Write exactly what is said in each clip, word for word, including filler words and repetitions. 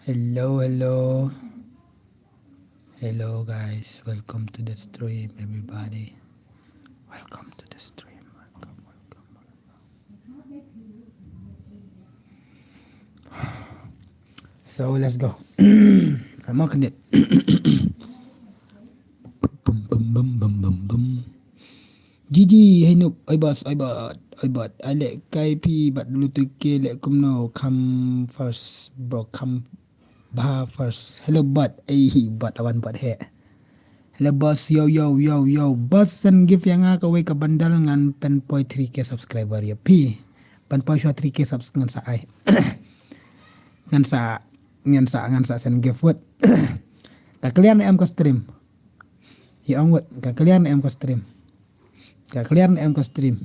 Hello, hello. Hello, guys. Welcome to the stream, everybody. Welcome to the stream. Welcome, welcome, welcome. So, let's go. I'm not connect. Bum, bum, bum, bum, bum, bum. Gigi, hey noob, oi bas, oi bad, oi bad. Ai leh kai phi bad W two K leh kumno, come first, bro, come ba first. Hello bad, ei hi bad, awan bad he. Hello boss, yo, yo, yo, yo. Boss, send gift ïa nga kawei ka bundle, ngan pynpoi three K subscriber ïa phi. Pynpoi shuwa three K subs ngan sa ai. Ngan sa, ngan sa, ngan sa send gift wut. Ka clear ne em ka stream? Ïa ong wut, ka clear ne em ka stream? Ka clear ne em ka stream?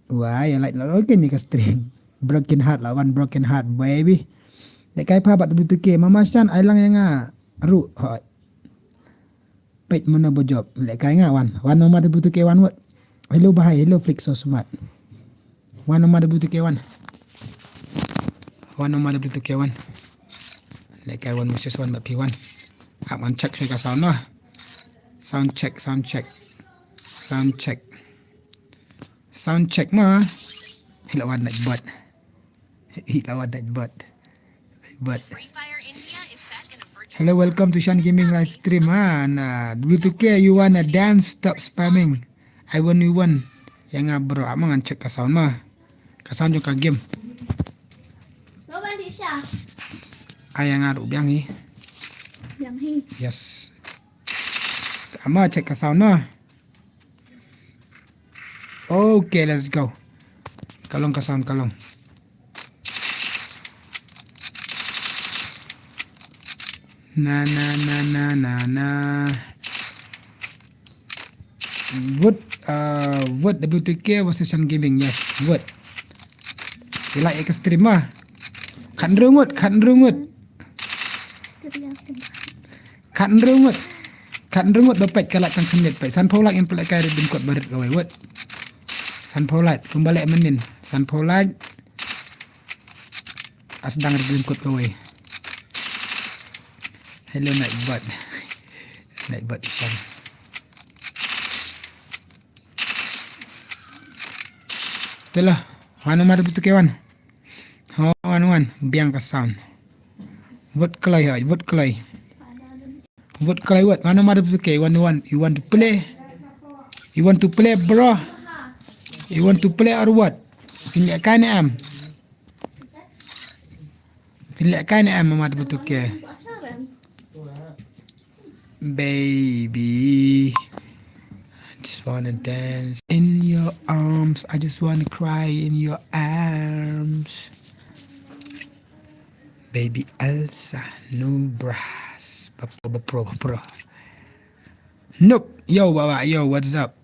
Wah, ïa like na roi kane ka stream. Broken heart la wan, broken heart, baby. Leh kai pha bad W two K, mama Shan, ai lang ïa nga ruh, hoi. Peit mano ba jop, leh kai nga wan. Wan mama W two K wan wut. Hello, bahai, hello, Flix, so smart. Wan mama W two K wan. Wan mama W two K wan. Leh kai wan, message wan, ba phi wan. Ap ngan check shuwa ka sound noh. Sound check, sound check. Sound check. Sound check ma. Hello, wan night bot. Hello, wan night bot. Night bot. Hello, welcome to Shan Gaming live stream, ha. Na W two K, you wanna dance? Stop spamming. I want, you want. Ïa nga bro, ap ma ngan check ka sound ma. Ka sound jong ka game. Ai ïa nga ruh biang hi. Biang hi. Yes. Ap ma check ka sound ma. Okay, let's go. Ka long ka sound, ka long. Na, na, na, na, na, na. Vote, uh, vote W two K versus Shan Gaming, yes, vote. Ïa like ïa ka stream ma. Khathynriew ngut, khathynriew ngut. Khathynriew ngut. Khathynriew ngut ba peit ka like tang khyndiat peit. Sanphew like ngin pynlehkai redeem code barit kawei wut. Sanphew like kumba leh mynnin. Sanphew like. As dang redeem code kawei. Hello Nightbot. Nightbot isan. Te la. Wan mama W two K wan. Ho, wan, wan. Biang ka sound. Vote kloi, ho, vote kloi. Vote kloi, vote. Wan mama W two K, wan, wan. You want to play? You want to play, bro? You want to play or what? Phin lehkai ne em? Phin lehkai ne em, mama W two K? Baby, I just wanna dance in your arms. I just wanna cry in your arms. Baby Elsa, no bras. Ba pro, ba pro, ba pro. Nope. Yo, baba, yo, what's up?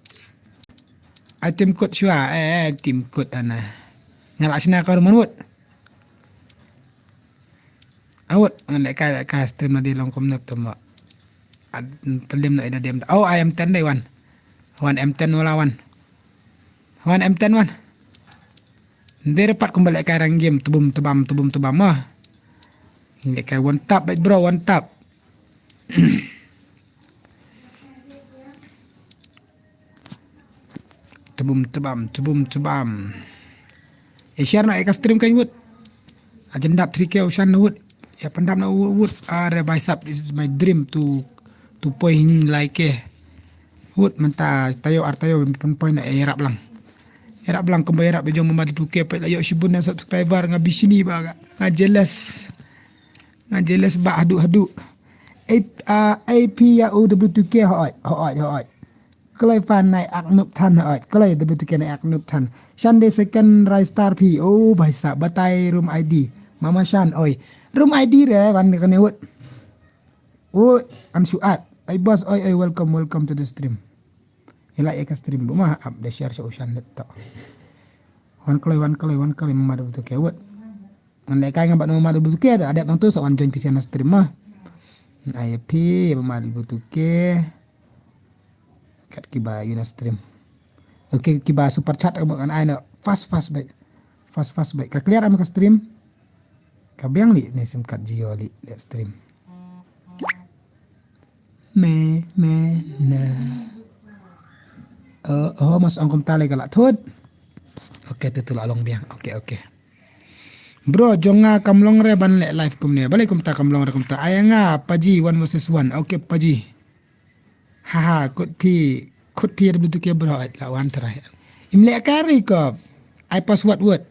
Ai tim kut shuwa, eh, eh, tim kut ana. Nga la shna ka ruh man wut. Awut, ngan lehkai, lehkai stream na dei long kumno te mo. Ad, pelim na ina dem. Oh, ai M ten dei wan. Wan M ten wala wan. Wan M ten wan. Dei dapat kumba lehkai rang game tubum tubam tubum tubam ah. Lehkai one tap, bro, one tap. Tubum tubam, tubum tubam. Ïa share noh ïa ka stream kan wut. Ajan dap three K u shan noh wut. Ïa pyndap noh wut, wut. Are bhai sab, this is my dream to, to poi hynñiew lai K. Wut mynta taïew ar taïew pynpoi noh, ïarap lang. Ïarap lang kumba ïarap ïa jong mama W T K, peit la ïoh shibun na subscriber, nga bishni ba nga, nga jealous. Nga jealous ba haduh haduh. Ai, ah, ai phi ïa u W T K hooid, hooid, hooid. Kloi fan nai ak nup than hooid. Kloi W T K nai ak nup than. Shan de second rai star phi. Oh, bhai sab, batai room I D. Mama shan, oi. Room I D re, wan kane wut. Wut, an shuat. Ai boss, oi, oi, welcome, welcome to the stream. Ïa la ïa ka stream bu ma, ap de share sha u shan net to. Wan kloi, wan kloi, wan kloi, mama W T K wut. Ngan lehkai nga bad mama W T K, da dep nang tu sa wan join phi sha na stream ma. Ai phi, mama W T K. Kat kiba ïa na stream. Okay, kiba super chat ka mut ngan ai na fast fast bait. Fast fast bait. Ka clear am ka stream. Ka biang li ne sim kat Jio li, li stream. Me, me, na. Oh, oh, mas ong kumta lei ka la thut. Okay, tu tu la long biang. Okay, okay. Bro, jong nga kam long re ban leh live kumne. Balei kumta kam long re kumta. Ai nga Paji one versus one. Okay, Paji. Haha, kut phi, kut phi W T K bro, ai la wan trai. Im leh kari ko. Ai password word.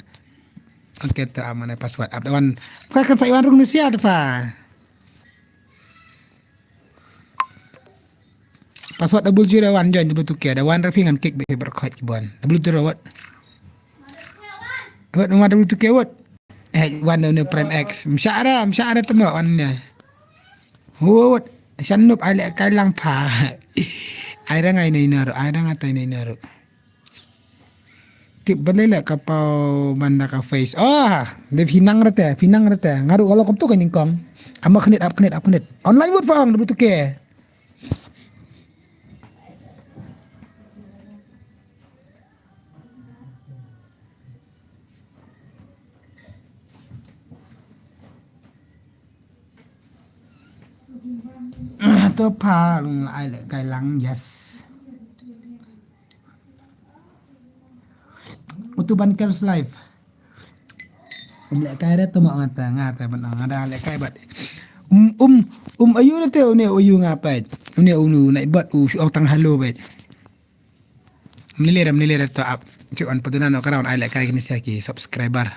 Okay, ta am ai password. Ap da wan. Ka kan sa wan rung nusia da fa. Password double zero one join W T K. Da wan ra phi ngan kick bit phi bro khot ki bon. Double zero what? What ma W T K what? Eh, wan da ne Prime X. Mshara, mshara tama wan ne. What? Shan nup ai leh kai lang pha. Ai rang ai nei naru, ai rang atai nei naru. Tip balei leh ka pau ban da ka face. Oh, de phi nang rete, phi nang rete. Nga ruh ka long kumto ka nyngkong. Ama khnit ap khnit ap khnit. Online wut fa ong da W T K. To pha lung ai leh kai lang, yes. Utu ban cancel live. Um leh kai re to ma ngata ngata ban ngata leh kai bat. Um, um, um ayu re te une ayu nga pait. Une unu nai bat u shu ong tang hello bait. Mnilira, mnilira to ap. Cuk an paduna no karawan ai leh kai kini sia ki subscriber.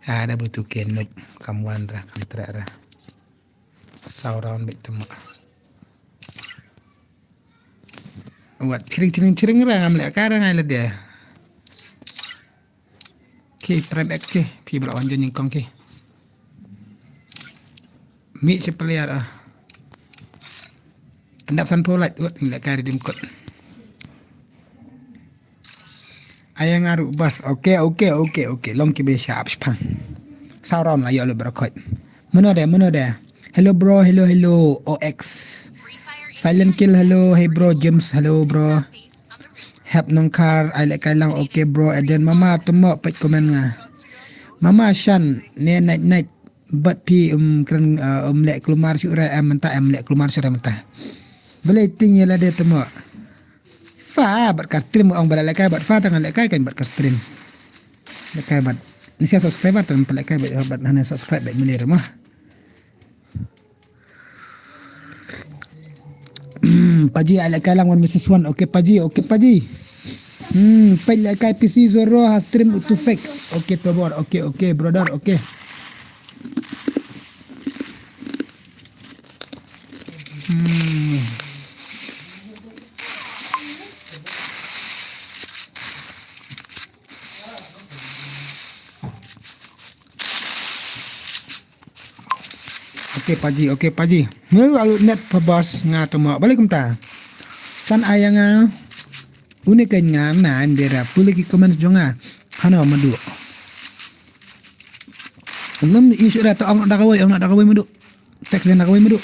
Ka da butu ke nup kam wan ra kam tra ra. Saw round bit tama. Wat chiring chiring chiring ra ngam leh kai ra ngai la dia. Ki Prime X ki phi bla wan jon nyngkong ki. Mi chi player ah. Pendap san pulai wat leh kai dim kot. Aya nga ruh bas. Okay, okay, okay, okay. Long ki be sha ap shpang. Saw round la yo le bro khot. Mano de, mano de. Hello bro, hello, hello. O X. Silent kill, hello. Hey bro, James, hello bro. Hep nongkhar, ai leh kai lang, okay bro. Eden mama, temo pet komen nga. Mama shan, ne night night. Bat phi um kren, uh, um leh klumar shu re em mynta em leh klumar shu re mynta. Balei ting ïa lade temo. Fa bat ka stream ong ba leh kai bat fa tang leh kai kan bat ka stream. Leh kai bat. Ni sia subscriber tang leh kai bat bat hana subscribe bat mili re mo. Hmm, Paji ai leh kai lang one versus one. Okay Paji, okay Paji. Hmm, peit leh kai P C Zoro ha stream utu fix. Okay to bor. Okay, okay brother, okay. Hmm. Okay Paji, okay Paji. Ngi walu net pa bas nga tama. Balei kumta. Kan aya nga. Une kan nga na ndera pule ki comments jong nga. Hano madu. Ngam issue ra ta ong da kawai, ong da kawai madu. Text da kawai madu.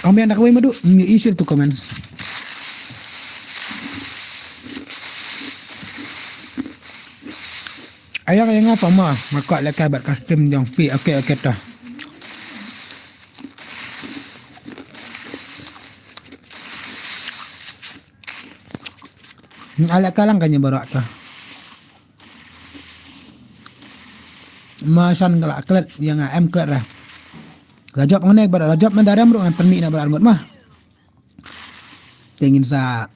Ong biang da kawai madu, ngi issue tu comments. Ayang ayang apa ma, maka leh kai bat custom jong fi. Okay, okay ta. Ala kalang kane baroh ta. Ma shan ka la klet, ïa nga em klet ra. La jop ngan ne baroh, la jop man darem ruh ngan pynmih na baroh arngut ma. Te ngin sa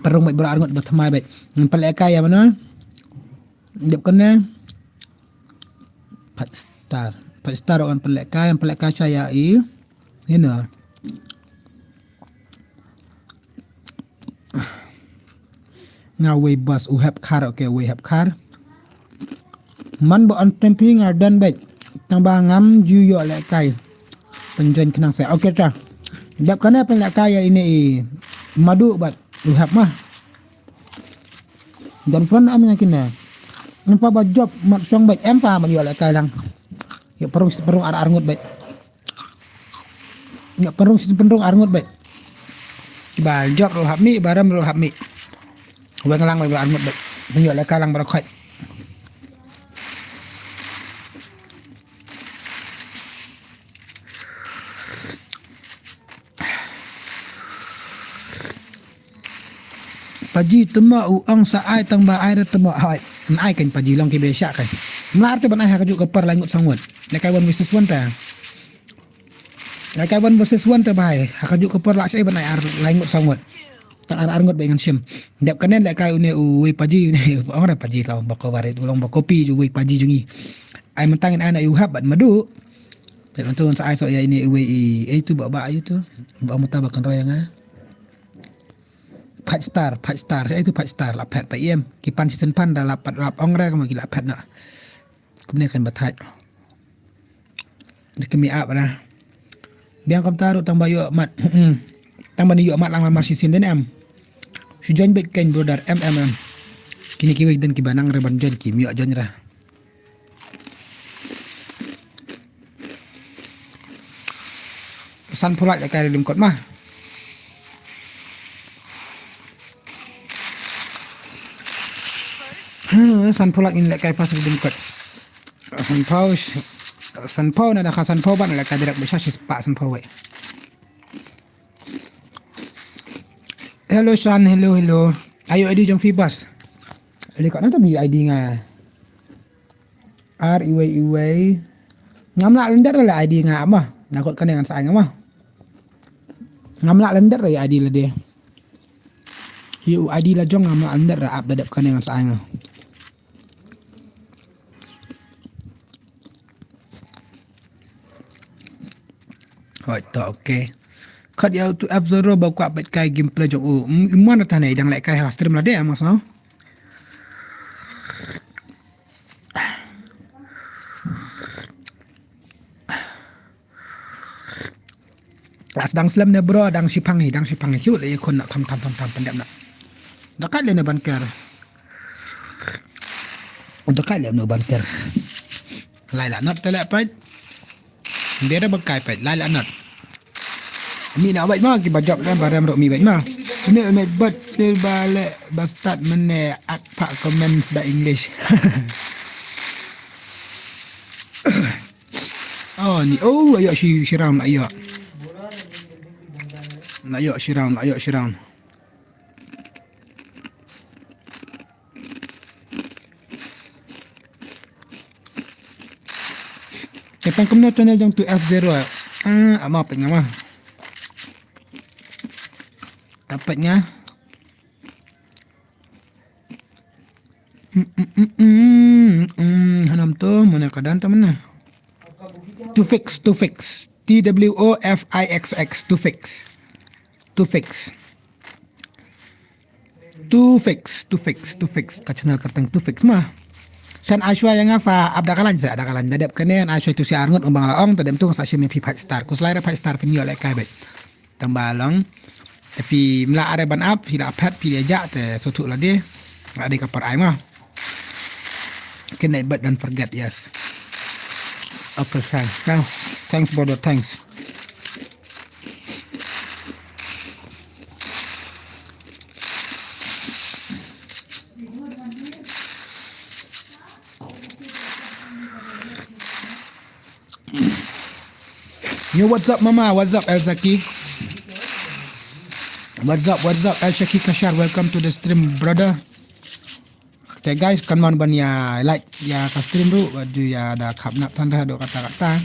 pynrung bad baroh arngut ba thymmai bad. Ngin pynlehkai ïa mano. Dep kane. Five star. Five star ruh ngan pynlehkai, ngan pynlehkai sha ïa i. Ïa no. Nga wei bas u hep khar, okay, wei hep khar. Man ba on stream phi nga dang bad. Tang ba ngam ju ïoh lehkai. Pynjoin khnang se. Okay ta. Dep kane pynlehkai ïa ine i Madu bad u hep ma. Don friend am nga kine. Em pa ba jop mat shong bad em pa ban ïoh lehkai lang. Ïa pynrung, pynrung ar, arngut bad. Ïa pynrung, pynrung arngut bad. Ba jop ruh hap mih, ba rem ruh hap mih. Weng lang bad arngut bad. Ban ïoh lehkai lang baroh khoit. Paji tymmo u ong sa ai tang ba ai re tymmo hoi. An ai kan paji long ki be sha kan. Mlar te ban ai ha ka juk ka par lai ngut sa ngut. Lehkai one versus one ta. Lehkai one versus one ta ba ai. Ha ka juk ka par la sha ai ban ai ar lai ngut sa ngut. Tang ar, ar ngut ba ngan shim. Dep kane lehkai une u wei paji une ong re paji tau ba ko warit u long ba kopi u wei paji jong i. Ai mentang in ai na u hap bad Madu. Te ngan tu sa ai so ïa ine i wei i, eh, tu ba ba ïa tu. Ba mata ba kan roi nga. Five star, five star. Sa ai tu five star la phet pa iem. Ki pan season pan da la pat la ong ra kama ki la phet na. Kumne kan ba thait. Ni kami ap ra. Biang kam taru tang ba ïoh mat. Tang ba ni ïoh mat lang lamar season den em. Shu join bad kan brother em em em. Kini ki wei den ki ba nang re ban join ki ym ïoh join ra. Sanphew lak lehkai Redeem Code ma. Hmm, sanphew lak in lehkai fas Redeem Code. Sanphew, sanphew na da ka sanphew ban lehkai direct ba sha shi spah sanphew wei. Hello Shan, hello, hello. Ayo I D jong phi bas. Li ka na ta bi I D nga. Ar iwei iwei. Ngam lah lyndet re la I D nga ma. Nga kot kane ngan sa ai nga ma. Ngam lah lyndet re I D lade. Ïa u I D la jong ngam lah lyndet re ap da dep kane ngan sa ai nga. Hoi to, okay. Khat ïa u tu F zero ba kwah peit kai gameplay jong u. Mon ta ne dang leh kai ha stream lade ma so. As dang slem ne bro, dang shipang hi, dang shipang hi. Hiu le khun na tham tham tham tham pendem na. Da kai le ne ban ker. Da kai le ne ban ker. Lai la not te le pait. Dia da ba kai pait, lai la not. Mi na wait ma ki ba jop ne ba rem ro mi wait ma. Ne me bot ne ba le ba start mene ak pa comments da English. Oh, ni, oh, ayo shi, shi round, ayo. Ayo shi round, ayo shi round. Te pang kumno channel jong tu F zero. Ah, ama pet nga ma. Apet nga. Mm, mm, mm, mm, mm, hanam to, mana ka dan to mana? Tufix, Tufix. T W O F I X X, Tufix. Tufix. Tufix, Tufix, Tufix. Ka channel ka tang Tufix ma. Shan Ashwa yang apa? Abda kalan sa, ada kalan. Dadep kene, Ashwa tu si arngut umbang laong, tadem tu sa shim pi five star. Kuslai ra five star pin yo le kai bet. Tang ba long. Te phi mla are ban ap, phi la phet, phi la jak, te sothu la de. La de ka par ai ma. Kene but don't forget, yes. Okay, thanks. Thanks. Thanks, brother, thanks. Yo, what's up, mama? What's up, El Zaki? What's up, what's up, El Shaki Kashar? Welcome to the stream, brother. Okay guys, kan mon ban ïa like ïa ka stream ruh, bad ju ïa da khap nap than da do kata kata.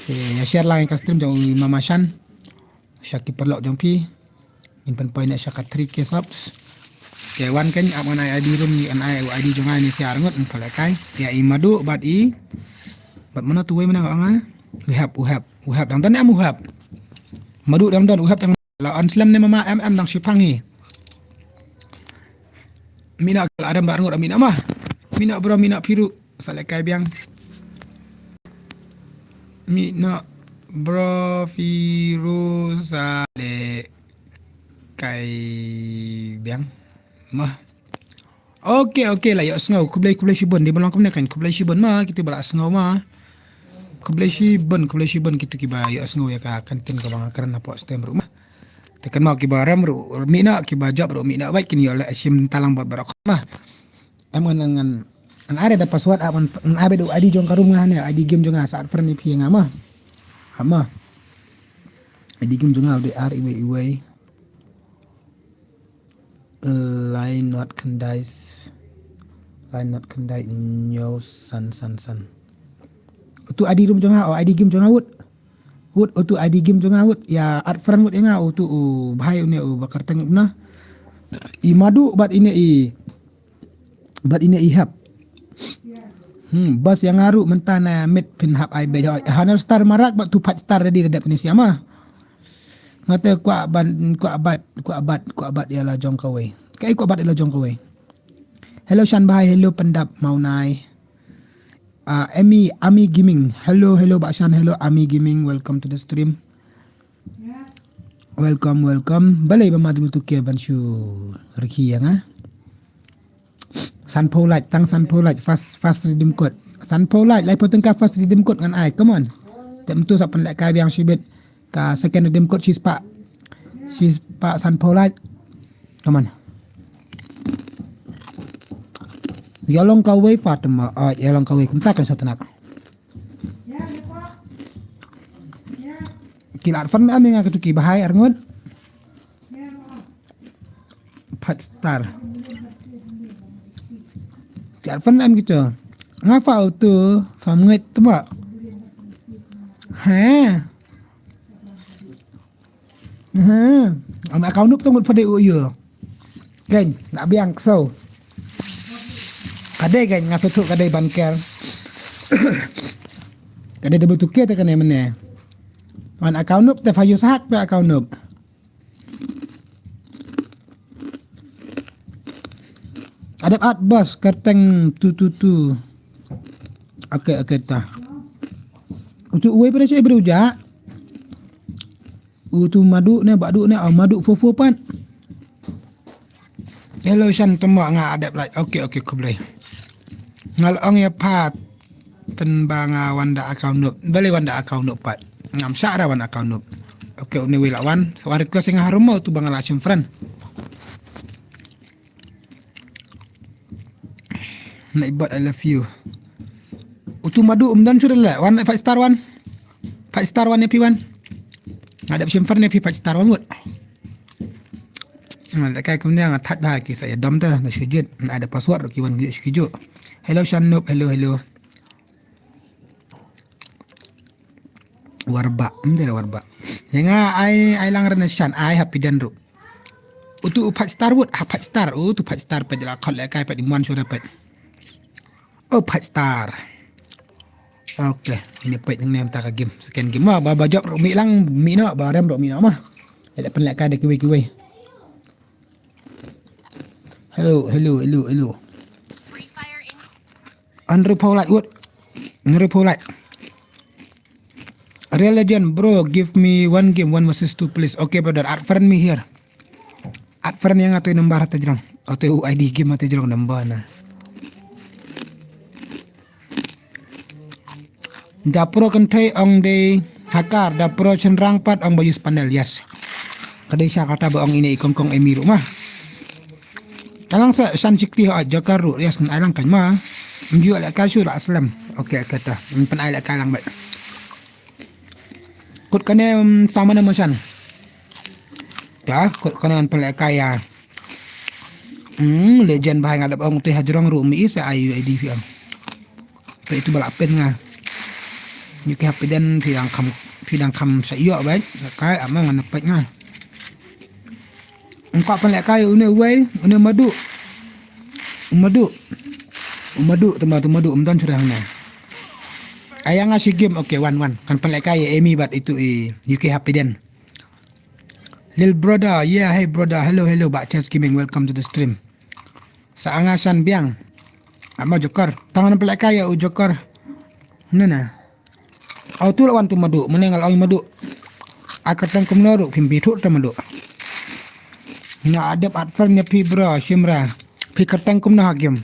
Okay, ïa share lang ïa ka stream jong i Mama Shan. Sha ki paralok jong phi. Ngin pynpoi ne sha ka three K subs. Okay, wan kan ap ngan ai I D room, ngan ai I D jong nga ne sia arngut, ngan pynlehkai. Ïa i Madu bad i, bad mano tu wei mano nga. Uhap, uhap, uhap dang don em uhap. Madu dang don, uhap dang. La on slem ne mama em em dang shipang hi. Mina la adam ba arngut mina mah. Mina bro, mina piru. Sa lehkai biang. Mina bro, piru sa lehkai biang. Mah. Okay, okay, la ïohsngew. Khublei, khublei shibun. Dei ban long kumne kan. Khublei shibun ma, kito ba la sngew ma. Khublei shibun, khublei shibun kito kiba ïohsngew ïa ka content kaba nga kren hapoh stem ruh ma. Te kan ma kiba rem ruh, ruh mih noh, kiba jop ruh mih noh, bad kin ïoh leh shim talang bad baroh ma. Em ngan, ngan, ngan ai da password, ah, ngan, ngan ai da I D jong ka room nga ne, I D game jong nga, sa add friend ïa phi nga ma. Ha ma. I D game jong nga, u dei ar iwei iwei. Lai not khyndai, lai not khyndai hynñiew san san san. Utu I D room jong nga, oh, I D game jong nga wut. Wut, utu I D game jong nga wut. Ïa add friend wut ïa nga, utu u bhai une u ba kyrteng na. I Madu bad ine i, bad ine i Hap. Hmm, bas ïa nga ruh mynta na mit phin hap ai bad. Hoi, Hunter Star Marak bad tu Fight Star ready da dep kine siama. Nga te kwah ban, kwah bat, kwah bat, kwah bat ïa la jong kawei. Kaei kwah bat ïa la jong kawei. Hello Shan Bhai, hello Pyndap Mawnai. Ah, Ami, Ami Gaming. Hello, hello Bah Shan, hello Ami Gaming. Welcome to the stream. Welcome, welcome. Balei ba ma dul tu ke ban shu rikhi ïa nga. Sanphew like, tang sanphew like, first, first redeem code. Sanphew like, laiphew tyngka first redeem code ngan ai. Come on. Te mynta sa pynlehkai biang shibit. Ka second redeem code shispah. Shispah sanphew like. Come on. Ïa long kawei Fatima, ah, ïa long kawei kumta kan sa tnat. Ki la add friend em ïa nga kito ki bhai arngut. Fight Star. Ki add friend em kito. Nga fa utu, fa mngeit tma. He. He. Am account nup tong fa dei u yu. Ken, na biang so. Ka dei ken nga sothu ka dei ban ker. Ka dei double two K te kane mene. Wan account nup te fa yu sahak te account nup. Adep at bos kerteng tu tu tu. Oke, oke ta. Utu uwei pada cek beruja. Utu madu ne, badu ne, oh, madu fofo pat. Hello Shan, tembak nga adep like. Oke, oke, khublei. Ngal ong ïa pat. Pynba nga wan da account nup. Balei wan da account nup pat. Ngam shah ra wan account nup. Oke, une wei la wan. Sa wan request nga harum mo tu ba nga la shim friend. Nightbot, I love you. Utu madu um don shuh le. Wan Fight Star wan. Fight Star wan ne pi wan. Nga dep shim friend ne pi Fight Star wan mut. Nga dep kai kumne nga that da ki sa ya dom da na shujit. Nga ada password ki wan ki shujo. Hello Shan Noob, hello, hello. Warba, ym dei warba. Ïa nga ai, ai lang rena Shan, ai happy den ru. Utu u Fight Star wut, ha Fight Star, utu Fight Star pet la khot le kai pet imwan shuh pet. Oh, Fight Star. Oke, ini pet nang nem ta ka game. Second game ma, ba ba jop ru mi lang, mi no, ba rem ru mi no ma. Ele pen le kai de kiwi kiwi. Hello, hello, hello, hello. Andrew Paulite, what? Andrew Paulite. Real Legend, bro, give me one game, one versus two, please. Okay, brother, add friend me here. Add friend ïa nga, to number ha te jrong. O to I D game ha te jrong number na. Da pro kynthei ong dei hakar, da pro chynrang pat ong ba use panel, yes. Ka dei sha kata ba ong ine i kongkong emi ruh ma. Alang sa Shan Shikti ha Joker ruh, yes, ngan ai lang kan ma. Nju le ka shu la slem. Okay, okay ta. Ngan pyn ai le ka lang ba. Kut kane, um, sama na ma Shan. Ta, kut kane ngan pynlehkai ïa. Hmm, legend ba nga dep ong te hajrong ruh mi isa ayu I D P M. Te itu ba la pyn nga. Ngi ki happy den phi dang kham, phi dang kham sa ïoh bad. Kai ama ngan peit nga. Ngka pynlehkai une uwei, une Madu. Madu. Madu, tama tu Madu, mdan sudah na. Ayang nga shi game, okay, wan wan. Kan pynlehkai ïa Amy bad itu i U K Happy Den. Lil brother, yeah, hey brother, hello, hello, Bah Chess Gaming, welcome to the stream. Sa anga san biang. Ama Joker, tangan pynlehkai ïa u Joker. Na na. Au tu la wan tu Madu, mane nga la ong Madu. Ai kyrteng kumno ruh phim bi thuh ta Madu. Nga adep adfer nia phi bro, shimra. Phi kyrteng kumno ha game.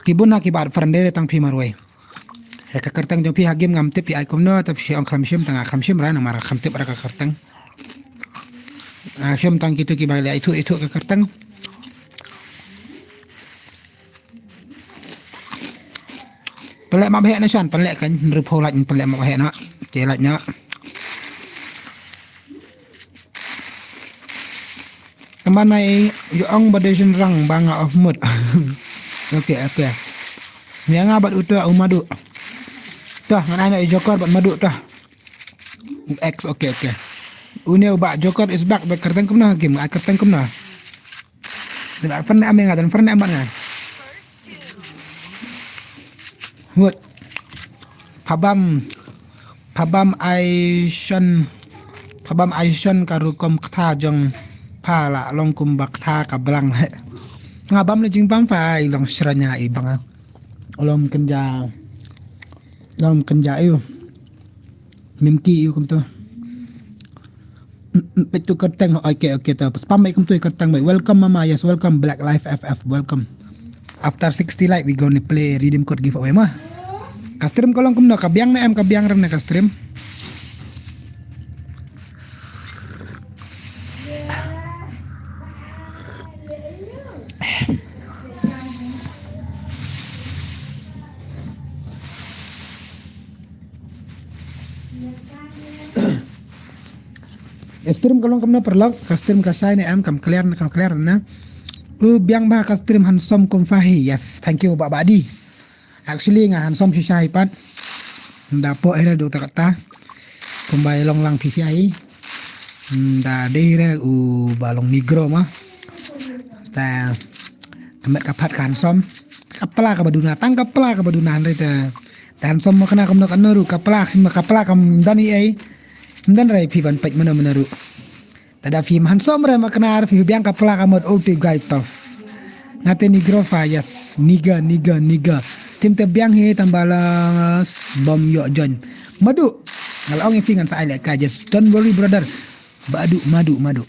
Ki bun ha ki ba adfer de tang phi marwei. Ïa ka kyrteng jong phi ha game ngam tip phi ai kumno, ta phi ong kham shim, tang kham shim ra namar kham tip ra ka kyrteng. Ah, shim tang kitu ki ba leh ithuh ithuh ka kyrteng. Pynleh map heh na shan, pynleh kan, hynriew phew lait, pynleh map heh na. Te lait na. Kaman ai ïa ong ba dei shynrang ba nga off mode. Okay, okay. Ïa nga bad uto u Madu. Toh, ngan ai na i Joker bad Madu toh. U X, okay, okay. Une u Bah Joker is back, ba kyrteng kumno game, ai kyrteng kumno. Dei ba friend am nga, dei friend am nga. Hut. Phabam, phabam ai shon, phabam ai shon ka rukom ktha jong pha la long kum ba ktha ka blang. Nga bam le jingbam pha i long shranya i bang. Long kynja, long kynja ïa u. Mimki ïa u kumto. Peit tu kyrteng, okay, okay, to. Spam mai kumto kyrteng mai. Welcome mama, yes, welcome Black Life F F, welcome. After sixty like, we gonna play Redeem Code giveaway ma. Ka stream ka long kumno, ka biang ne em, ka biang rem ne ka stream. Stream ka long kumno paralok, ka stream ka shai ne em, kam clear ne, kam clear ne. U biang ba ka stream handsome kum pha hi, yes, thank you Bah Badi. Actually nga handsome shisha hi pat. Nda po ere do ta kata. Kumba long lang P C I. Nda dei re u ba long negro ma. Ta, ta met ka pat ka handsome. Ka pla ka ba duna, tang ka pla ka ba duna hynrei ta. Ta handsome ma kane kumno kane ruh, ka pla, sim ka pla kam don i ei. Don re phi ban peit mano mano ruh. Tada phim handsome re ma kane, phi biang ka pla ka mut, oh, te guy tough. Nga te negro pha, yes, nigga, nigga, nigga. Tim te biang hi tang ba la bom ïoh join. Madu. Nga la ong ïa phi ngan sa ai lehkai, just don't worry brother. Badu, Madu, Madu.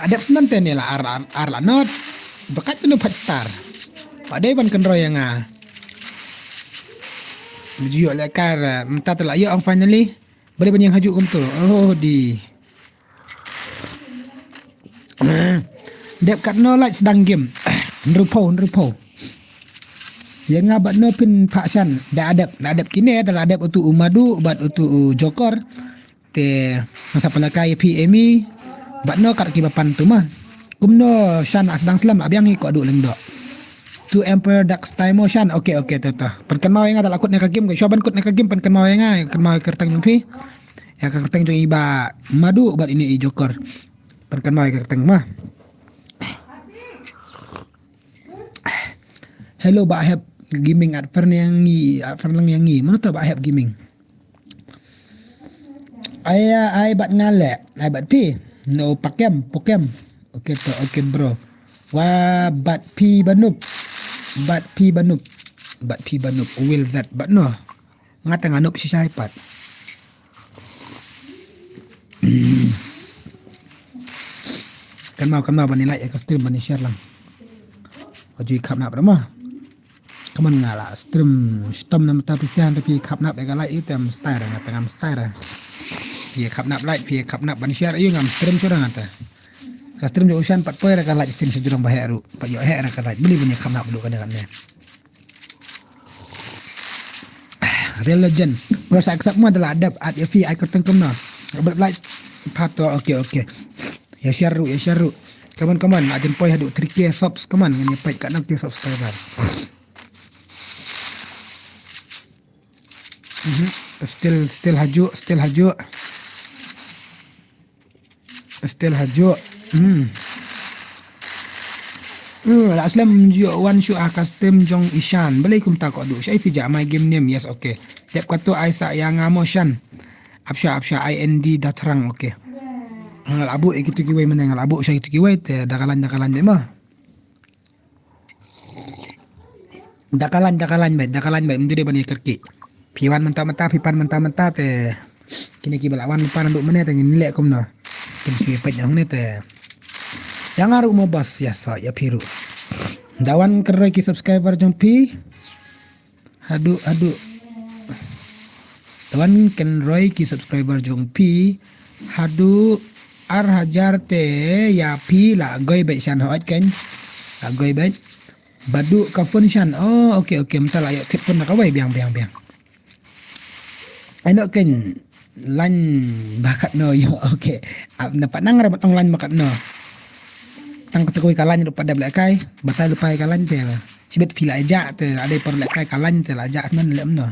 Adep nan te ne la ar, ar, ar la not. Bakat tu nu five star. Pat dei ban kynroi ïa nga. Ju ïoh lehkai, mynta te la ïoh ong finally. Balei ban ïeng haju kumto. Oh di. Dep katno lait sdang game. Hynriew phew, hynriew phew. Ïa nga bad no phin phah shan. Da adep, da adep kine, da la adep utu u Madu bad utu u Joker. Te nga sa pynlehkai ïa phi Amy. Bad no kat ki ba pan tu ma. Kumno shan, ah, sdang slem, ah, biang hi ko adu lengdok. Tu Emperor Dark Style mo shan. Okay, okay, to, to. Pynkynmaw ïa nga, da la kut ne ka game, shuwa ban kut ne ka game pynkynmaw ïa nga, kynmaw ïa ka kyrteng jong phi. Ïa ka kyrteng jong i Bah Madu bad ine i Joker. Pynkynmaw ïa ka kyrteng ma. Hello Bah Hep Gaming, at pernah yang ngi, at pernah yang ngi. Mano to Bah Hep Gaming? Ai, ai bad nga leh, ai bad phi. No pakem, pokem. Okay to, okay bro. Wa bad phi banup. Bad phi banup. Bad phi banup. Will Z bad no. Nga tang anup shisha pat. Kynmaw, kynmaw ban i like ïa ka stream, ban i share lang. Wa ju i khap nap ra ma. Kaman nga la stream shitom na mynta phi shan, phi khap nap ïa ka like ïa tem style, nga tang ngam style. Phi khap nap like, phi khap nap ban share ïa ngam stream shuh ra nga ta. Ka stream jong u shan pat poi ra ka like sien sha jrong ba heh ruh. Pat ïoh heh ra ka like. Beli ban i khap nap ruh kane kane. Real legend. Bro, sa accept mo da la dep, add ïa phi, ai kyrteng kumno. Bro, like. Phato, okay, okay. Ïa share ruh, ïa share ruh. Come on, come on. Ngan poi haduh three K subs, come on. Ngan ïa peit katno ki subscriber. Mhm. Still, still hajuh, still hajuh. Still hajuh. Hmm. Hmm, la slem ju wan shuh ha ka stream jong Ishan. Balei kumta ko du. Shai phi ja my game name. Yes, okay. Tep katu ai sa ïa nga mo Shan. Apsha, apsha, I N D Dathrang, okay. Nga la buh ïa kitu kiwei mynne, nga la buh sha kitu kiwei te da ka lain, da ka lain de mo. Da ka lain, da ka lain beit, da ka lain beit, ym ju dei ban ïa kyrkieh. Phi wan mynta mynta, phi pan mynta mynta te. Kine kiba la wan mynta naduh mynne te ngin leh kumno. Kin shu ïa peit hangne te. Ïa nga ruh mo boss, ïa sa, ïa phi ruh. Da wan kynroi ki subscriber jong phi. Haduh, haduh. Da wan kynroi ki subscriber jong phi. Haduh ar hajar te ïa phi la goi beit Shan hooid kan. La goi beit. Baduh ka phone Shan. Oh, okay, okay. Mynta la ïoh tip phone na kawei biang, biang, biang. Ai noh kan lain ba katno ïoh. Okay. Ap na pat nang ra bat ong lain ba katno. Tang kata kawei ka lain ruh pat dep lehkai. Batai lupai ka lain te. Shibit phi la jah te. Ada par lehkai ka lain te la jah nan lem no.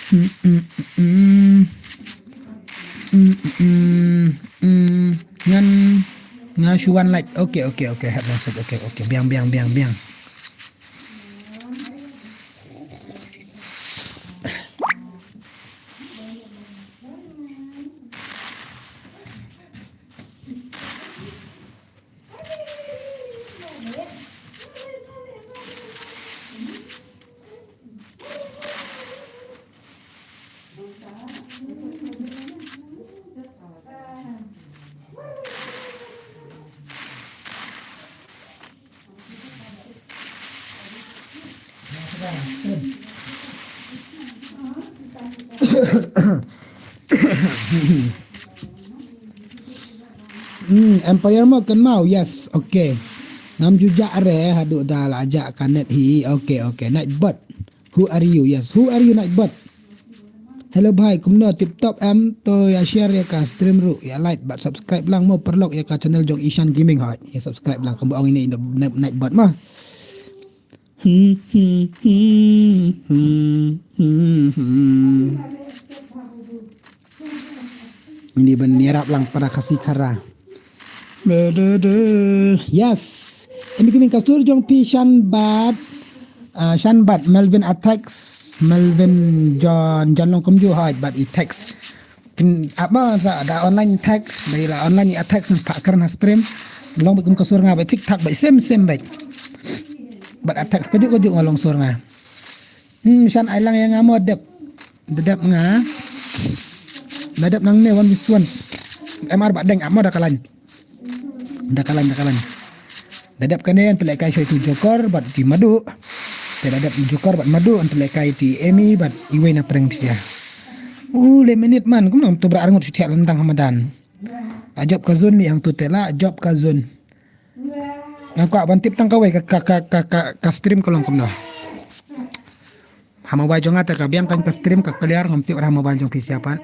Hmm, hmm, hmm, hmm. Hmm, hmm, hmm, hmm. Ngan, ngan shu wan like. Okay, okay, okay. Have a seat. Okay, okay. Biang, biang, biang, biang. Hmm, Empire mo kynmaw, yes, okay. Ngam ju jah re, haduh da la jah ka net hi, okay, okay. Nightbot, who are you? Yes, who are you, Nightbot? Hello bhai, kumno, tip top em? To ïa share ïa ka stream ruh, ïa like bad subscribe lang mo, paralok, ïa ka channel jong Ishan Gaming hooid. Ïa subscribe lang, kumba ong ine, ine Night, Nightbot mo. Hmm, hmm, hmm, hmm, hmm, hmm. Ini ban ïarap lang para Khasi Khara. Yes. Ini kini kastur jong phi Shan bad, ah, Shan bad Melvin Atex, Melvin John, John Long kumjuh hooid bad i text. Phin ap ba sa da online text, da la online i text pa kren ha stream. Long bad kum kasur nga bad TikTok bad sim sim bad. Bad text kajuh kajuh nga long sur nga. Hmm, Shan ai lang ïa nga mo dep. Da dep nga. Da dep nangne wan bisuan. M R ba deng amo da ka lain. Da ka lain, da ka lain. Da dep kane ngan pynlehkai sha i Jokor bad i Madu. Te da dep Jokor bad Madu ngan pynlehkai i Emi bad iwei na pyrshang pisa. U le minit man kumno tu bra arngut shu thiah lantang hamadan. La jop ka zone li hangtu te la jop ka zone. Nga kwah ban tip tang kawei ka, ka, ka, ka, ka, ka stream ka long kumno. Ha mobile jong nga te ka biang kan ka stream ka clear ngam tip ha mobile jong phi siapa.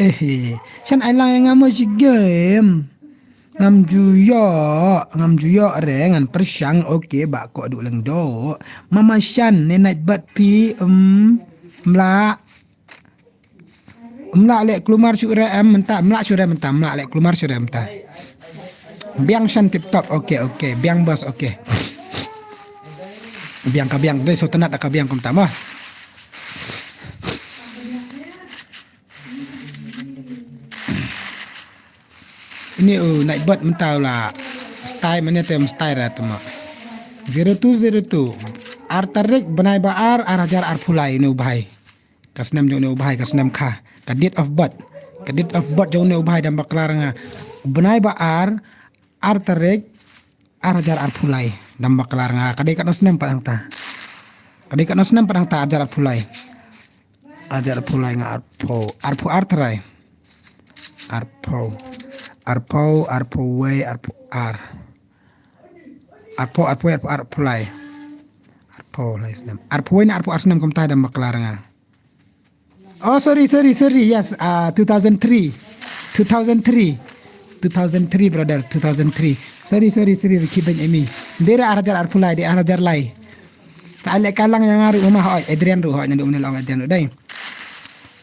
Eh, eh. Shan ai lang ïa nga mo shi game. Ngam ju ïoh, ngam ju ïoh re ngan pyrshang, okay, ba ko du leng do. Mama Shan ne nait bat phi, em, mla. Mla leh klumar shu re em mynta, mla shu re mynta, mla leh klumar shu re mynta. Biang Shan tip top, okay, okay, biang bos, okay. Biang ka biang, dei so tnat ka biang kumta mo. Ini u nait bot mynta u la style mane te style ra tama. Zero two zero two. Ar tarik bnai ba ar, ar hajar arphew lai ini u bhai. Ka snem jong une u bhai, ka snem kha. Ka date of birth. Ka date of birth jong une u bhai dang bakla nga. Bnai ba ar, ar tarik, ar hajar arphew lai. Dang bakla nga. Ka dei katno snem pat hangta. Ka dei katno snem pat hangta ar hajar arphew lai. Ar hajar arphew lai nga arphew. Arphew ar trai. Arphew. Arphew, arphew wei, arphew ar. Arphew, arphew, arphew, arphew lai. Arphew lai snem. Arphew wei ne arphew ar snem kumta da bakla nga. Oh, sorry, sorry, sorry. Yes, uh, two thousand three. two thousand three. two thousand three, brother. two thousand three. Sorry, sorry, sorry. Rikhi ben Emi. Dera ar hajar arphew lai, de ar hajar lai. Ka ale ka lang yang aru uma hoi. Adrian ru hoi. Nandu mene long Adrian ru dai.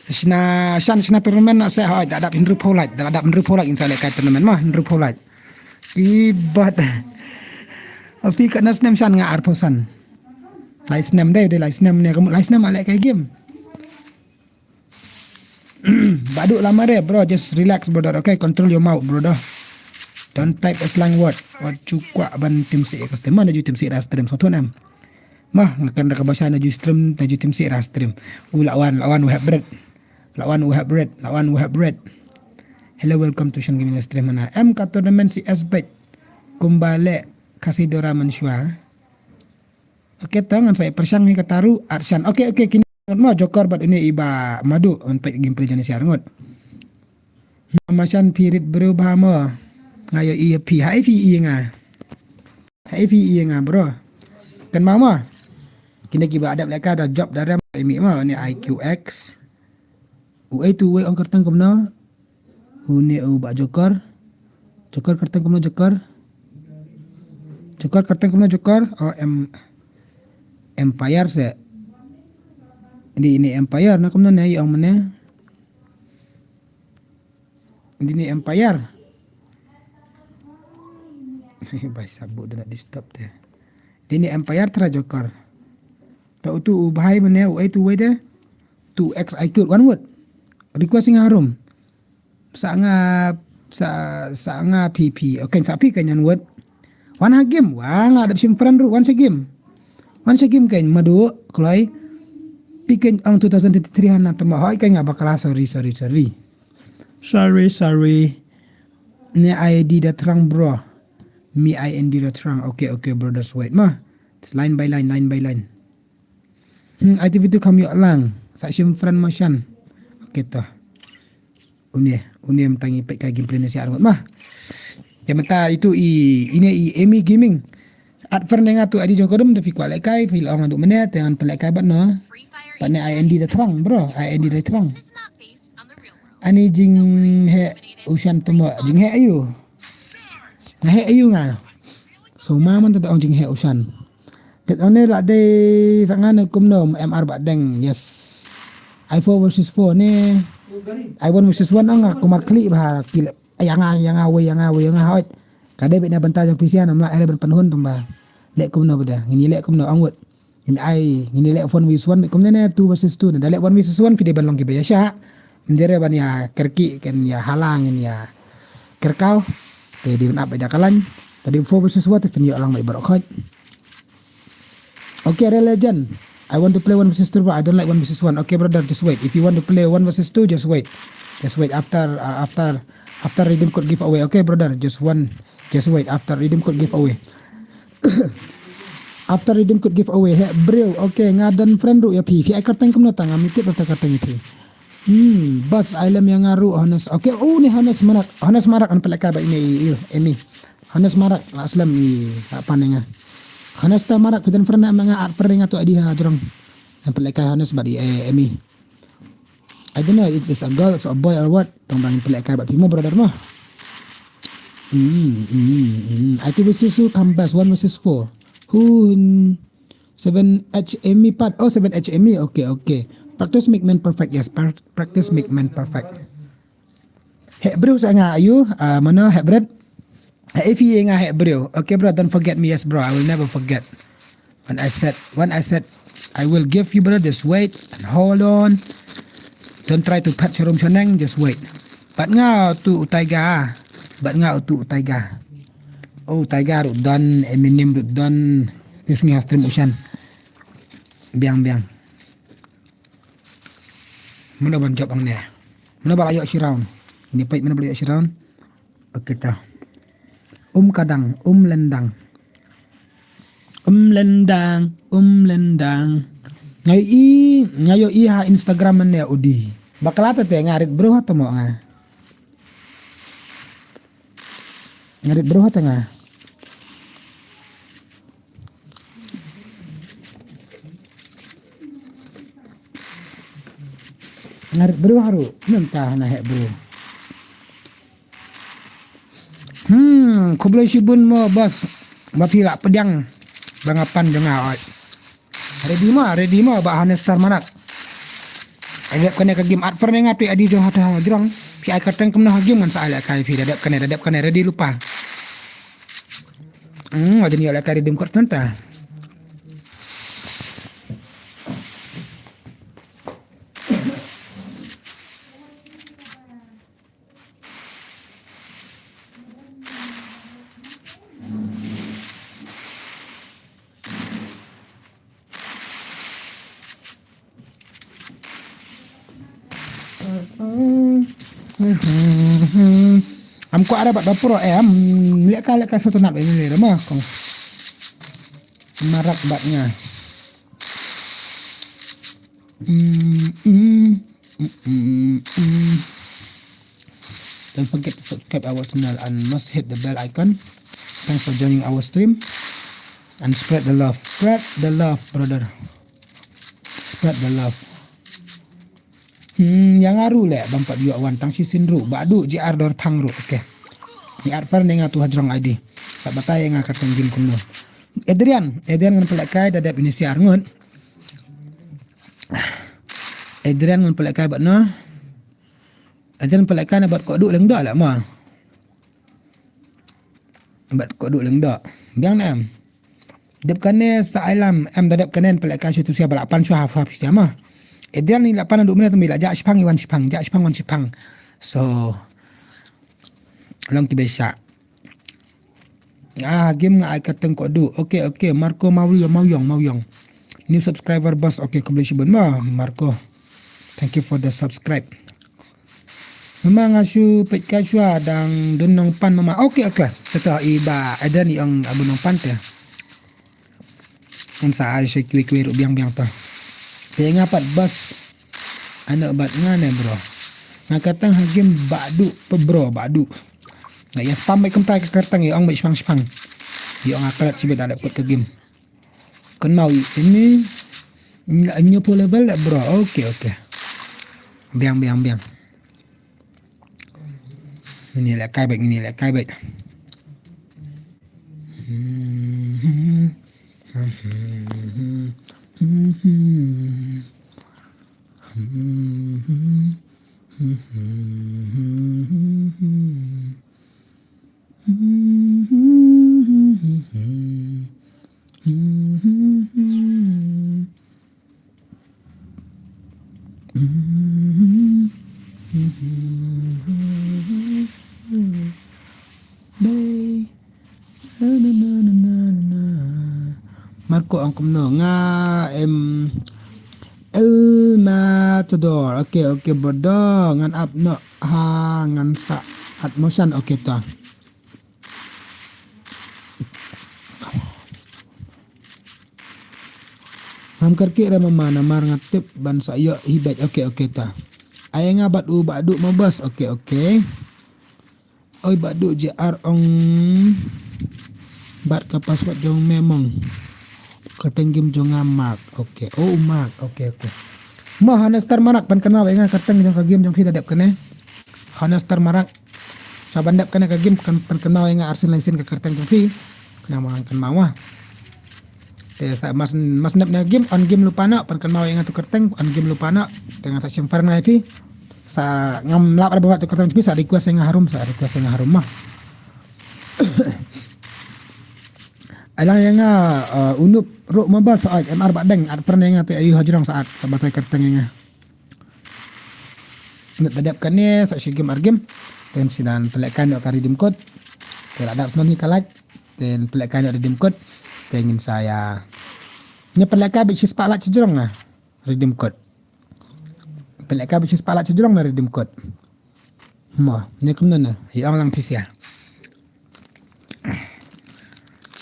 Sina, shan, sina tournament na se hoi. Da dap hynriew phew lai. Da dap hynriew phew lai insa ale ka tournament ma. Hynriew phew lai. Ibat. Api ka nas nem shan nga arphew san. Lai snem dai, dai lai snem ne, kamu lai snem ale kai game. Badu lama re, bro, just relax, brother, okay? Control your mouth, brother. Don't type a slang word. Wat chukwa ban tim si customer na ju tim si ra stream, so thon em. Mah, ngakan da ka basha na ju stream, na ju tim si ra stream. U lawan, lawan we have bread. Lawan we have bread, lawan we have bread. Hello, welcome to Shan Gaming Stream mana. Em ka tournament si S bet. Kumbale, kasi dora manshwa. Okay, to ngan sa ïa pyrshang hi kata ruh, Arshan. Okay, okay, kine ngut mo Joker bad une i Bah Madu, un peit gameplay jong ne siar ngut. Mashan phi rit briew bha mo. Nga ïohi ïa phi, ha ïa phi ïa nga. Ha ïa phi ïa nga bro. Kan ma mo. Kine kiba adep lehkai da job da rem imi mo, une I Q X. Uei tu uwei ong kyrteng kumno? Une u Bah Joker. Joker kyrteng kumno Joker? Joker kyrteng kumno Joker? Oh, em, Empire se. Di ini Empire na kumno ne ong mene? Di ini Empire. Bai sabu da disturb te. Di ini Empire tra Joker. Ta utu u bhai mene uei tu uwei de. Tu X I Q one word. Requesting a room. Sa nga, sa, sa nga P P. Okay, sa P kan yan word. Wan ha game. Wa nga dap shim friend ruh wan sa game. Wan sa game kan Madu kloi. Pi kan ang two thousand twenty-three hana tama hoi kan nga bakla, sorry, sorry, sorry. Sorry, sorry. Ne I D da terang bro. Mi I N D da terang. Okay, okay, brothers, wait ma. It's line by line, line by line. Hmm, activity kam ïoh lang. Sa shim friend motion. Okay to. Une, une mynta ngi peit ka gameplay ne siar ngut ma. Te mynta itu i, ine i Emi Gaming. At friend nga tu adi jong kodum te phi kwah lehkai, phi la ong adu mene, te ngan pynlehkai bad no. Bad ne I N D da terang, bro. I N D da terang. Ani jingheh u Shan temo, jingheh ayu. Nga heh ayu nga. So ma man te da ong jingheh u Shan. Tet one la dei sa nga ne kumno M R ba deng, yes. I four versus four ne. I one versus one ong nga kumar kli ba kile. Ïa nga, ïa nga, wei, ïa nga, wei, ïa nga, hoi. Ka dei bit na bynta jong P C nam la ere ban pynhun tum ba. Leh kumno ba da, ngin leh kumno ong wut. Ngin ai, ngin leh one versus one, bit kumne ne two versus two ne. Da leh one versus one, phi dei ban long ki ba ïa sha. Ndere ban ïa kerki, kan ïa halang, ngin ïa kerkau. Te dei ban ap bit da kalan. Tadi four versus four, te phin ïoh lang bit barok khot. Okay, Real Legend. I want to play one versus two, but I don't like one versus one. Okay, brother, just wait. If you want to play one versus two, just wait. Just wait after uh, after after redeem code giveaway. Okay, brother, just one, just wait after redeem code giveaway. After redeem code giveaway, he bro. Okay, nga don friend ruh ïa phi. Phi ai kyrteng kumno ta, nga mutip ta kyrteng ïa phi. Hmm, bas ai lem ïa nga ruh Honest. Okay, oh ni Honest Marak. Honest Marak an pelaka ba ini i Emi. Honest Marak la slem i apa ni nga. Honest ta Marak phi don friend ma nga at friend nga tu adi ha jrong. An pelaka Honest ba di eh, Emi. I don't know if it's a girl or a boy or what. Tong bang pelaka ba phi mo brother mo. Hmm, hmm, hmm. I T V C S U come best one versus four. Who in seven H M E part? Oh, seven H M E. Okay, okay. Practice make man perfect. Yes, pra- practice make man perfect. He bro sa nga ayu, uh, mana he bro. He if you nga he bro. Okay bro, don't forget me. Yes bro, I will never forget. When I said, when I said I will give you bro, just wait and hold on. Don't try to pat sharum shaneng, just wait. Bat nga tu utaiga. Bat nga tu utaiga. Oh, Tiger ruh don, Eminem ruh don. Tis ngi ha stream u Shan. Biang biang. Mano ban jop ang ne. Mano ba la ïoh shi round. Ni peit mano ba la ïoh shi round. Okay ta. Um kadang, um lendang. Um lendang, um lendang. Nga ïohi, nga ïohi ha Instagram ne udi. Bakla te te nga rit bro ha temo nga. Nga rit bro ha temo nga. Ngar bru haru, mynta hana heh bru. Hmm, khublei shibun mo bos. Ba phi lah pdiang ba nga pan jong nga oi. Ready mo, ready mo ba Honest Star Marak. Dep kane ka game at far ne nga tu adi jong hata jrong. Phi ai ka teng kumno ha game ngan sa ai lehkai phi da dep kane, da dep kane ready lypa. Hmm, wa jin ïoh lehkai redeem code tanta. Am ko ara bat dapur em leka leka soto nat ini le ma kong. Marak bat nga. Mm, mm, mm, mm, mm. Don't forget to subscribe our channel and must hit the bell icon. Thanks for joining our stream and spread the love. Spread the love, brother. Spread the love. Hmm, ïa nga ruh leh bam pat ïoh wan tang shisien ruh ba duh J R dor phang ruh. Okay. Ni ar far ne nga tu hajrong I D. Sa batai nga ka teng gim kumno. Adrian, Adrian ngan pynlehkai da dep ini siar ngut. Adrian ngan pynlehkai bad no. Adrian pynlehkai na bad ko duh leng dah lah ma. Bad ko duh leng dah. Biang na em. Dep kane sa ailam em da dep kane pynlehkai shu tu sia ba la pan shu hap hap sia ma. Adrian ni la pan duh minit tu mi la jak shipang iwan shipang, jak shipang wan shipang. So long ki besha. Ah, game nga ai ka teng ko du. Okay, okay. Marco Mawiong, Mawiong, Mawiong. New subscriber bos. Okay, khublei shibun ma Marco. Thank you for the subscribe. Mama nga shu peit ka shwa dang dun nong pan mama. Okay, okay. Tata i ba adan i ong abu nong pan te. Kan sa ai shu kiwi kiwi ruh biang biang ta. Te nga pat bas. Anak bat nga ne bro. Nga katang ha game badu pe bro badu. Nga ya spam bai kumtai ka kartang ya ong bai shpang shpang. Ya ong akalat sibit ada put ka game. Kan mau ini. New level bro. Okay, okay. Biang biang biang. Ngin ïalehkai beit, ngin ïalehkai beit. Marco ong kumno nga em El Matador. Okay, okay, brother. Ngan ap no ha ngan sa at motion. Okay, ta. Ngam kyrkieh re mama namar nga tip ban sa ïoh hi beit. Okay, okay ta. Ai nga bad u badu ma bas. Okay, okay. Oi badu je ar ong bad ka password jong me mong. Ka teng game jong nga Mark. Okay. Oh Mark. Okay, okay. Ma Honest Star Marak pan kynmaw ïa nga ka teng jong ka game jong phi da dep kane. Honest Star Marak. Sa ban dep kane ka game kan pan kynmaw ïa nga arsien laisien ka kyrteng jong phi. Kynmaw kynmaw wa. Te sa mas mas dep na game on game lupa na pan kynmaw ïa nga tu kyrteng on game lupa na. Te nga sa shim far na ïa phi. Sa ngam lap ada bawa tu kyrteng jong phi sa request ïa nga harum sa request ïa nga harum ma. Alang ïa nga uh, unup ruk ma ba sa M R ba deng at pernah ïa nga tu ayu hajrong sa at sa batai kyrteng ïa nga. Nut da dep kane sa shi game ar game. Ten sidan pelek kan ka redeem code. Te la dap non ni ka like. Ten pelek kan redeem code. Ten ngin saya. Ni pelek ka bit shi spah like sejrong na redeem code. Pelek ka bit shi spah like sejrong na redeem code. Mo, ni kumno na. Hi ong lang pisia.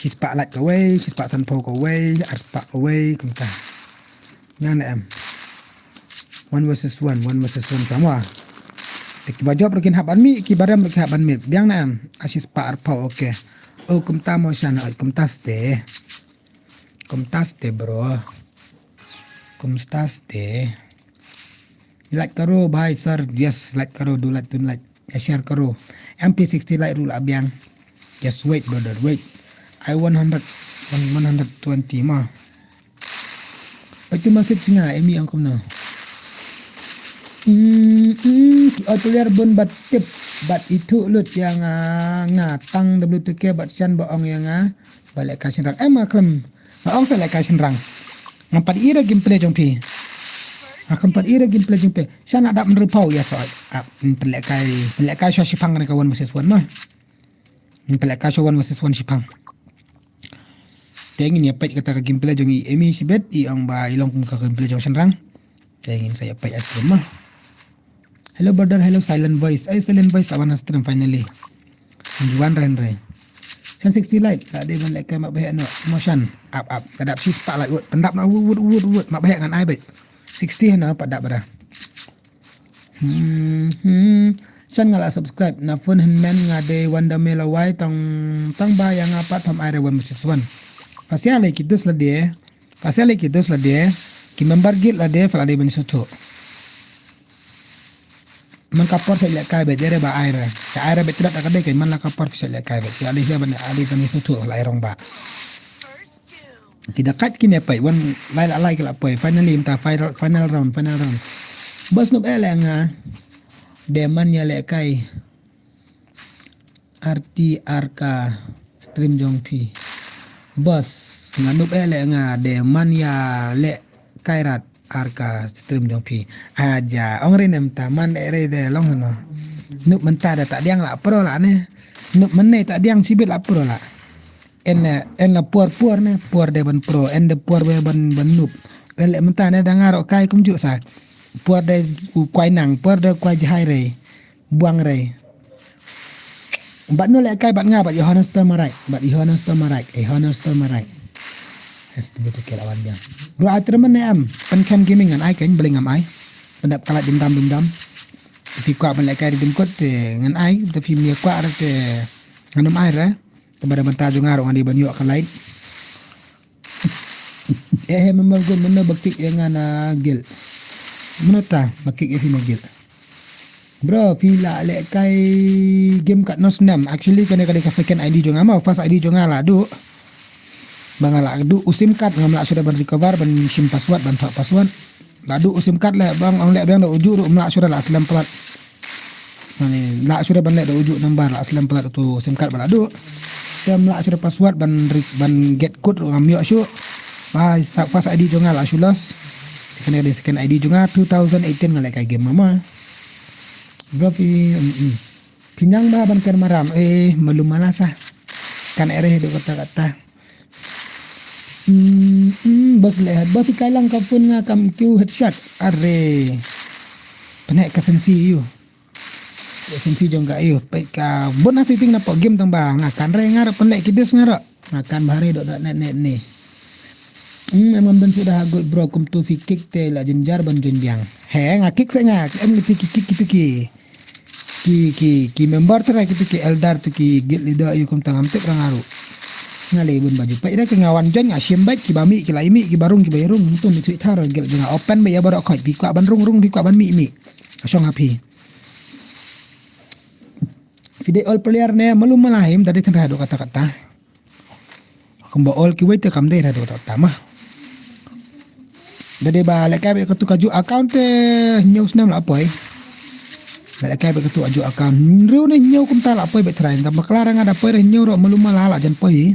Shispah lait kawei, shispah sanphew kawei, arspah kawei, kumta. Biang na em. One versus one, one versus one, sama. Te kiba jop ruh kin hap ban mih, kiba rem ruh kin hap ban mih. Biang na em. A shispah arphew, okay. Oh, kumta mo shan, oh, kumta ste. Kumta ste, bro. Kumta ste. Like karo bhai sir. Yes, like karo, do like, do like. Ya share karo. M P sixty like ruh la biang. Just wait brother, wait. I one hundred, one hundred twenty ma. Peit tu message nga, Emi ong kumno. Hmm, hmm, ki ot player bun bad tip bad itu lut ïa nga, nga tang W two K bad shan ba ong ïa nga ba leh kai shynrang. Em, nga khlem. Nga ong sa leh kai shynrang. Ngam pat ïohi gameplay jong phi. Nga khlem pat ïohi gameplay jong phi. Shan la dap hynriew phew ïa sa. Ah, pynleh kai, pynleh kai sha shiphang kane ka one versus one ma. Pynleh kai sha one versus one shiphang. Te ngin ïa peit kata ka gameplay jong i Emi shibit, i ong ba i long kum ka gameplay jong shynrang. Te ngin sa ïa peit ha stream ma. Hello brother, hello silent voice. Ai silent voice la wan ha stream finally. Ngi wan ren re. Shan sixty like, la dei ban leh kai ma bheh no. Mo shan, ap ap. Ka dap shispah like wut. Pyndap na wut wut wut wut. Ma bheh ngan ai beit. Sixty na pat dap bra. Hmm, hmm. Shan nga la subscribe na phone hynmen nga dei Wonder Mel awai tang tang ba ïa nga pat pham ai re one versus one. Pasia le ki dus la de. Pasia le ki dus la de. Ki member guild la de pha la de ben sutu. Man ka por sa leh kai bet jere ba ai re. Ka ai re bet trat ka dei kai man la ka por sa leh kai bet. Ka dei sia ban ai re ben sutu la ai rong ba. Ki da kat kine pai wan lai la lai ki la poi. Finally mynta final, final round, final round. Bas nup eh leh nga. De man ïa leh kai. Arti arka stream jong phi. Bas nga nup eh leh nga de man ïa leh kai rat arka stream jong phi. Aja ong re ne mynta man eh re de long no. Nup mynta de ta diang la pro la ne. Nup mynne ta diang sibit la pro la. En, eh, en la por por ne, por de ban pro, en de por de ban ban nup. En le mynta ne da nga ro kai kumjuh sa. Por de u kwai nang, por de kwai jahai re. Buang re. Bat no le kai bat nga bat Yohanes to marai, bat Yohanes to marai, eh Yohanes to marai. Es tu betul kira wan dia. Bro, ai tremen ne am, pen cam gaming ngan ai kan, beli ngam ai. Pendap kalat dendam dendam. Tapi kuat ban le kai di dengkot te ngan ai, tapi mia kuat te nganum ai re. Te bada banta jong nga ruh ngan dei ban ïoh ka light. Eh, eh, memang gun mano ba kick ïa nga na guild. Mano ta ba kick ïa phi na guild. Bro, phi la leh kai game kat no snem. Actually kane ka dei ka second I D jong nga ma, first I D jong nga la duh. Ba nga la duh u sim card ngam lah shuh ban recover ban shim password ban thoh password. La duh u sim card leh bang ong leh bang da uju ruh mlah shuh la slem plat. Mane la shuh ban leh da uju number la slem plat tu sim card ba la duh. Te mlah shuh password ban ri-, ban get code ruh ngam ïoh shuh. Ba sa first I D jong nga la shuh lost. Kane dei second I D jong nga two thousand eighteen nga leh kai game ma. Bro phi, mm, mm. Phi nang ba ban ker maram eh malu malasa. Kan ereh do kata kata. Hmm, hmm, bos leh, bos i kai lang ka phone nga kam kiew headshot. Are. Pynheh ka sensi ïu. Ka sensi jong ka ïu. Peit ka bun na setting na pok game tang ba nga kan re nga ro pynleh kidis nga ro. Nga kan ba hare do da net net ni. Hmm, em ngam don suda ha gold bro kum tu phi kick te la jenjar ban jon biang. He nga kick se nga em ngi kick kick kick kick. Ki, ki, ki member te ra ki te ki elder te ki guild leader ïu kumta ngam tip ra nga ruh. Nga leh bun baju peit ra ki nga wan join nga shim bad ki ba mih ki la ïa mih ki ba rung ki ba ïa rung tu ni twi thar guild jong nga open ba ïa baroh khoit phi kwah ban rung rung phi kwah ban mih mih. Ka shong ha phi. Phi dei all player ne malu mala him da dei than ra do kata kata. Kumba all kiwei te kam dei ra do ta ma. Da dei ba leh kai bad katu ka ju account te hynñiew snem la poi. Ba leh kai bad katu ka ju account. Hynriew ne hynñiew kumta la poi bad trai. Ngam bakla ra nga da poi ra hynñiew ruh malu mala la jan poi.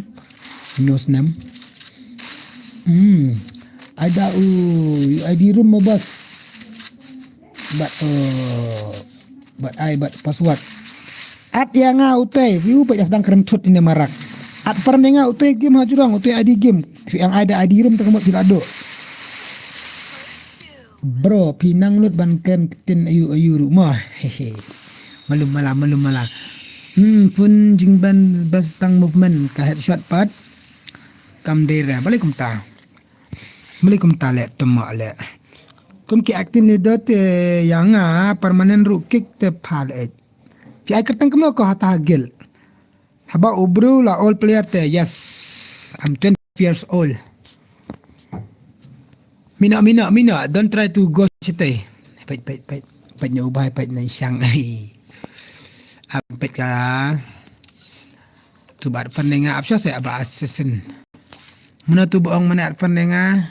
Hynñiew snem. Hmm. Ai da u, u I D room mo bas. Bad, uh, bad ai bad password. At ïa nga utei, view peit ïa sdang kren thut ine marak. At pern ïa nga utei game ha jurong, utei I D game. Phi ang ai da I D room te ka mut phi la duh. Bro, phi nang lut ban kren ktien ayu ayu ruh mo. Hehe. Malu mala, malu mala. Hmm, phone jingban bas tang movement ka headshot pat. Kam dei re, balei kumta. Meli kumta leh tuma leh. Kum ki acting leader te ïa nga permanent ruh kick te pha leh. Phi ai kyrteng kumno ko hata ha guild. Haba u bru la all player te yes. I'm twenty years old. Mina mina mina don't try to go shetei. Peit, peit, peit. Peit na u bhai, peit na i shang. Ap peit ka. Tu ba pyndenga ap sha se ba assassin. Muna tu ba ong muna pyndenga.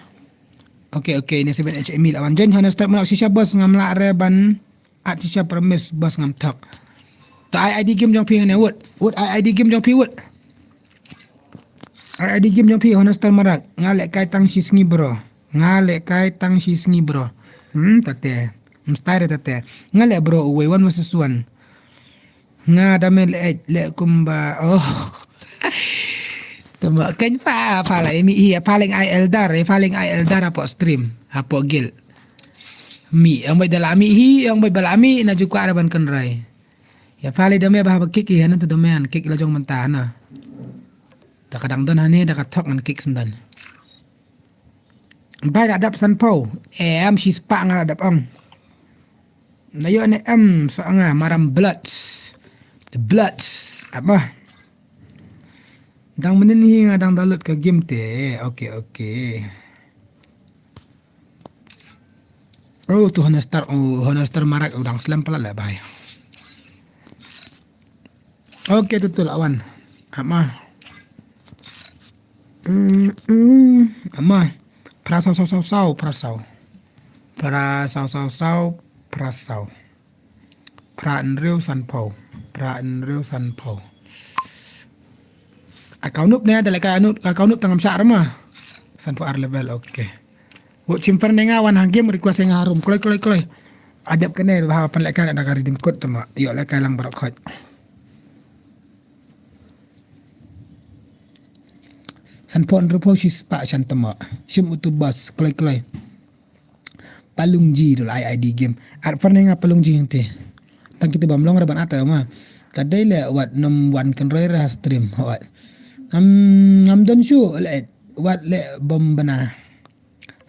Okay, okay, ni seven H M E la wan join Honest Star muna shisha boss ngam lah re ban. At shisha promise boss ngam thok. Ta ai I D game jong phi ne wut. Wut ai I D game jong phi wut. Ai I D game jong phi Honest Star Marak. Nga leh kai tang shi sngi bro. Nga leh kai tang shi sngi bro. Hmm, tate. Mstai re tate. Nga leh bro uwei one versus one. Nga da me leh leh kumba. Oh. Tama kan pa pa la imi hi pa leng ai eldar, pa leng ai eldar apo stream, apo guild. Mi, ong bai da la mi hi, ong bai ba la mi na ju kwah ra ban kynrai. Ya pale da me ba haba kick i hana tu da me an kick la jong mynta hana. Da ka dang don hane da ka thok ngan kick sendon. Bai da dap san pau. Em shi spah nga da dap ong. Na yo ne em so nga maram bloods. The bloods. Apa? Dang menin hi nga dang download ka game te. Okay, okay. Oh, tu Honest Star, oh, Honest Star Marak u dang slem pala le bai. Okay, tu tu lawan. Ama. Mm, mm, ama. Pra saw saw saw saw, pra saw. Pra saw saw saw, pra saw. Pra hynriew san pau. Pra hynriew san pau. Account noob ne da leh kai account noob tang am shah rama. San pau ar level, okay. Wo chim per ne nga wan ha game request nga harum. Kloi, kloi, kloi. Adep kene ba ha pan leh kai da ka redeem code tama. Yo leh kai lang barok khot. San pau hynriew pau shi spah shan tama. Shim utu bas, kloi, kloi. Palungji dul ai I D game. At far ne nga palungji hangte. Tang kita bam long ra ban ata ma. Kadai le wat nom wan kan roi ra stream wat. Ngam ngam don shu le wat le bom bana.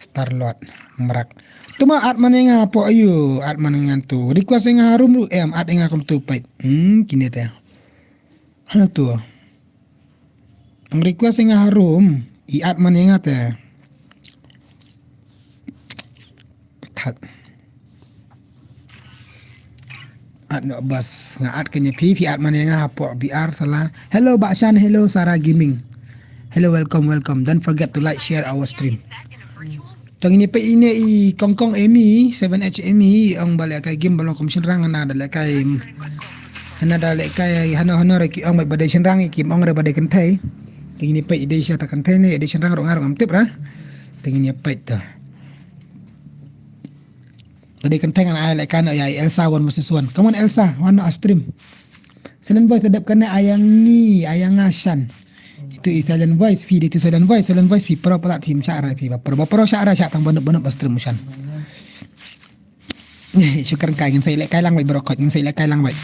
Star Lord Marak. Tuma at mane nga po ayu at mane nga tu. Request nga harum ru em at nga kum tu pait. Hmm, kini te. Hana tu. Ang request nga harum, i at mane nga te. That. At no bas nga at kenya phi phi at mane nga hapo B R sala. Hello Bakshan, hello Sarah Gaming. Hello, welcome, welcome. Don't forget to like, share our stream. Tang ini pe ini i kongkong emi seven H emi ong ba leh kai game ba long kum shynrang hana da leh kai hana da leh kai hana hana re ki ong ba dei shynrang i kim ong re ba dei kynthei. Tang ini pe i dei sha ta kynthei ne i dei shynrang ruh nga ruh ngam tip ra. Tang ini pe ta. Ba dei kynthei ngan ai leh kai na ya Elsa one versus one. Come on Elsa, wan na stream. Silent voice adep kane ayang ni ayang nga shan. Itu i silent voice phi di tu silent voice silent voice phi pro palat phi msha rai phi ba pro ba pro sha rai sha tang banep banep ba stream shan. Shukran kai ngin sai leh kai lang bai bro kot ngin sai leh kai lang bai.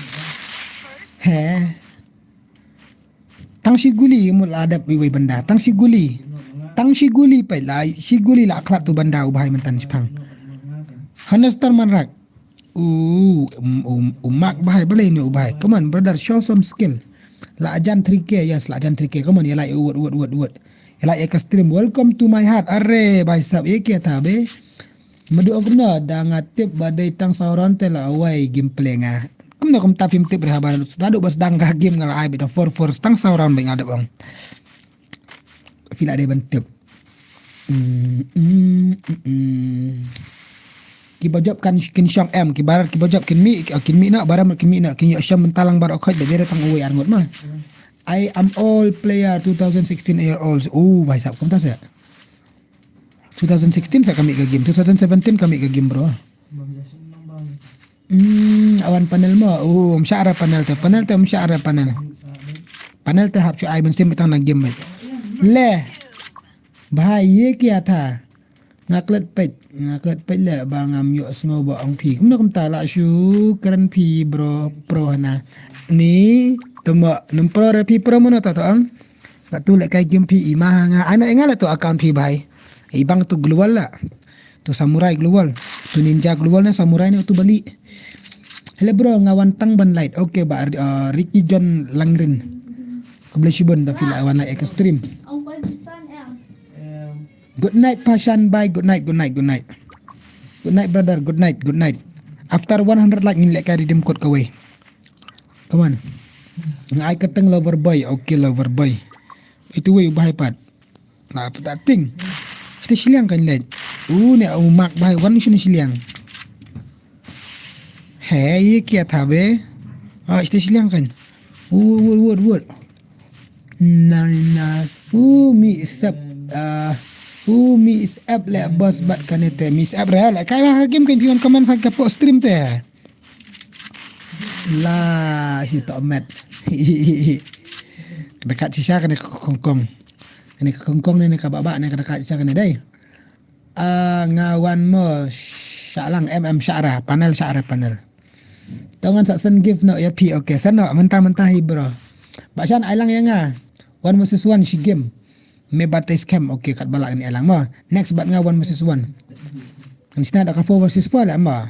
He. Tang shi guli mul adep bai bai benda tang shi guli. Tang shi guli pai la shi guli la khlap tu benda u bahai mentan shipang. Honest Star Marak. U, u, u, u mak bahai balei ni u bahai. Come on brother, show some skill. La ajan three K, yes, la ajan three K. Come on, ya lai word word word word. Ya lai ka stream. Welcome to my heart. Are bai sap ye ke ta be. Madu aku na da nga tip ba dei tang sauran te la wai game play nga. Kum na kum ta phim tip re habar. Dadu bas dang ka game nga la ai bita four four tang sauran bai nga dep ong. Fila dei ban tip. Mm, mm, mm, mm. Kiba jop kan kin shong em kiba rar kiba jop kin mi kin mi na baram kin mi na kin yo sham talang bar okhoj da jere tang uwe ar ngot ma. I am all player two thousand sixteen year old. Oh, bhai sab kumta se. Two thousand sixteen sa kami ka game. Two thousand seventeen kami ka game bro. Hmm, awan panel mo. Oh, msha ra panel te. Panel te msha ra panel. Panel te hap shu ai ban sim tang na game mai. Le. Bhai ye kya tha. Nga klet peit, nga klet peit le ba ngam ïoh sngew ba ong phi. Kumno kumta la shu kren phi bro pro hana. Ni temo num pro re phi pro mono ta to ang. Ba tu le kai game phi ima nga. Ano enga le to account phi bhai. Ibang tu global la. Tu samurai global. Tu ninja global ne samurai ne tu bali. Hello bro, nga wan tang ban light. Okay ba uh, Ricky John Langrin. Khublei shibun da phi la wan light ek stream. Good night Pashan bye. Good night, good night, good night. Good night brother, good night, good night. After one hundred like ngin lehkai redeem code kawei. Come on. Nga ai kyrteng Lover Boy. Okay, Lover Boy. Itu wei u bhai pat. Na pata ting. Ita shiliang kan leh. U ne u mak bhai wan shuni shiliang. He, ye kya tha be? Ah, ita shiliang kan. U, word, word, word. Na, na. U, mi sep. Ah, u, mi sep le boss bat kan ite. Mi sep re le. Kai ba game kan pion comment sa ka po stream te. La, hi to met. Dekat sisa kan ka kongkong. Kan ka kongkong ne ka baba ne ka dekat sisa kan dai. Ah, nga wan mo Shah lang M M Shah ra, panel Shah ra, panel. To ngan sa send gift noh ïa phi, okay. Send noh, mynta mynta hi bro. Ba shan ai lang ïa nga. One versus one shi game. Me bat te scam, okay, kat ba lah ngan ai lang mo. Next bat nga one versus one. Kan sna da ka four versus four lah mo.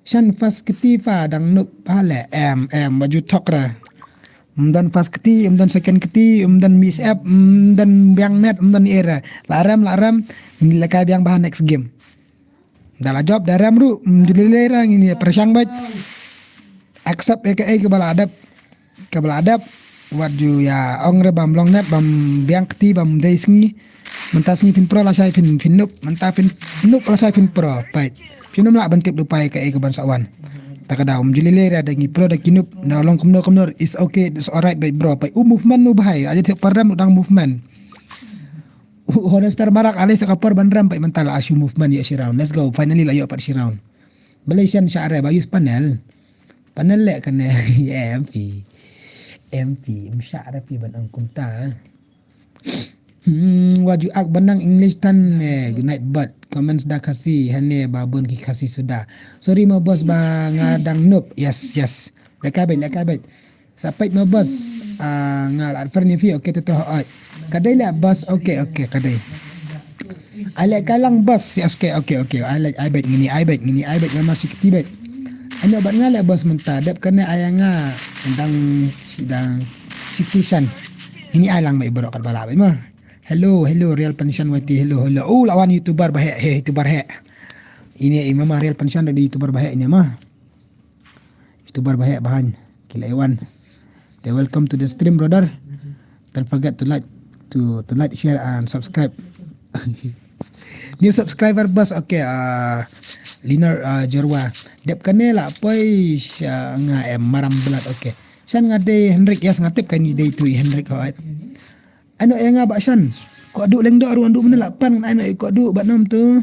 Shan first kti fa dang nup ha le em em ba ju thok ra. Ym don first kti, ym don second kti, ym don mi sep, ym don biang net, ym don era. La rem, la rem, ngi lehkai biang bha next game. Da la jop, da rem ruh, ym ju lei lei ra, ngin ïa pyrshang beit. Accept ïa kaei kaba la dep, kaba la dep. Wat ju ïa ong re bam long net, bam biang kti, bam dei sngi. Mynta sngi phin pro lashai phin, phin nup, mynta phin nup lashai phin pro. Peit. Phin ym lah ban tip dupai kaei kaban sa wan. Ta ka daw, ym ju lei lei ra, da ngi pro da ki nup, da long kumno kumno, it's okay, it's alright beit bro. Peit, u movement u bhai, aja thiah parem u dang movement. U Honestar Marak, ale sa ka por ban rem, peit mynta la shu movement ïa shi round. Let's go, finally la ïoh pat shi round. Balei shan Shah re ba use panel. Panel leh kane, M P. M P, ym Shah re phi ban ong kumta. Hmm, wat ju ak ban nang English tan me, good night bud. Comments da Khasi, hane ba bun ki Khasi suda. Sorry mo boss ba nga dang nup. Yes, yes. Lehkai beit, lehkai beit. Sa peit mo boss. Ah, nga la friend ïa phi, okay to to oi. Ka dei leh boss, okay, okay, ka dei. Ai lehkai lang boss, yes, okay, okay, okay. Ai leh, ai beit ngini, ai beit ngini, ai beit nga ma shi kti beit. Ano bat nga leh boss mynta, dep kane ai nga. Dang, dang situation. Ngini ai lang beit bro kat ba lah beit ma. Hello, hello, Real Pension Y T, hello, hello. Oh, lawan YouTuber ba heh, heh, YouTuber heh. Ini i mama Real Pension da YouTuber ba heh ini ma. YouTuber ba heh bahan. Kila Iwan. They welcome to the stream, brother. Don't forget to like, to, to like, share and subscribe. New subscriber bus, okay, uh, Linar uh, Jorwa. Dep kane la poi sha nga em maram blood, okay. Shan nga dei Henrik, yes, nga tip kan dei tu i Henrik, alright. Ano e nga ba shan. Ko du leng do ruan du mena la pan ano e ko du ba nom tu.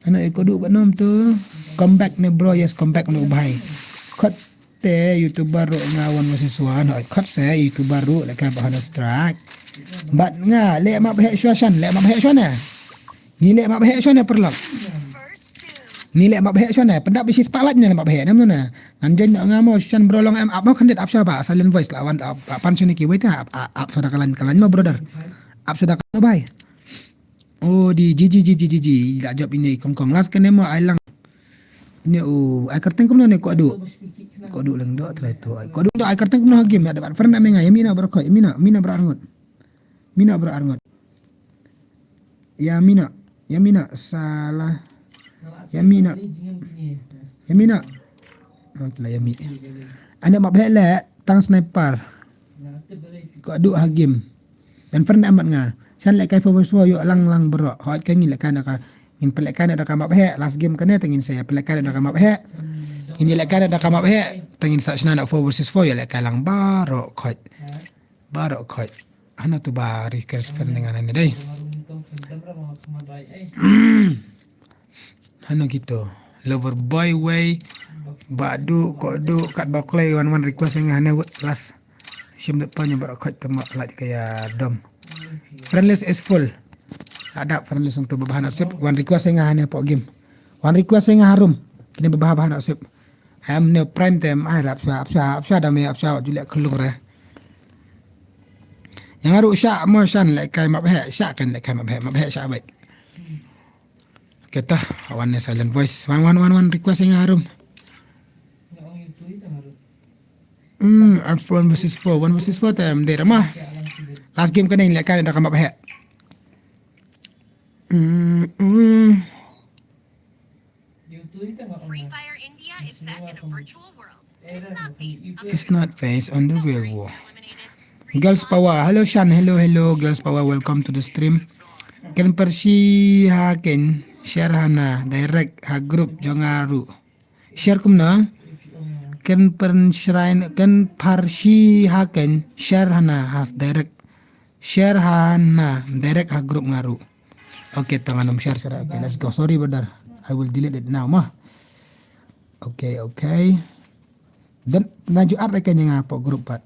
Ano e ko du ba nom tu. Come back ne bro, yes, come back ne bhai. Kot te YouTuber ru nga wan masi suan. Kot se YouTuber ru leka ba hana strike. Bat nga le map he shuashan, le map he shuane. Ni le map he shuane perlok. Ni le map he shuane. Pendap bisi spotlight ne le map he. Nam nuna. Ngan join nga mo shan bro long em ap mo kandit ap shaba. Silent voice lawan ap pan shuni ki wait ap ap sudah kalan kalan mo brother. Ap sudah kalan bhai. Oh, di Gigi, Gigi, Gigi. La job ini kongkong. Last kene mo ai lang. Ini u ai kerteng kumno ne ko adu. Ko adu leng do try to. Ko adu do ai kerteng kumno game ya dapat pernah menga. Ya mina bro ko. Mina, mina bro arngut. Mina bro arngut. Ya mina. Ya mina salah. Ya mina. Ya mina. Oh, kila ya mi. Ane map hele tang sniper. Ko adu ha game. Dan pernah amat nga. Shan lek kai fo so yo lang lang bro. Hot ka ngin lek kai na ka ngin pelek kai na da ka map he. Last game kane ta ngin saya pelek kai na da ka map he. Ngin lek kai na da ka map he. Ta ngin sa shna na four versus four yo lek kai lang baro khot. Baro khot. Hana tu ba request friend dengan ni dai. Hano kito. Lover boy wei. Ba du ko du kat ba klei wan wan request nga hane last. Sim dot pa nyo ba khot tama lait kaya dom. Friend list is full. Ada friend list untuk babahan sip. Wan request nga hane po game. Wan request nga harum. Kini babahan sip. Am ne prime time ai rap sa ap sa ap sa dame ap sa julia kelung re. Yang aru sha mo shan lek kai map he sha kan lek kai map he map he sha bai. Kita wan ne silent voice. Wan wan wan wan request nga harum. Hmm, up one versus four, one versus four time dera mah. Last game kena lek kai da ka map he. Hmm, hmm. Free Fire India is set in a virtual world. It's not based on the real world. Girls Power, hello Shan, hello, hello, Girls Power, welcome to the stream. Kan pyrshah ha ken share hana direct ha group jong nga ruh. Share kumno? Kan pyrshah, kan pyrshah ha ken share hana ha direct. Share hana direct ha group nga ruh. Okay, tang ngan ym share, share. Okay, let's go. Sorry brother. I will delete it now ma. Okay, okay. Dan na ju add ken nga hapoh group pat.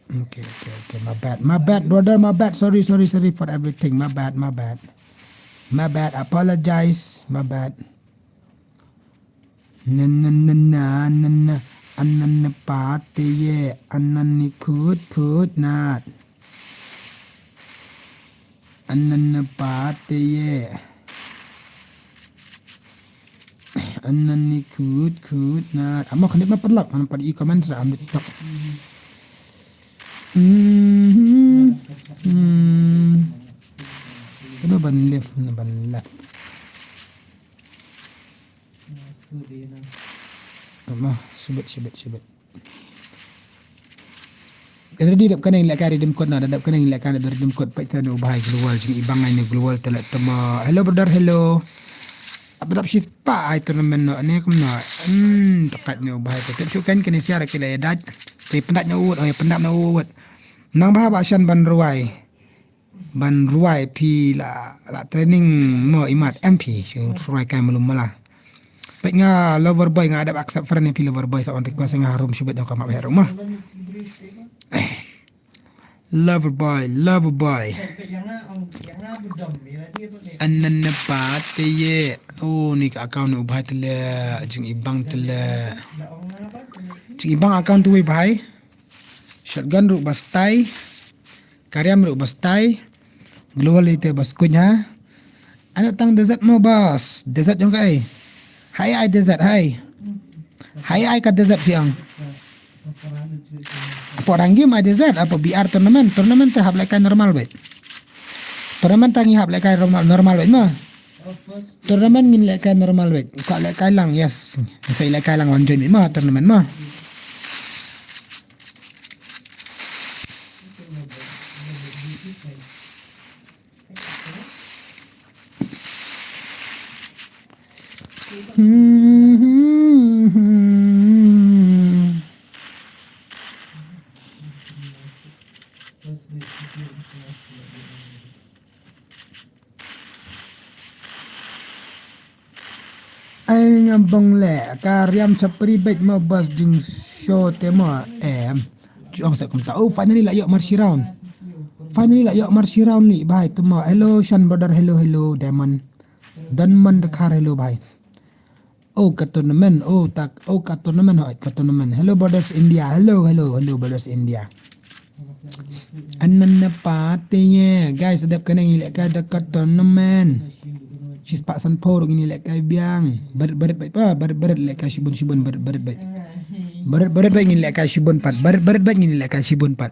Okay, okay, okay. My bad. My bad, brother. My bad. Sorry, sorry, sorry for everything. My bad, my bad. My bad. Apologize. My bad. Na na na na na na. Anana pate ye. Anani khut khut nat. Anana pate ye. Anani khut khut nat. Amo khnip ma paralok, man pat i comment sa am TikTok. Hmm. Hmm. Kano ban live, kano ban live. Amo, shibit, shibit, shibit. Ready dep kane lehkai redeem code na, dep kane lehkai redeem code, peit tano bhai global jing ibang ai ne global telet tama. Hello brother, hello. Apa dap shi spah ai tournament no, ne kumno. Hmm, takat ne bhai, tep shu kan kane siar kile dait. Te pendat ne uwut, oh ya pendat ne uwut. Nang bha ba shan ban ruai. Ban ruai phi la, la training mo imat M P, shu ruai kai malum mala. Peit nga lover boy nga dap accept friend phi lover boy sa on request nga harum shibit jong ka map herum ma. Lover boy, lover boy. Anana pate ye. Oh, ni ka account u bhai tele, jing ibang tele. Jing ibang account tu bhai. Shotgun ruh ba stai. Kariam ruh ba stai. Global ite ba skuin ha. Ano tang desert mo bas. Desert jong kai. Hai ai desert hai. Hai ai ka desert piang. Apo rangi ma desert, apo B R tournament. Tournament te hap lehkai normal bet. Tournament tangi hap lehkai normal, normal bet ma. Tournament ngin lehkai normal bet. Ka lehkai lang, yes. Sa lehkai lang wan join bet ma tournament ma. Ai nga bong le ka riam chapri bej mo bas jing show te mo em. Jong sa kumta. Oh, finally la yok Mercy round. Finally la yok Mercy round ni bhai tu mo. Hello Shan brother, hello hello Diamond. Diamond Dakar, hello bhai. Oh ka tournament, oh tak, oh ka tournament hoi ka tournament. Hello brothers India, hello hello hello brothers India. Anana pate ye. Guys, adap kane ngi lehkai da ka tournament. Shispah sanphew ruh ngi lehkai biang. Barit barit bait pa, barit barit lehkai shibun shibun barit barit bait. Barit barit bait ngi lehkai shibun pat. Barit barit bait ngi lehkai shibun pat.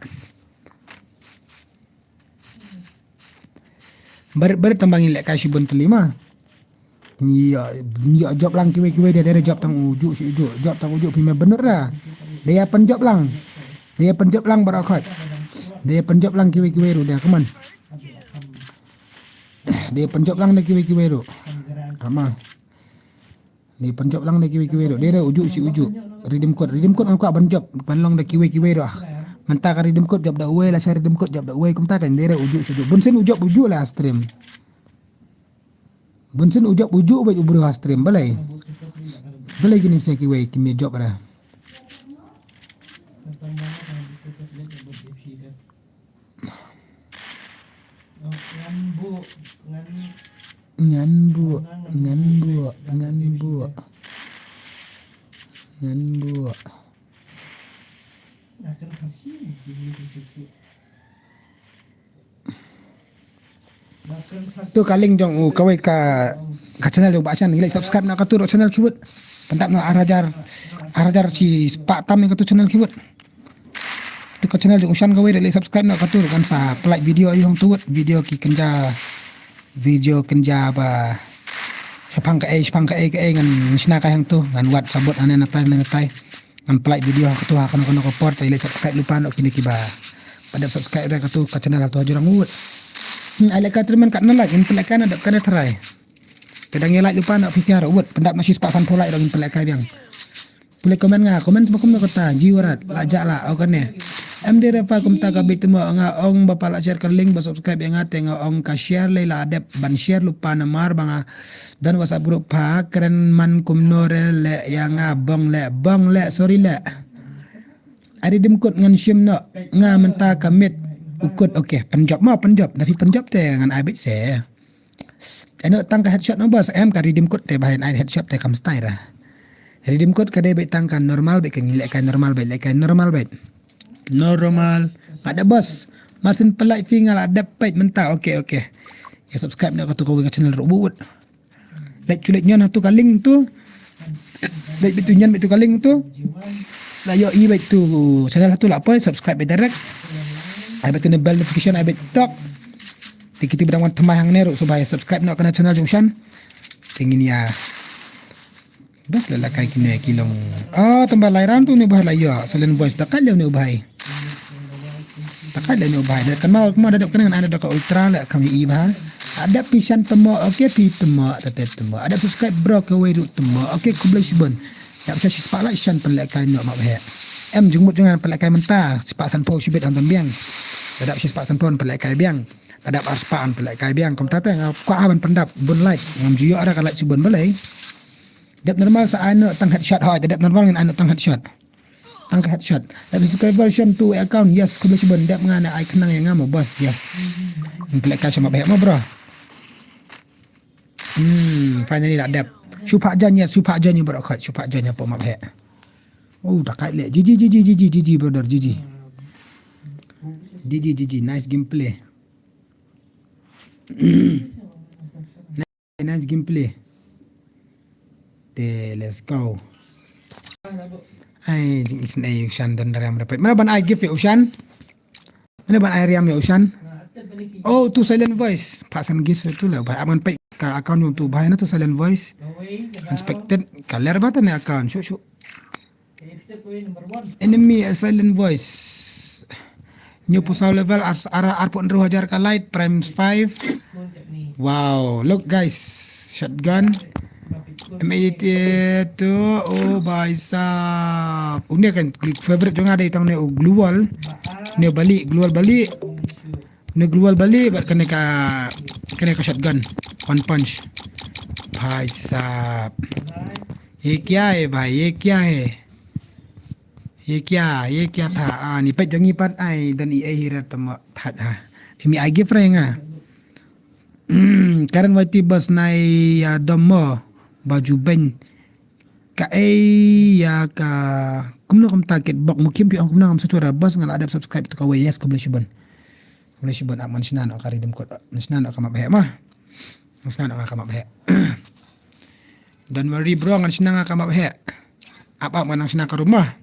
Barit barit tang ba ngi lehkai shibun tylli ma. Ngi ïa, ngi ïa job lang kiwei kiwei de, de job tang uju shi uju, job tang uju phi me benut ra. De ïa pynjob lang. De ïa pynjob lang baroh khoit. De ïa pynjob lang kiwei kiwei ruh de kumne. De ïa pynjob lang de kiwei kiwei ruh. Ama. De ïa pynjob lang de kiwei kiwei ruh. De de uju shi uju. Redeem code, redeem code ngam kwah ban job, ban long de kiwei kiwei ruh. Mynta ka redeem code job da uwei, lashai redeem code job da uwei, kumta kan de de uju shi uju. Bun sien u job uju la stream. Bun sien u job uju bad u briew ha stream balei. Balei kine sa kiwei ki me job ra. Ngan buh, ngan buh, ngan buh. Ngan buh. Tu ka link jong u kawei ka, ka channel jong Bah Shan, ngi leh subscribe na katu ruh channel kiwut. Pyntap na ar hajar, ar hajar shi spah tam ïa katu channel kiwut. Tu ka channel jong u Shan kawei ruh leh subscribe na katu ruh kan sa pynlait video ïa u hangtu wut, video ki kynja, video kynja ba Shaphang kaei, shaphang kaei, kaei ngan shna ka hangtu, ngan wad sabut ane natai, ane natai. Ngan pynlait video ha katu ha kano kano ka por, te leit subscribe lypa noh kine kiba. Pat dep subscribe re katu ka channel hatu ha jrong wut. Hmm, ai lehkai tremen katno like, ngin pynlehkai na dep katne tharai. Te dang ïa like lypa noh phi sha ruh wut, pyndap noh shispah sanphew like ruh ngin pynlehkai biang. Pule comment nga, comment ba kumno kata, Jiwarat, la jah la, o kane. Em de repa kumta ka bit mo nga ong ba pala share ka link ba subscribe ïa nga te nga ong ka share lei la dep ban share lypa namar ba nga don WhatsApp group pha kren man kumno re le ïa nga bong le, bong le, sorry le. Ari dim kut ngan shim no, nga mynta ka mit, u kut, okay, pynjop mo, pynjop, da phi pynjop te ngan ai bit se. Ano tang ka headshot no boss, em ka redeem code te ba hai ai headshot te kam style ra. Redeem code ka dei beit tang ka normal beit ka ngi lehkai normal beit lehkai normal beit. Normal. Ada boss. Masin pelai fi nga la dep peit mynta. Okay, okay. Ya subscribe na ka tu ka wei ka channel ruh wut. Leit chulet nyon hatu ka link tu. Leit beit tu nyon beit tu ka link tu. La yo i beit tu channel hatu la poi subscribe beit direct. Ai beit tu ne bell notification ai beit tok. Te kiti ba dang wan thymmai hangne ruh sngewbha subscribe noh kane channel jong shan. Te ngin ïa bas la lehkai kine ki long. Ah, tang ba lai ram tu ne u bhai la ïoh. Silent voice da ka leh ne u bhai. Da ka leh ne u bhai. Da kan mau kuma da dep kane ngan ai da ka ultra la kam i bha. Ada phi shan temo, okay phi temo, tete temo. Ada subscribe bro kawei ruh temo. Okay khublei shibun. Dap sha shispah la shan pynlehkai noh map he. Em jingmut jong ngan pynlehkai mynta. Shispah sanphew shibit hangtam biang. Dap shispah sanphew pynlehkai biang. Tadap arspah an pynlehkai biang kumta te nga kwah ban pyndap bun like ngam ju ïoh ara ka like shu bun balei. Dep normal sa ai noh tang headshot hoi, dep normal ngin ai noh tang headshot. Tang ka headshot. Dep subscriber shon tu account, yes, khublei shibun dep nga na ai khnang ïa nga mo boss, yes. Ngin pynlehkai sha map he mo bro. Hmm, finally la dep. Shu phah jan, yes, shu phah jan ïa bro khot, shu phah jan ïa po map he. Oh, da kai le. G G, G G, G G, G G brother, G G. G G, G G, nice gameplay. Nice gameplay. Te let's go. Ai jing isnei u shan don riam repet. Mana ban ai gift ïa u shan? Mana ban ai riam ïa u shan? Oh tu silent voice. Pak san gis tu le bai aman pek ka account yung tu bai na tu silent voice. Inspected kaler ba ta ne account. Shu shu. Enemy a silent voice. New pusaw level ar ar ar pun ru hajar ka light prime five. Wow, look guys, shotgun. M eighty two, oh bhai sahab. Une kan favorite jong nga dei tang ne u glue wall. Ne bali, glue wall bali. Ne glue wall bali bad kane ka kane ka shotgun. One punch. Bhai sahab. Ye kya hai bhai, ye kya hai? Ye kya, ye kya tha? Ah, ni pet jong ngi pat ai dan i ai hira tama that ha. Phi mi ai gift re nga. Karen waiti bas nai ya domo baju ben. Ka ei ya ka kumno kumta kit bok mukim pi ong kumno ngam sa chura bas nga la adap subscribe to ka wei yes khublei shibun. Khublei shibun ap man shna no ka riddim kot man shna no ka map he ma. Man shna no ka map he. Don't worry bro ngan shna nga ka map he. Ap ap ngan shna ka rumah.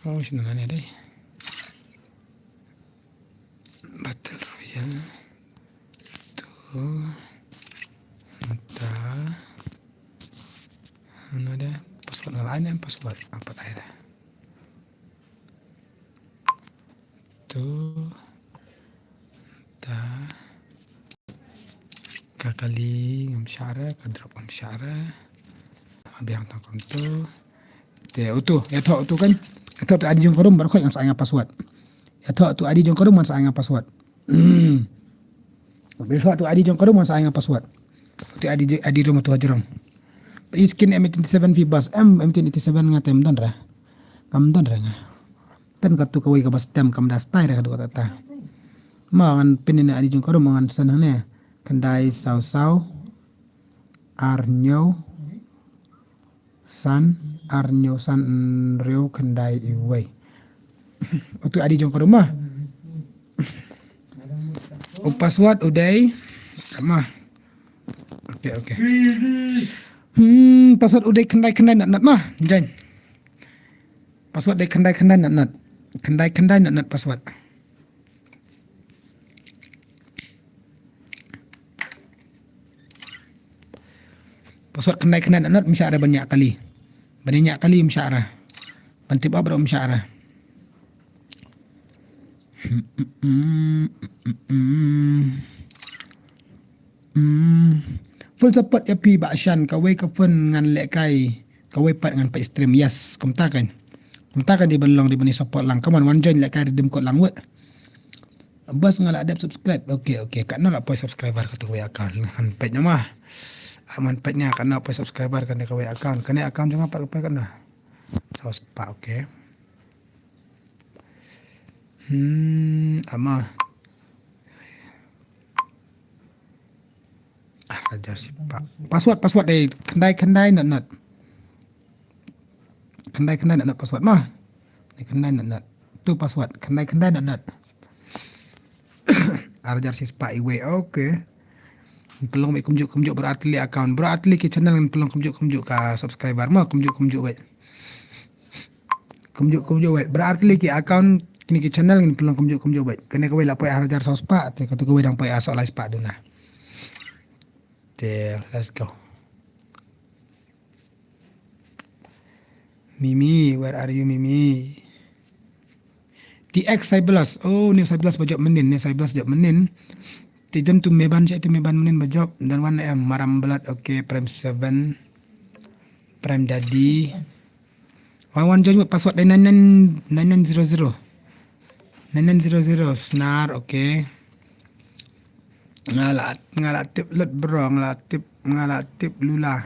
Oh, shino nane dai. Battle Royale. Tu. Enta. Ano dai? Password na lain password. Apa dai dah? Tu. Ta. Ka kali ngam share, ka drop ngam share. Abiang tang kum tu. Te utu, ya tho utu kan. Ya tho tu adi jong karum baru koi ngam sa nga password. Ya tho tu adi jong karum ngam sa nga password. Hmm. Bill tu adi jong karum ngam sa nga password. Tu adi adi rum tu hajrong. Iskin M eighty seven fi bas. M M eighty seven nga tem don ra. Kam don ra nga. Ten katu kawei ka ba stem kam da stai ra ka dua ta. Ma ngan pin ne adi jong karum ngan san ne. Kandai sau sau. Ar nyau. San ar hynñiew san hynriew khyndai wei. Utu I D jong ka ruh ma. U password u dei ma. Okay, okay. Hmm, password u dei khyndai khyndai not not ma. Join. Password dei khyndai khyndai not not. Khyndai khyndai not not password. Password khyndai khyndai not not, ym shah re ban ñiah kali. Ban ñiah kali ym shah re. Ban tip up ruh ym shah re. Hmm. Full support ïa phi Bah Shan, kawei ka phone ngan lehkai, kawei pat ngan peit stream. Yes, kumta kan. Kumta kan dei ban long, dei ban ïa support lang. Come on, wan join lehkai redeem code lang wei. Bos nga la dep subscribe. Okay, okay. Katno la poi subscriber katu kawei account? Ngan peit nga ma. Ah, ngan peit nga katno poi subscriber kane kawei account. Kane account jong nga pat ka poi katno? Saw spah, okay. Hmm, ama. Ah, saja si pa-, password, password dei khyndai khyndai not not. Khyndai khyndai not not password ma. Dei khyndai not not. Tu password khyndai khyndai not not. Ar hajar shi spah iwei, okay. Pynlong wei kumjuh kumjuh, bro Atli account. Bro Atli ki channel ngin pynlong kumjuh kumjuh ka subscriber ma, kumjuh kumjuh wei. Kumjuh kumjuh wei. Bro Atli ki account, kine ki channel ngin pynlong kumjuh kumjuh wei. Kane kawei la poi ar hajar saw spah, te katu kawei dang poi ar saw lai spah duna. Te, let's go. Mimi, where are you, Mimi? T X Cyberlust. Oh, ne Cyberlust ba jop mynnin, ne Cyberlust jop mynnin. Te jan tu Meban, cak tu Meban mynnin ba jop. Dan wan em Maram Blood, okay, Prime seven. Prime Daddy. Wan wan join wei, password dei nine nine, nine nine zero zero. Nine nine zero zero, Snar, okay. Nga la, nga la tip lut bro, nga la tip, nga la tip lula.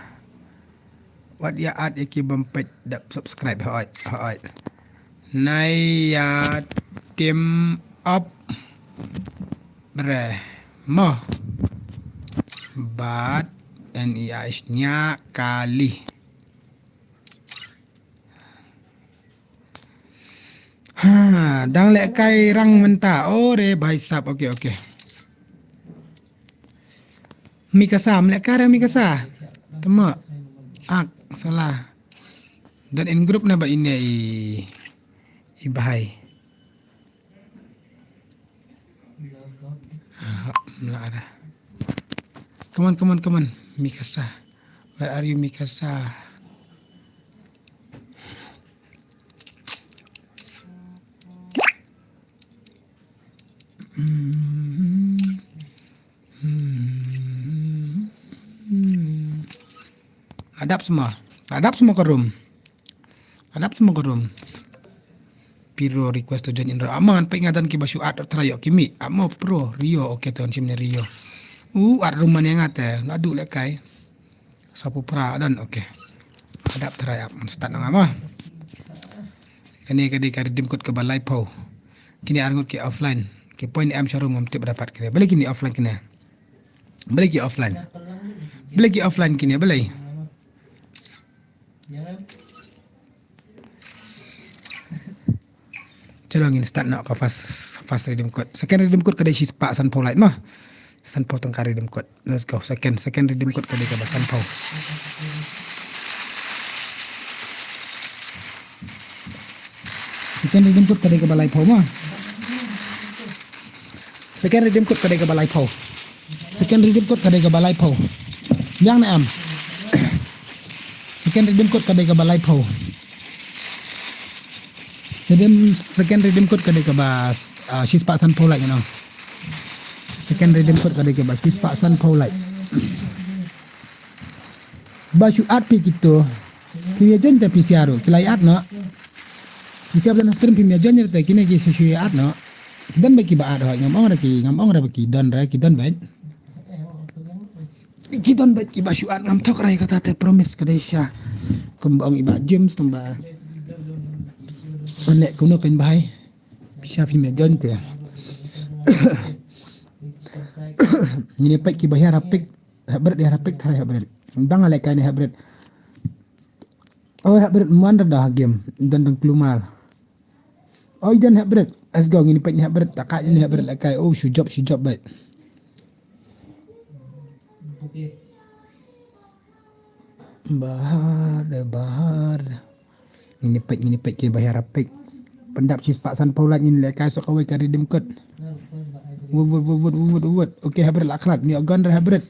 Wat ïa add ïa ki bym peit dep subscribe, hooid, hooid. Nai ïa tim up bre mo. Bad N E I nya kali. Ha, dang lehkai rang mynta. Oh, re bhai sab. Okay, okay. Mikasa, ym lehkai re Mikasa. Tama. Ak, salah. Dan in group na ba ine i, i bhai. Ah, mla ada. Come on, come on, come on. Mikasa. Where are you, Mikasa? Hmm. Hmm. Adap semua. Adap semua ke room. Adap semua ke room. Piro request to join in Rio. Ama ngan peit nga don kiba shu add try ïoh ki mih. Ama pro Rio, okay, to shim ne Rio. U add room mane nga te. Ladu lehkai. Sapu pra don, okay. Adap try up. Start na nga ma. Kane ka dei ka redeem code kaba laiphew. Kine ar ngut ki offline. Ki point em sharum ngam tip dapat kine. Balei kine offline kine. Balei ki offline. Balei ki offline kine, balei. Chalo ngin start noh ka first, first redeem code. Second redeem code ka dei shispah sanphew lait ma. Sanphew tyngka redeem code. Let's go. Second, second redeem code ka dei kaba sanphew. Second redeem code ka dei kaba laiphew ma. Second redeem code ka dei kaba laiphew. Second redeem code ka dei kaba laiphew. Yang na em. Second redeem code ka dei kaba laiphew. Second, second redeem code ka dei kaba, ah, shispah sanphew lait, you know. Second redeem code ka dei kaba shispah sanphew lait. Ba shu add phi kito. Phi ïa join te phi sha ruh. Ki la ïa add noh. Phi sha ba don stream phi ïa join te kine ki shu ïa add noh. Ki don bad kiba add hooid, ngam ong re ki, ngam ong re ba ki don re, ki don bad. Ki don bad kiba shu add, ngam thok re kata te, promise ka dei sha. Kumba ong i Bah James, kumba. Ane kumno kan bhai. Phi sha phi ïa join te. Ngin ïa peit kiba hiar hapik. Hapbret, ïa hapik tharai hapbret. Dang ale kai ne hapbret. Oh, hapbret man da ha game. Don tang klumar. Oh, i don hapbret. Let's go, ngin peit hapbret. Takat ini hapbret lakai. Oh, shu jop, shu jop bait. Bahar, bahar. Ngin peit, ngin peit ke bahar peit. Pyndap shi spah san phew lak ngin lakai sok kawei ka redeem code. Wut, wut, wut, wut, wut, wut. Okay, hapbret la khlad. Mi ogon re hapbret.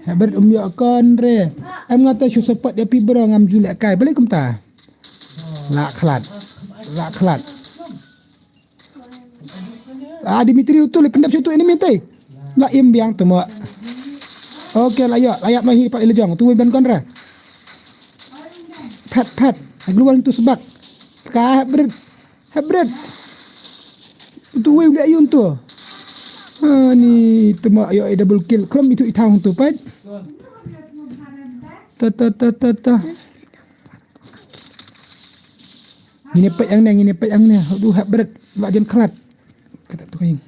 Hapbret um ïoh kon re. Em nga te shu support ïa phi bro ngam ju lehkai. Balei kumta? La khlad. La khlad. Ah, Dimitri utu le pyndap shu tu enemy te. La im biang tu mo. Okay, la ïoh, la ïap ma hi pat i lejong. Tu wei ban kon re. Phet, phet. Agluan tu sebak. Ka hapbret. Hapbret. Tu wei u leh ayun tu. Ah, ni tema ayo ai double kill. Krom itu itang tu pat. Ta ta ta ta ta. Ngin peit ang ne, ngin peit ang ne. Aduh, hapbret. Ba jen khlad. Kata tu kaing.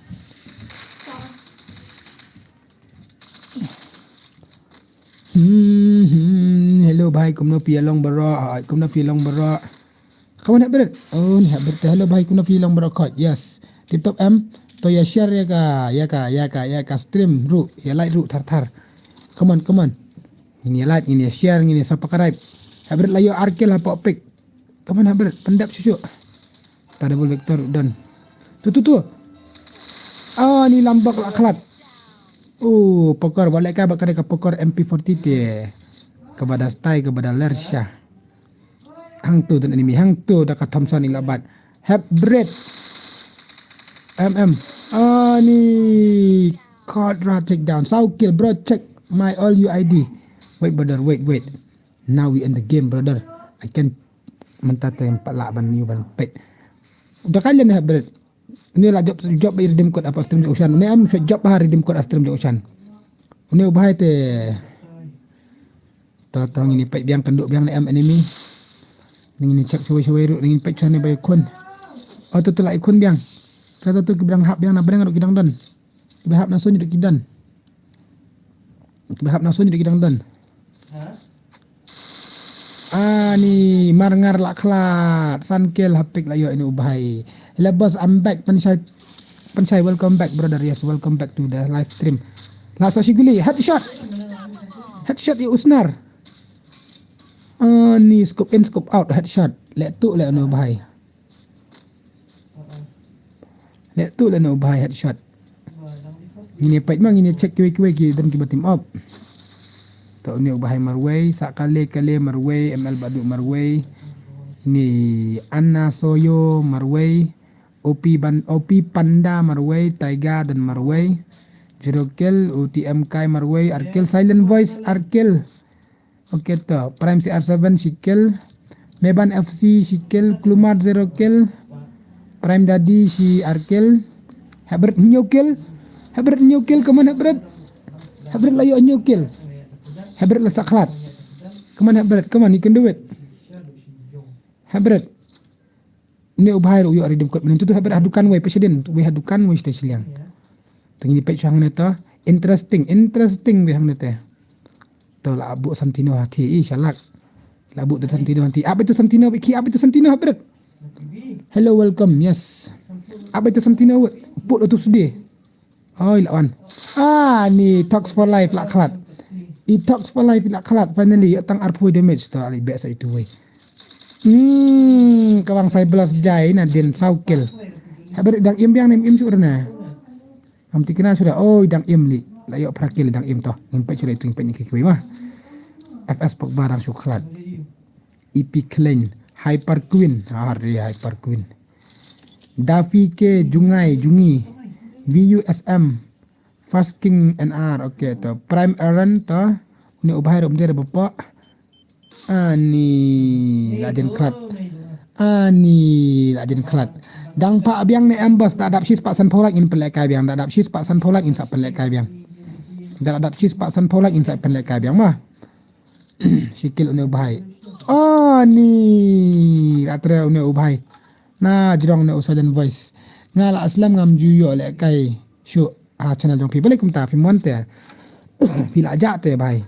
Hmm, hmm, hello bhai, kumno phi long bro? Ah, kumno phi long bro? Kawan hapbret. Oh, ni hapbret. Hello bhai, kumno phi long bro? Khot. Yes. Tip top em. To ïa share ïa ka, ïa ka, ïa ka, ïa ka stream ruh, ïa like ruh thar thar. Come on, come on. Ngin ïa like, ngin ïa share, ngin ïa subscribe. Hapbret la ïoh ar kill hapoh pick. Kaman hapbret, pyndap shuh shuh. Ta double vector don. Tu tu tu. Ah, ni lambak la khlad. Oh, pokor, walek ka ba ka da ka pokor M P forty te. Kaba da style, kaba da ler sha. Hang tu don enemy, hang tu da ka Thompson i la bat. Hapbret. M M. Ah, ni quadra take down. Saw kill, bro, check my all U I D. Wait, brother, wait, wait. Now we in the game, brother. I can mynta te pat lah ban ïoh ban peit. Da ka len hapbret. Ni la jop jop ba i redeem code apa stream jong Ushan. Ni am sa jop ha redeem code a stream jong Ushan. Ni u bhai te. Ta tang ini peit biang kynduh biang ni am enemy. Ni ini check shawei shawei ruh ni peit shane ba i khun. Oh tu tu la i khun biang. Ta tu tu ki biang hap biang na biang ruh ki dang don. Ki ba hap na sun ruh ki don. Ki ba hap na sun ruh ki dang don. Ani mar ngar la khlad san kill hapik la ïoh ini u bhai. Hello boss, I'm back. Panshai, Panshai, welcome back brother. Yes, welcome back to the live stream. La so shi guli headshot. Headshot ïa u snar. Ani scope in scope out headshot. Leh tu leh ini u bhai. Leh tu leh no u bhai headshot. Ngin ïa peit ma ngin ïa check kiwei kiwei ki don kiba team up. To ni u bhai marwei, Sa Kale Kale marwei, M L Badu marwei. Ni Anna Soyo marwei, O P Ban, O P Panda marwei, Tiger dan marwei. Zero kill, U T M Kai marwei, Arkil Silent Voice, Arkil. Okay to, Prime C R seven shi kill. Meban F C shi kill, Klumar zero kill. Prime Daddy shi ar kill. Hybrid new kill. Hybrid new kill, come on Hybrid. Hybrid la ïoh new kill. Hybrid la sa khlad. Come on Hybrid, come on, you can do it. Hybrid. Ni u bhai ruh u ïoh redeem code mynnin tu tu ha bad ha dukan wei pisa din, wei ha dukan wei sha shiliang. Te ngin ïa peit shuwa hangne to. Interesting, interesting wei hangne te. To la buh Santino ha thi i shalak. La buh tu Santino ha thi. Ap itu Santino, ki ap itu Santino ha bret. Hello, welcome. Yes. Ap itu Santino wei. Put tu sudi. Oi, la wan. Ah, ni Talks for Life la khlad. I Talks for Life la khlad. Finally, ïoh tang arphew damage. To, ali bek sa itu wei. Hmm, ka bang sai blas jai na din saw kill. Haber dang im biang nem im shuh na. Am tikna suda. Oi, dang im li. La ïoh phra kill dang im to. Ngim peit shuda itu ngim peit ni kiwi mah. F S Pogba dang shu khlad. Epic Lane. Hyper Queen. Hari Hyper Queen. Daffy K, Jungai, Jungi, V U S M, First King N R, okay, to Prime Aaron, to, uni u bhai rum dia bapa. Ani, la jen khlad. Ani, la jen khlad. Dang pa biang ne em bos, da dap shis pa san pholak in pelek kai biang, da dap shis pa san pholak in sa pelek kai biang. Da dap shis pa san pholak in sa pelek kai biang mah. Shikil une u bhai. Oh, ni. Atre une u bhai. Na jrong ne u silent voice. Nga la aslam ngam ju ïoh leh kai. Shu. Ha channel jong phi. Balei kumta phi mon te. Phi la ja te bhai.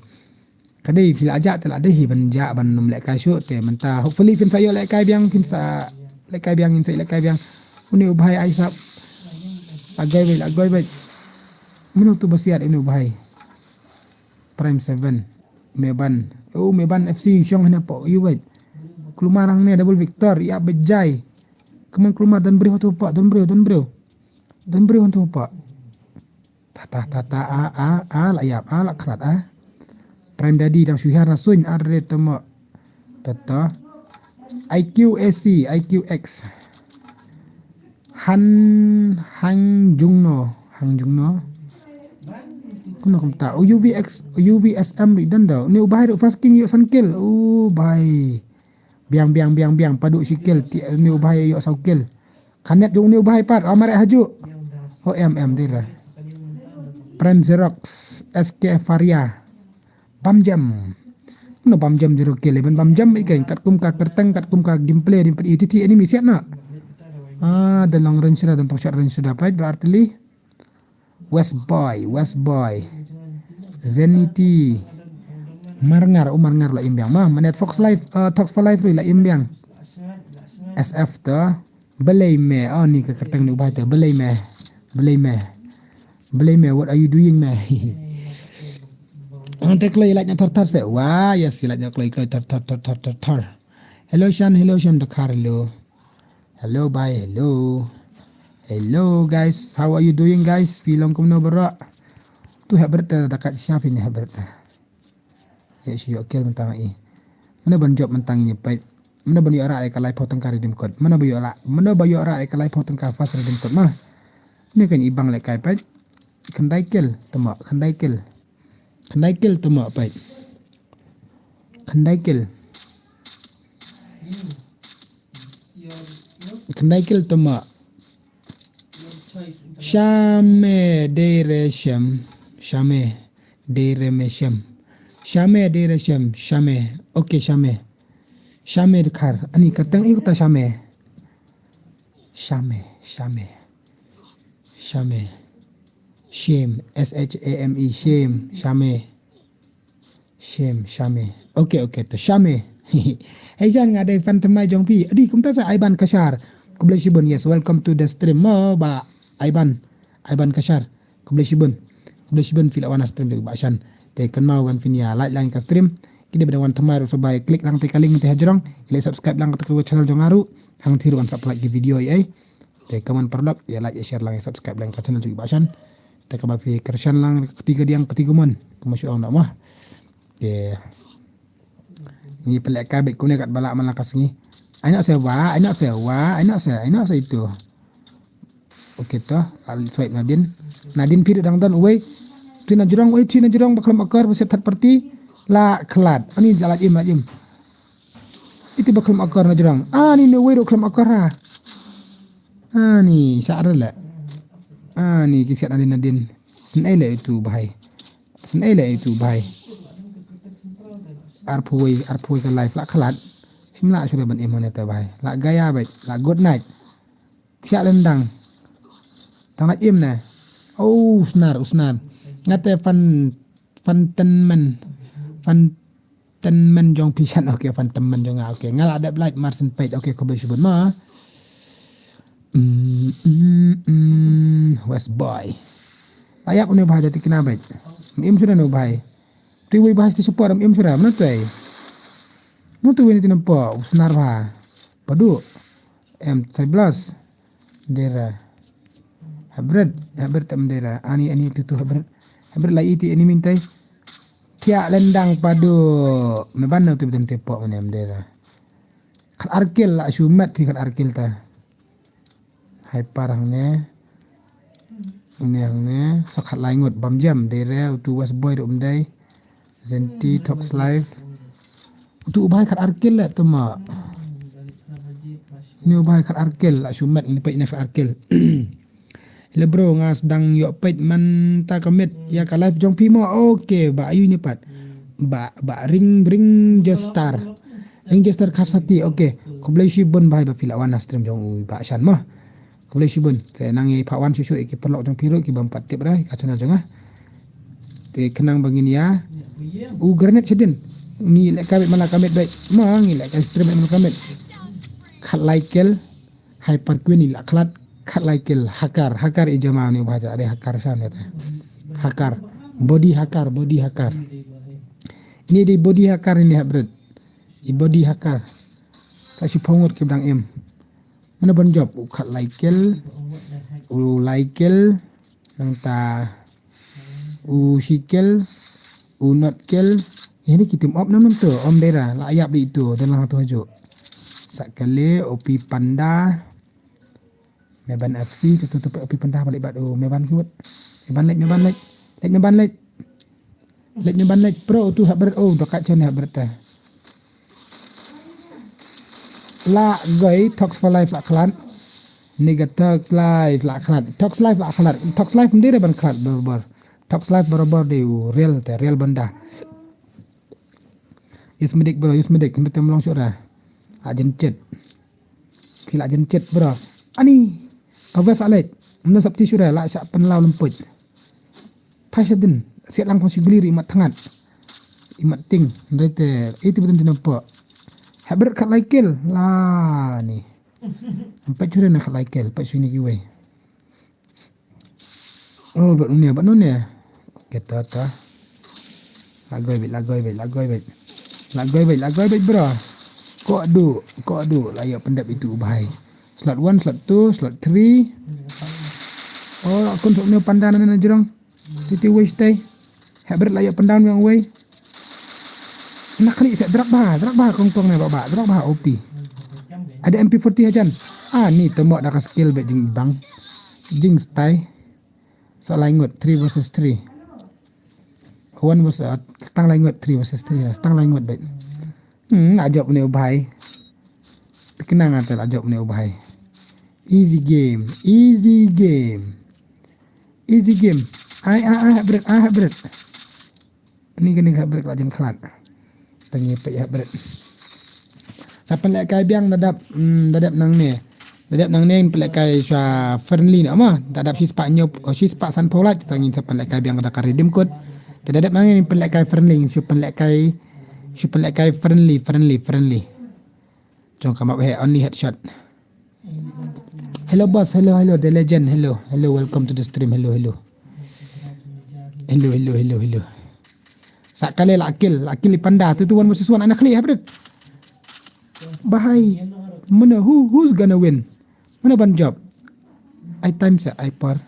Ka dei phi la jah te la dei hi ban jah ban ym lehkai shuh te mynta. Hopefully phin sa ïoh lehkai biang, phin sa lehkai biang, ngin sa lehkai biang. Une u bhai ai sap. La goi beit, la goi beit. Mano tu ba siat une u bhai. Prime seven. Meban. Oh, Meban F C shong hana po. Ïa beit. Kulmar hangne double victor. Ïa beit jai. Kaman kulmar don briew tu po, don briew, don briew. Don briew tu po. Ta ta ta ta a a a la ïap a la khlad a. Prime Daddy dang shu hiar na suin a re temo. Ta ta. I Q A C, I Q X. Han, Han Jungno, Han Jungno. Kumno kumta. U V X, U V S M ri dan da. Ni u bai ru fasking yu sankil. U bai. Biang biang biang biang padu sikil ti ni u bai yu sankil. Kanet jong ni u bai pat amare haju. Ho em em dira. Prem Xerox, S K Faria. Bam jam. No bam jam jero kele ban bam jam ikan kat kum ka kerteng kat kum ka gameplay di pet iti ti enemy siat na. Ah, dan long range sudah dan tong shot range sudah pait berarti li. West Boy, West Boy. Zenity. Marngar, oh Marngar la imbiang. Ma, manet Fox Live, uh, Talks for Live ri la imbiang. S F to. Belai me, oh ni ka kerteng ni ubai to. Belai me. Belai me. Belai me, what are you doing me? Ang te kloi like na thar thar se. Wah, yes, like na kloi kloi thar thar thar thar thar thar. Hello Shan, hello Shan Dakar, hello. Hello, bye, hello. Hello, guys. How are you doing, guys? Phi long kumno baroh? Tu hebret ta da kat sha phi ni hebret ta. Ya shi yo kel mentang i. Mana ban job mentang ini pait. Mana ban yo ra ai ka lai pho tengka redeem code. Mana ba yo ra. Mana ba yo ra ai ka lai pho tengka fast redeem code ma. Ni kan ibang le kai pait. Khandai kel tama, khandai kel. Khandai kel tama pait. Khandai kel. Khandai kel tama. Shame dere shem. Shame dere me shem. Shame dere shem. Shame. Okay, shame. Shame dekar. Ani katang i kata shame. Shame, shame. Shame. Shame. S H A M E. Shame. Shame. Shame, shame. Okay, okay, to shame. Hey Jan nga dei fan thymmai jong phi. Adi kumta sa Aiban Kashar. Khublei shibun, yes, welcome to the stream. Mo ba Aiban. Aiban Kashar. Khublei shibun. Khublei shibun phi la wan ha stream jong ba Shan. Te kynmaw ban phin ïa like lang ka stream. Ki dei ba wan thymmai ruh sa ba click lang te ka link te hajrong. Ila subscribe lang ka channel jong nga ruh. Hang thir wan sa like ki video ai ai. Te kaman paralok ïa like ïa share lang ïa subscribe lang ka channel jong ba Shan. Te kaba phi kyrshan lang kti kadiang kti kumon. Kumba shu ong da mah. Te ngi pynleh ka bit kumne kat ba lah man la ka sngi. Ai noh se wa, ai noh se wa, ai noh se, ai noh se itu. Okay to, al swipe Nadin. Nadin phi dang don uwei. Tui na jrong uwei, tui na jrong ba khlem akor ba set third party. La khlad. Ani la im, la im. Itu ba khlem akor na jrong. Ani ne uwei ruh khlem akor ha. Ani sa re le. Ani ki siat Nadin Nadin. Sen ai le itu bahai. Sen ai le itu bahai. Arphuwei, arphuwei ka live la khlad. Sim la shu ban im hane ta bahai. La gaya bait, la good night. Thiah lendang. Tang la im ne. Oh, snar, usnar. Ngate fan, fan tenmen. Fan tenmen jong phi Shan. Okay, fan tenmen jong nga. Okay, nga la dep like marsen page. Okay, khublei shibun ma. Mm, mm, mm. West boy. Ayap ne bahai jati kena bait. Im sudah ne bahai. Tu wei bahai sti support im sudah. Mana tu ai? Mana tu wei ni tinampo. Usnar bahai. Padu. Em, tai blas. Dera. Hybrid, hybrid tam dera. Ani, ani tu tu hybrid. Hybrid la iti ani mintai. Kia lendang padu. Me ban tu beden tepo mane em dera. Khat arkil la shumat phi khat arkil ta. Hyper hangne. Ini hangne. Sakhat laingut bam jam dera utu West boy rum dai. Zenti Talks Live. Tu u bai khat arkil la tu ma. Ni u bai khat arkil la shumat ni pa ina khat arkil. Le bro nga sedang yok peit man ta ka met ya ka live jong phi mo. Okay ba ayu ni pat. Ba ba ring ring jester. Ring jester khat sati. Okay. Khublei shibun bai ba phi la wan na stream jong u ba Shan mo. Khublei shibun. Te nang ïa pha wan shuh shuh ïa ki paralok jong phi ruh ki bym pat tip ra ïa ka channel jong nga. Te khnang ba ngin ïa U Garnet shadien. Ngi lehkai beit man la ka miet beit. Ma ngi lehkai stream beit man la ka miet. Khatlai kill. Hyper Queen i la khlad. Khatlai kill. Hacker. Hacker i jama ni u bha ja. Dei hacker sha ni te. Hacker. Body hacker. Body hacker. Ini dei body hacker ini, ha Brit. I body hacker. Ka shi phew ngut ki ba dang im. Mano ban jop? U khatlai kill. U lai kill. Nangta u shi kill. U not kill. Ini ki tim op nam nam tu. Om Dera. La ïap dei tu. Dei lang tu haju. Sa kali O P Panda. Meban F C tu tu tu O P Panda balik bad u Meban ki wut. Meban lek, Meban lek. Lek Meban lek. Lek Meban lek. Pro tu ha Brit. Oh, dokat chen ha Brit ta. La goi Tox for Life la khlad. Ni ga Tox Life la khlad. Tox Life la khlad. Tox Life ndi re ban khlad barbar. Tox Life barbar de u real te, real banda. Yus medik bro, yus medik. Hindi tem long syura. Ajen chet. Phi la jen chet bro. Ani. Awas alek. Mno sapti syura la sha penlaw lemput. Phai shadien, siat lang pang shu glir imat thngat. Imat ting, hynrei te, eh, ti bydun ti nampak. Ha Brit khatlai kill, la ni. Empat shu na khatlai kill, empat shu ni kiwei. Oh, bat nune, bat nune. Kita ta. Lagoi beit, lagoi beit, lagoi beit. Lagoi beit, lagoi beit, bro. Kok du, kok du, la ïa pendap itu u bhai. Slot one, slot two, slot three. Oh, akun tu ni pandan na jrong. Titi wei stai. Ha Brit la ïa pandan yang wei. Nak kali set drop ba, drop ba kong kong ne ba ba, drop ba O P. Ada M P forty hajan. Ah, ni tembak dah ka skill bet jing bang. Jing stai. Sa lai ngut, three versus three. One versus, uh, stang lai ngut, three versus three, uh, stang lai ngut bet. Hmm, ajop ni u bhai. Tikna nga tel ajop ni u bhai. Easy game, easy game. Easy game. Ai, ai, ai, ha Brit, ai, ha Brit. Ni kani ha Brit la jen khlad. Tangi peit ha Brit. Sa pynlehkai biang da dap, mm, da dap nangne. Da dap nangne pynlehkai sha friendly na ma. Da dap shi spah nyop, oh, shi spah san phew lait, tangi sa pynlehkai biang da ka redeem code. Te da dap nangne pynlehkai friendly, shu pynlehkai, shu pynlehkai friendly, friendly, friendly. Jong ka map he only headshot. Hello boss, hello, hello, the legend, hello, hello, welcome to the stream, hello, hello. Hello, hello, hello, hello. Sa kali la kill, la kill i panda, tu tu one versus one, anak kali ha Brit. Bahai, mana, who, who's gonna win? Mana ban jop? Ai time sa, ai por.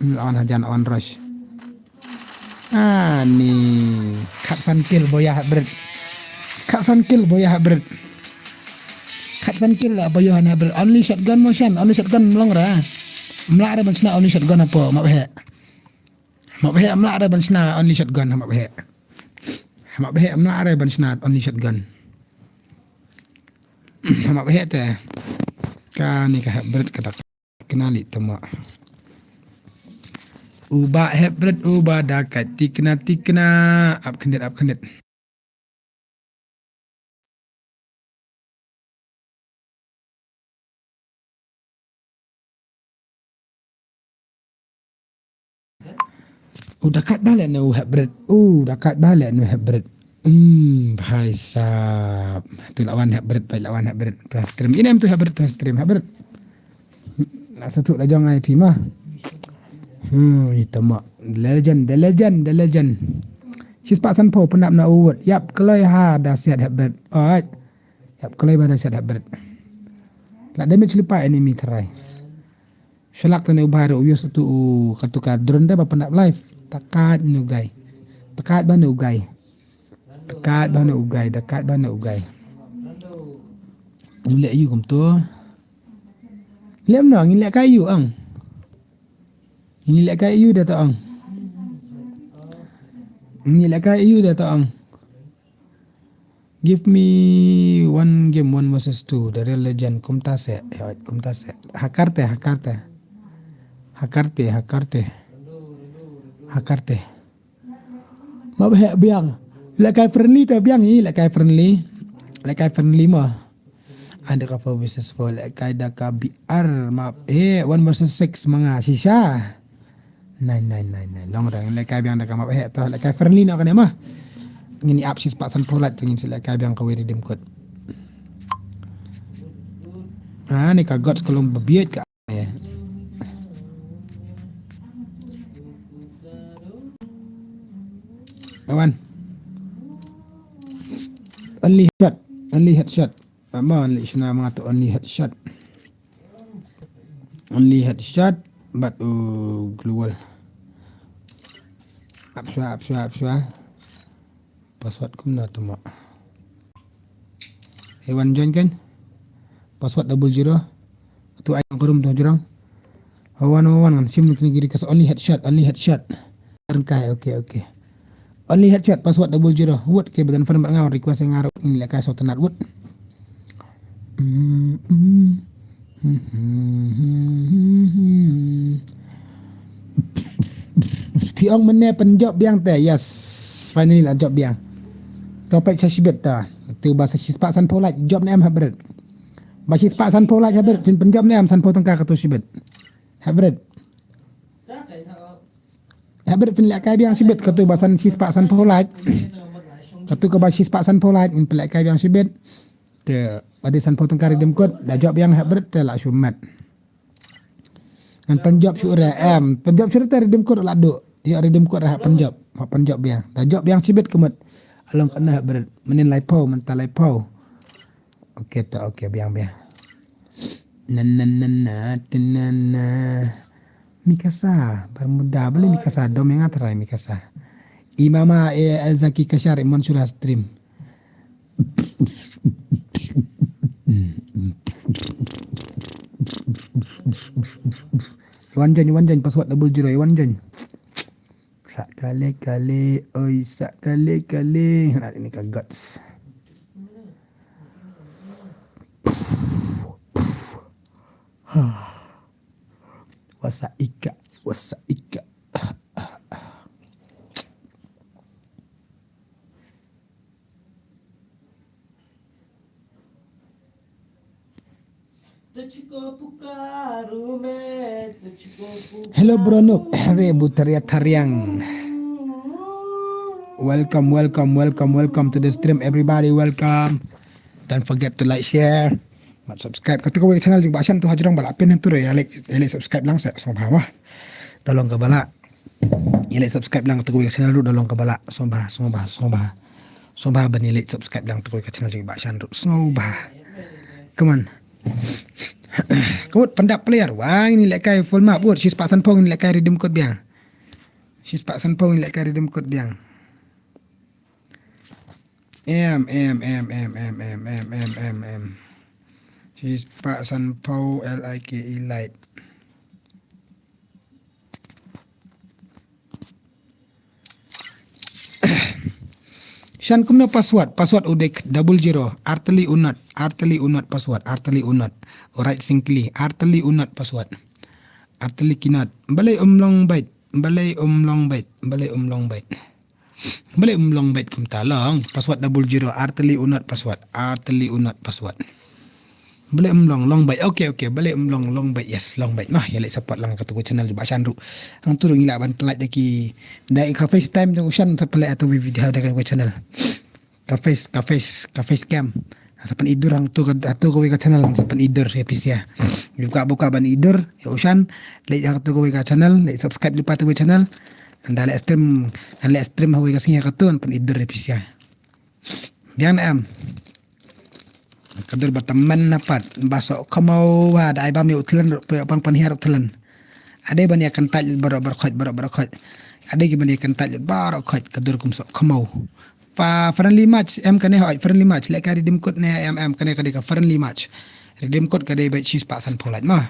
Hmm, on hajan, on rush. Ani. Khatsan kill boya ha Brit. Khatsan kill boya ha Brit. Khatsan kill la boya ha Brit. Only shotgun motion. Only shotgun mlong ra. Mla ra ban shna only shotgun apo. Map he. Map he mla ra ban shna only shotgun. Map he. Map he mla ra ban shna only shotgun. Map he te. Kani ka ha Brit ka dak. Kena li tama. Uba ha Brit uba da ka tikna tikna. Ap kendit, ap kendit. U da kat bale ne u ha Brit. U da kat bale ne u ha Brit. Hmm, bhai sab. Tu lawan ha Brit, bhai lawan ha Brit. Tu ha stream. Inem tu ha Brit, tu ha stream ha Brit. Na satu da jong ai pima. Hmm, itu ma. The legend, the legend, the legend. Shi spah san phew pynap na u wut. Yap, kloi ha da siat ha Brit. Oi. Yap, kloi ba da siat ha Brit. La damage lipa enemy trai. Shalak tane u bhai u yus tu u katu ka drone da ba pynap live. Takat ni u gai. Takat ba ni u gai. Takat ba ni u gai. Takat ba ni u gai. Ngi leh yu kum tu. Leh mno ngi leh kai yu ang. Ngi leh kai yu da to ang. Ngi leh kai yu da to ang. Give me one game, one versus two, the real legend. Kumta se, ya, kumta se. Hakarte, hakarte. Hakarte, hakarte. Hakarte. Ma ba he biang. Lekai friendly te biang i, lekai friendly. Lekai friendly ma. Ada ka four versus four, lekai da ka B R ma. Eh, one versus six manga shisha. Nine, nine, nine, nine. Long rang, lehkai biang da ka map heh to, lehkai friendly noh kane mo. Ngin ïa ap shispah sanphew like, to ngin sa lehkai biang kawei redeem code. Ah, ni ka gods ka long ba bieit ka. Wan. Only headshot. Only headshot. Ama only shna ma to only headshot. Only headshot, but, uh, global. Ap shwa, ap shwa, ap shwa. Password kumno to mo. He wan join kan. Password double zero. Tu ai ko room tu jrong. Wan, wan, wan, sim ni kiri kas only headshot, only headshot. Rengkai, okay, okay. Only headshot, password double zero. Wut ke badan fan mat ngau request nga ruk in lehkai so tenat wut. Mm, mm. Phi ong mynne pynjop biang te, yes. Finally la jop biang. To peit sa shibit ta. Tu ba sa shispah sanphew like, jop ne em hybrid. Ba shispah sanphew like hybrid, phin pynjop ne em sanphew tyngka katu shibit. Hybrid. Hybrid phin lehkai biang shibit katu ba san shispah sanphew like. Katu kaba shispah sanphew like, in pynlehkai biang shibit. Te, ba dei sanphew tyngka redeem code, da jop biang hybrid te la shu met. Ngan pynjop shu re em, pynjop shu re te redeem code la duh. Ïa redeem code re ha pynjop, ha pynjop biang. Da jop biang shibit kemut. Along kane hybrid, mynnin laiphew, mynta laiphew. Okay to, okay, biang, biang. Na, na, na, na, ti, na, na. Mikasa, Bermuda, balei Mikasa, dom nga try Mikasa. Imama, eh, Elzaki Kashar, Imon Shura stream. Wan join, wan join, password double zero, wan join. Sa kale kale, oi sa kale kale. Nah, ini ka guts. Wasa ika, wasa ika. Hello, Bro Noob. Hare Butaria Tariang. Welcome, welcome, welcome, welcome to the stream, everybody. Welcome. Don't forget to like, share, but subscribe. Katu kawei ka channel jong Bah Shan tu hajrong ba la pyn hangtu ruh, ïa like, ïa like subscribe lang sa, sngewbha. Tolong ka ba la. Ïa like subscribe lang katu kawei ka channel ruh, tolong ka ba la. Sngewbha, sngewbha, sngewbha. Sngewbha ban ïa like subscribe lang katu kawei ka channel jong Bah Shan ruh. Sngewbha. Come on. Kut pyndap player. Wah, ngin lehkai full map. Wut, shispah sanphew ngin lehkai redeem code biang. Shispah sanphew ngin lehkai redeem code biang. Em, em, em. Shispah sanphew L I K E light. Shan kumno password, password u dei double zero, artylli u not, artylli u not password, artylli u not. Alright, singkli, artylli u not password. Artylli ki not. Balei um long bait, balei um long bait, balei um long bait. Balei um long bait kumta long, password double zero, artylli u not password, artylli u not password. Balei um long, long bait. Okay, okay, balei um long, long bait. Yes, long bait. Mah, ïa like support lang katu ka channel jong Bah Shan ruh. Hangtu ruh ngi lah ban pynlait da ki, da ka FaceTime jong u Shan sa pynlait atu video da ka channel. Ka face, ka face, ka face cam. Sa pyn-i dur hangtu ka, hangtu kawei ka channel sa pyn-i dur ïa phi sha. Buka, buka ban i dur ïa u Shan, like hangtu kawei ka channel, like subscribe lypa tu kawei channel. Ngan da live stream, ngan live stream ha kawei ka sngi katu ngan pyn-i dur ïa phi sha. Biang ne em. Ka dur ba tymmen na pat, ba soh khmaw, ba da ai bam ïa u thlen ruh, pang pang hiar u thlen. Ade ban ïa kyntait baroh baroh khoit, baroh baroh khoit. Ade ki ban ïa kyntait baroh khoit, ka dur kum soh khmaw. Pa friendly match, em kane hoi, friendly match. Lehkai redeem code ne em, em kane ka dei ka friendly match. Redeem code ka dei bad shispah sanphew like ma.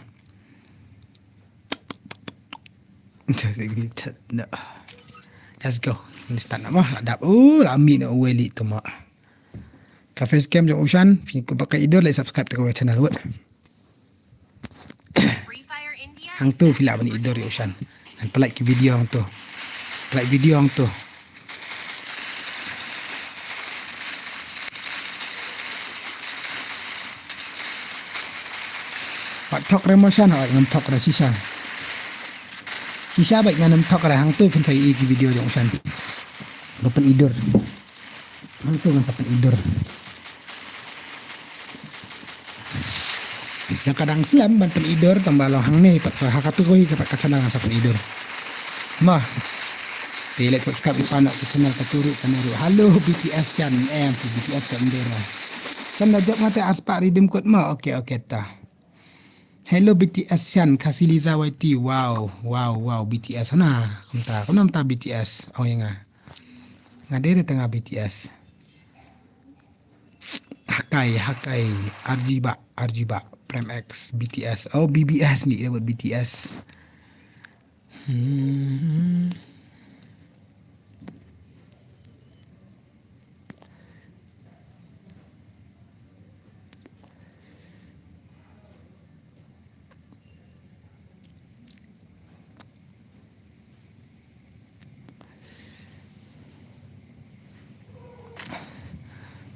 Let's go. Ni start na ma, dap. Uh, lami na uwei li tu ma. Ka face cam jong u Shan, phi ko ba ka i dur, like subscribe tu ka wei channel wot. Hangtu phi lah ban i dur ïa u Shan. Ngan pynlait ki video hangtu. Pynlait video hangtu. Wat thok re mo Shan, wat ngam thok re shisha. Shisha bad ngan ym thok re hangto phin sa ïohi ki video jong u Shan. Ba pyn-i dur. Hangto ngan sa pyn-i dur. Ïa ka dang slem ban pyn-i dur tang ba long hangne pat ha katu ko hi ka pat ka channel ngan sa pyn-i dur. Mo. Te leit subscribe ïa phi na ka channel katu ruh kane ruh. Hello B T S Shan em tu B T S ka ndera. Shan da jop ngate aspa riddim kot mo. Okay okay ta. Hello B T S Shan, Khasi Liza Y T. Wow, wow, wow, B T S hana. Kumta, kumta B T S. Oh ya nga. Nga dere tanga B T S. Hakai, hakai. R G ba, R G ba. Prem X, B T S. Oh, B B S ni dia buat B T S. Hmm.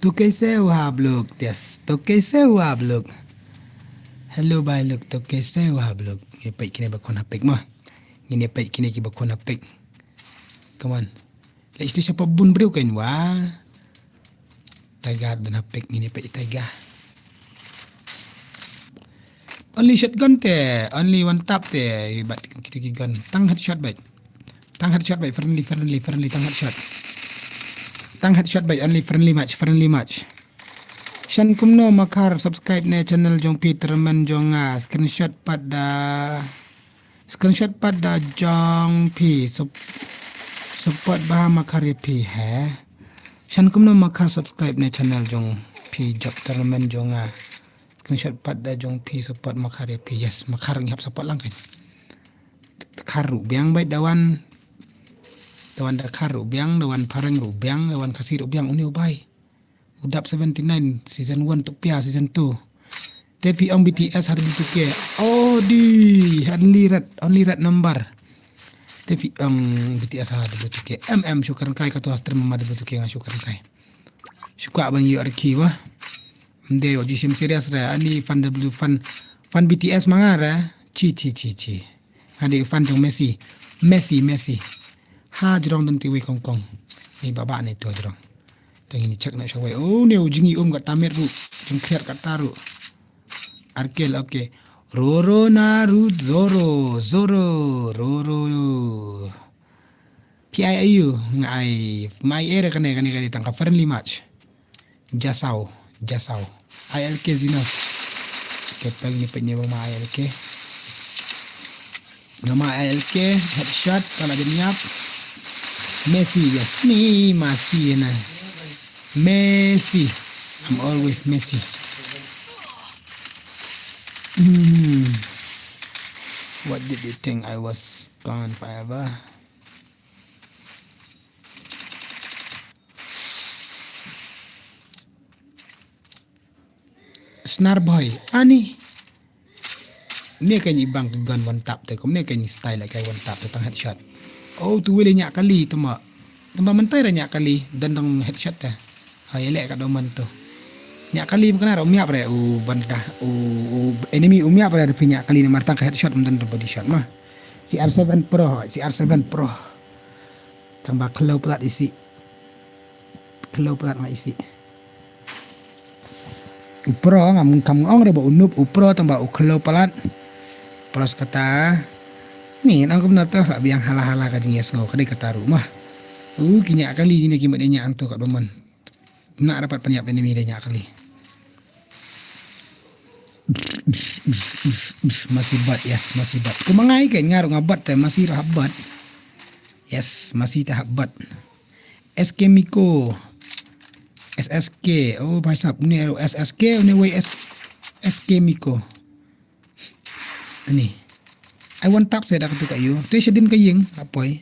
Tu kaise hua bluk, yes. Tu kaise hua bluk. Hello, bai luk, tu kaise hua bluk. Ngin peit kine ba khun hapik mo. Ngin peit kine ki ba khun hapik. Come on. Leit shisha pop bun briew kein wa. Tiger dang hapik ngin peit Tiger. Only shotgun te, only one tap te, bad kita ki gun. Tang headshot bad. Tang headshot bad, friendly, friendly, friendly, tang headshot. Tang headshot bad, only friendly match, friendly match. Shan kumno Makhar subscribe ne channel jong phi, termen jong nga, screenshot pat da. Screenshot pat da jong phi, sup-, support bha Makhar ïa phi he. Shan kumno Makhar subscribe ne channel jong phi jop termen jong nga. Screenshot pat da jong phi support Makhar ïa phi. Yes, Makhar ngi hap support lang kan. Khar ruh biang bad da wan. Da wan da Khar ruh biang, da wan Phareng ruh biang, da wan Khasi ruh biang une u bai. U dap seventy nine, season one tu pia, season two. Te phi ong B T S ha W two K. Oh di, only red, only red number. Te phi ong B T S ha W two K. M M shukran kai ka tu ha stream ma W two K nga shukran kai. Shukwa ban yu arki wa. Mde wa jisim serious ra. Ani fan W fan, fan B T S manga ra. Chi chi chi chi. Hadi fan jong Messi. Messi, Messi. Ha jrong don tiwi kong kong. Ni baba ni to jrong. Tangi ni check na shawai. Oh, ni u jingi um kat tamir ru. Jingkhiar kat taru. Arkel, okay. Roro na ru zoro. Zoro. Roro. P I A U. Ngai. Mai era kane, kane, kane. Tangka friendly match. Jasau, Jasau. I L K Zinos. Kita ni penyebab ma I L K. Nama I L K, headshot, kalau dia niap. Messi, yes. Ni masih na. Messi. I'm always Messi. Hmm. What did you think I was gone forever? Snar boy, ani. Ni kan i bang gun one tap te, kum ni kan i style kai one tap te tang headshot. Oh, tu wele nyak kali tema. Tema mentai ra nyak kali dan tang headshot te. Hai le ka doman tu. Nyak kali mkena ra umiap re u banda u, u enemy umiap re tapi nyak kali ni martang ka headshot mentan body shot mah. C R seven Pro, C R seven Pro. Tang ba khlo plat isi. Khlo palat ma isi. U pro ngam kam ong re ba u noob u pro tang ba u khlo palat. Pros kata. Ni nang kum na to la biang hala hala ka jing yes ngo ka dei kata ru mah. U ki nyak kali ni ki mut nyak anto kat ba man. Na dapat pynïap enemy dei nyak kali. Masih bat, yes, masih bat. Kuma ngai ke ngaru ngabat te masih rahab bat. Yes, masih tahap bat. S K Miko. S S K. Oh, bhai sahab, une S S K, une wei S, S K Miko. Ani. Ai one tap saya dah ketuk kat you. Tu shadin ka ying, apoi.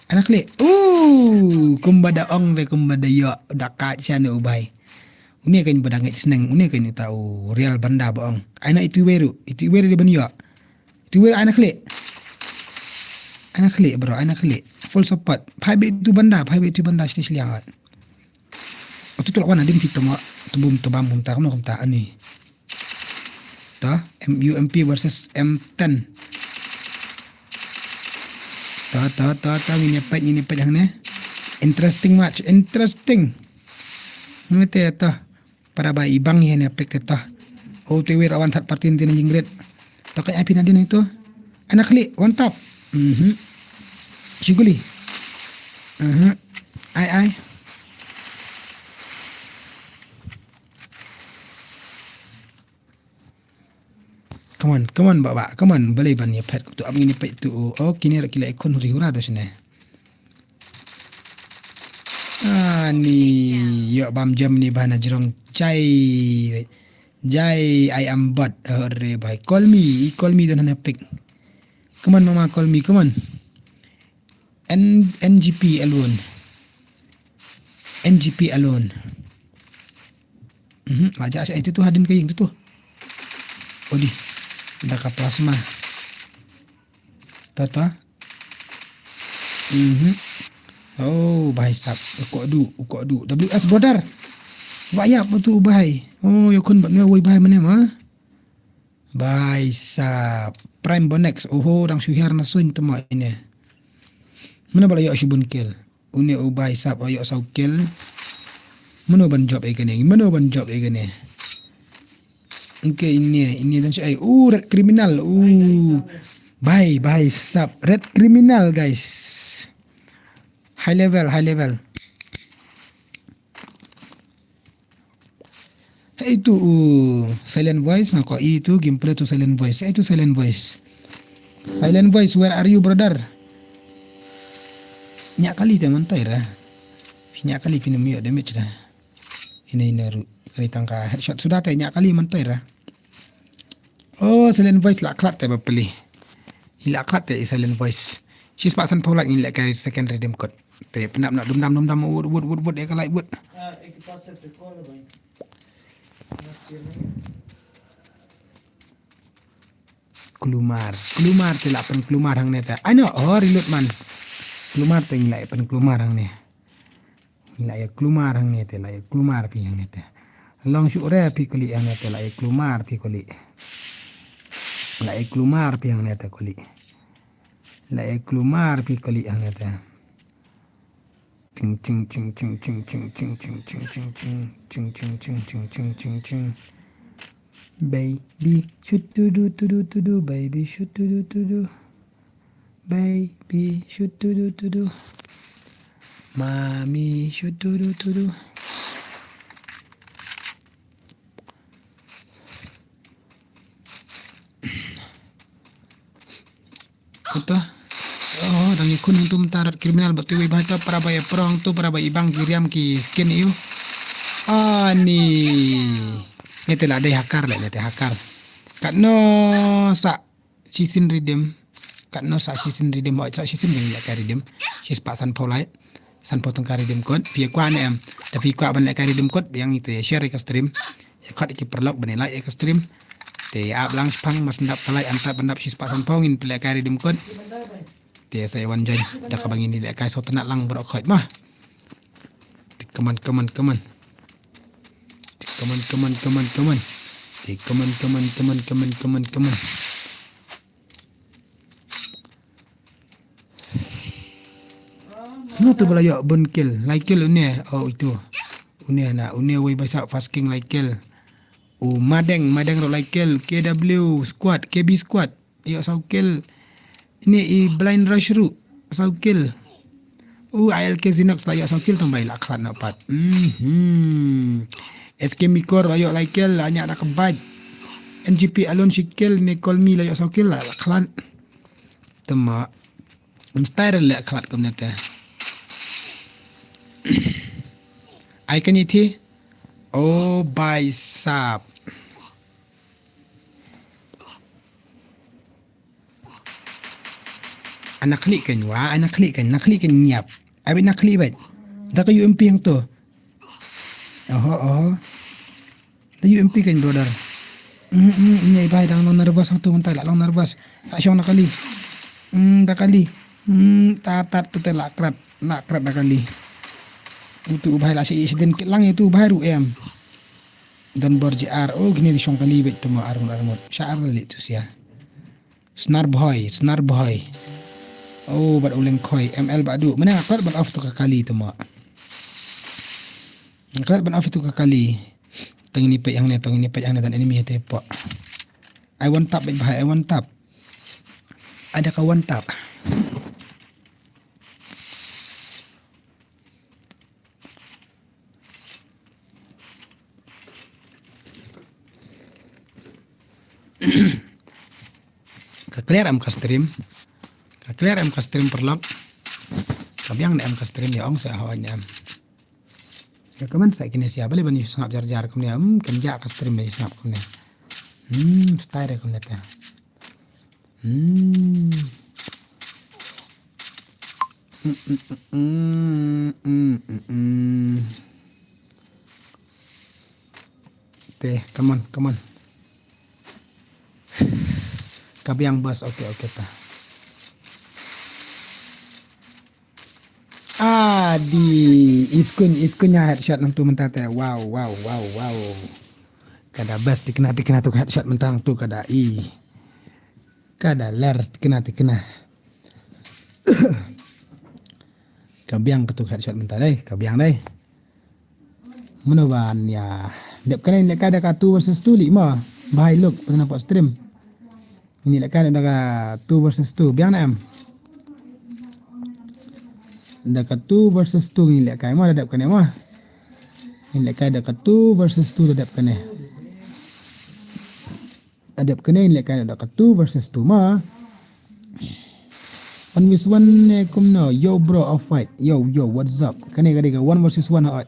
Anak lek. Oh, kumba da ong te kumba da yok, da kat shan u bai. Une kan ba da ngeit sneng, une kan ta u real banda ba ong. Ai na itu wei ru, itu wei ru di ban yok. Itu wei ru ai na klik. Ai na klik bro, ai na klik. Full support. Phai bit itu banda, phai bit itu banda sini sliang kat. Itu tu lawan adim kita mo, tebum tebam kumta, kumno kumta ani. Ta, M U M P versus M ten. To, to, to, to, ngin ïa peit, ngin ïa peit hangne. Interesting match, interesting. Ngin te to. Para ba i bang ïa ne peit te to. O te wir awan that partin tin jingret. To ka ai pina din itu. Anak klik, one tap. Mhm. Siguli. Mhm. Ai, ai. Come on, come on, ba, ba, come on, balei ban ïa phet tu, ap ngin ïa phet tu. Oh, kine ra ki la ikon huri hura tu sine. Ani, ïoh bam jam ni bha na jrong jai. Jai, I am bot. Oh, re bhai. Call me, call me don hana pick. Come on, mama, call me, come on. N, N G P alone. N G P alone. Mhm, aja asha itu tu hadin ka ïing tu tu. Odi. Da ka plasma. Tata. Mhm. Oh, bhai sab. Uko du, uko du. W S brother. Wa ya tu bhai. Oh, ïa khun bad me woi bhai mane ma. Bhai sab. Prime Bonex. Oho, dang shu hiar na suin tama ine. Mano ba la ïoh shi bun kill. Une u bhai sab ïoh saw kill. Mano ban jop ïa kane. Mano ban jop ïa kane. Oke, ine, ine dan shi ai. Uh, red criminal. Uh. Bhai, bhai sab. Red criminal, guys. High level, high level. Hey tu, uh, silent voice, na ko itu gameplay tu silent voice. Hey tu silent voice. Silent voice, where are you, brother? Nya kali te mantai ra. Nya kali phi nym ïoh damage ra. Ine ine ru. Kali tangka headshot suda te nya kali mantai ra. Oh, silent voice la klat te bapeli. I la klat te i silent voice. Shispah sanphew like ngin leh kai second redeem code. Te pynap na dum dam dum dam wut wut wut wut ïa ka like wut. Klumar. Klumar te la pyn klumar hangne te. Ai no, oh reload man. Klumar te ngin la pyn klumar hangne. Ngin la ïa klumar hangne te, la ïa klumar phi hangne te. Long shu re phi kuli hangne te, la ïa klumar phi kuli. La ïa klumar phi hangne te kuli. La ïa klumar phi kuli hangne te. Ching ching ching ching ching ching ching ching ching ching ching ching ching ching ching ching ching ching ching. Baby shu tudu tudu tudu, baby shu tudu tudu. Baby shu tudu tudu. Mami shu tudu tudu. Kata. Oh, dang ikun hangtu mynta rat kriminal bad kiwei bha ta para ba ïa prong tu para ba ibang ki riam ki skin ïu. Ani. Nete la dei hakar le, nete hakar. Katno sa shisien redeem. Katno sa shisien redeem, hoi sa shisien kan leh kai redeem. Shispah sanphew lai. Sanphew tyngka redeem code. Phi kwah ne em. Da phi kwah ban leh kai redeem code, biang ito ïa share ïa ka stream. Ïa khot ïa ki paralok ban ïa like ïa ka stream. Te ap lang shipang mas ndap ka like, antap ban dap shispah sanphew ngin pynleh kai redeem code. Te sa ïa wan join da kaba ngin ïa leh kai sawtynnat lang baroh khoit ma. Te kaman kaman kaman. Te kaman kaman kaman kaman. Te kaman kaman kaman kaman kaman kaman. Mano tu ba la ïoh bun kill, lai kill une, oh itu. Une na, une wei ba sah first king lai kill. U Madeng, Madeng ruh lai kill, K W squad, K B squad. Ïoh saw kill. Ini i Blind Rush ruh saw kill. U I L K Zinox la ïoh saw kill tang ba i la khlad noh pat. Mhm. S K Mikor la ïoh lai kill, la ñiah da ka bike. N G P alone shi kill, ne Call Me la ïoh saw kill la, la khlad. Tama. Mstai re la khlad kumne te. Ai kane te. Oh, bhai sahab. Ana khlieh kan wa, ana khlieh kan, na khlieh kan ñiap. Abit na khlieh bait. Da ka U M P hangto. Oho, oho. Da U M P kan brother. Hmm, hmm, ini bhai dang long nervous hangto mynta la long nervous. La shong na kali. Hmm, da kali. Hmm, tat tat tu te la krat, la krat da kali. Utu u bhai la shi sdien kit lang itu u bhai ruh em. Don bor J R, oh, kine di shong kali beit tama arngut arngut. Sha ar lali tu sia. Snar bhoi, snar bhoi. Oh, bad u Lengkhoi, M L bad du. Mane nga klet ban off tu ka kali tu mo. Nga klet ban off tu ka kali. Tang ini peit hangne, tang ini peit hangne, don enemy te po. Ai one tap bad bahai, ai one tap. Ada ka one tap. Ka clear em ka stream. Ka clear em ka stream paralok. Ka biang ne em ka stream, ïa ong sa hoi ne em. Ïa comment sa kine sia, balei ban ïa sngap jar jar kumne, hmm, kan ja ka stream ïa sngap kumne. Hmm, style re kumne te. Hmm. Mm, mm, mm, mm, mm, mm, mm. Te, come on, come on. Ka biang bas, okay, okay ta. Adi, Iskun, Iskun ïa headshot nangtu mynta te. Wow, wow, wow, wow. Ka da best tikna, tikna tu headshot mynta nangtu ka da i. Ka da ler tikna, tikna. Ka biang katu headshot mynta dei, ka biang dei. Mano ban ïa dep kane, lehkai da ka two versus two li mo. Bhai Luke, pynah pok stream. Ngin lehkai da ka two versus two. Biang na em? Da ka two versus two ngin lehkai mo, da dep kane mo. Ngin lehkai da ka two versus two, da dep kane. Da dep kane, ngin lehkai da ka two versus two mo. One versus one ne kumno? Yo bro, off white. Yo, yo, what's up? Kane ka dei ka one versus one hot.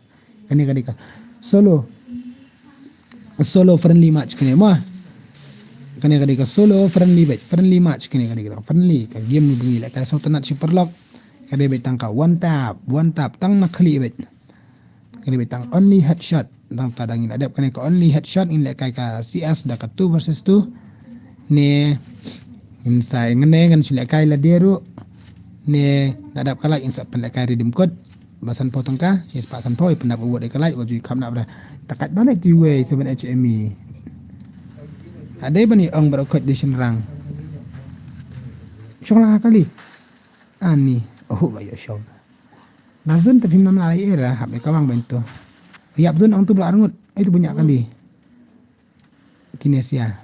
Kane ka dei ka solo. Solo friendly match kane mo. Kane ka dei ka solo friendly match. Friendly match kane ka dei ka friendly. Ka game ni bungi lehkai sawtanat shi paralok. Ka dei beit tang ka one tap, one tap tang na khlieh beit. Ka dei beit tang only headshot. Tang ta dang ngin la dep kane ka only headshot, ngin lehkai ka C S da ka two versus two. Ne ngin sa ngane ngan shu lehkai lade ruh. Ne la dep ka light ngin sa pynlehkai redeem code. Ba sanphew tyngka, shi spah sanphew, i pyndap u wad i ka light, ba ju i kham na bra. Takat ba light tu wei seven H M E. Adei ban i ong baroh khoit dei shynrang. Shong la kali. Ani, oh ba ïa shong. Ba zun te phim nam la era, hap ïa ka bang ban tu. Ïap zun ong tu ba la arngut, ai tu bunyak kali. Kinesia.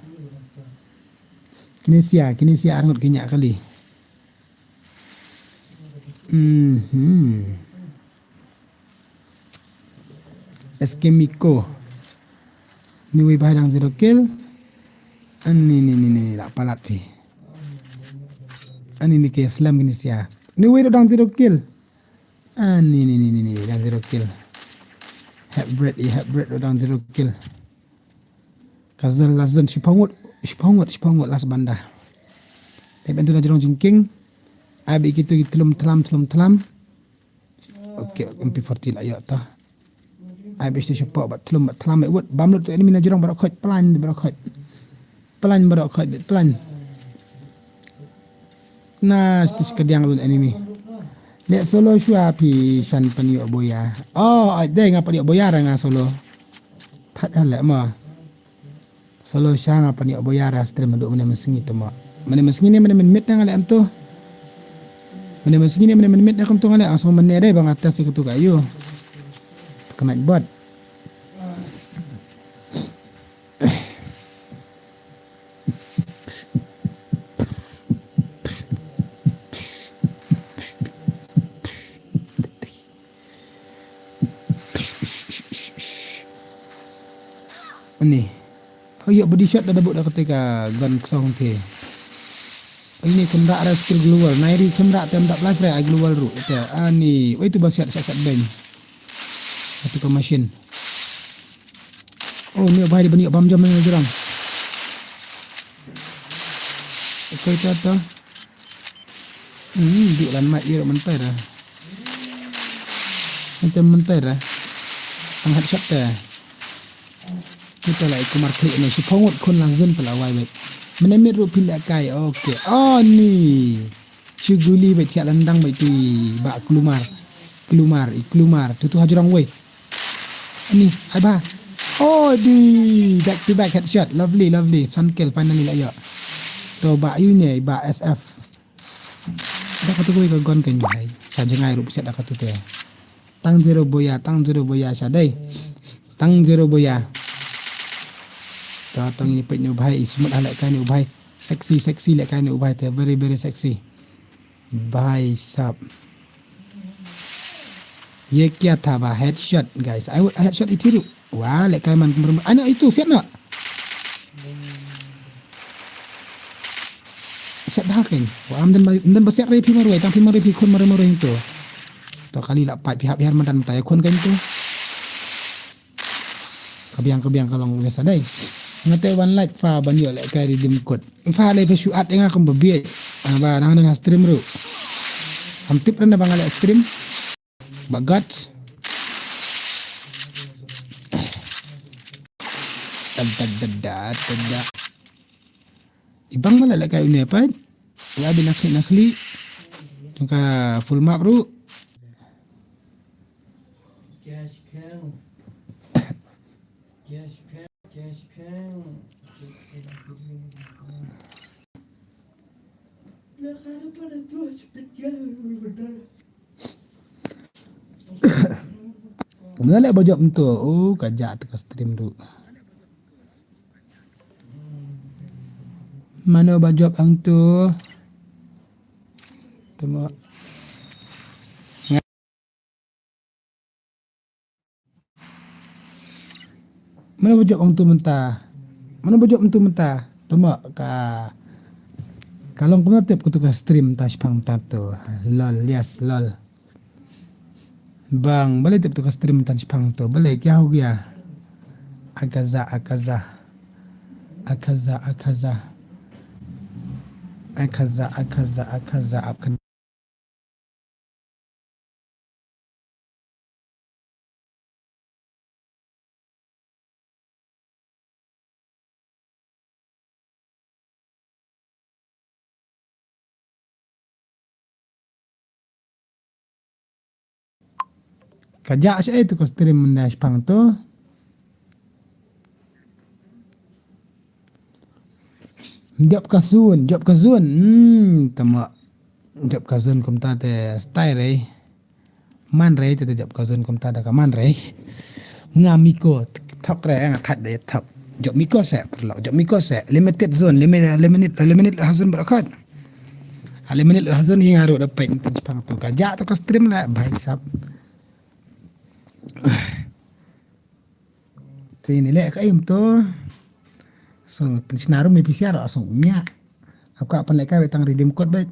Kinesia, kinesia arngut kinyak kali. Mhm. Eskemiko. Ni wei bai dang zero kill. Ani ni ni ni la palat phi. Ani ni ke slam kini sia. Ni wei dang zero kill. Ani ni ni ni ni dang zero kill. Hep bread i hep bread dang zero kill. Ka zon la zon shiphew ngut, shiphew ngut, shiphew ngut last banda. Te bentu na jrong jingking. Ai bi kitu ki tlum tlam, tlum tlam. Okay, M P forty la ïoh ta. Ai bi shiphew ba tlum ba tlam wut bam lut tu enemy na jrong baroh khoit plan baroh khoit. Plan baroh khoit plan. Na, sti shi ka diang lun enemy. Le solo shwa phi shan pan ïoh boya. Oh, ai dei nga pan ïoh boya ra nga solo. That hal le ma. Solo sha nga pan ïoh boya ra stream du mane mesngi te ma. Mane mesngi ne mane minit na nga le am tu. Mane mesngi ne mane minit na kum tu nga le asong mane dei ba nga test ka tu ka yu. Kena bot. Ani. Oh, ïoh body shot da da bud da kata ka gun ksong te. Ini kynrah ra skill global. Nairi kynrah tem da live ra global ru. Te ani. Oi tu ba siat siat siat beng. Atu ka machine. Oh, ni bai ban ïoh bam jam ni jurang. Okey, ta ta. Hmm, di lan mat ïoh mentai ra. Mentai mentai ra. Ang headshot ta. Kita lai kumar klik ni si pongut kun lang zun pela wai wai. Menemit ru pin kai. Okey. Oh ni. Shi guli bad thiah landang bad tu i ba klumar. Klumar, i klumar. Tu tu hajrong wei. Ani, ai ba. Oh, di back to back headshot. Lovely, lovely. Sun kill finally la ïoh. To ba yu ne, ba S F. Da katu kawei ka gun kan bhai. Sha jngai ruh phi set da katu te. Tang zero boya, tang zero boya sha dei. Tang zero boya. To to ngin ïa peit ne u bhai, i sumut ha lehkai ne u bhai. Sexy, sexy lehkai ne u bhai te, very very sexy. Bhai sab. Ye kya tha ba headshot guys. Ai headshot itu tu. Wah, lehkai man kumrem. Ano itu siap nak? Siap dah kan. Wah, amdan ba amdan ba siap rai phi marwai, tang phi marwai phi khun marwai marwai tu. To kali lah pat phi hap hiar madan tai khun kan tu. Ka biang ka biang ka long biasa dei. Ngate wan like fa ban ïoh lehkai redeem code. Fa lei fa shu at ïa nga kum ba bieit. Ah, ba nang nang stream ruh. Am tip ran ba nga leh stream. Ba gat. Tad tad tad tad tad. Ibang ma leh lehkai une pat. Ïa bin akhli akhli. Tang ka full map ruh. Mano leh ba jop ntu? Oh, ka jah te ka stream ruh. Mano ba jop ang tu? Tengok. Mano ba jop ang tu mynta? Mano ba jop ang tu mynta? Tengok ka ka long kumno tip ka tu ka stream ta shipang ta tu. Lol, yes, lol. Bang, balei tip tu ka stream tan shipang tu. Balei kya ho gaya? Akaza, akaza. Akaza, akaza. Akaza, akaza, akaza. Apkan. Ka jah sha itu ka stream mynta shipang tu. Jop ka zone, jop ka zone. Hmm, tama. Jop ka zone kumta te style re. Man re te jop ka zone kumta da ka man re. Nga miko thok re nga thak de thok. Jop miko se perlo. Jop miko se limited zone, limited limited limited hazon berakat. Limited hazon ing aro da pek ntan shipang tu ka jah tu ka stream la bhai sab. Te ni leh ka im to. So pynshna rum ïa phi sha ro so nya. Aku akan leh ka wei tang redeem code beit.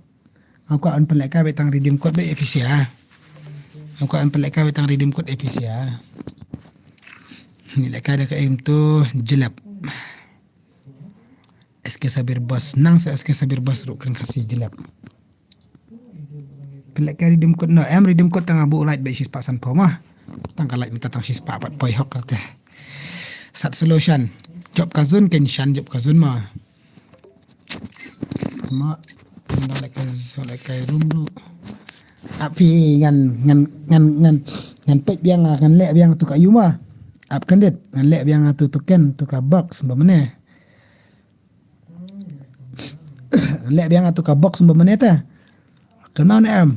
Aku akan leh ka wei tang redeem code beit ïa phi sha. Aku akan leh ka wei tang redeem code ïa phi sha. Ni leh ka da ka im to jelap. S K Sabir Boss nang sa S K Sabir Boss ruh kren Khasi jelap. Pynleh ka redeem code no em redeem code tang abu light ba shispah san pho ma. Tang ka light mynta tang shispah pat poi hok ka te. Sat solution. Jop ka zone ken shan jop ka zone ma. Ma. Nda leh ka zone leh ka room ru. Api ngan ngan ngan ngan ngan pek biang ngan leh biang tu ka yuma. Ap kendit ngan leh biang tu token tu ka box ba mene. Leh biang atu ka box ba mane ta. Kena ne em.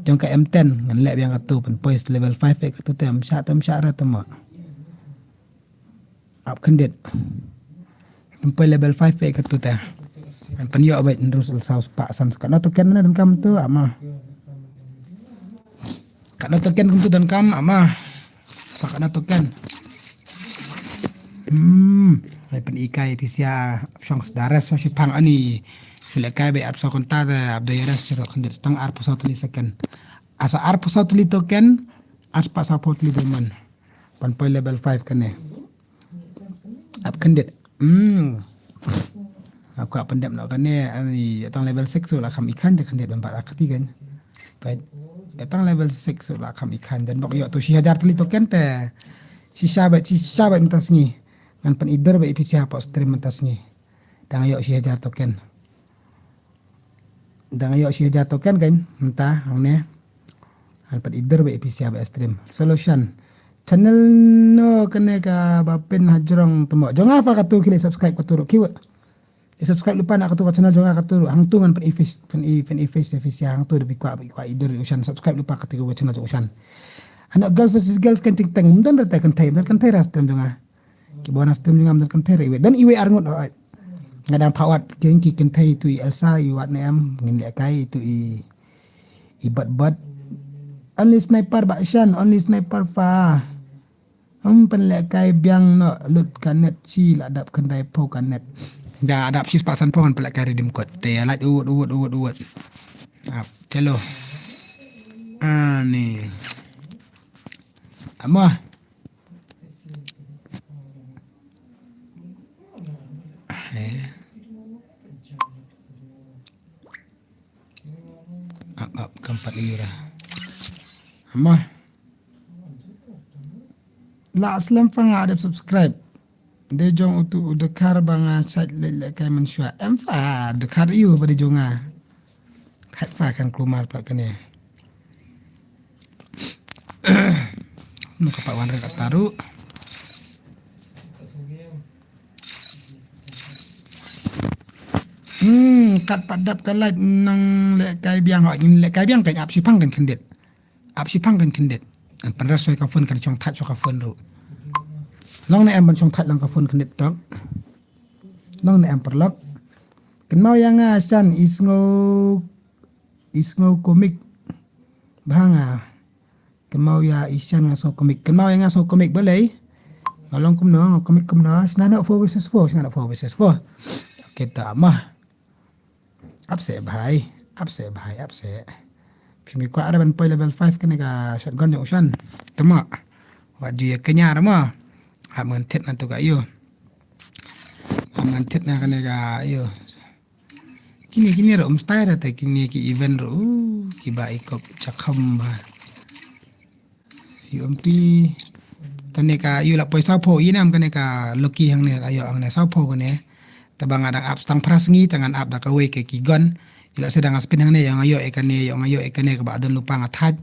Jong ka M ten ngan leh biang atu pynpoi level five eh katu te em sha tem sha ra tama. Ap kendit. Pynpoi level five eh katu te. An pynyoh bait ndrus saus pa san ka na token na dan kam tu ama. Ka na token kum tu dan kam ama. Sa ka na token. Hmm. Ai pyn ikai pisia shong sdare so shipang ani. Sule kai be ap so konta da ap da yare siro kendit stang ar pusaw tli second. Asa ar pusaw tli token. Ar pa sa pot tli diamond. Pynpoi level five kane. Ap kendit. Hmm. Aku ap pendep no kane ani tang level six tu la kam ikan de kendit ban bat akati kan. Pait. Tang level six tu la kam ikan dan bok yo tu shi hajar tli token te. Shisha ba shisha ba mynta sngi. Ngan pyn idur ba ipisia pa stream mynta sngi. Tang yo shi hajar token. Dang ayo shi hajar token kan mynta hangne. Han pat idur ba ipisia ba stream solution. Channel no kane ka ba pin hajrong temo jong apa katu kili subscribe katu ro kiwa. Subscribe lypa na katu ka channel jong nga katu, hangtu ngan pyn-i face, pyn-i, pyn-i face, face ïa hangtu da phi kwah, phi kwah i dur u Shan, subscribe lypa katu ka channel jong u Shan. Ano girls versus girls kan ting teng, ym don rete kynthei, ym don kynthei ra stream jong nga. Ki ba wan stream jong nga ym don kynthei ra iwei. Don iwei ar ngut, oh, oh. Nga dang phah wad ki, ki kynthei tu i Elsa, i Wat ne em, ngin lehkai tu i, i Bat Bat. Only sniper ba Shan, only sniper fa. Ym pynlehkai biang noh, lut ka net shi la dap khyndai phew ka net. Da dap shispah san phew ngan pynlehkai redeem code. Te ïa lait uwut, uwut, uwut, uwut. Ap, chalo. Ani. Amah. Eh. Ap, ap, kam pat ïura. Amah. La slem fa nga dep subscribe. Dei jong utu u Dkhar ba nga shait leit lehkai mynshuwa. Em fa Dkhar ïu ba dei jong nga. Khat fa kan klumar pat kane. Nang ka pat wan re ka taru. Hmm, kat pat dap ka lait nang lehkai biang, hoi, ngin lehkai biang kan ap shiphang kan khyndiat. Ap shiphang kan khyndiat. An pan ras ka phone kan shong thait ka phone ruh. Long ne em ban shong thait lang ka phone khyndiat tok. Long ne em paralok. Kynmaw ïa nga Shan, i sngew, i sngew komik. Bha nga. Kynmaw ïa i Shan nga sngew komik. Kynmaw ïa nga sngew komik balei. Nga long kumno, nga komik kumno. Shna noh four versus four, shna noh four versus four. Okay, ta mah. Ap seh bhai, ap seh bhai, ap seh. Phim kwah re ban poi level five kane ka shotgun jong u Shan. Tama. Wat ju ïa kynjar ma. Ap ngan thied na tu ka ïu. Ap ngan thied na kane ka ïu. Kine, kine ruh ym style ra te kine ki event ruh, uh, kiba i kop chakham ba. Ïoh empi kane ka ïoh la poi saw phew, ïa nam kane ka lucky hangne la ïoh hangne saw phew kane. Te ba nga dang ap tang phra sngi te ngan ap da kawei ka ki gun. Ïoh la se dang spin hangne ïoh nga ïoh ïa kane, ïoh nga ïoh ïa kane kaba don lypa nga thait.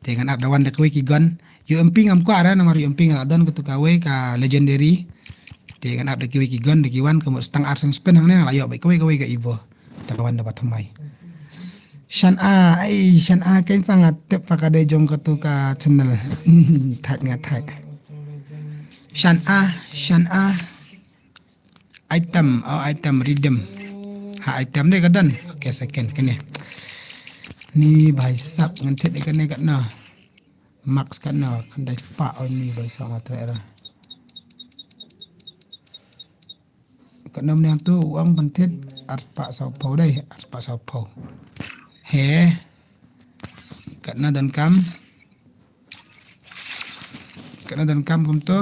Te ngan ap da wan da kawei ki gun. Ïoh empi ngam kwah ra namar ïoh empi nga la don katu kawei ka legendary. Te ngan ap da kiwei ki gun da ki wan ka mut tang ar san spin hangne nga la ïoh ba kawei kawei ka Evo. Te ka wan da ba thymmai. Shan A, ai, Shan A, kein fa nga tip fa ka dei jong katu ka channel. Thait nga thait. Shan A, Shan A. Item, oh, item, redeem. Ha, item dei ka don. Okay, second, kane. Ni, bhai sab, ngan thied dei kane katno. Max katno, khyndai spah, oh, ni, bhai sab, nga treh ra. Katno mynne tu u ong ban thied arspah saw phew dei, arspah saw phew. He. Katno donkam. Katno donkam kumto.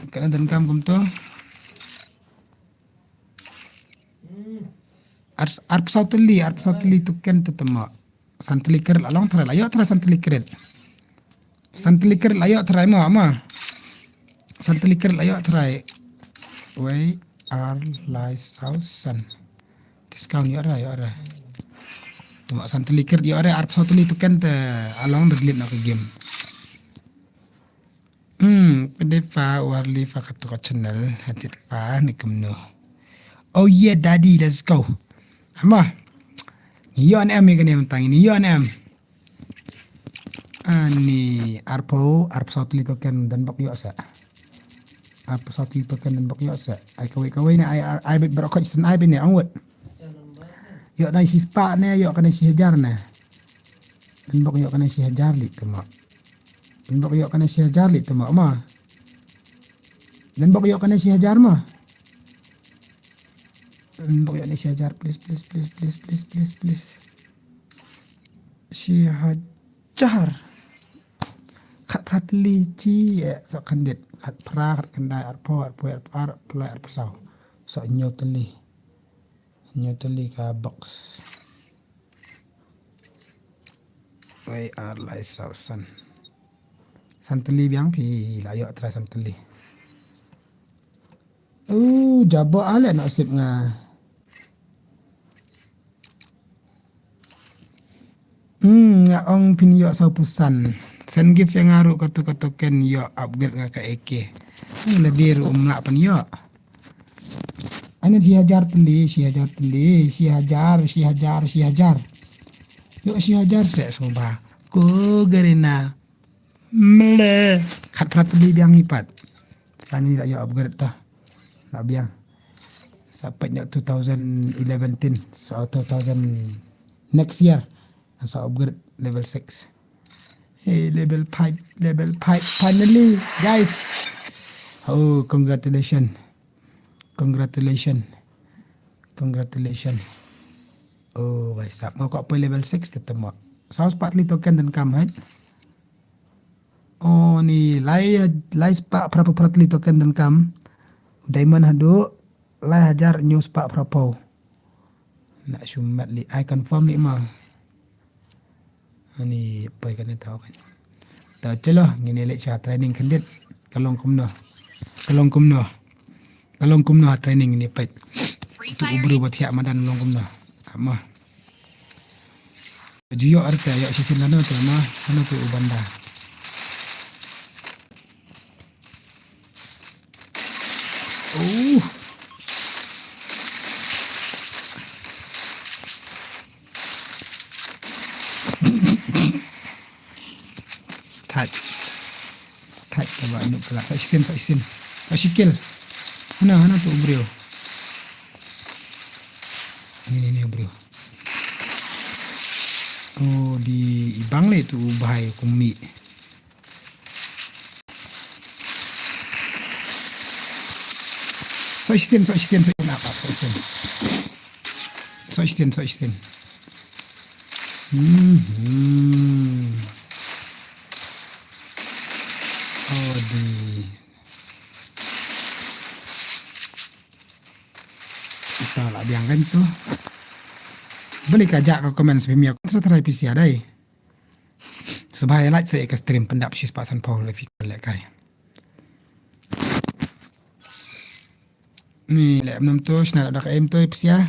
Katno donkam kumto. Ar, arphew saw tylli, arphew saw tylli token to tama. San tylli kret la long trai la ïoh trai san tylli kret. San tylli kret la ïoh trai ma, ma. San tylli kret la ïoh trai. Wei ar lai saw san. Discount ïoh ra, ïoh ra. Tuma san tylli kret ïoh ra arphew saw tylli token te along da delete na ka game. Hmm, pynde fa warli fa katu ka channel, hatit fa ni kumno. Oh yeah, daddy, let's go. Ama. Ïoh ne em ïa kane mynta ngin ïoh ne em. Ani arphew, arphew saw tylli token don bok ïoh sa. Arphew saw tylli token don bok ïoh sa. Ai kawei kawei ne ai ai bit bro coach sen ai bit ne ong wut. Ïoh dang shi spah ne ïoh kane shi hajar ne. Don bok ïoh kane shi hajar li tuma. Don bok ïoh kane shi hajar li tuma ma. Don bok ïoh kane shi hajar ma. Don bok ïoh ne shi hajar please please please please please please please. Shi hajar. Khat phra tylli chi, eh, sa khandit. Khat phra, khat khyndai, arphew, arphew, arphew, arphew lai, arphew saw. Sa hynñiew tylli. Hynñiew tylli ka box. Wei ar lai saw san. San tylli biang phi la ïoh trai san tylli. Uh, jabo ale nasib nga. Hmm, nga ong phin ïoh saw phew san. Send gift ïa nga ruh katu ka token ïoh upgrade nga ka A K. Hmm, lade ruh um lah phin ïoh. Ani shi hajar tylli, shi hajar tylli, shi hajar, shi hajar, shi hajar. Ïoh shi hajar seh sngewbha. Ko Garena. Mle. Khatphra tylli biang hi pat. Ani la ïoh upgrade ta. La biang. Sa peit ïoh two thousand eleven tin. So two thousand next year. Sa upgrade level six. Hey, level five, level five, finally, guys. Oh, congratulations. Congratulations. Congratulations. Oh, bhai sahab. Nga kwah poi level six te temo. Saw spah tylli token donkam, hai. Oh, ni lai, lai spah phra phew phra tylli token donkam. Diamond haduh lai hajar hynñiew spah phra phew. Na shu mat li, ai confirm li ma. Ani poi kane tau kan. Ta chalo, ngin ïa leit sha training khyndiat. Ka long kumno. Ka long kumno. Ka long kumno ha training ngin ïa peit. Tu u briew ba thiah madan long kumno. Ama. Ju ïoh arta ïoh shisien nano tu ma, nano tu u banda. Oh. Thait. Thait ka ba nuk kelak. Sa shisien, sa shisien. Sa shikil. Hana, hana tu u briew. Ni, ni, ni u briew. Oh, di ibang le tu u bhai kummi. Sa shisien, sa shisien, sa shisien, apa, sa shisien. Sa shisien, sa shisien. Hmm. Oh, di. Ita la biang kan tu. Beli ka jak ka comment sa phi mia, kon sa try phi sia dai. Sngewbha ïa like sa ïa ka stream, pyndap shi spah san phew lei phi lehkai. Ni leh mnam tu, shna da ka em tu, phi sia.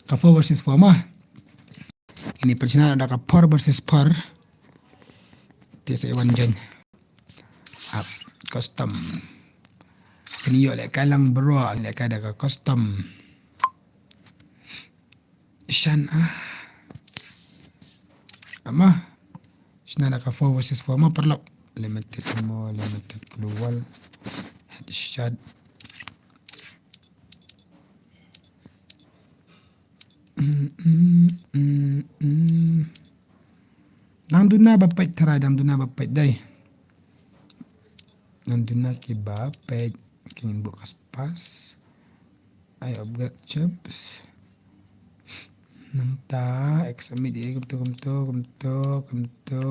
Ka four versus four ma. Ini pynshna da ka four versus four. Te sa wan join. Ap custom. Kini ïoh lehkai lang bro, lehkai da ka custom. Shan ah. Ama. Shna da ka four versus four ma paralok. Limited ammo, limited global. Headshot. Mm, mm, mm, mm. Dang duna ba peit tharai, dang duna ba peit dai. Dang duna ki ba peit, ki ngin buh ka spas. Ai upgrade chips. Nangta examine ïa kumto, kumto, kumto, kumto.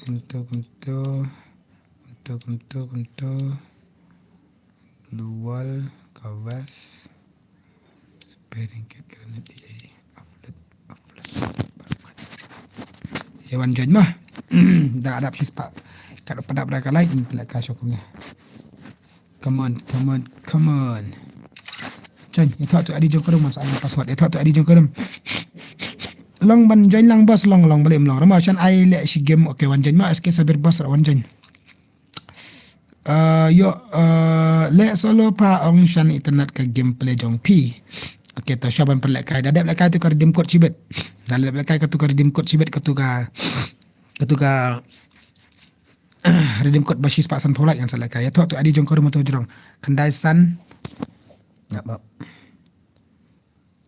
Kumto, kumto. Kumto, kumto, kumto. Global, ka vest. Spare grenade, eh, offload, offload. Ïa wan join ma. Da adap shi spah. Ka da padap da ka like, pynlehkai sha kumne. Come on, come on, come on. Join, ïathoh tu I D jong ka room, man sa ai password. Ïathoh tu I D jong ka room. Long ban join lang boss, long, long balei ym long. Rama shan ai leh shi game, okay, wan join ma, S K Sabir boss, wan join. Uh, ïoh, uh, leh solo pa ong shan internet ka gameplay jong phi. Okay, to sha ban pynlehkai. Da dep lehkai tu ka redeem code shibit. Da dep lehkai katu ka redeem code shibit, katu ka, katu ka redeem code ba shi spah san phew like ngan sa lehkai. Ïathoh tu I D jong ka room, to jrong. Khyndai san. Ngap, ngap.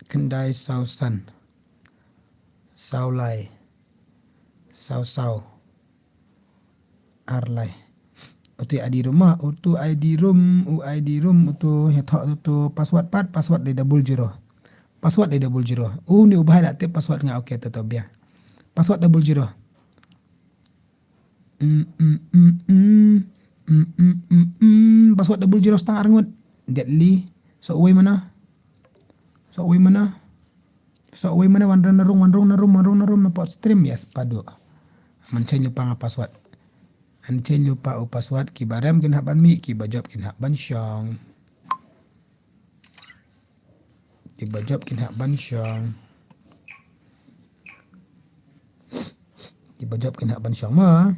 Khyndai saw san. Saw lai. Saw saw. Ar lai. Utu I D room ma, utu I D room, u I D room, utu ïathoh utu password pat, password dei double zero. Password dei double zero. Une u bhai la tip password nga, okay, to, to biang. Password double zero. Mm, mm, mm, mm. Mm, mm, mm, mm. Password double zero stang arngut. Deadly. So uwei mana? So uwei mana? So uwei mana? Wan rung na rung, wan rung na rung, wan rung na rung na pot stream. Yes, padu. Man change lypa nga password. An change lypa u password, kiba rem kin hap ban mih, kiba jop kin hap ban shong. Kiba jop kin hap ban shong. Kiba jop kin hap ban shong ma.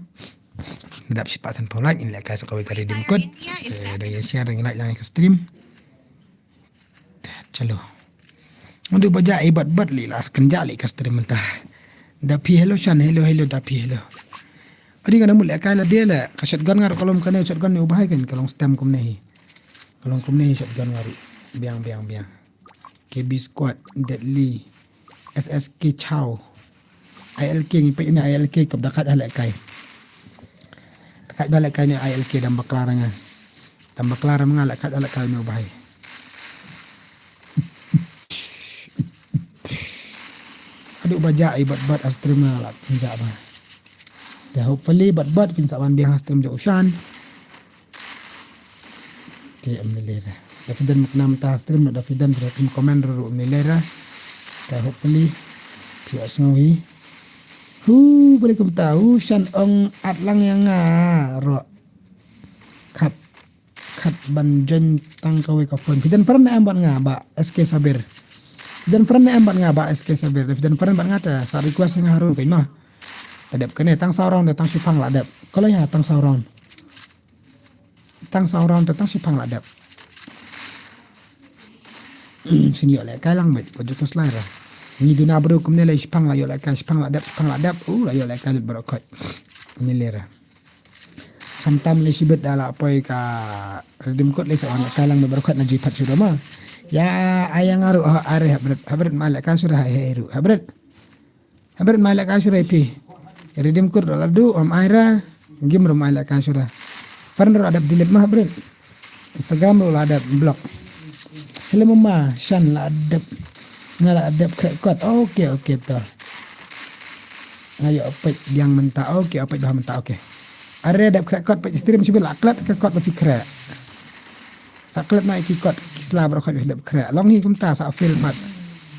Dap shi spah san phew like, ngin lehkai sa kawei ka redeem code. Eh, da ïa share, da ïa like lang ka stream. Hello. Ndu ba ja i bat bat li la sa kynja li ka stream mynta. Da phi hello Shan, hello, hello, da phi hello. Adi nga na mut lehkai la dia la ka shotgun nga ruh ka long kane shotgun ne u bahai kan ka long stem kumne hi. Ka long kumne hi shotgun nga ruh. Biang, biang, biang. K B Squad, Deadly, S S K Chow. I L K ngi peit ne I L K kap da khat ha lehkai. Da khat ba lehkai ne I L K dam bakla ra nga. Dam bakla ra nga lehkai ha lehkai ne u bahai. Adu ba ja i bat bat ha stream nga la pynja ba. Te hopefully bat bat phin sa ban biang ha stream jong u Shan. Te em ni lera. Da phi don mukna mynta ha stream da phi don phi phin comment ruh em ni lera. Te hopefully phi ïohsngew hi. Hu bari kumta u Shan ong at lang ïa nga ruh. Khat khat ban join tang kawei ka phone. Phi don friend ne em bad nga ba S K Sabir. Phi don friend ne em bad nga ba S K Sabir. Phi don friend bad nga te sa request nga harum phi noh. Ta dep kane tang saw round te tang shipang la dep. Kala ïa tang saw round. Tang saw round te tang shipang la dep. Shin ïoh lehkai lang bad ko jot slide ra. Ngi duna bru kumne la shipang la ïoh lehkai shipang la dep shipang la dep. U la ïoh lehkai lut baroh khot. Ni lera. Khamtam le shibit da la poi ka Redeem Code le sa wan lehkai lang bad baroh khot na jui pat shu doma. Ya ayang aru ha are habret habret ma lehkai shu da hai hai ru habret. Habret ma lehkai shu da phi. Redeem Code la du om ai ra. Game ru ma lehkai shu da. Friend ru adep delete ma habret. Instagram ru la adep block. Hello mama Shan la adep. Nga la adep crack code. Okay okay to. Nga ïoh peit biang mynta. Okay peit bah mynta okay. Are adep crack code peit stream shu la klet crack code ba phi crack. Sa klet na ki kot ki sla baroh khot dep khreh. Long hi kumta sa fail pat.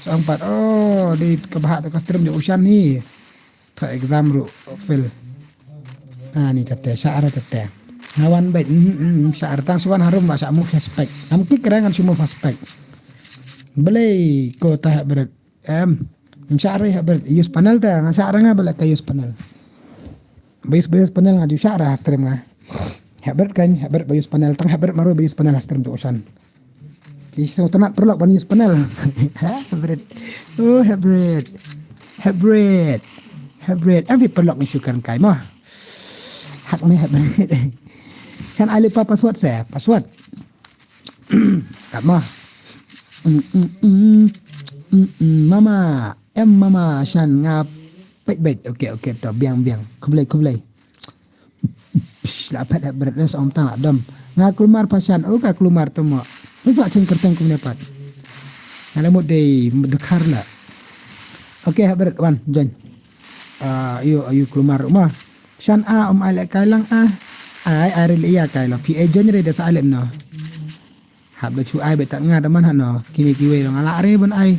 Sa ong pat. Oh, di ka bha ta ka stream jong u Shan hi. Tha exam ruh fail. Ani kate sha ara kate. Nga wan bad mm, mm, sha ara tang shu wan harum ba sha move suspect. Ngam kik ra ngan shu move suspect. Blei ko ta ha bret. Em, ngam shah re ha bret use panel te, nga shah re nga ba lehkai use panel. Ba use, ba use panel nga ju shah re ha stream nga. Ha bret kan, ha bret ba use panel, tang ha bret maru ba use panel ha stream tu usan. Ki song tenat perlok ban use panel. Ha bret. Oh, ha bret. Ha bret. Ha bret. Em phi perlok ni shu kan kai mo. Hak ni ha bret. Kan ai lupa password saya, password. Kat mo. Mm, mm, mm. Mm, mm. Mama, em mama Shan nga peit beit. Okay, okay, to biang biang. Khublei, khublei. Psh, la phet ha bret ne sa om tang la dom. Nga kulmar pa Shan, oh ka kulmar to mo. Ni fa chen kerteng kumne pat. Nga la mut dei dkhar la. Okay, ha bret wan join. Ah, ayu, ayu kulmar mo. Shan a om ai lehkai lang a. Ai, ai re leh ïa kai lo. Phi ai join re da sa ai leh no. Hap da chu ai beit tat nga da man ha no. Kine kiwei long ala re ban ai.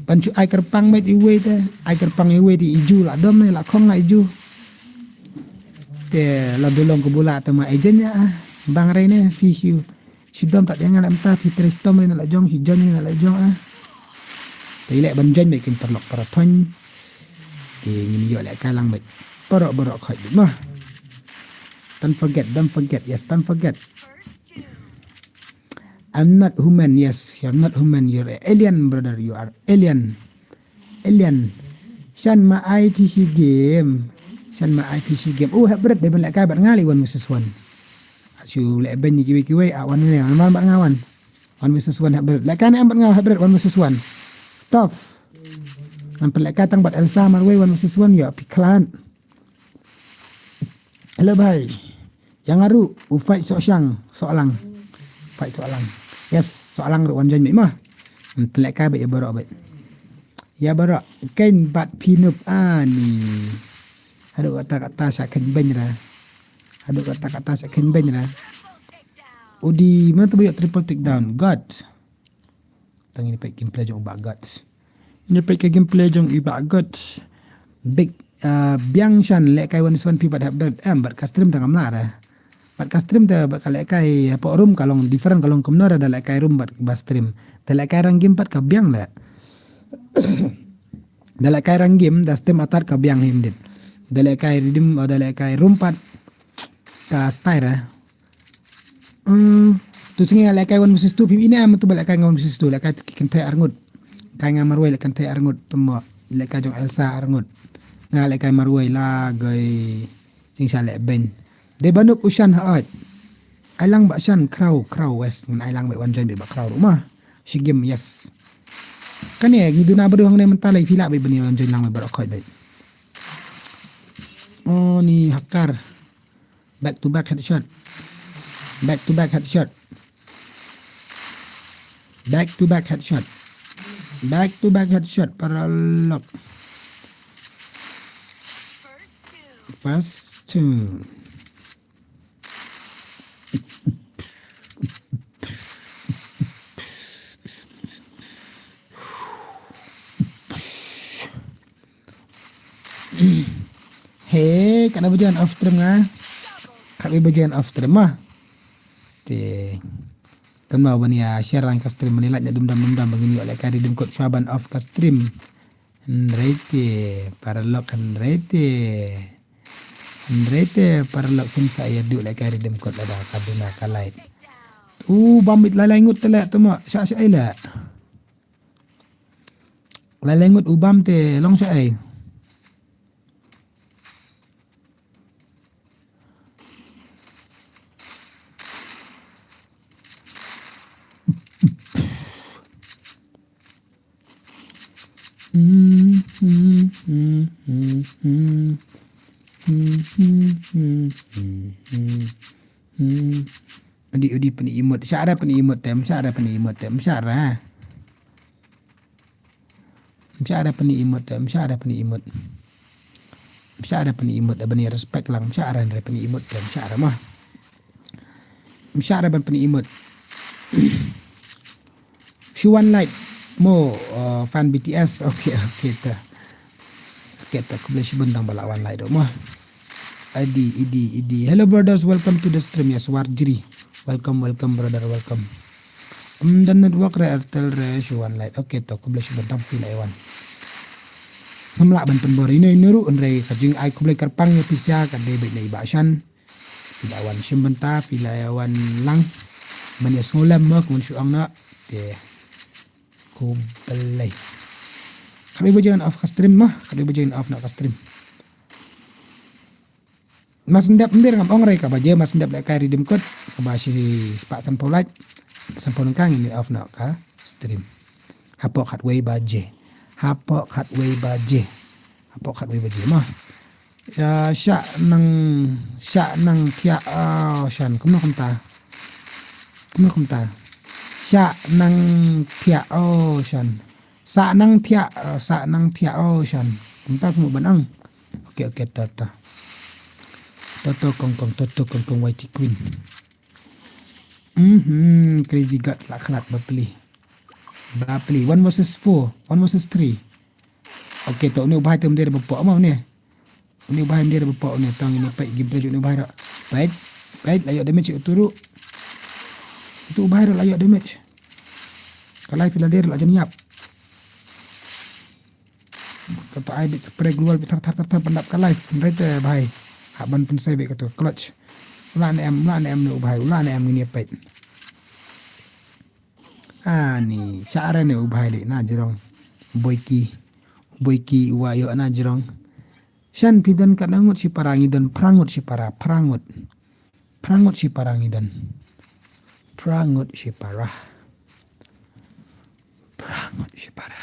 Ban chu ai kyrpang beit iwei te. Ai kyrpang iwei te iju la dom ne la khong la iju. Te la dulong ko bula te ma ai join ïa a. Bang re ne phi hiu. Shi dom tat ïa nga la mynta phi trei stom ri na la jong, shi jon ri na la jong ah. Te leh ban jon beit kin paralok para thon. Te ngin ïoh lehkai lang beit. Baroh baroh khot beit mo. Don't forget, don't forget, yes, don't forget. I'm not human, yes, you're not human, you're a alien, brother, you are alien. Alien. Shan ma ai P C game. Shan ma ai P C game. Oh, ha bret dei ban lehkai bad nga leh one versus one. Shu leh ban ni kiwei kiwei a one ne man bad nga wan. One versus one ha bret. Lehkai ne em bad nga ha bret one versus one. Stop. Ngan pynlehkai tang bad Elsa marwei one versus one ïa phi khlad. Hello bhai. Ïa nga ruh u fight soh shang, soh lang. Fight soh lang. Yes, soh lang ruh wan join beit mo. Pynlehkai beit ïa baroh beit. Ïa baroh kein bad phi nup ani. Haduh kata kata sha kein beiñ ra. Haduh kata kata sha kein beiñ ra. Udi mana tu ba ïoh triple takedown. God. Tang ini peit gameplay jong u Bah God. Ini peit ka gameplay jong u Bah God. Big, ah, biang Shan lehkai one versus one phi bad hap bad em bad ka stream tang amla ra. Bad ka stream te bad ka lehkai hapoh room ka long different ka long kumno ra da lehkai room bad ba stream. Da lehkai rang game pat ka biang leh. Da lehkai rang game da stream atat ka biang him dit. Da lehkai redeem, da lehkai room pat ka style ra. Hmm. Tu sngi lehkai one versus two, phim ine em tu ba lehkai nga one versus two, lehkai ki kynthei arngut. Kai nga marwei lehkai kynthei arngut, tymmo lehkai jong Elsa arngut. Nga lehkai marwei la goi jingsha leh beiñ. Dei ba nuk u Shan ha ot. Ai lang ba Shan Kraw, Kraw West, ngan ai lang ba wan join ba Kraw ruh ma. Shi game, yes. Kane ngi duna ba du hangne mynta lei phi lah ba ban wan join lang ba baroh khoit ba. Oh, ni hakar. Back to back headshot. Back to back headshot. Back to back headshot. Back to back headshot. Paralok. First two. He, katno baje ngan off stream nga? Khatwei baje ngan off stream ma. Te kynmaw ban ïa share lang ka stream, ban ïa like na dum dam dum dam ba ngin ïoh lehkai redeem code shuwa ban off ka stream. Hynrei te paralok, hynrei te. Hynrei te paralok, phin sa ïa duh lehkai redeem code lada ka duna ka light. U bam bit lai lai ngut te leh, tymmo sha sha ei leh. Lai lai ngut u bam te long sha ei. Udi, udi pyni imut. Shah re pyni imut te, shah re pyni imut te, shah re. Shah re pyni imut te, shah re pyni imut. Shah re pyni imut, ban ïa respect lang, shah re pyni imut te, shah re ma. Shah re ban pyni imut. Shu wan like mo, uh, fan B T S. Okay, okay ta. Okay ta, khublei shibun tang ba la wan like ruh mo. Idi, idi, idi. Hello brothers, welcome to the stream. Yes, Warjri. Welcome, welcome brother, welcome. Um, the network re Airtel re shu wan like. Okay ta, khublei shibun tang phi la wan. Ngam lah ban pynbor ino ino ruh, hynrei ka jingai khublei kyrpang ïa phi sha ka dei beit na i Bah Shan. Phi la wan shim bynta, phi la wan lang. Ban ïa sngewlem mo, kumne shu ong noh. Te. Khublei. Khatwei baje ngan off ka stream mo, khatwei baje ngan off noh ka stream. Mas ndep ym dei ngam ong re ka baje, mas ndep lehkai redeem code kaba shi spah sanphew lait. Sanphew lyngkha ngin off noh ka stream. Hapoh khatwei baje. Hapoh khatwei baje. Hapoh khatwei baje mo. Ïa, shah nang, shah nang thiah, oh, Shan, kumno kumta. Kumno kumta. Shah nang thiah, oh, Shan. Shah nang thiah, oh, shah nang thiah, oh, Shan. Kumta kumno ban ang. Okay, okay, ta, ta. Toto kong kong, toto kong kong, Y T Queen. Mhm, Crazy God, khlak khlak, bapli. Bapli, one versus four, one versus three. Okay, to, une u bhai te ym dei re ba pok mo une. Une u bhai ym dei re ba pok une, tang ini peit gameplay une u bhai ruh. Peit, peit, la ïoh damage utu ruh. Utu u bhai ruh la ïoh damage. Ka life la dei re la jan ïap. Kata ai bit spray global bit thar thar thar thar ban dap ka life. Hynrei te bhai. Hap ban pynsei bit kato clutch. U la ne em, u la ne em ne u bhai, u la ne em ngin ïa peit. Ani, shah re ne u bhai leh na jrong. Boiki. Boiki u wa ïoh na jrong. Shan phi don katno ngut shipara, ngi don phra ngut shipara, phra ngut. Phra ngut shipara ngi don. Phra ngut shipara. Phra ngut shipara.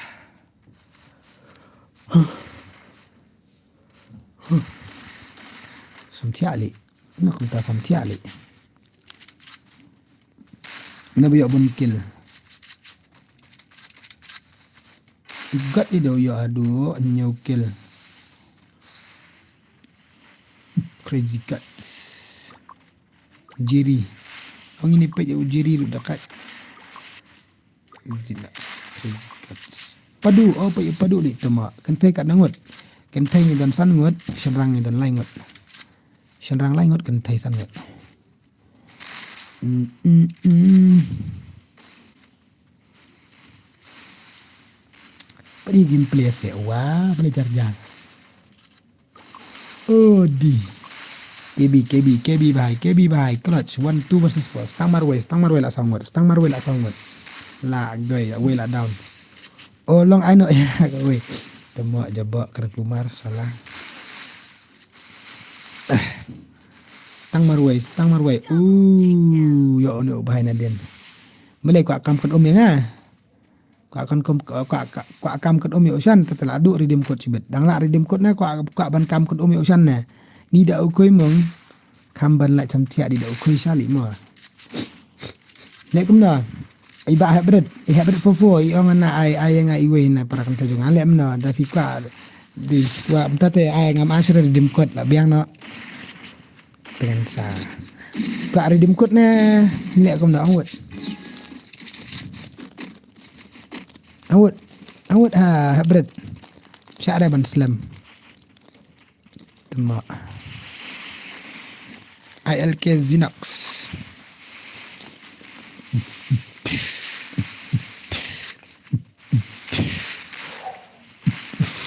Samthiah leh. Nga kumta samthiah leh. Nga ba ïoh bun kill. Gat i dau ïoh haduh hynñiew kill. Crazy Cat. Jerry. Ong ini peit u Jerry ruh da kat. Zila. Crazy Cat. Padu, oh peit u Padu leh tama. Kynthei katno ngut? Kynthei ngi don san ngut, shynrang ngi don lai ngut. Shynrang lai ngut, kynthei san ngut. Mm, mm, mm. Peit i gameplay se, wah, peit i jar jar. Odi. K B, K B, K B bhai, K B bhai, clutch, one, two versus four. Stang marwei, stang marwei la saw ngut, stang marwei la saw ngut. La goi, wei la down. Oh, long ai no, ya, wei. Temo jabok kar kumar, salah. Stang marwei, stang marwei. Uh, yo, no, bhai nadin. Mele kwah kam kat um ya nga. Kwah kan kum, kwah, kwah, kwah kam kat um ya ushan, te te la du redeem code sibit. Dang la redeem code ne, kwah, kwah ban kam kat um ya ushan ne. Ni da u kui mong, kam ban la cham thiah di da u kui shali mo. Ne kumno, i ba hybrid, i hybrid fofo, i ong na ai, ai nga iwei na para kan tajung. Ale mno, da fi kwah, di kwah, mta te ai ngam asher redeem code la biang no. Pengen sa. Kwah redeem code ne, ne kumno, ong wut. Awut, awut ha, ha bret. Sha ada ban slem. Temo. I L K Zinox.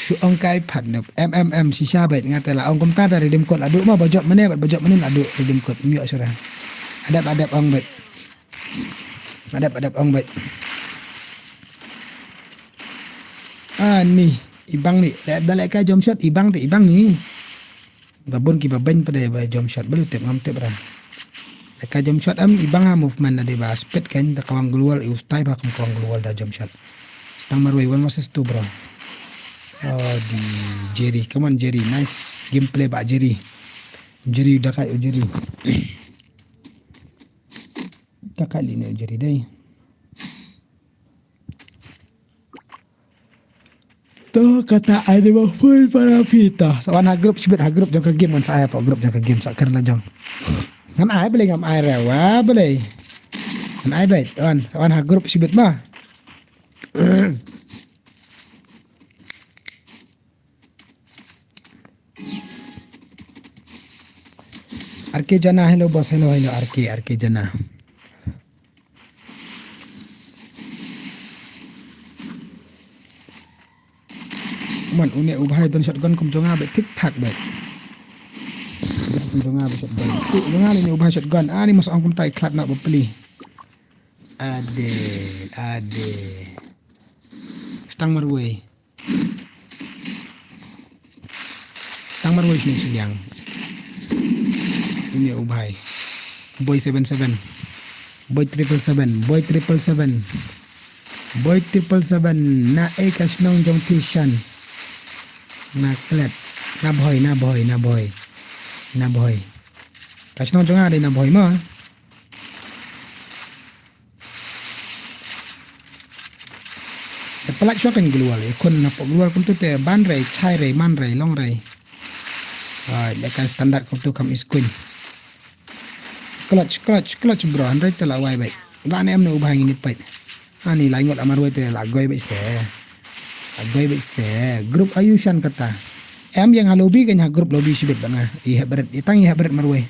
Shu ong kai phat nup. M M M shisha bait nga te la ong kumta da redeem code la du ma ba jop mane ba jop mane la du redeem code myo sura. Adap adap ong bait. Adap adap ong bait. Ah ni ibang ni da leka jump shot ibang te ibang ni. Ba bun ki ba bang pada ba jump shot belu tip ngam tip ra. Leka jump shot am ibang ha movement da ba speed kan da kawang global i ustai ba kam kawang global da jump shot. Stang marwei one versus two bro. Oh di Jerry, come on Jerry, nice gameplay ba Jerry. Jerry dakai Jerry. Dakai li ne Jerry dai. To kata ai dei ba full para phi to. Sa wan ha group sibit ha group jong ka game wan sa ai pa group jong ka game sa kar la jong. Ngan ai bele ngam ai rewa bele. Ngan ai bele wan sa wan ha group sibit ma. R K Jana, hello boss, hello hello R K, R K Jana. Man une u bhai don shotgun kum jonga be thik thak be. Kum jonga be shotgun. Tu jonga le une u bhai shotgun. Ani mas ong kum tai khlad na be pli. Ade, ade. Stang marwei. Tang marwei sini siliang. Ini u bhai. Boy seven seven. Boy triple seven. Boy triple seven. Boy triple seven. Na e ka shnong jong phi shan. Na klet. Na boy, na boy, na boy. Na boy. Ka shnong jong nga dei na boy ma. Te pynlait shuwa kan global, i khun na pok global kumtu te ban rei, chai rei, man rei, long rei. Ai, da kan standard kumtu kam is kuin. Clutch, clutch, clutch bro, hynrei te la wai bai. La ne em ne u bha ngin i pait. Ani la ngot amar wai te la goi bai se. La goi bai se. Group ayu shan kata. Em yang ha lobby kan ha group lobby shibit ban nga. I hybrid, i tang i hybrid marwei.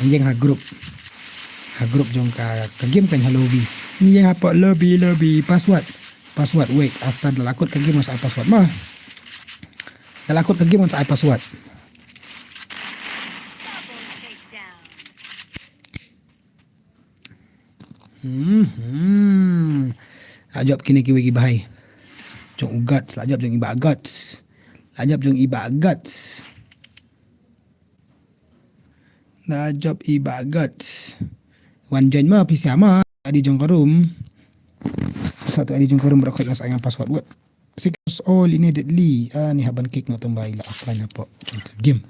Jeng ha group. Ha group jong ka, ka game kan ha lobby. Jeng ha pok lobby, lobby, password. Password, wait. After da la kut ka game sa ai password ma. Da la kut ka game sa ai password. Hmm, hmm. La jop kine kiwei ki bhai. Jong u Guts, la jop jong i Bah Guts. La jop jong i Bah Guts. Da jop i Bah Guts. Wan join ma pisa ma. Adi jong ka room. Satu adi jong ka room bro khat sa nga password wet. Secrets all immediately. Ah, ni haban kick na tumbai la offline hapo. Game.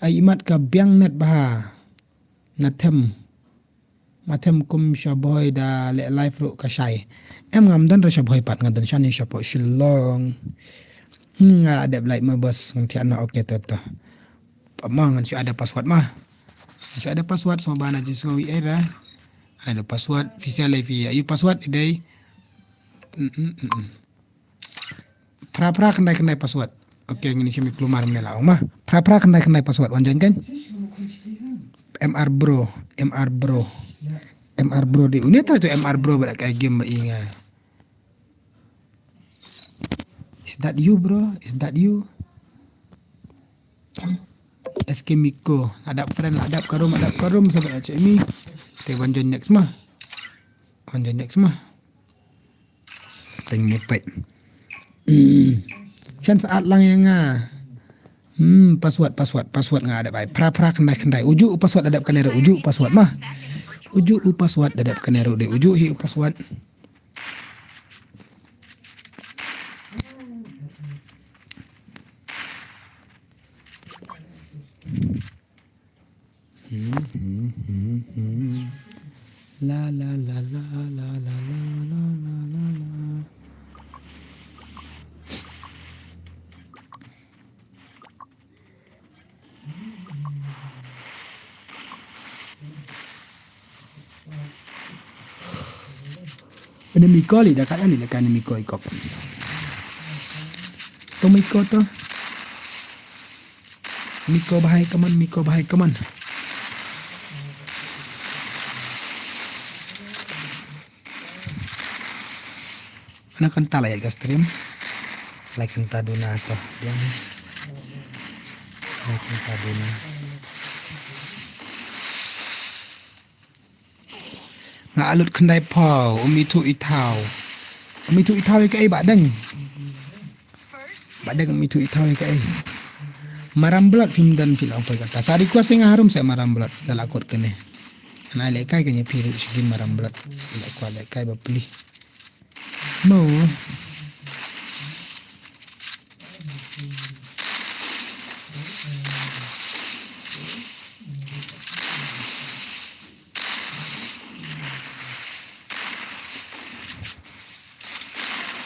Ai imat ka biang net bha. Na them. Ma them kum sha bhoi da leh live ruh ka shai. Em ngam don re sha bhoi pat nga don shane sha pok Shillong. Hmm, nga dep like ma boss ngan thiah na okay to to. Pa ma ngan shu ada password ma. Ngan shu ada password so ba na jisngawi era. Ada password, official live ya. Ayu password idai. Mm, mm, mm, mm. Phra phra khyndai khyndai password. Okay, ngin shim i klumar mynne la ong ma. Phra phra khyndai khyndai password wan join kan. M R bro, M R bro. M R bro di. Une try to M R bro ba da kai game ba i nga. that you, bro? Is that you? S K Miko. Adap friend, adap karum, adap karum, sahabat H M I. Te wan join next mah. Wan join next mah. Teng ni pet. Hmm. Shan saat lang ïa nga. Hmm, password, password, password nga adap ai. Phra, phra, khyndai, khyndai. Uju u password adap kane ruh, uju u password mah. Uju u password adap kane ruh dei. Uju hi u password. Hmm, hmm, hmm, hmm. La, la, la. Ane Miko li, da kat ani leka ane Miko i kop. To Miko to. Miko bahai kaman, Miko bahai kaman. Ana kynta la ïa ka stream. Like kynta duna to. Diang. Like kynta duna. Nga alut khyndai phew, um ithuh ithaw. Um ithuh ithaw ïa kaei Bah Deng. Bah Deng um ithuh ithaw ïa kaei. Maram Blood phim don phi la ong poi kata. Sa request ïa nga harum sa Maram Blood. Da la kot kane. Ana lehkai kane phi ruh sha ki Maram Blood. Lehkai lehkai ba pli. Mo.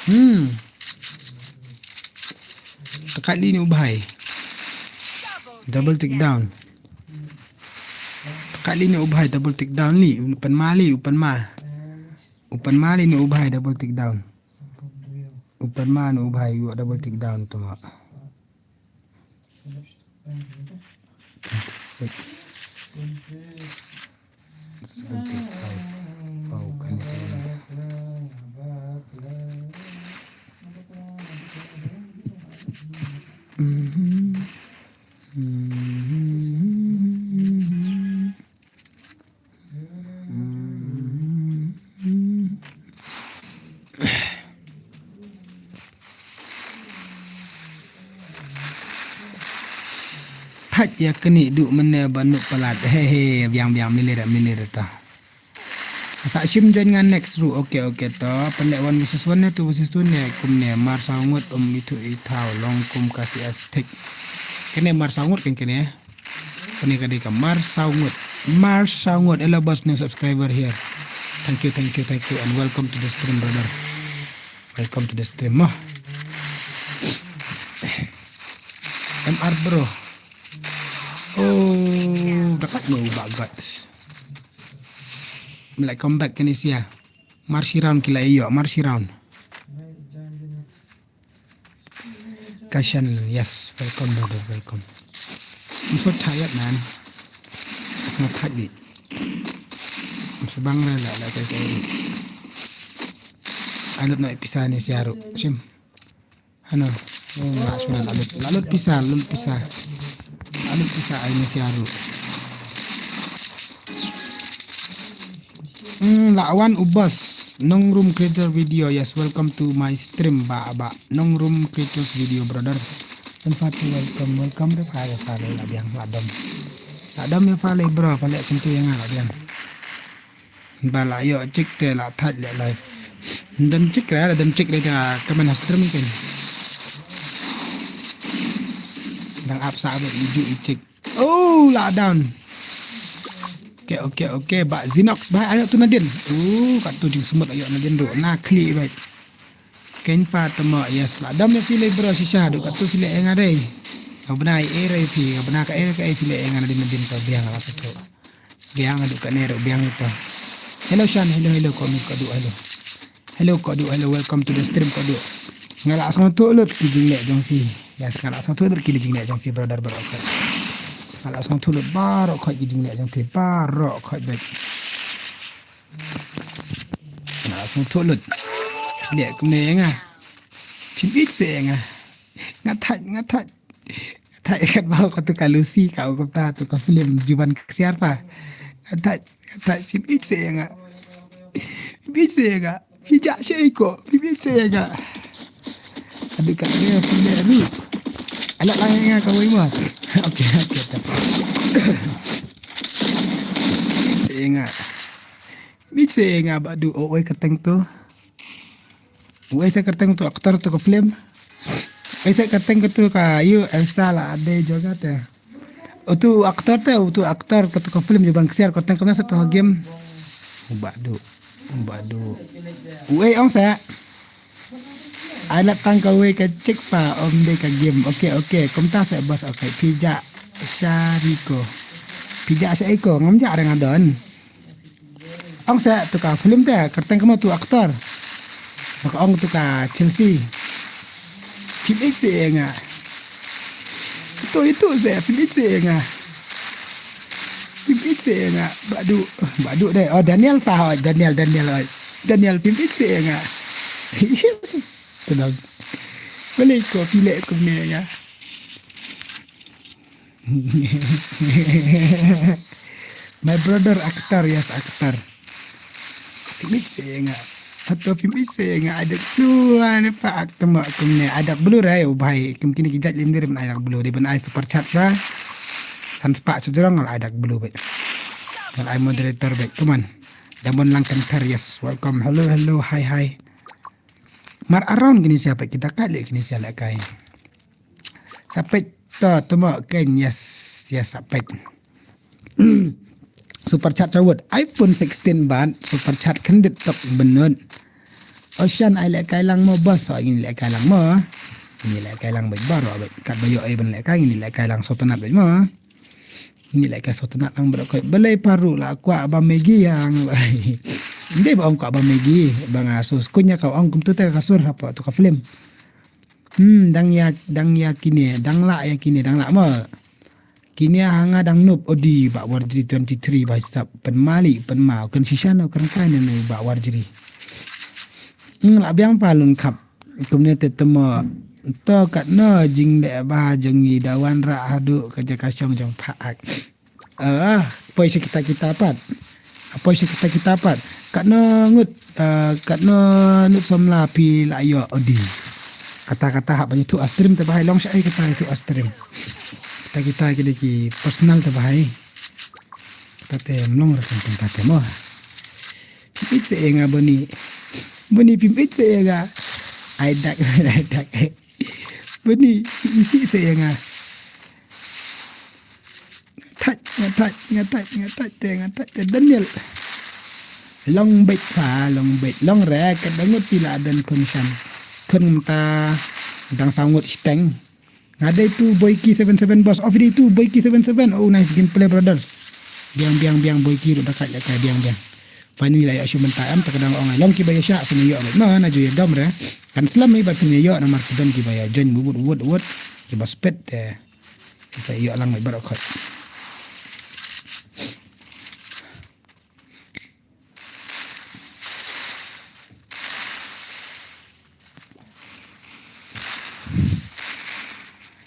Hmm. Tekat li ni u bhai. Double tick down. Tekat li ni u bhai, double tick down li. U pan ma li, u pan ma. U pan ma li ni u bhai, double tick down. U pan ma ni u bhai, u double tick down tu ma. Twenty-six. Seventy-five. Wow, kan itu. Mhm. Mhm. Thait ïa kane duh mynne ba nuk palat. He he, biang biang, mili re mili re ta. Sa shim join nga next ruh. Okay okay to. Pynleh one versus one ne, two versus two ne, kumne. Mar saw ngut um ithuh ithaw, long kum ka C S thick. Kane mar saw ngut kan kane. Kane ka dei ka Mar Saw Ngut. Mar Saw Ngut. Hello boss, new subscriber here. Thank you, thank you, thank you, and welcome to the stream, brother. Welcome to the stream, mah. M R bro. Oh, dekat ni u Bah Gat. Mlai come back kane sia. Mar shi round ki la ïoh, mar shi round. Kashan, yes, welcome brother, welcome. I'm so tired, man. It's not tight. I'm so bang la la la la. Alut noh pisa ne sia ruh. Shim. Hano. Oh, ma shim la lut. La lut pisa, lut pisa. La lut pisa ai ne sia ruh. Hmm, la wan u boss. Nongrum Creator Video. Yes, welcome to my stream, Bah, Bah. Nongrum Creators Video, brother. Thank you, welcome, welcome. Re pha, re pha, re la biang, la dom. La dom re pha, re bro, pha le kyntu ïa nga la biang. Ba la ïoh chick te la thait le live. Don chick re, don chick re, te ka men ha stream ken. Dang ap sa ba i ju i chick. Oh, la down. Okay, okay, okay. Ba Zinox, ba ayo tu nadin. Oh, kat tu jing semut ayo nadin tu. Na kli ba. Ken pa temo, yes, la dom ya sile bro shisha tu kat tu sile enga dei. Kau bena ai ere pi, kau bena ka ere ka ai sile enga nadin nadin kau biang la satu. Biang adu kat ne ru biang itu. Hello Shan, hello hello kau ni kau du hello. Hello Kodu, hello, welcome to the stream Kodu. Nga la sngewthuh lut ki jingleh jong phi. Yes, nga la sngewthuh lut ki jingleh jong phi brother baroh khoit. Nga la sngewthuh lut baroh khoit ki jingleh jong phi baroh khoit bad. Nga la sngewthuh lut. Leh kumne ïa nga. Phim ïeit seh ïa nga. Nga thait, nga thait. Nga thait katba katu ka Lucy ka ong kumta tu ka film Juban Ksiar pa. Nga thait, nga thait phim ïeit seh ïa nga. Phim ïeit seh ïa nga. Phi jah shaei ko. Phim ïeit seh ïa nga. Aduh ka ne phi ne ru. Alat lang ïa nga kawei mo. Okay, okay. Phim ïeit seh ïa nga. Phim ïeit seh ïa nga Bah Duh, o oi kyrteng tu. Uei sa kyrteng tu aktor tu ka film. Uei sa kyrteng katu ka ïu Elsa la ade joga te. Utu aktor te, utu aktor katu ka film Juban Ksiar kyrteng kumno sa tu ha game. U Bah Duh, u Bah Duh. Uei ong sa. Ai lap tang kawei ka chick pa ym dei ka game. Okay, okay. Kumta sa bas okay. Phi jah shaei ko. Phi jah shaei ko. Ngam jah re nga don. Ong seh tu ka film te, kyrteng kumno tu aktor. Ba ka ong tu ka Chelsea. Phim ïeit seh ïa nga. Itu, itu seh, phim ïeit seh ïa nga. Phim ïeit seh ïa nga. Bah Duh, Bah Duh dei. Oh, Daniel pa, oh, Daniel, Daniel, oh. Daniel, phim ïeit seh ïa nga. Tenang. Balei ko phi leh kumne ïa nga. My brother actor, yes, actor. Phim ïeit seh ïa nga. Hato phim ïeit seh ïa nga, ai dak blue, ah, ne pa actor ma kumne, ai dak blue re, oh bhai, kum kine ki jait lim dei ban ai dak blue, dei ban ai super chat sa. San spah sujrong ngal ai dak blue beit. Ngal ai moderator beit, come on. Damon Langkynthar, yes, welcome. Hello, hello, hi, hi. Mar around kine sia peit kita ka leh kine sia leh kai. Sa peit to, to mo ken, yes, yes, sa peit. Super chat chawut. iPhone sixteen bad super chat khyndiat tok bynnud. Ocean ai leh kai lang mo boss, oh, ngin leh kai lang mo. Ngin leh kai lang bad bar, bad kat ba ïoh ai ban leh kai, ngin leh kai lang sotanat bad mo. Ngin leh kai sotanat lang bad ko. Balei paru la kwah ba Maggie yang. Ndei ba ong kwah ba Maggie, ba nga sus kunya ka ong kumtu te ka sur apa tu ka film. Hmm, dang ïa, dang ïa kine, dang lah ïa kine, dang lah mo. Kine ha nga dang nup odi ba Warjri twenty-three ba sap pen mali, pen ma, kan shisha no kan kai ne ba Warjri. Hmm, lah biang pa lun khap. Kumne te temo to kat no jing de ba jong ngi da wan ra hadu ka jaka shong jong pha ak. Ah, poi sha kita kita pat. Poi sha kita kita pat. Katno ngut, ah, katno ngut samla phi la ïoh odi. Kata kata hap ban ïathuh ha stream te ba hai long sha ai kata ïathuh ha stream. Kita kita ki dei ki personal te ba hai. Kita te mlong ra kan kita te mo. Phim ïeit seh ïa nga Boni. Boni phim ïeit seh ïa nga. Ai dak, ai dak. Boni isih seh ïa nga. Thait, nga thait, nga thait, nga thait te, nga thait te Daniel. Long beit pha, long beit, long re, ka dangut phi la don khun shan. Khun mynta dang saw ngut shiteng. Nga dei tu Boyki seven seven boss, of dei tu Boyki seven seven. Oh, nice gameplay brother. Biang biang biang Boyki ruh da kait lehkai biang biang. Finally la ïoh shu mynta em, ta ka dang ong ai long kiba ïoh shah phin ïoh beit ma na ju ïa dom re. Kan slem i ba phin ïoh namar ki don kiba ïa join wut wut wut kiba spet te. Sa ïoh lang bad baroh khot.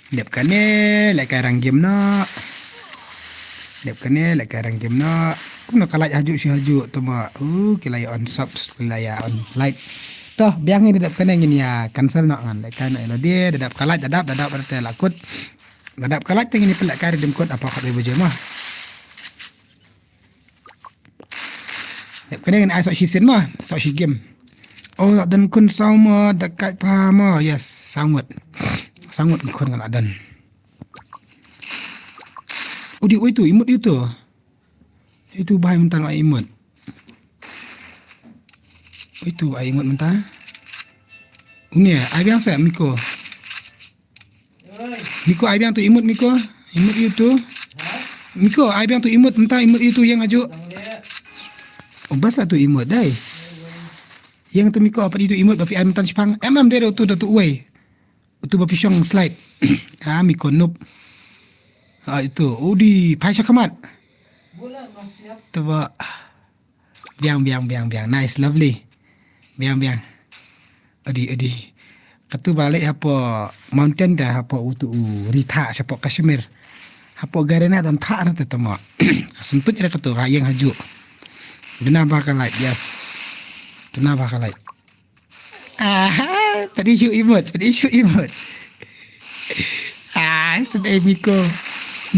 Dep kane lehkai rang game noh. Dep kane lehkai rang game noh. Kumno ka light hajuh shi hajuh tu ma. Uh, ki la ïa on subs, ki la ïa on light. Toh, biang ngi dep kane ngin ïa cancel noh ngan lehkai noh ïa lade, da dap ka light, da dap, da dap, da te la kut. Da dap ka light te ngin ïa pynlehkai ri dim kut apa khat ri bujur ma. Dep kane ngin ai soh shi sien ma, soh shi game. Oh, la don khun saw ma, da kait pha ma, yes, saw ngut. Saw ngut khun nga la don. Udi, ui tu, imut ui tu. Itu bai mynta ai imut. Ui tu ai imut mynta. Une, ai biang sa Miko. Miko ai biang tu imut Miko. Imut ïa tu. Miko ai biang tu imut mynta imut ïa tu ïeng aju. Ubas la tu imut dai. Ïeng tu Miko apa ïa tu imut ba phi ai mynta shipang. Em em dei tu da tu uwei. Tu ba phi shong slide. Ah Miko nup. Ah itu. Udi phai sha khmat. Tu ba. Biang, biang, biang, biang. Nice, lovely. Biang, biang. Adi, adi. Katu ba leh hapoh mountain da hapoh utu u ri thah shapoh Kashmir. Hapoh Garena don thah na te tama. Ka sentut ira katu ka ïeng haju. Dena ba ka light, yes. Dena ba ka light. Ah, tadi shu imut, tadi shu imut. Ah, sedai Miko.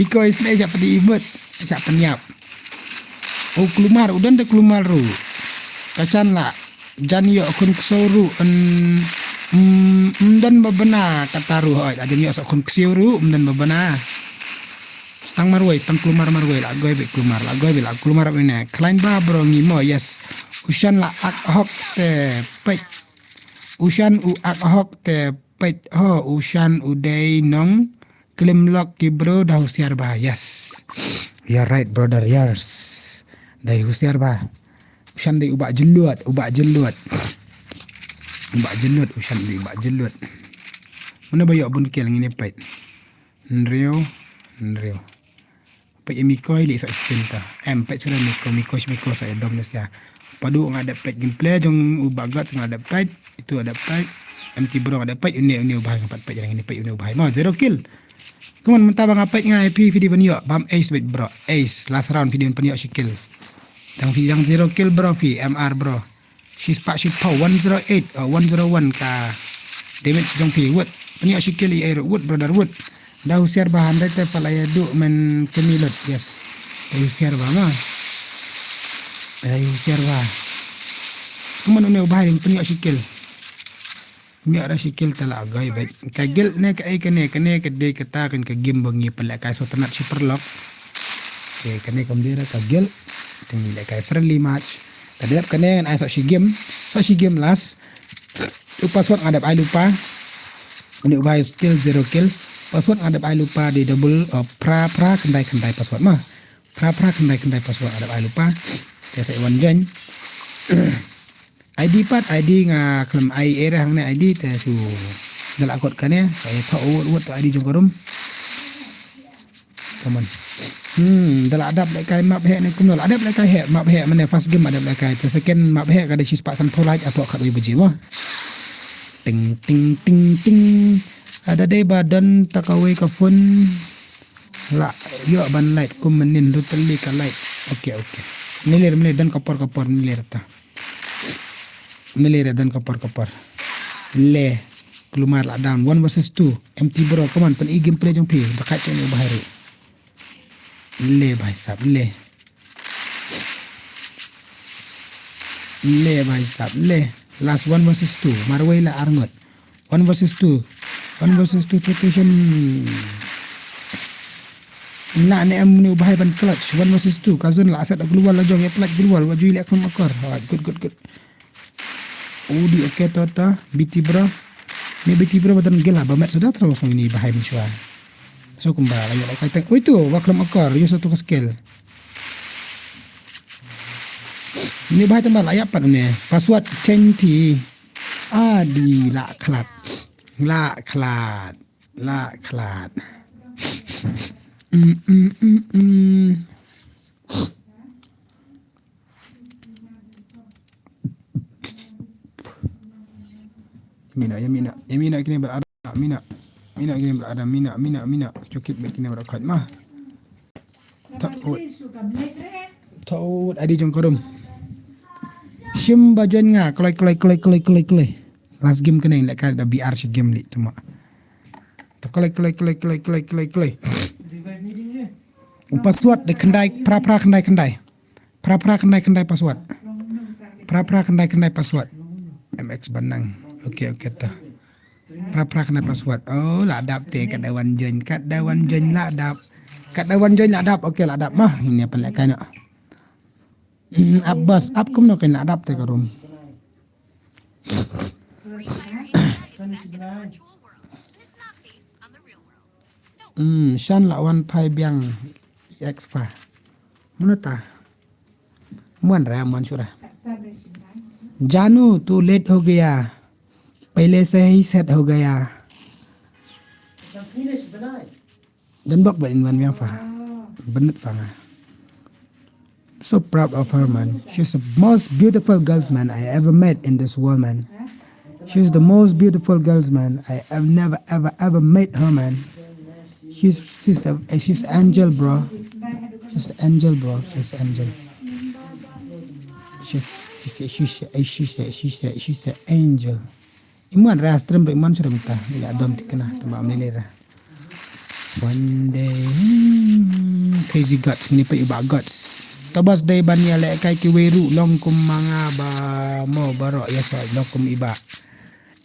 Miko sedai siap pedi imut, siap penyap. Oh, keluar, udah dah keluar ru. Kasan lah. Jan ïoh khun ksiew ruh, en, mm, mm, don ba bna kata ruh, oi, jan ïoh sa khun ksiew ruh, mm, don ba bna. Stang marwei, stang klumar marwei, la goi bit klumar, la goi bit, la klumar bit ne. Khlaiñ ba bro ngi mo, yes. U Shan la ak hok te peit. U Shan u ak hok te peit ho, u Shan u dei nong klim lok ki bro, da husiar ba, yes. You're right, brother, yes. Dei husiar ba. U Shan dei u bah jyllud, u bah jyllud. U bah jyllud, u Shan dei u bah jyllud. Mano ba ïoh bun kill ngin ïa peit. Hynriew, hynriew. Peit ïa Miko ïa leh sa shisien ta. Em, peit shuwa Miko, Miko, Miko sa ïa dom na sia. Padu nga dep peit gameplay jong u bah Gods nga dep peit. Itu nga dep peit. M T Bro nga dep peit, une, une u bah nga pat peit, ïa ngin ïa peit une u bah. Mo, zero kill. Kumon mynta ba nga peit nga ïa phi, phi dei ban ïoh bam ace beit bro. Ace, last round phi dei ban ïoh shi kill. Tang phi dang zero kill bro phi, M R bro. Shi spah shiphew, one zero eight, oh, one zero one ka damage jong phi. Wut, pynïoh shi kill ïa, wut brother, wut. Da husiar ba hynrei te pala ïa duh men kemi lut, yes. Da husiar ba ma. Da husiar ba. Kumon une u bah ïa pynïoh shi kill. Ñiah ra shi kill ta la goi beit. Ka guild ne ka ei kane, kane ka dei kata kan ka game ba ngi pynlehkai sngewtynnat shi paralok. Te kane kam dei ra ka guild. Te ngi lehkai friendly match. Ka dep kane ngan ai sa shi game. Sa shi game last. U password nga dep ai lypa. Une u bah still zero kill. Password nga dep ai lypa dei double, uh, phra phra khyndai khyndai password ma. Phra phra khyndai khyndai password nga dep ai lypa. Te sa i wan join. I D pat, I D nga khlem ai area hangne I D te shu da la kot kane, ka ïa thoh wut wut to I D jong ka room. Come on. Hmm, da la dap lehkai map heh ne kumno, la dap lehkai heh, map heh mane first game la dap lehkai. Te second map heh ka da shi spah san phew like ato khatwei baje mo. Ting ting ting ting. Ada dei ba don ta kawei ka phone. La ïoh ban light kum mynnin ruh tylli ka light. Okay, okay. Ngi ler, ngi ler don ka por ka por ngi ler ta. Ngi ler don ka por ka por. Le, kulmar la down. One versus two. M T bro, come on, pyn-i gameplay jong phi. Da khat jong u bah ri. Le, bhai sahab, le. Le, bhai sahab, le. Last one versus two. Marwei la arngut. One versus two. One versus two situation. Na ne em ni u bah ban clutch. One versus two. Ka zone la asset global la jong ya clutch global. Wa jui lek kham akor. Alright, good, good, good. Udi, okay, tota. B T bro. Ni B T bro batan gila ba met sudah terus ni bah ni shwa. So kumba la ya la kai teng. Oi tu, wa kham akor. Yo satu ka skill. Ni bah tambah la ya pat ni. Password change phi. Adi la khlad. La khlad. La khlad. Mm, mm, mm, mm. Mina, ya mina, ya mina kini ber ada, mina, mina kini ber ada, mina, mina, mina. Cukip be kini ber khat mah. Tawut. Tawut adi jong ka room. Shim ba join nga, kloi, kloi, kloi. Last game kane lek ka da B R shi game li tuma. To kloi, kloi, kloi. Password de khyndai, phra, phra, khyndai, khyndai. Phra, phra, khyndai, khyndai password. Phra, phra, khyndai, khyndai password. M X Banang. Okay, okay ta. Phra phra khyndai password. Oh, la dap te, kat da wan join, kat da wan join la dap. Kat da wan join la dap. Okay, la dap mah. Ini apa lek kane. Hmm, ap bas, ap kumno kan la dap te ka room. Hmm, shan la wan phai biang expa. Mano ta? Muan ra, muan shura. Janu, tu late ho gaya. Pehle se hi set ho gaya. Dan bok ba in wan biang fa. Benit fa nga. So proud of her, man. She's the most beautiful girls, man, I ever met in this world, man. She's the most beautiful girls, man. I have never, ever, ever met her, man. She's, she's a, she's angel, bro. She's angel, bro. She's angel. She's, she's, she's, she's, she's, she's, she's an angel. Iman ra stream bro, iman sura mita. Ila dom tikna, tama amlilera. One day, hmm, crazy guts, ngin ïa peit u Bah Guts. To bos dei ban ïalehkai kiwei ruh long kum ma nga ba mo baroh ïa sa long kum i Bah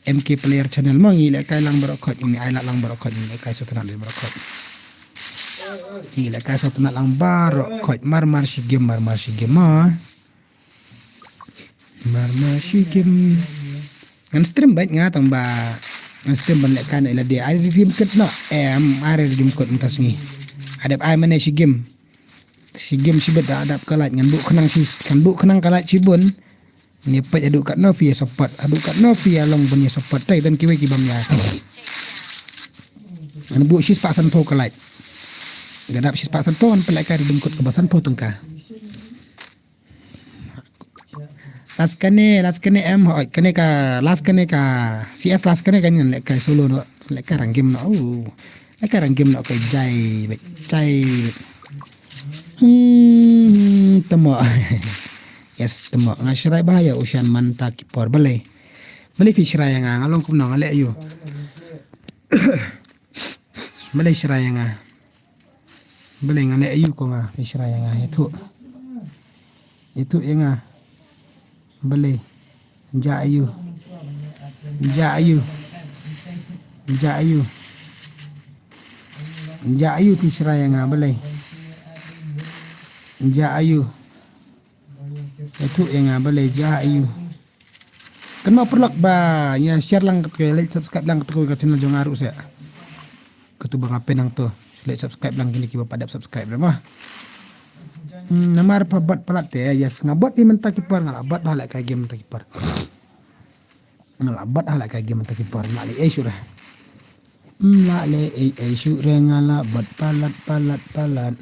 M K Player Channel mo, ngi lehkai lang baroh khoit, ngi ai lad lang baroh khoit, ngi lehkai sngewtynnat lang baroh khoit. Ngi lehkai sngewtynnat lang baroh khoit, mar mar shi game, mar mar shi game mo. Mar mar shi game. Ngan stream bad nga tang ba ngan stream ban lehkai na ila dia. Ai rim kut no. Em, ai rim kut mynta sngi. Adep ai mane shi game. Shi game shi bad da adep ka light ngan buh khnang shi, ngan buh khnang ka light shibun. Ni pet adu kat no fi support. Adu kat no fi long bun support. Tai dan kiwei ki bam ya. Ngan buh shi spah sanphew ka light. Gadap shi spah sanphew ngan pelehkai rim kut ka ba sanphew tengka. Last kane, last kane em, hoi, kane ka, last kane ka, C S last kane ka ngan lehkai solo no, lehkai rank game no, oh, lehkai rank game no, okay, jai, jai. Hmm, temo. Yes, temo. Nga shrai ba ïa u Shan mynta ki por balei. Balei phi shrai ïa nga, nga long kumno nga leh ïa u. Balei shrai ïa nga. Balei nga leh ïa u ko nga, phi shrai ïa nga, ïathuh. Ïathuh ïa nga. Balei. Jah ïa u. Jah ïa u. Jah ïa u. Jah ïa u phi shrai ïa nga, balei. Jah ïa u. Ïathuh ïa nga balei jah ïa u. Kynmaw paralok ba ïa share lang, like, subscribe lang kata ka channel jong nga ruh seh. Katu ba nga pynang to. Like, subscribe lang kine kiba pat dep subscribe ruh ma. Hmm, namar pha bad palat te, yes, nga bad ïa mynta ki por, nga la bad ha lehkai game mynta ki por. Nga la bad ha lehkai game mynta ki por, nga la leh ei shuh re. Hmm, la leh ei ei shuh re, nga la bad palat, palat, palat.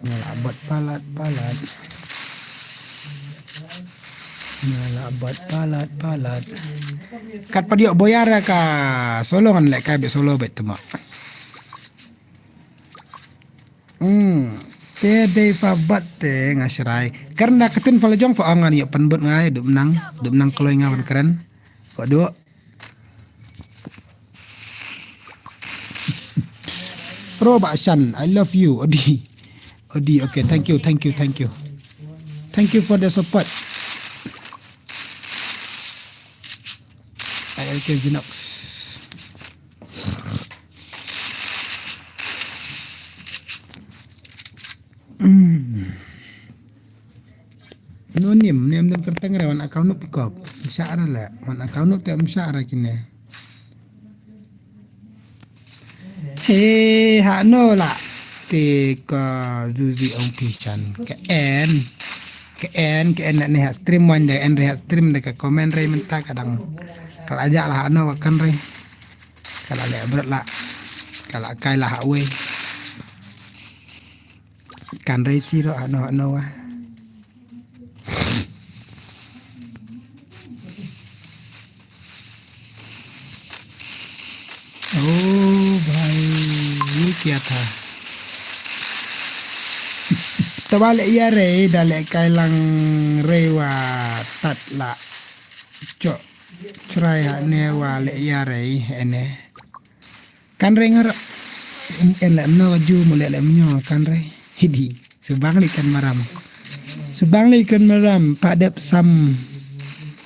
Nga la bad palat, palat. Nga la bad palat, palat. Katba ïoh boyar ka solo ngan lehkai beit solo beit temo. Hmm. Te dei pha bad te nga shrai. Kren da ka ktien pha la jong pha ong ngan ïoh pynbud nga ïa dum nang, dum nang kloi nga ban kren. Pha duk. Pro Bah Shan, I love you. Odi. Odi, okay, thank you, thank you, thank you. Thank you for the support. I L K Zinox. Hmm. No nim, nim nim kyrteng re wan account nup ikop. Msha ra le, wan account nup te msha ra kine. He, ha no la. Te ka zuzi ong pichan. Ka en. Ka en, ka en ne ha stream wan de en re ha stream de ka comment re mynta ka dang. Ka la ja la ha no wa kan re. Ka la le bret la. Ka la kai la ha wei. Kan rei chi ro ano ano wa. Oh bhai, ye kya tha? Tawale ya rei da le kai lang rei wa tat la. Chok chrai ha ne wa le ya rei ene. Kan rei ngar en la em no ju mo le le em nyo kan rei. Hidi. Subang li kan maram. Subang li kan maram. Padep sam.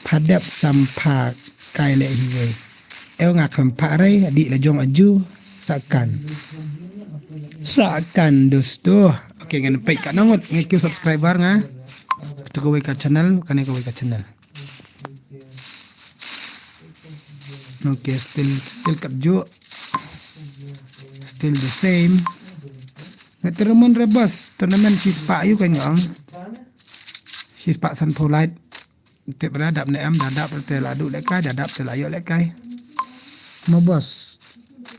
Padep sam pa kai le hiwe. Eu nga kan pa rei di la jong aju. Sakan. Sakan dosto. Okay, ngan peit ka nangut ngai ki subscriber nga. Tu kawei ka channel, kane kawei ka channel. Okay, still, still kat ju. Still the same. Ngat terumon rebas tournament shispah yu kan yong. Shispah san pho light. Tip ra dap ne am da dap te la du le kai da dap te la yo le kai. Mo bos.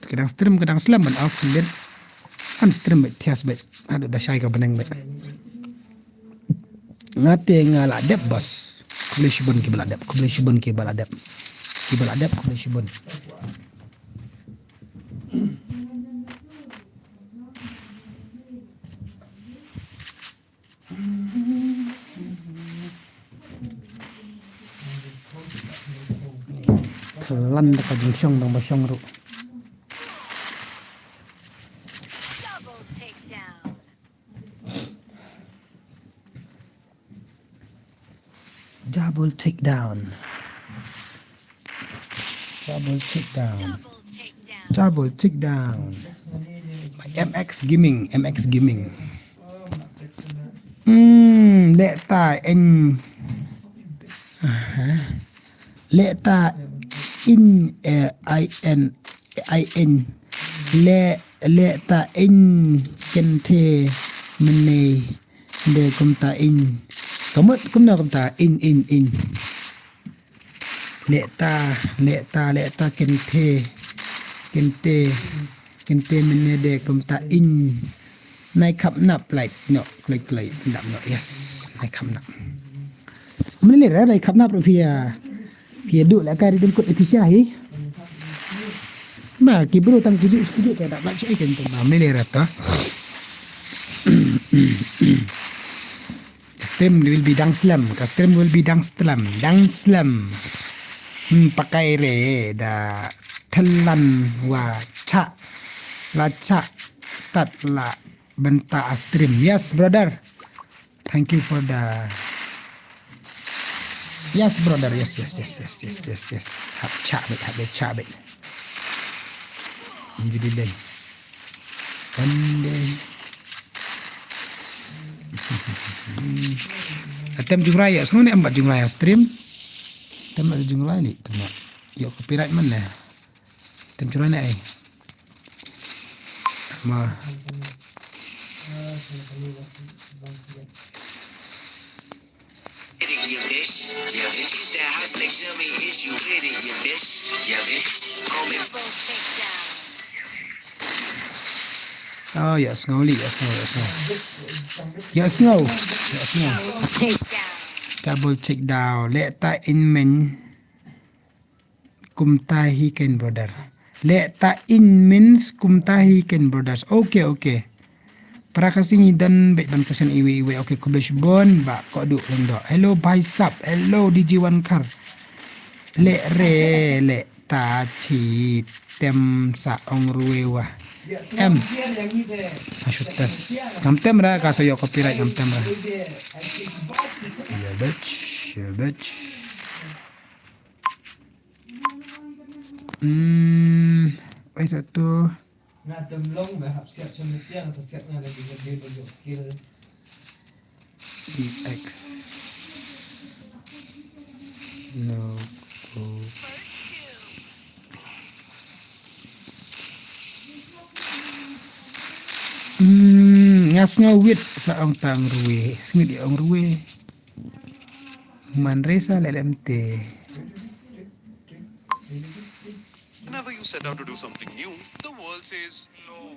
Kadang stream kadang slem ban off lit. An stream bet thias bet. Adu da shai ka beneng bet. Nga te nga la dep bos. Khublei shibun ki ba la dep, khublei shibun ki ba la dep. Ki ba la dep, khublei shibun. Thalan da ka jingshong dang ba shong ruh. Double takedown. Double takedown. Double takedown. Double takedown. Double takedown. M X Gaming, M X Gaming. Hmm, leh ta in. Aha. Leh ta in, eh, I N, I N. Leh, leh ta in kynthei mynne. De kumta in. Ka mut kumno kumta in, in, in. Leh ta, leh ta, leh ta kynthei. Kynthei, kynthei mynne de kumta in. Nai khap nap, like, no, kloi, kloi, nap, no, yes, nai khap nap. Mynne leh ra nai khap nap ruh phi ïa. Phi ïa duh lehkai ri dum kut ïa phi sha hi. Ba ki bru tang ki duh ki duh ka dap lak shi ai kan tang ba mele rat ta. Stream will be dang slem, ka stream will be dang slem, dang slem. Hmm, pakai re da thalan wa cha la cha tat la bynta a stream. Yes, brother. Thank you for the, yes, brother. Yes, yes, yes, yes, yes, yes, yes. Hap cha bit, hap bit, cha bit. Jadi dei. One day. Atem jingrai ïa, sngew ne em bad jingrai ïa stream. Atem bad jingrai li, atem bad. Ïoh copyright man ne. Tem churan ai. Ma. Oh, ïa sngew li, ïa sngew, ïa sngew. Ïa sngew, ïa sngew. Double takedown. Leh ta in men. Kumta hi kein brother. Leh ta in means kumta hi kein brothers. Okay, okay. Para ka sngi don bad ban kyrshan iwei iwei. Okay, khublei shibun ba ko du leng do. Hello bhai sab. Hello D J Wankar. Leh re leh ta chi tem sa ong ruwe wa. Em. Ashutas. Ngam tem ra ka sa ïoh copyright ngam tem ra. Ya bitch, ya bitch. Hmm, wei satu. Nga dem long me hap siat chun siang sa siat nga lagi ngedil baju kil. E X. No. Go. Hmm, nga sngew wit sa ong tang ruwe. Sngit ïa ong ruwe. Man resa lelem te. Whenever you set out to do something new, the world says no.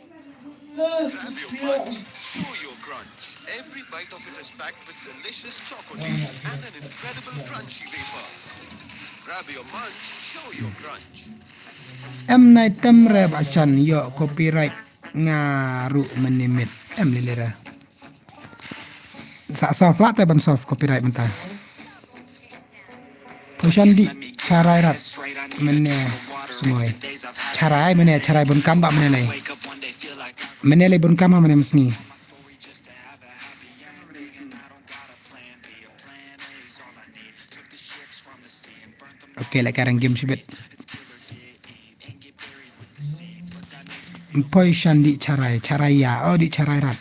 Grab your punch, show your crunch. Every bite of it is packed with delicious choco taste and an incredible crunchy wafer. Grab your munch, show your crunch. Em nai tem re ba chan ïoh copyright nga ruh mynne miet. Em lele re. Sa solve lah te ban solve copyright mynta. Phoishan dih charai rat mynne sngoi. Charai mynne charai bun kam ba mynne lei. Mynne lei bun kam ha mynne mynne sngi. Okay, leh ka rang game shibit. Phoishan dih charai, charai ïa, oh dih charai rat.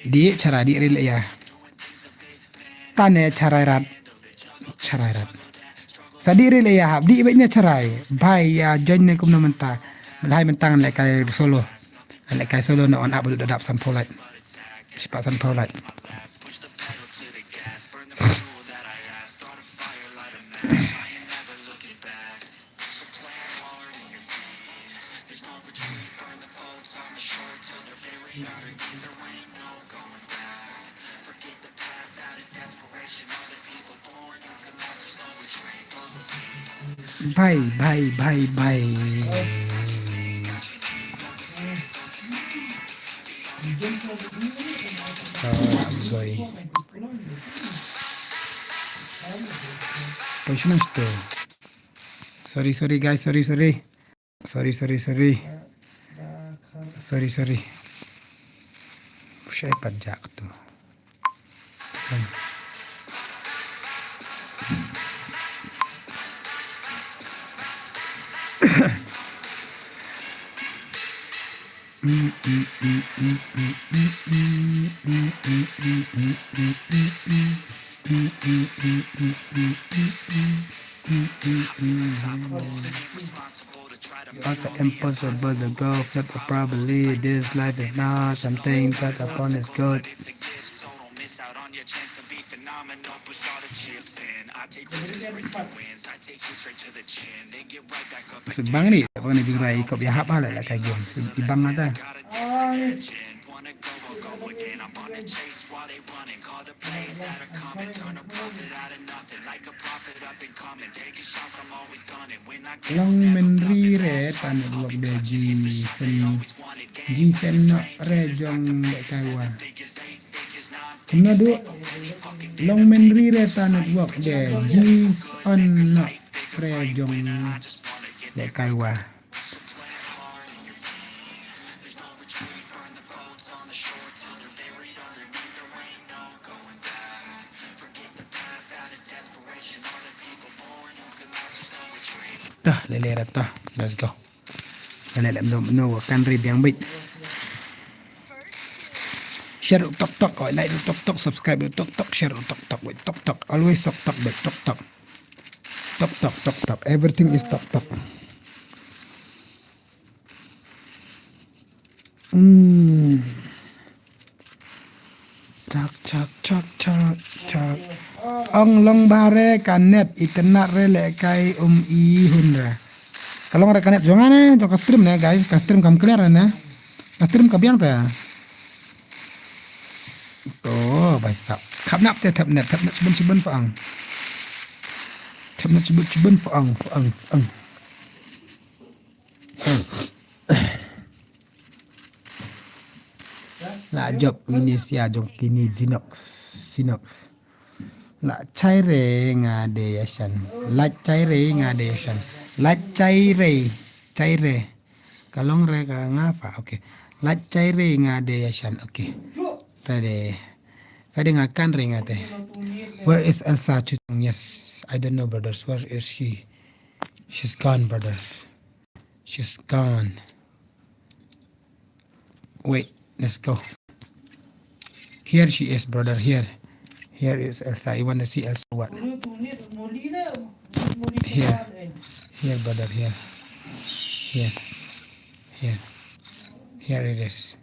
Dih charai dih ril ïa. Tane charai rat. Charai rat. Sa dih ril ïa hap, dih bad ne charai. Bhai ïa join ne kumno mynta. Bhai mynta ngan leh kai solo. Ngan leh kai solo na on up dap san pholait. Spah san pholait. Bye, bye, bye, bye. Oh, I'm going. Sorry, sorry, guys, sorry, sorry. Sorry, sorry, sorry. Sorry, sorry. Shai pajak tu. That's impossible to go flip it properly. This life is not something that upon is good. Sebang ni, bang ni jingrai kop ya hap hala la ka game. Ibang ada. Long men ri re ta network de ji sen ji sen no re jong le kai wa. Kumno du long men ri re ta network de ji sen no re jong le kai wa. Tah, lele ra tah. Let's go. Lele lem no no kan ri biang bit. Share tok tok, oh, like tok tok, subscribe tok tok, share tok tok, wait tok tok, always tok tok, wait tok tok. Tok tok tok tok. Everything is tok tok. Hmm. Chak chak chak chak chak. Ong long ba re ka net internet re le kai um i hun re. Ka long re ka net jong nga ne, jong ka stream ne guys, ka stream kam clear ne. Ka stream ka biang te. To bai sap. Thap nap te thap net, thap net chibun chibun fa ang. Thap net chibun chibun fa ang, fa ang, fa ang. La jop ini sia jong kini Zinox. Zinox. La chaire nga de yasan. La chaire nga de yasan. La chaire. Chaire. Ka long re ka nga fa. Okay. La chaire nga de yasan. Okay. Tade. Tade nga kan re nga te. Where is Elsa Chutong? Yes. I don't know, brothers. Where is she? She's gone, brothers. She's gone. Wait, let's go. Here she is, brother. Here. Here is Elsa. You want to see Elsa what? Here. Here, brother. Here. Here. Here. Here it is.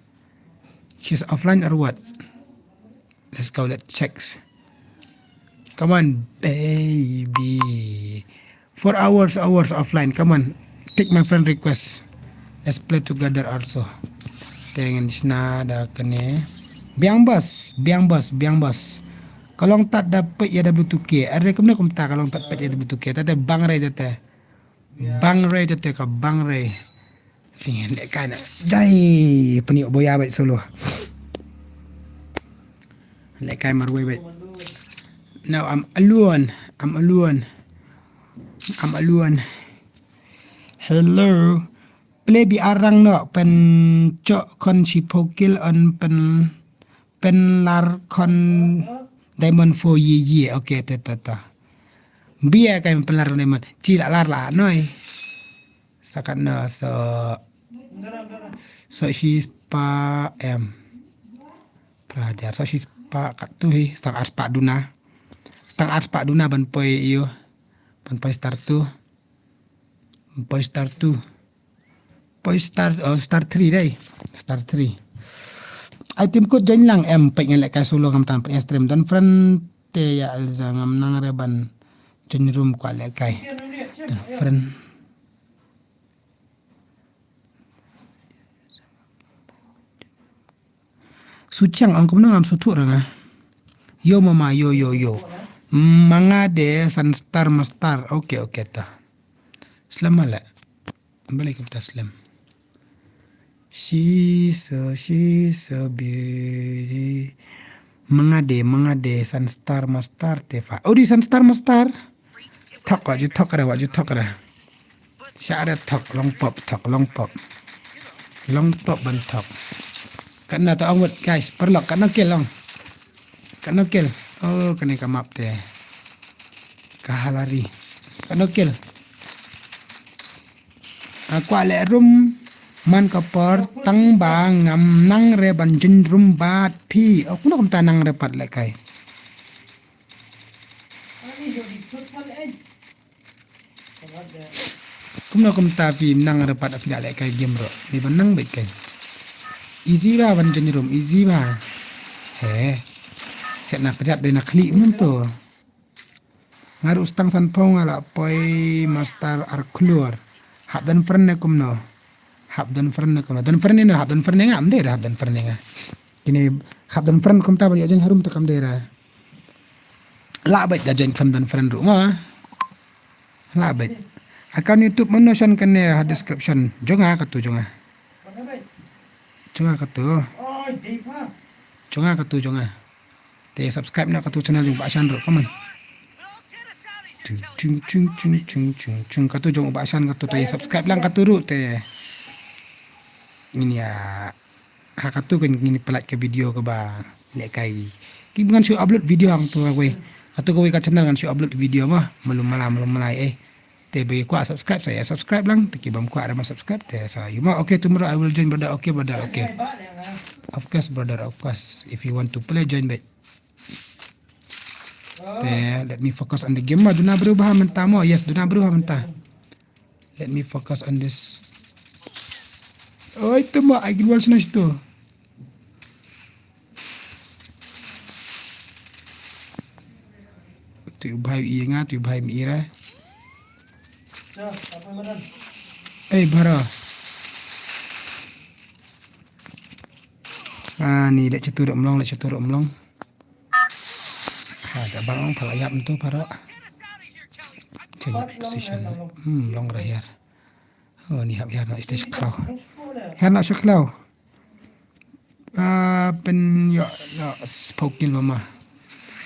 She's offline or what? Let's go, let's check. Come on, baby. Four hours, hours offline. Come on. Take my friend request. Let's play together also. Tengen sna da kene. Biang bas, biang bas, biang bas. Ka long tat da peit ya da blue two K. Are kumne kumta ka long tat peit ya da blue two K. Tat da bang re tat. Bang re tat ka bang re. Fing le kai na. Jai. Peni boya bai solo. Le kai marwei bai. Now I'm alone. I'm alone. I'm alone. Hello. Ple bi arang no pen chok kon si pokil on pen pen lar kon diamond fo ye ye. Okay, ta ta ta. Bia kai pen lar diamond. Chi la lar la noi. Sakat no so so shi spa em. Prajar so shi spa kat tu hi stang ar spa duna. Stang ar spa duna ban poi iyo. Ban poi star tu. Ban poi star tu. Poi star, oh, star three dai. Star three. Ai tim kut join lang em pek ngelek kai solo ngam tan pek stream don friend te ya Elsa ngam nang re ban join room kwa lek kai. Don friend. Suchang ang kumno ngam suthu ranga. Yo mama yo yo yo. Manga de san star mastar. Okay okay ta. Slem ale. Balei kumta slem? She's so, she's so beauty. Mangade, mangade, Sunstar Mastar te fa. Odi Sunstar Mastar. Thok wa ju thok ra, wa ju thok ra. Sha ra thok, long pop, thok, long pop. Long pop ban thok. Katno ta ong wut, guys, paralok, katno kill long. Katno kill. Oh, kane ka map te. Ka halari. Katno kill. Ah, kwah leh room man ka por tang ba ngam nang re ban join room bad phi. Oh, kumno kumta nang re pat lehkai. Kumno kumta phi nang re pat phi la lehkai game ruh. Ni ban nang beit kai. Easy ba ban join room, easy ba. He. Set na kjat dei na khlieh mynta. Nga ruh stang sanphew nga la poi master ar khlur. Hap don friend ne kumno? Hap don friend ne kumno? Don friend ne no, hap don friend ne nga, am dei ra hap don friend ne nga. Kine hap don friend kumta ban ïoh join harum te kam dei ra. Lah beit da join kam don friend ruh ma. Lah beit. Account YouTube mano shan kane ha description. Jong nga katu jong nga. Jong nga katu. Jong nga katu jong nga. Te subscribe na katu channel jong Bah Shan ruh, come on. Chung, chung, chung, chung, chung, chung, chung. Katu jong Bah Shan katu te subscribe lang katu ruh te. Ngin ïa, ha katu kan ngin pynlait ka video kaba lehkai. Ki ngan shu upload video hangtu kawei. Katu kawei ka channel ngan shu upload video ma. Malum mala, malum mala eh. Te ba kwah subscribe sa ïa subscribe lang, te ki bym kwah da ma subscribe te sa ïa ma. Okay, tomorrow I will join brother. Okay brother, okay. Of course brother, of course. If you want to play, join back. Te let me focus on the game ma. Duna bru ba mynta mo. Yes, duna bru ba mynta. Let me focus on this. Oi, tu ma ai gin wal sna sto. Tu bhai i nga, tu bhai mi ira. Ei, bhara. Ah, ni leh chatur umlong, leh chatur umlong. Ha, da bang ong phala yap ntu para. Change position. Hmm, long ra hiar. Oh, ni hap hiar na stage khlaw. Hiar na stage khlaw. Ah, pyn ïoh na spokil mama.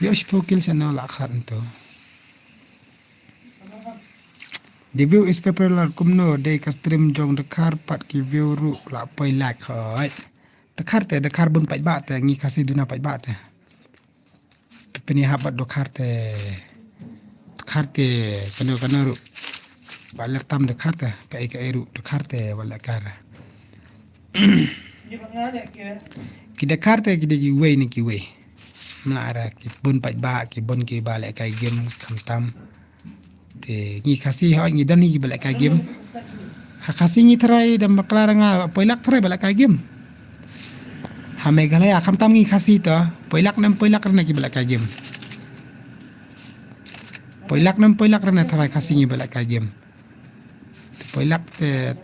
Ïoh spokil sa na la khat ntu. The view is popular kumno dei ka stream jong Dkhar pat ki view ruh la poi lak hoi. Dkhar te, Dkhar bun paidbah te, ngi Khasi duna paidbah te. Pynïahap bad Dkhar te, Dkhar te, kano kano ruh. Ba leh tam Dkhar te, kaei kaei ruh, Dkhar te, ba leh kar. Ki Dkhar te, ki dei kiwei ne kiwei. Mla ra, ki bun paidbah, ki bun kiba lehkai game, khamtam. Te ngi Khasi hoi ngi don hi ba lehkai game. Ha Khasi ngi tharai dam bakla ra nga poi lak tharai ba lehkai game. Ha Meghalaya khamtam ngi Khasi to poi lak nam poi lak ra na ki ba lehkai game. Poi lak nam poi lak ra na tharai Khasi ngi ba lehkai game. Te poi lak te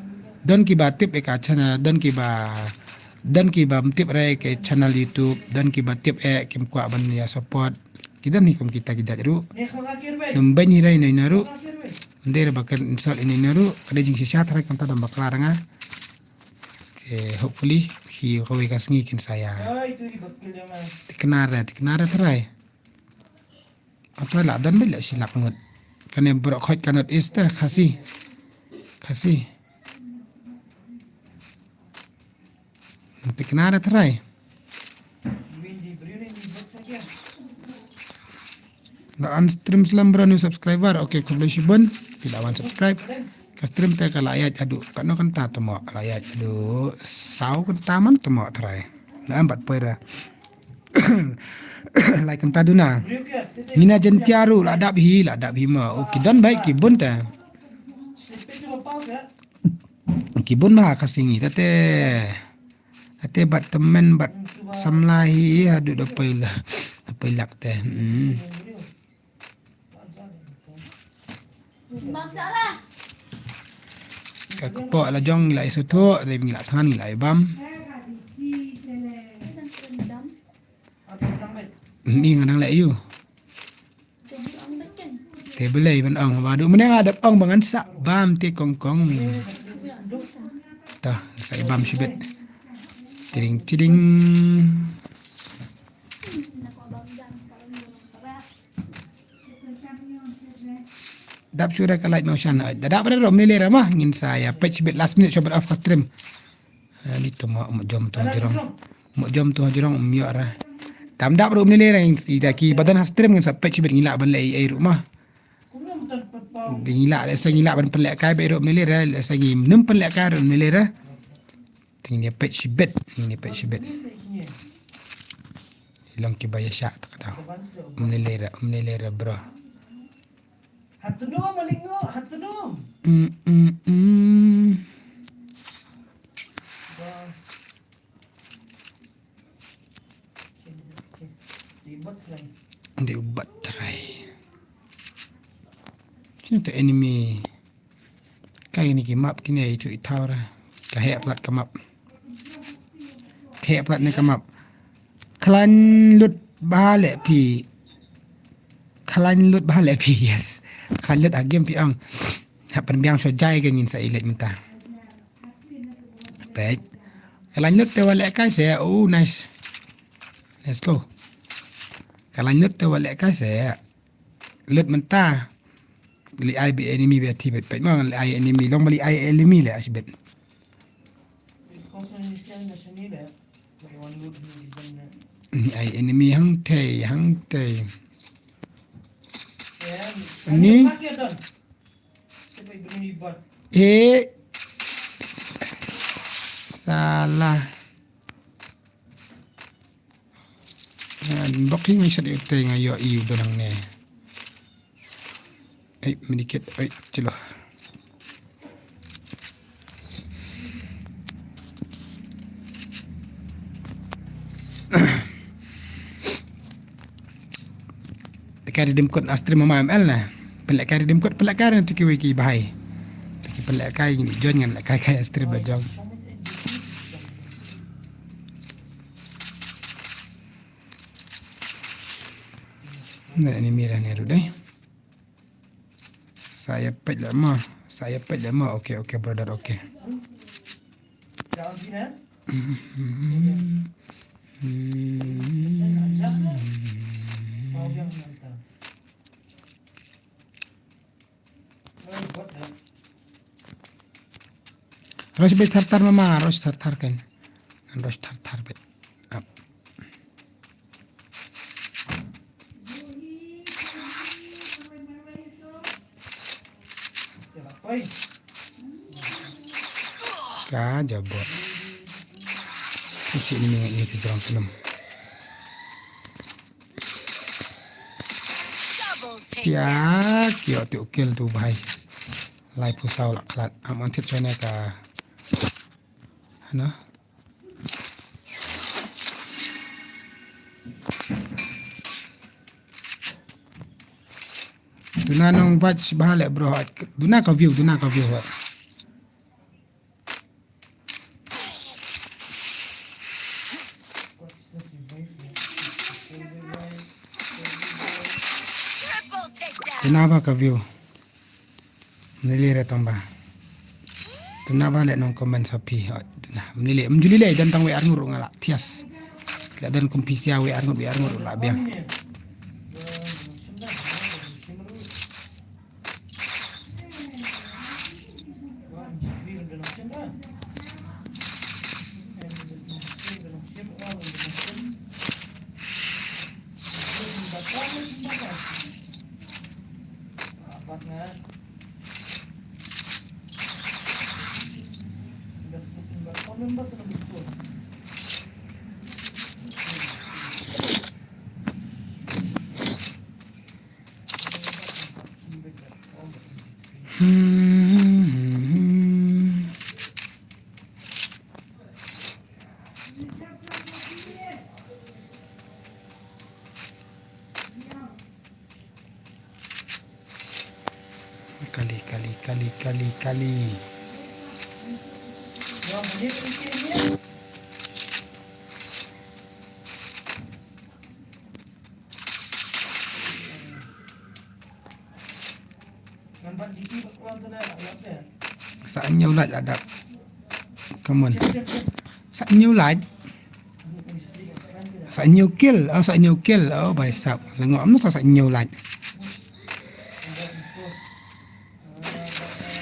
don kiba tip e ka channel, don kiba, don kiba tip re ke channel YouTube, don kiba tip e kim kwah ban ïa support. Ki don hi kum kita ki jait ruh. Num beiñ hi rai ino ino ruh. Ym dei ra ba kan insult ino ino ruh. Ka dei jingshisha tharai kumta dam bakla ra nga. Te hopefully hi kawei ka sngi kin sa ïa. Thikna ra, thikna ra tharai. Ata la don beit la shi lak ngut. Kane baroh khoit ka North East te Khasi. Khasi. Thikna ra tharai. La wan stream slem bro, new subscriber. Okay, khublei shibun. Phi la wan subscribe. Ka stream te ka la ïaid haduh katno kynta tamo, la ïaid haduh saw kynta man tamo tharai. La em bad poi ra. Lai kynta duna. Ngina Jaiñtia ruh la dap hi, la dap hi ma. Oh, ki don beit ki bun te. Ki bun ba ha Khasi ngi te te. Ate bad tymmen bad samla hi haduh da poi la, da poi lak te. Hmm. Ka kpoh la jong ngi la ïa suthuh, dei ngi la thngan ngi la ïa bam. Ni nga nang leh ïu. Te Te balei ban ong ba du mane nga dap ong ba ngan sa bam te kong kong. Ta sa bam shibit. Tiding tiding. Dap shuh re ka light motion. Da dap re rom ni le re ma ngin sa ïa peit shibit last minute shibit off ka stream. Ani to mo mo jom to jrong. Mo jom to jrong um ïoh ra. Tam dap ruh um lele ra ïa ki ba don ha stream ngin sa peit shibit ngi lah ban leh ei ei ruh ma. Ngi lah lehse ngi lah ban pynlehkai ba ei ruh um lele ra lehse ngim pynlehkai ruh um lele ra. Te ngin ïa peit shibit ngin ïa peit shibit. Long kiba ïa shah ta ka daw. Um lele ra um lele ra bro. Hatno malingo hatno. Mm, mm, mm. Di ubat trai. Sini tu enemy. Kai ni ki map kini itu ithaura. Ka heh plat ka map. Ka heh plat ni ka map. Klan lut ba le pi. Klan lut ba le pi yes. Klan lut agim pi ang. Hap pynbiang sho jai ke ngin sa ilet minta. Peit. Klan lut te wa le kai se. Oh nice. Let's go. Klan lut te wa le kai se. Lut minta. Li ai bi enemy bi ti bet peit ma li ai enemy long li ai enemy le as bet. Ni ai enemy hang tei hang tei. Ni. Eh. Salah. Bok hi ngai sat yu tei ngai yo i u donang ne. Ai medikit ai cilo. Kari dim kot astri mama M L na. Pelak kari dim kot pelak kari nanti kiwi ki bahai. Ki pelak kai ni jon ngan kai kai astri bajong. Na ini mirah ni rudai. Saya pet lama. Saya pet lama. Okay okay brother okay. Rosh be thar thar mama, rosh thar thar kan. Rosh thar thar be. Ap. Ka jabot. Isi ini ni itu terang film. Ya, kio tu ukil tu bahai. Lai pusau lak klat. Am antip chone ka. Hana. Duna nong watch bahale bro. Duna ka view, duna ka view. Duna ba ka view. Mnili re tamba. Tuna ba le nong comment sa phi. Tuna mnili mjuli le dan tang we arngur ngala thias. Le dan kum pisia we arngur we arngur la biang. Kali, kali, kali, kali, kali. Sa hynñiew lait la dap. Come on. Sa hynñiew lait. Sa hynñiew kill. Oh, sa hynñiew kill. Oh, baisap. Lyngngoh, ym sa sa hynñiew lait.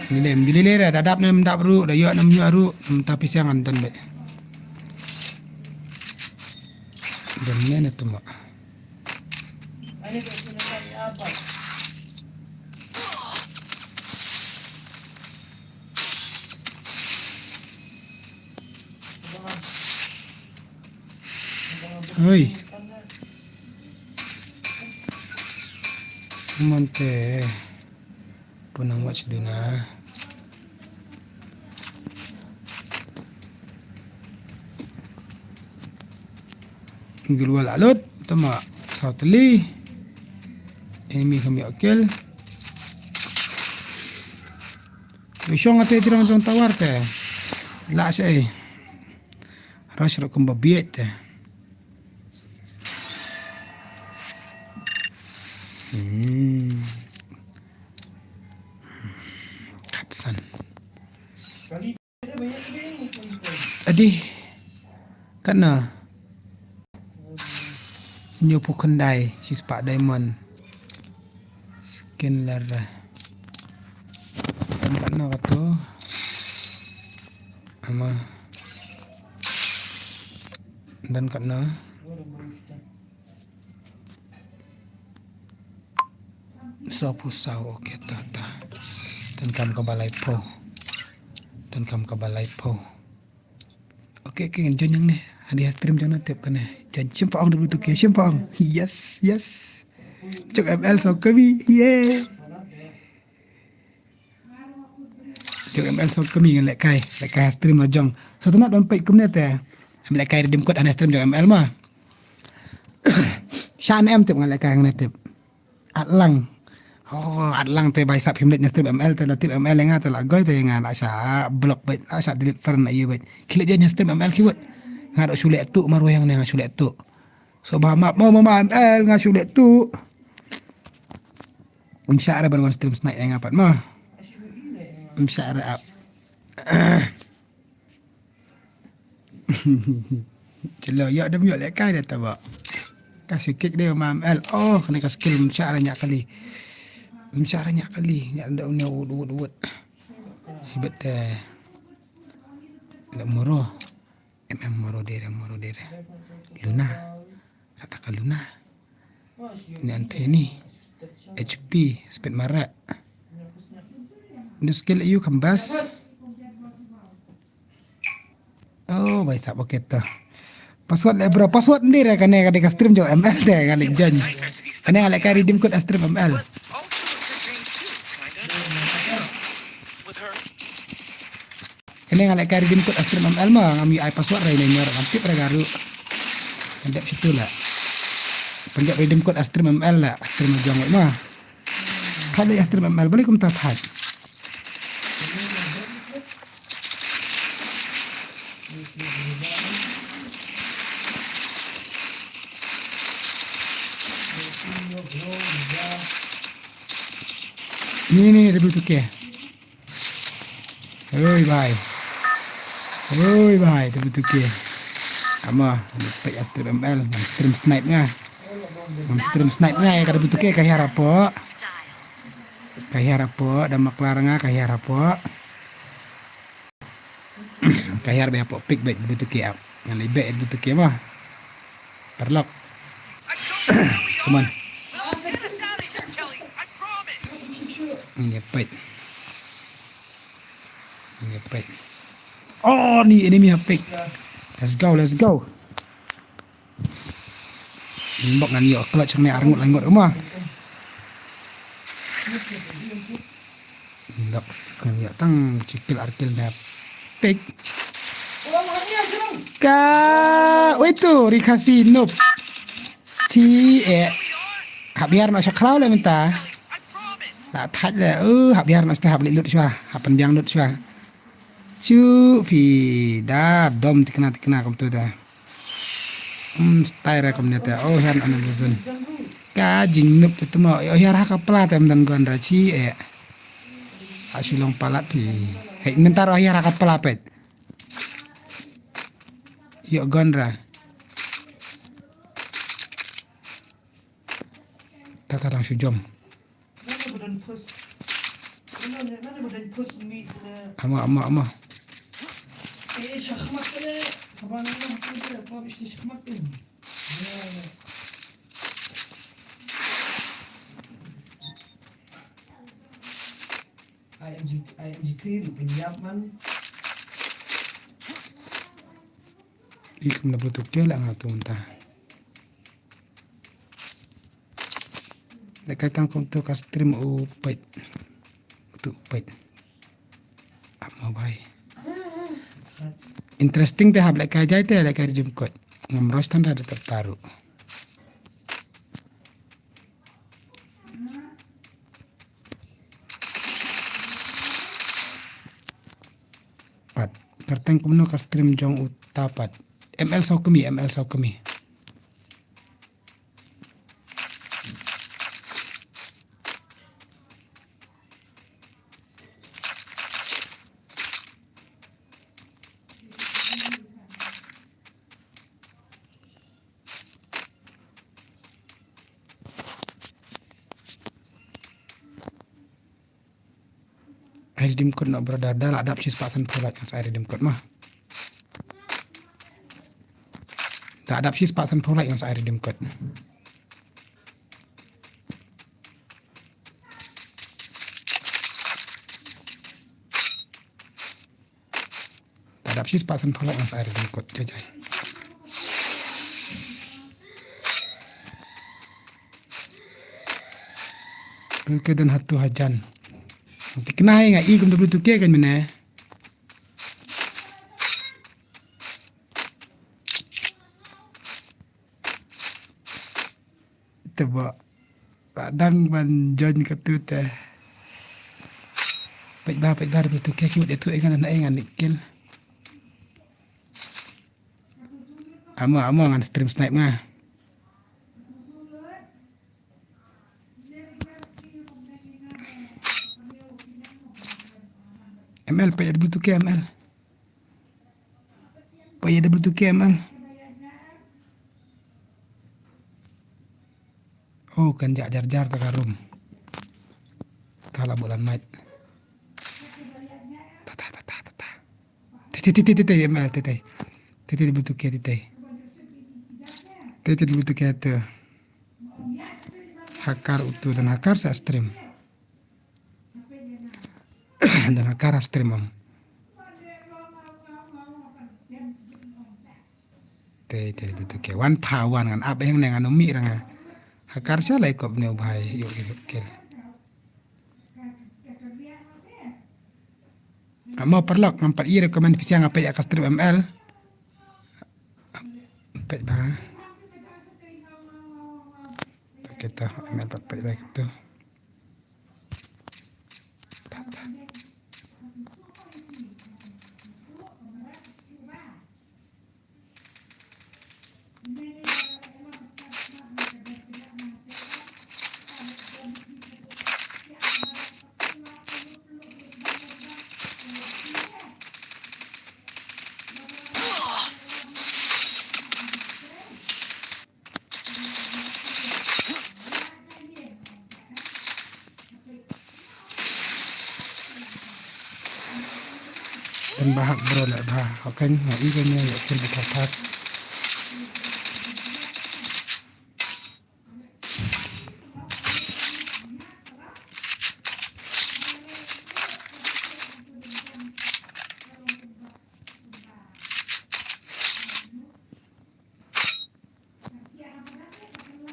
Ni lem, juli le da dap ne ym dap ruh, da ïoh ne ym ïoh ruh, ym ta pisa ngan don beit. Don ne ne tuma. Hoi. Monte. Punang watch duna. Gilwal alut, tama saw tylli. Enemy kami okil. Ushong ate jrong jrong tawar te. La sei. Rush ruh kumba biet te. Hmm. Katsan. Adi. Katno? Hynñiewphew khyndai, shispah diamond. Skin lar. Don katno kato? Ama. Don katno? Sawphew saw, okay, ta, ta. Donkam kaba laiphew. Donkam kaba laiphew. Okay, okay, ngin join hangne. Hadien stream jong na tip kane. Join shim pa ong W two K, shim pa ong. Yes, yes. Jong M L Sawkmie, yeah. Jong M L Sawkmie ngan lehkai, lehkai ha stream la jong. Sa tynat ban peit kumne te. Em lehkai redeem code hangne stream jong M L ma. Sha ne em tip ngan lehkai hangne tip. Atlang. Oh, atlang te baisap phim leit na stream M L te la tip M L ïa nga te la goi te ïa nga la sha block beit, la sha delete friend ïa beit. Ki leit join na stream M L ki wut. Nga ruh shu leh tuh marwei hangne nga shu leh tuh. So ba map mo mama M L nga shu leh tuh. Ym shah re ban wan stream snipe ïa nga pat ma. Ym shah re ap. Chelo, ïoh dem ïoh lehkai de taba. Ka shu kick de ma M L. Oh, kane ka skill ym shah re ñiah kali. Ym shah re ñiah kali. Ñiah de une wut wut wut. Hibet de. De moro. M M moro de re, moro de re. Luna. Rata ka Luna. Ni Anthony. H P, spet marak. Ndu skill ïa u kambas. Oh, baisap, okay to. Password le bro, password ndi re kane, kane ka stream jong M L de kane join. Kane nga lehkai redeem code ha stream M L. Kane nga lehkai redeem code ha stream M L ma, ngam ïoh ai password re ne, ngam tip re ka ruh. Ngan dep shitu la. Pynjop redeem code ha stream M L la, ha stream jong ma. Thait la ha stream M L, balei kumta thait. Ni ni ni, W two K. Oi bhai. Oi bhai, tu betul ke. Ama, peit ïa stream M L, ngam stream snipe nga. Ngam stream snipe nga ïa ka, tu betul ke, ka hiar hapoh. Ka hiar hapoh, da maklar nga, ka hiar hapoh. Ka hiar beit hapoh pik beit, tu betul ke ap. Ngan leit beit, tu betul ke ma. Paralok. Come on. Ngin ïa peit. Ngin ïa peit. Oh, ni enemy ha pik. Let's go, let's go. Bok ngan ïoh clutch hangne ar ngut lai ngut uma. Bok ngan ïoh tang shi kill ar kill na pik. Ka, wei tu, Ri Khasi noob. Chi eh. Hap hiar noh sha khraw le mynta. La thait le, uh, hap hiar noh sha, hap leit lut shuwa, hap pynbiang lut shuwa. Chu phi da dom tikna tikna kumtu da. Um, style ra kumne te. Oh, hiar noh na zone. Ka jingnoob te tmo. Oh, hiar ha ka pla te ym don gun ra chi eh. A shilong palat phi. Hei, ntar oh yara kat pala pet. Yo gon ra. Tata dang shu jom. Ama, ama, ama. I M G, I M G three ruh pynïap man. I kumno Bluetooth ke la nga tu mynta. Lehkai tang kumto ka stream u peit. Utu u peit. Ap mo bai. Interesting te hap lehkai jai te lehkai ri jumkut. Ngam rush tang da da taru. Pat. Kyrteng kumno ka stream jong uta pat. M L Sawkmie, M L Sawkmie. Ai redeem code noh brother, da la dap shispah sanphew like ngan sa ai redeem code ma. Da dap shispah sanphew like ngan sa ai redeem code. Da dap shispah sanphew like ngan sa ai redeem code jai jai. Ke don hato hajan. Tikna hi nga i kum da Bluetooth ke kan mene. Te ba ba dang ban join katu te. Peit ba, peit ba, da Bluetooth ke ki wad ïa tu, eh, ngan, eh, ngan nikin. Amo, amo ngan stream snipe nga. M L peit ïa da Bluetooth ke M L. Peit ïa da Bluetooth ke M L. Oh, kan jah jar jar ta ka room. Ta la bulan mic. Ta ta ta ta ta ta. Te te te te te M L te te. Te te Bluetooth ke te te. Te te Bluetooth ke te. Hakar utu dan hakar sa stream. Dan hakar stream ong. Te te Bluetooth ke wan pa wan ngan ap eng ne ngan umi ranga. Hakar sha lai kop ne u bhai yu yu kel. Amo paralok ngam pat i recommend pisa nga peit ïa ka stream M L. Peit ba. Kita M L pat peit ba kita. Pynbha hak bro leh bha. Hok kan nga i kan ïa kin bha thak.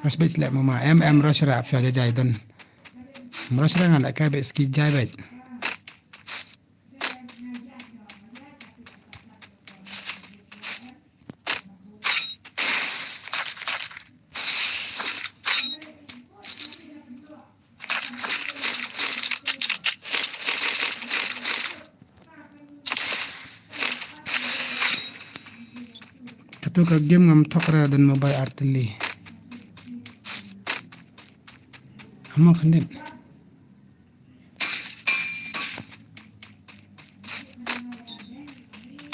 Rush beit leh mama em em rush ra phi jai jai don. Rush ra ngan leh kai beit ski jai beit. Katu ka game ngam thok ra don mobile artili. Ama khandit.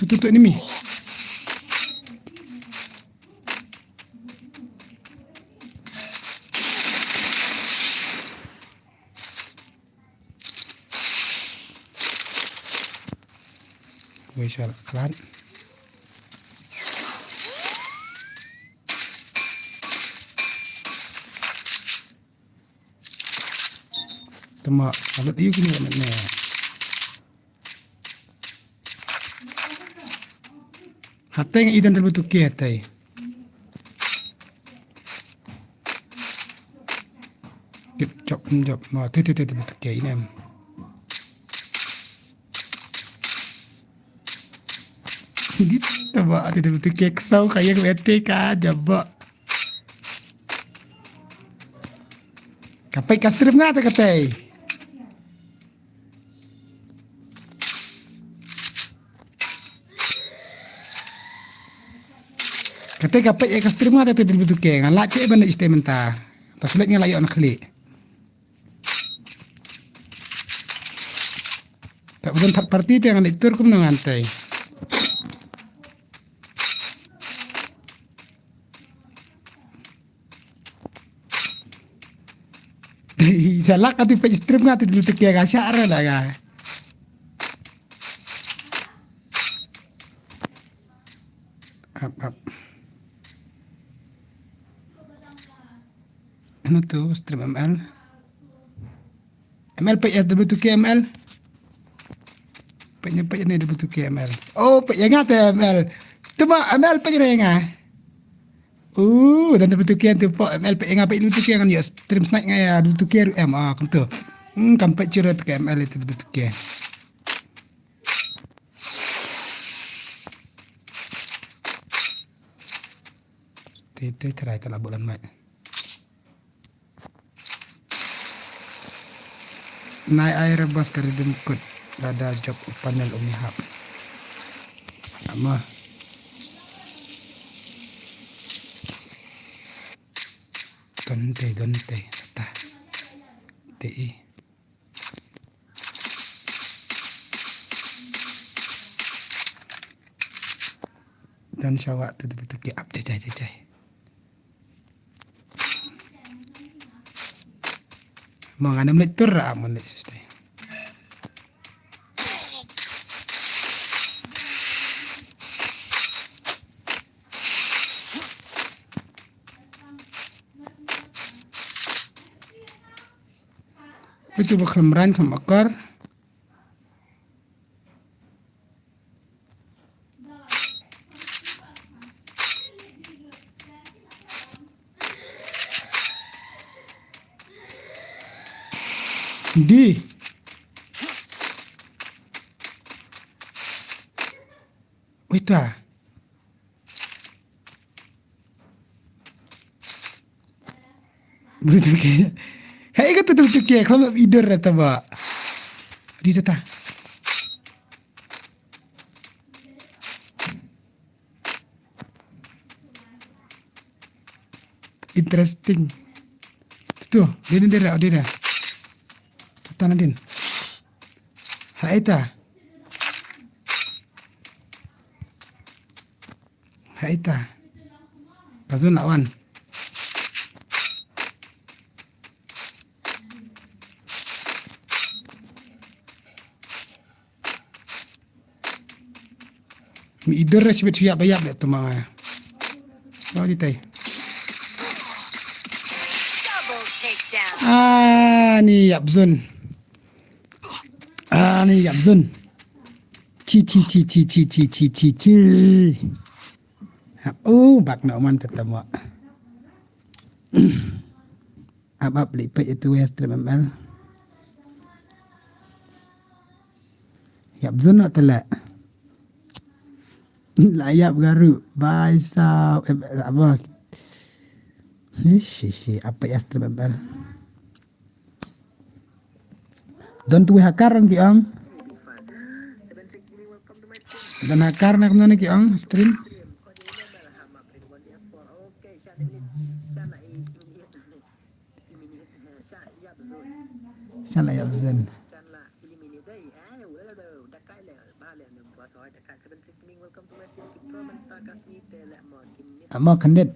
Tutu tu enemy. Wei sha la khlad. Tama alat yu kini amat ne. Hateng idan terbetul ke hateng. Kip chop chop ma te te te terbetul ke inem. Dit taba te terbetul ke kesau kaya ke bete ka jaba. Kapai ka stream nga te kapai. Kata ka page ka stream nga ta te betul ke nga la che ban iste mynta. Ta sulit nga la ïoh na khlieh. Ta bukan third party te ngan tur kum nang antai. Salak ati page stream nga ati dulu tekia ka syar dah ka. Ap ap. Ano tu stream M L? M L page ya dulu tu ke M L. Page nya page ni dulu tu ke M L. Oh page nga te M L. Tuma M L page ni nga. Uh, dan dulu tu ke tu po M L page nga page dulu tu ke ngan ïa stream snipe nga ya dulu tu ke M ah kum tu. Hmm kam page chura tu ke M L itu dulu tu ke. Te te try ta la bulan mai. Nai ai rebas ka riddim kut lada jop u panel umi hap. Ama. Don te don te ta. Te i. Dan shawa tu tu tu ki up jai jai jai. Mo ngana melitur ra mo ni suste. Itu bakal meran sama akar. Di. Wita. Bluetooth ke. Hai kata tu tu ke kalau nak idur rata ba. Di tata. Interesting. Tu tu. Dia ni dia dah dia dah. Tata nadin. Hai ta. Hai ta. Ka zone la wan. Mi idur res bit siap bayap deh temang. Mau di tai. Double takedown. Ah ni yap zone. Ah ni yap zone. Chi chi chi chi chi chi chi chi chi. Ha, oh bak na man tetama. Ap ap li pek itu ya stream M L. Yap zone na tele. La yap garu bai sa eh, apa. Ish ish apa ya stream M L. Don tu hakar ang ki ang. Don hakar nak nana ki ang stream. Sana ya bzen. Amo kandit.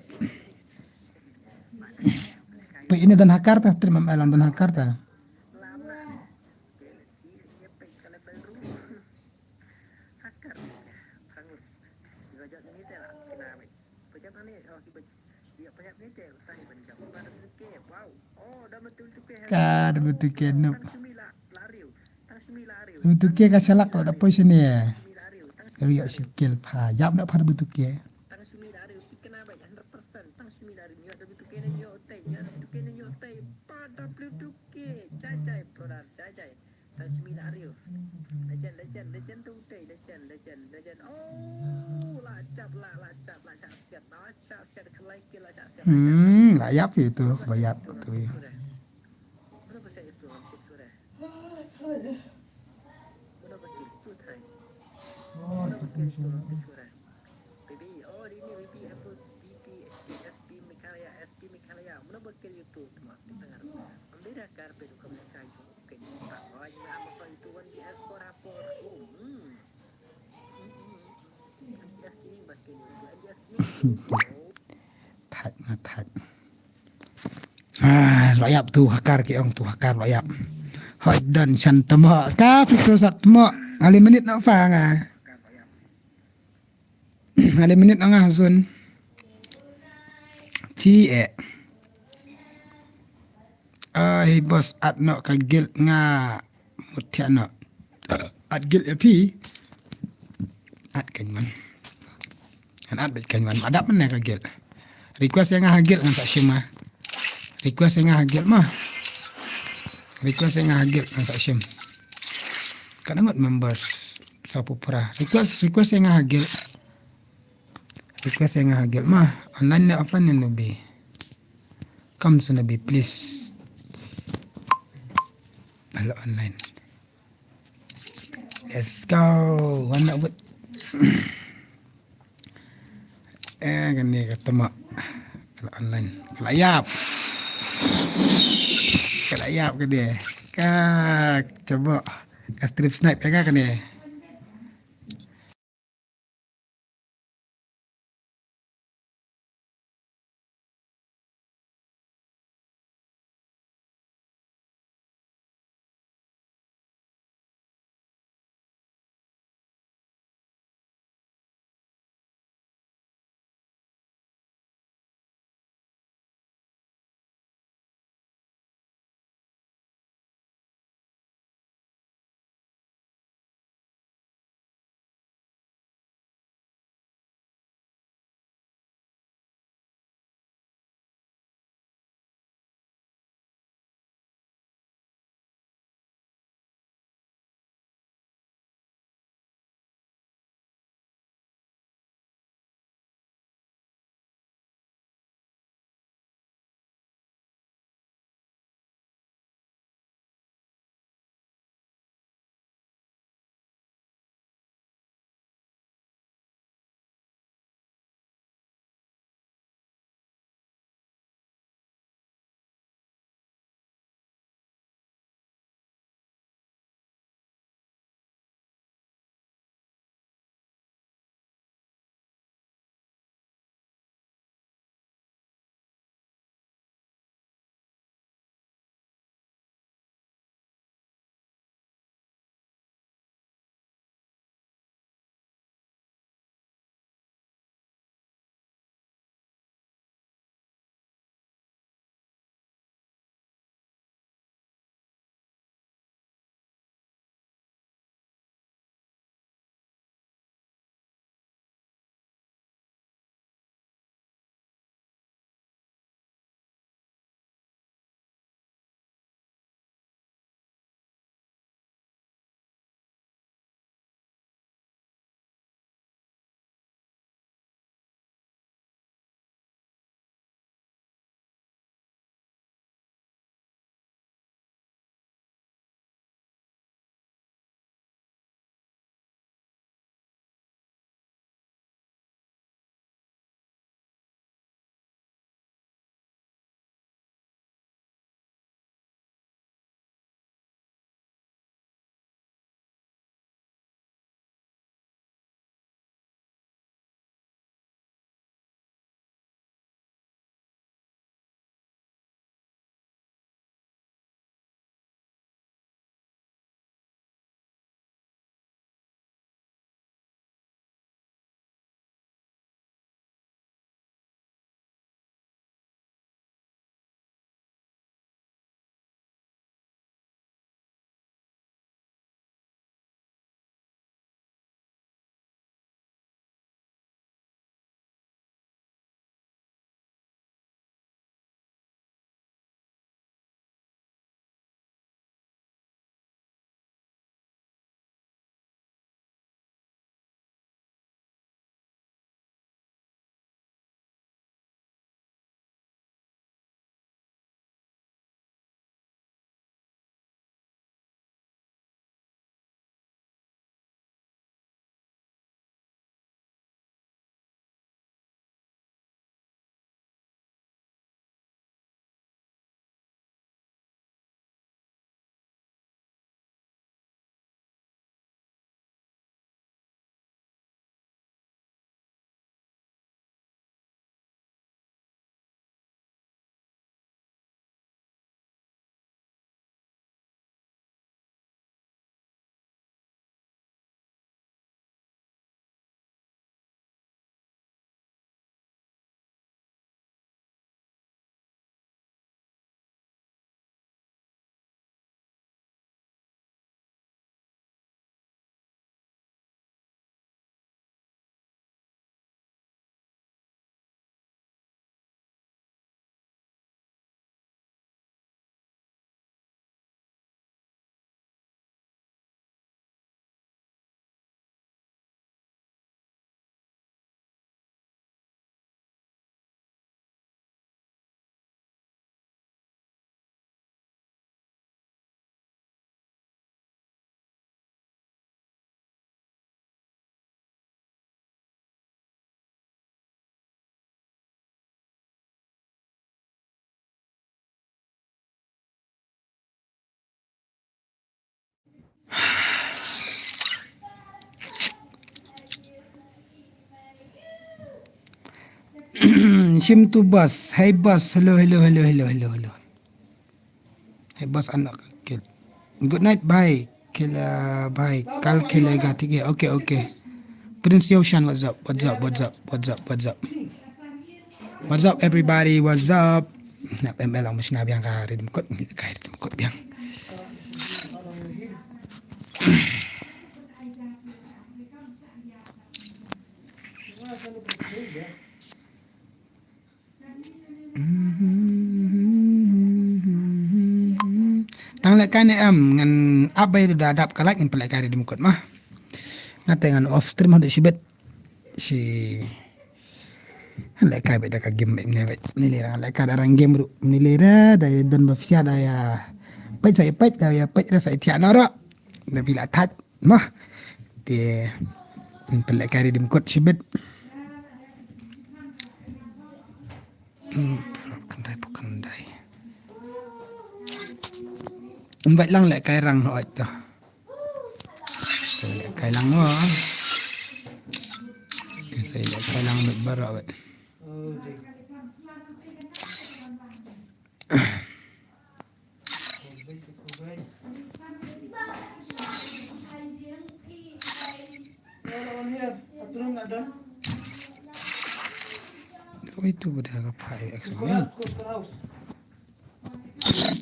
Pe ini don hakar ta, stream em don hakar ta. Ka da betul ke nup. Betul ke ka shalak la da poi sini. Rio sikil pha. Yap da pha da betul ke. Hmm, la yap itu, ba yap tu. Thait ma thait. Ah, la yap tu hakar ki ong tu hakar la yap. Hoi don shan temo. Ka fix sat temo. Ngali minit na fa nga. Ngali minit na nga zon. Ci e. Ai boss, at no ka guild nga mut thiah no. At guild ya phi. At kan man. Kan at bet kan man. Adap mana ka guild. Request ya nga ha guild ngan sa shim ma. Request ya nga ha guild ma. Request ya nga ha guild ngan sa shim. Kan angot members. Sa pupra. Request, request ya nga ha guild. Request ya nga ha guild ma. Online ne offline ne nubi. Come to nubi please. Hello online. Let's go. One up with. Eh, kane ka tama. Ka la online. Ka la yap. Ka la yap kane. Ka coba. Ka strip snipe ya kane. Shim to boss. Hey boss. Hello, hello, hello, hello, hello, hello. Hey boss, anak kid. Good night, bhai. Khela, bhai. Kal khelega, thik hai. Okay, okay. Prince Yoshan, what's up? What's up? What's up? What's up? What's up? What's up, everybody? What's up? Nap M L ang mashna biang ka redim kot. Ka redim kot biang. Tang lehkai ne em, ngan ap ba ïa da dap ka like, ngan pynlehkai redim kot ma. Nga te ngan off stream haduh shibit. Shi lehkai bad da ka game bad ne bad. Ni lera lehkai da rang game ruh. Ni lera da don ba pisa da ïa peit sa ïa peit da ïa peit da sa ïa thiah na ruh. Da bila thait. Mah. Te pynlehkai redim kot shibit. Hmm, pura khyndai, pura khyndai. Invite lang lehkai rang hoi to. Sa lehkai lang mo. Sa lehkai lang bad baroh bad. Oi, tu bada ka phai exam.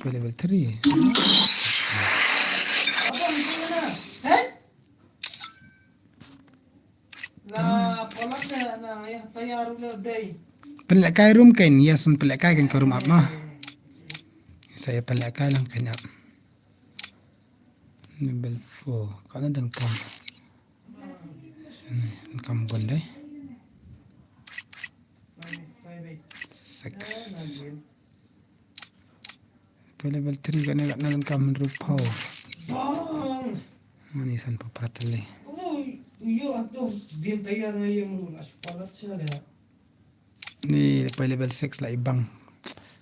Level three. Pynlehkai room kein, yes, pynlehkai kein ka room ap ma. Sa ïa pynlehkai lang kein ap. Level four. Ka na donkam. Donkam bun dei. Six. Pynlehkai level three kane kat na donkam hynriew phew. Mane sanphew phra tylli. Ni pynlehkai level six la i bang.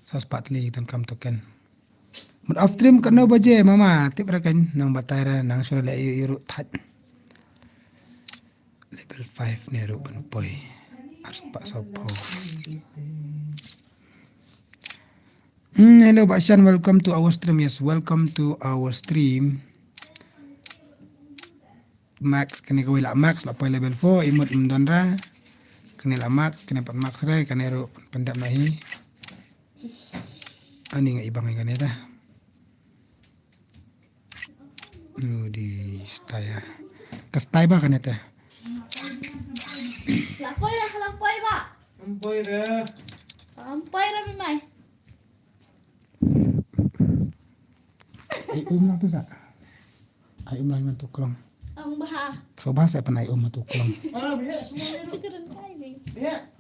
Saw spah tylli donkam token. Mut off stream katno baje mama, tip ra kan nang batai ra nang shu leh ïa ruh thait. Level five ne ruh ban poi. Ar spah saw phew. Hmm, hello Bashan, welcome to our stream. Yes, welcome to our stream. Max, kane kawei la Max la poi level four, i mut ym don ra. Kane la Max, kane pat Max re, kane ruh pyndep na hi. Ani nga i bang i kane ta. Udi style. Ka style ba kane ta. La poi la, la poi ba. Am poi re. Am poi re mai. Ai um lang tu sa. Ai um lang ngan tu klong. Ang bah. So bah sa pan ai um tu klong. Ah, biar semua ni. Syukuran kai ni. Biar.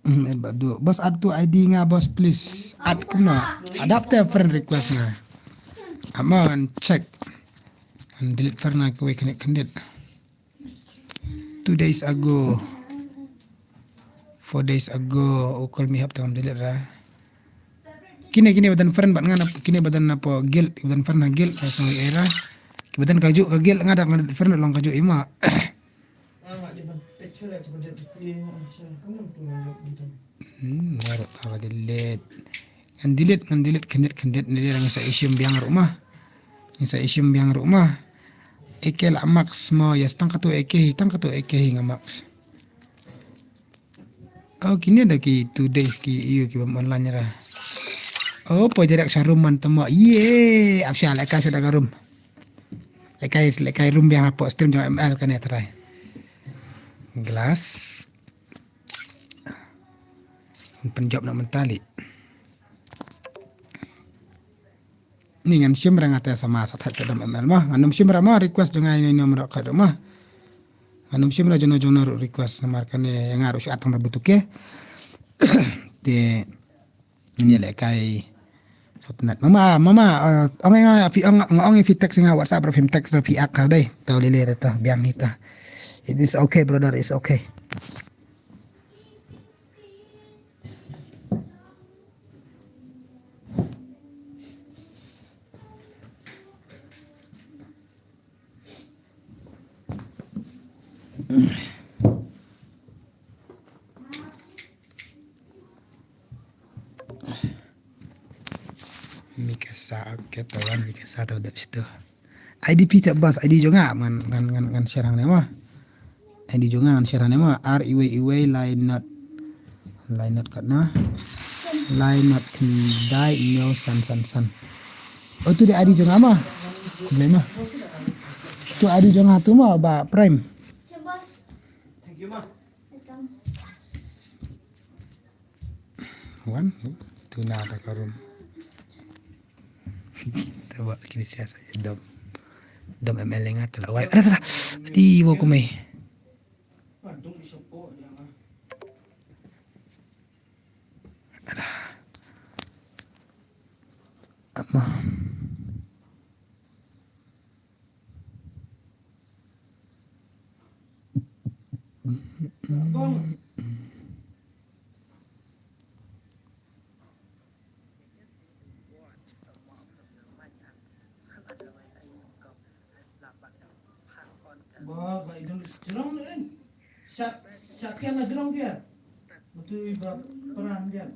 Hmm, eh, badu. Boss, add to I D nga, boss, please. Add kumno? Adapt a friend request nga. Amon, check. And delete friend nga kawei kane candidate. Two days ago. Four days ago. U call me hap tang delete ra. Kine, kine ba don friend bad nga na, kine ba don na po guild, ba don friend na guild, na song era. Ki ba don kajuh ka guild nga dak na friend long kajuh ima. Hmm, nga ruh ka delete. Ngan delete, ngan delete, khyndiat, khyndiat, ni dia ngan sa isim biang ruh ma. Ngan sa isim biang ruh ma. Eke la max mo, yes, tang katu eke hi, tang katu eke hi nga max. Oh, kine da ki two days ki ïu ki bam online ra. Oh, poi direct sha room man tamo. Ye, ap sha lehkai sha da ka room. Lehkai, lehkai room biang hapoh stream jong M L kane trai. Glass. Pynjop na mentali. Ni ngan shim ra nga te sama sa thait ka dam M L ma. Ngan ym shim ra ma request jong nga ino ino mrok ka dam ma. Ngan ym shim ra jono jono ruh request namar kane ïa nga ruh shu at tang da butuke. Te ni lehkai. Sotnet. Mama, mama, eh, ong nga fi ong nga ong fi text nga WhatsApp ra phim text ra fi ak ka dei. Tau lele ra ta biang hita. It is okay, brother, it's okay. Sa, okay, to wan ki sa to dep situ. I D phi chap bas, I D jong nga ngan, ngan, ngan, ngan share hangne mo. I D jong nga ngan share hangne mo. Ar iwei iwei lai not, lai not katno. Lai not khyndai hynñiew san san san. Oh, tu dei I D jong nga mo. Kumne mo. Tu I D jong nga tu mo, ba Prime. Wan tu na ta ka room. Te ba kini siasa dom. Dom M L A nga te la wai. Ada, ada. Di wo kumai. Ada. Ama. Ba, ba, idung jrong, eh. Syak, syak kian la jrong kian. Betul ba, peran kian.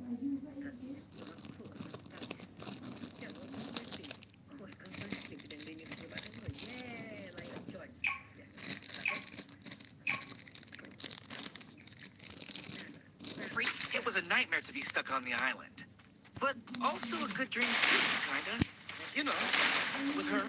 It was a nightmare to be stuck on the island. But also a good dream too, kinda. You know, with her.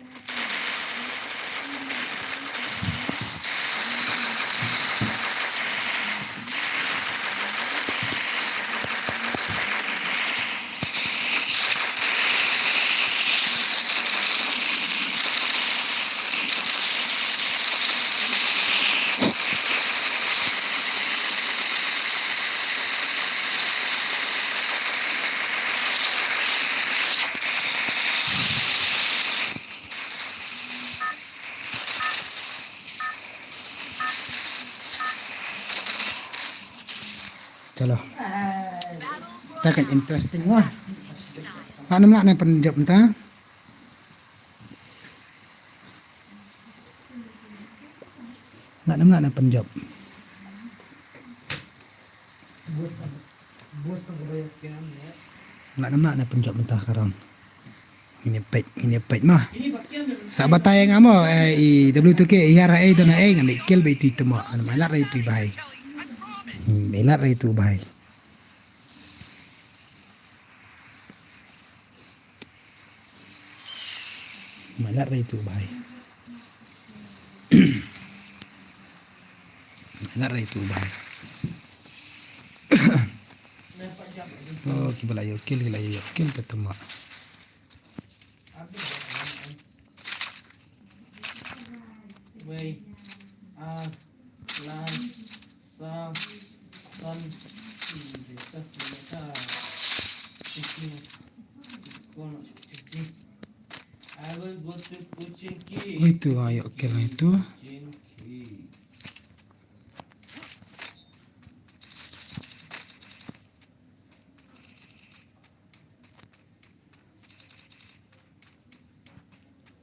Chalo. Ta kan interesting wah. Ngam lah ne pynjop ta. Ngam lah ne pynjop. Ngam lah ne pynjop mynta ka round. Ngin ïa peit, ngin ïa peit mo. Sa batai nga mo, eh, i W two K, i hiar ha ei, don ha ei, ngan leit kill bad itu i tymok. Ano, mailat ra itu i bhai. Hmm, mailat ra itu i bhai. Mailat ra itu i bhai. Mailat ra itu i bhai. Oh, kiba la ïoh kill, ki la ïoh kill ka tymok. Wei, ar, lai, saw, san, hmm, dei sa, dei sa. Pochinki. Kong, Pochinki. I will go to Pochinki. Oi, tu, ah, ïoh kill ïa tu. Pochinki.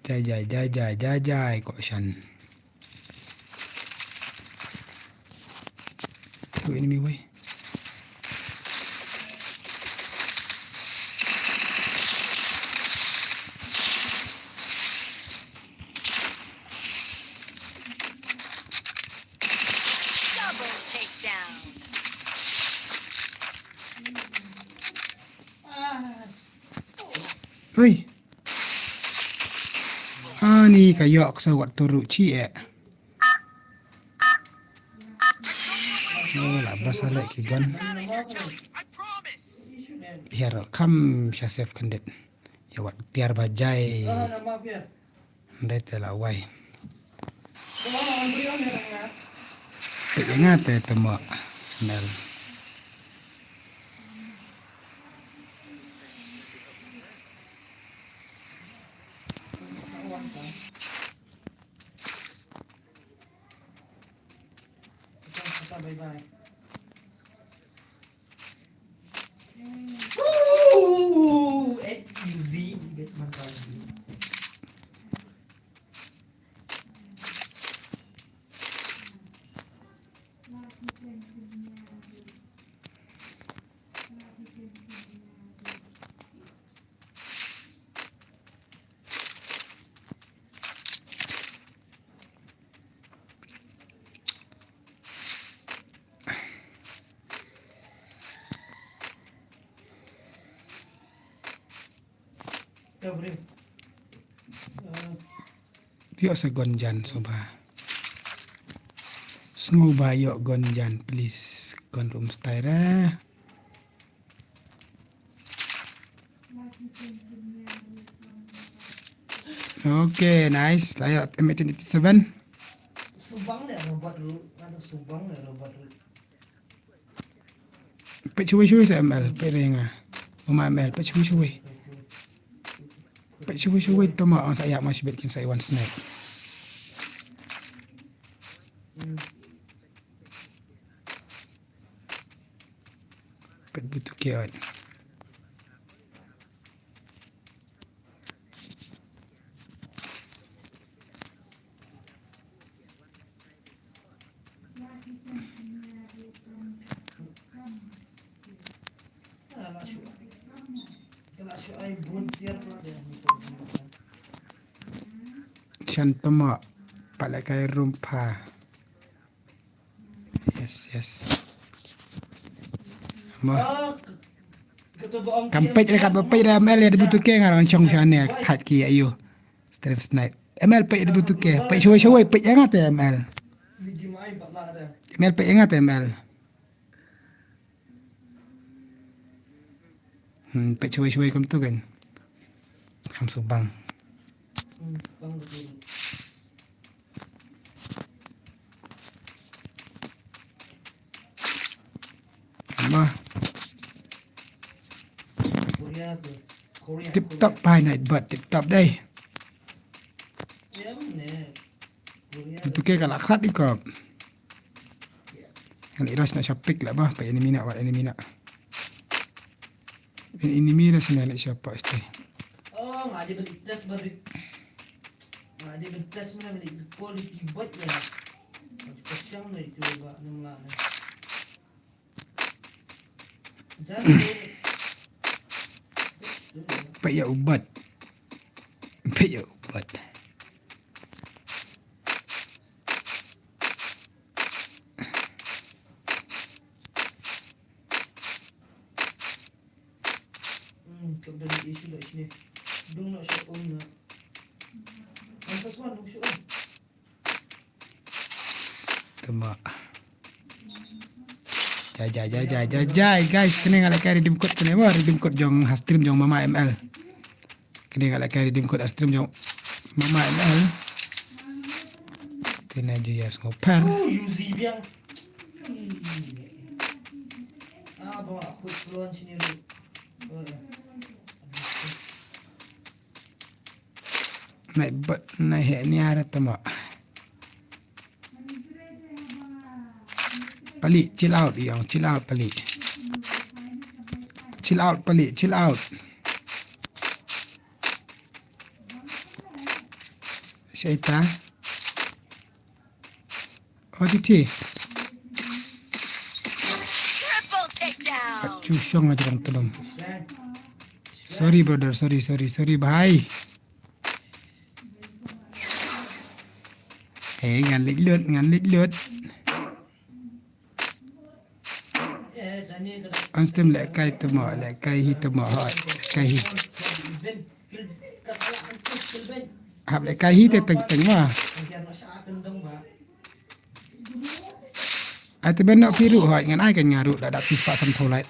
Jai, jai, jai, jai, jai, jai, kok shan. Tu enemy wei. Double takedown. Oi. Ani ka ïoh ka sa wat turu chi eh. Oh, la bas ale ki gun. Hiar kam sha safe khyndiat. Ïa wat tiar ba jai. Hynrei te la wai. Te ïa nga te te mo mel. Bye bye. Ooh, eh, easy. Get my dog. Ïoh sa gonjan sngewbha. Sngewbha ïoh gonjan please. Gon room style ra. Okay, nice. La ïoh M eighteen eighty-seven. Subang le robot ru, ada subang le robot ru. Peit shawei shawei sa M L, peit ring ah. Mama M L, peit shawei shawei. Peit shawei shawei to ma ang sa ïa ma shibit kin sa i wan snipe. Peit butu ke oi. Shan tama pala kai rumpa. Yes, yes. Mo. Kam peit re kat ba peit re M L ïa de butu ke ngarang chong shane thait ki ïa yu. Stream snipe. M L peit de butu ke. Peit shawei shawei peit ïa nga te M L. M L peit ïa nga te M L. Hmm, peit shawei shawei kumtu kan. Kham subang. Mah. Tip top bhai Nightbot, tip top dei. Butu ke ka la khrat i kop. Ngan i ros na shapik la ba, pa enemy na, wat enemy na. Enemy na sini na shapa este. Oh, nga di beli test beri. Nga di beli test mana beli quality bot ya. Kosong na itu ba nang la. Peit ïa u bot. Peit ïa u bot. Hmm, kau dah issue dah sini. Dong nak show on nak. Ang sasuan dong show on. Tama. Jai jai jai jai jai jai guys, kane nga leh kai redeem code kane ba redeem code jong ha stream jong Mama M L. Kane nga leh kai redeem code ha stream jong Mama M L. Tena ju ya sngo par. Oh, Yuzi biang. Ah, bawa aku keluar sini dulu. Oh, ya. Nai ba nai he ni ara tama. Pali, chill out, young, chill out, Pali. Chill out, Pali, chill out. Shaita. Oh, Titi. Triple takedown. Chu shong aja bang tulum. Sorry, brother. Sorry, sorry, sorry, bhai. Eh, ngan leit lut, ngan leit lut. Am stem leh kai temo, leh kai hi temo, hoi, leh kai hi. Hap leh kai hi te teng teng ma. Ai te ben nok phi ruh hoi ngan ai kan nga ruh da dap shispah sanphew lait.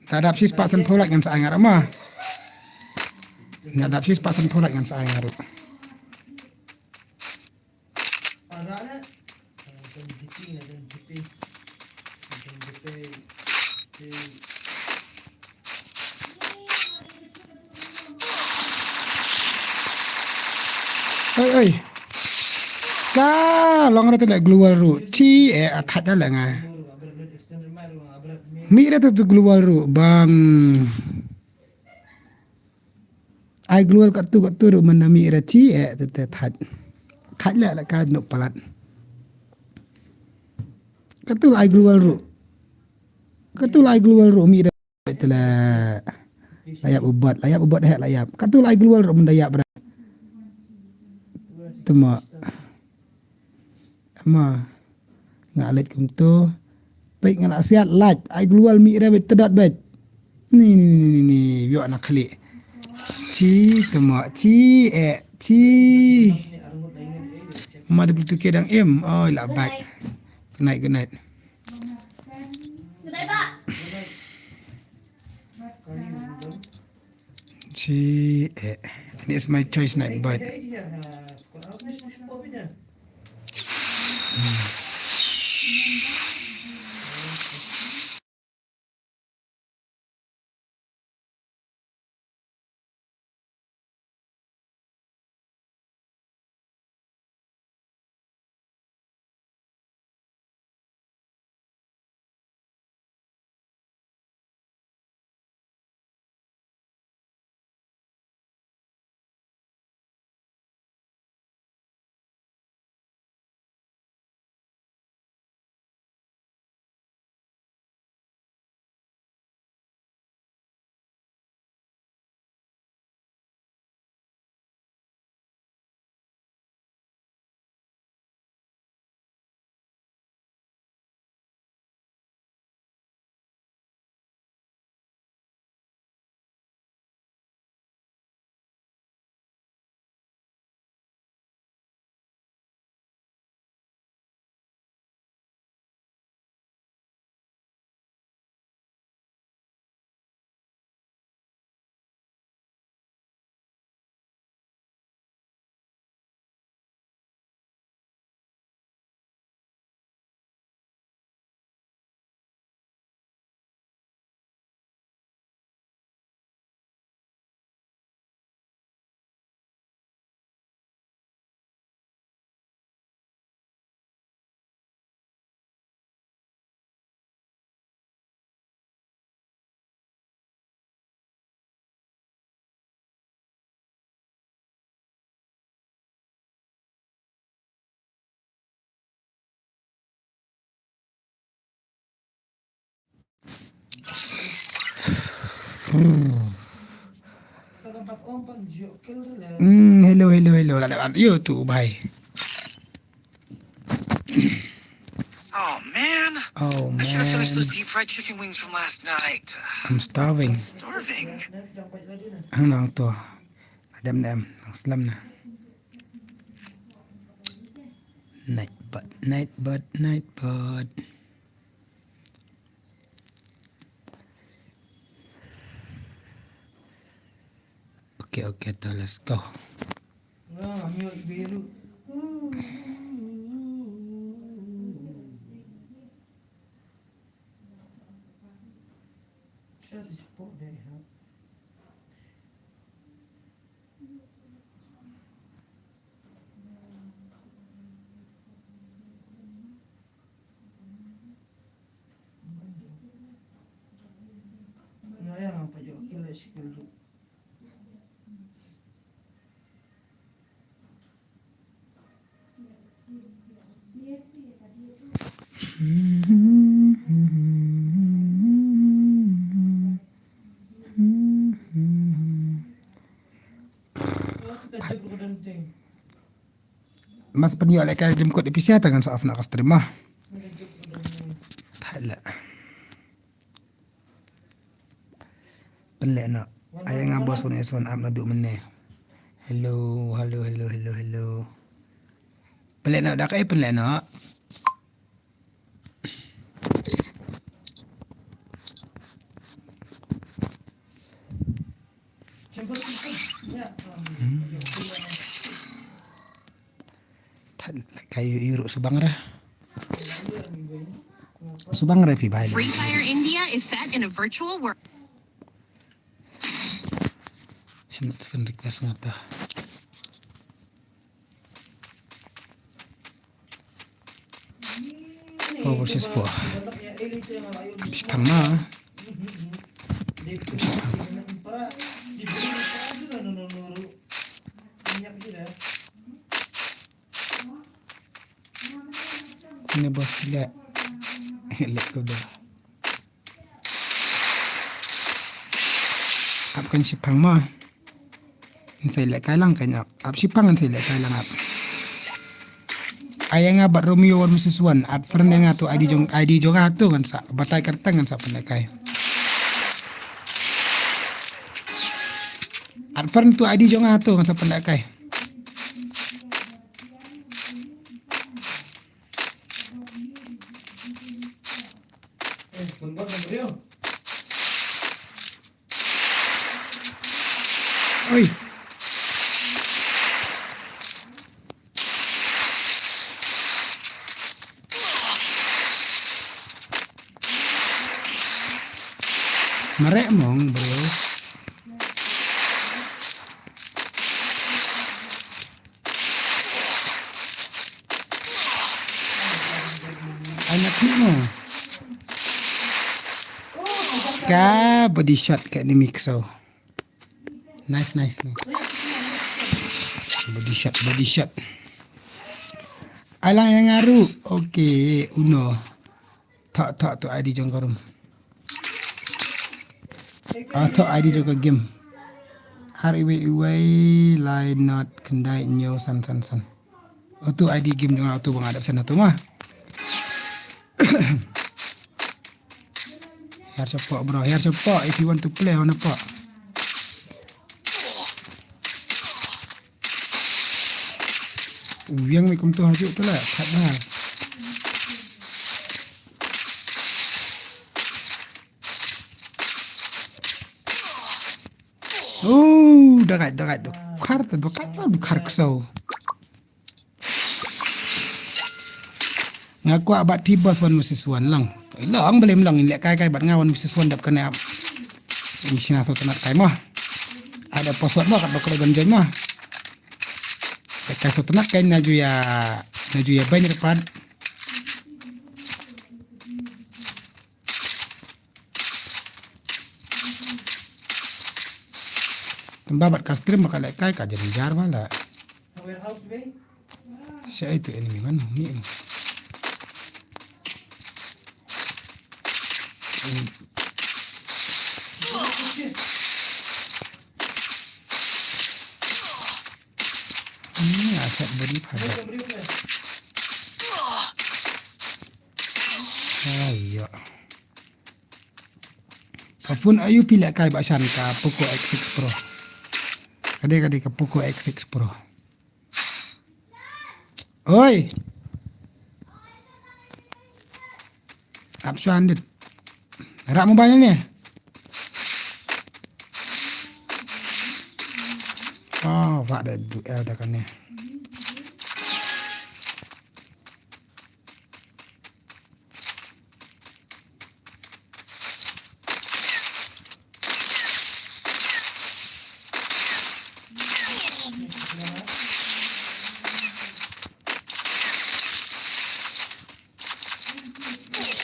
Da dap shispah sanphew lait ngan sa ai nga ruh ma. Nga dap shispah sanphew lait ngan sa ai nga ruh. Oi, oi. Ka long ra te leh global ruh. Chi eh, a thait da leh nga. Mi ra te tu global ruh bang. Ai global katu katu ruh man na mi ra chi eh te te thait. Thait leh leh ka nuk palat. Katu ai global ruh. Katu ai global ruh mi ra te la. La ïap u bot, la ïap u bot heh la ïap. Katu ai global ruh man da ïap ra. Temo. Ma nga leit kumtu. Peit nga la siat lait, ai global mi re beit tedot beit. Ni ni ni ni ni, yok na khali. Chi temo, chi eh, chi. Ma de bluetooth ke dang im. Oh, la bait. Good night, good night. Chi eh. This is my choice night bait. Hmm, hello, hello, hello. Lada, lada, yo tu, bhai. Oh man. Oh man. I should have finished those deep fried chicken wings from last night. I'm starving. I'm starving. Hang on, tu. Adam, adam. Ang slam na. Nightbot, Nightbot, Nightbot. Okay, okay, to, let's go. Mas pynïoh lehkai dim kot episia ta ngan sa off noh ka stream ma. Thai la. Pynleh noh. Ai nga bos one is one up naduh mynne. Hello, hello, hello, hello, hello. Pynleh noh da kaei pynleh noh. Thad, ka ïu, ïu ruh subang ra. Subang ra phi bai. Free Fire India is set in a virtual world. Shim not friend request nga ta. Four versus four. Ap shipang ma. Ap shipang. Kine bos phi leh. Leh kuda. Ap kan shipang ma. Ngan sa lehkai lang kan ap. Ap shipang ngan sa lehkai lang ap. Ai ïa nga bad Romeo one versus one. Add friend ïa nga to I D jong, I D jong nga to ngan sa batai kyrteng ngan sa pynlehkai. Add friend to I D jong nga to ngan sa pynlehkai. Oi. Mareh mong, bro. Anak ni mo. Ka body shot ka enemy ksaw. Nice, nice, nice. Body shot, body shot. Alang ïa nga ruh. Okay, uno. Thok, thok, to I D jong ka room. Ah, thok I D jong ka game. Ar iwei iwei lai not khyndai hynñiew san san san. Uto I D game jong nga uto ba nga dep send uto ma. Hiar support bro, hiar support if you want to play on a pot. Uwiang mi kumto hajuk tu lah, khat dah. Oh, dagat, dagat, dukhar tu, dukhar tu, dukhar ksaw. Nga kwah bat phi boss one versus one lang. Long, beli long, lek kai kai bat nga one versus one dap kena. Ini sina so tenat kai mah. Ada password mah, kat bakal ban join mah. Kai so tenat kai na ju ya, na ju ya ban repan. Tamba bat ka stream baka lek kai ka jadi jar bala. Warehouse be? Siapa itu enemy kan? Ni. Ini aset beri pada. Ayo. Ka phone ayu phi leh kai ba shan ka Poco X six Pro. Kade kade ka Poco X six Pro. Oi. Ap shan dit. Rak mobile ni. Oh, wak da du el da kane.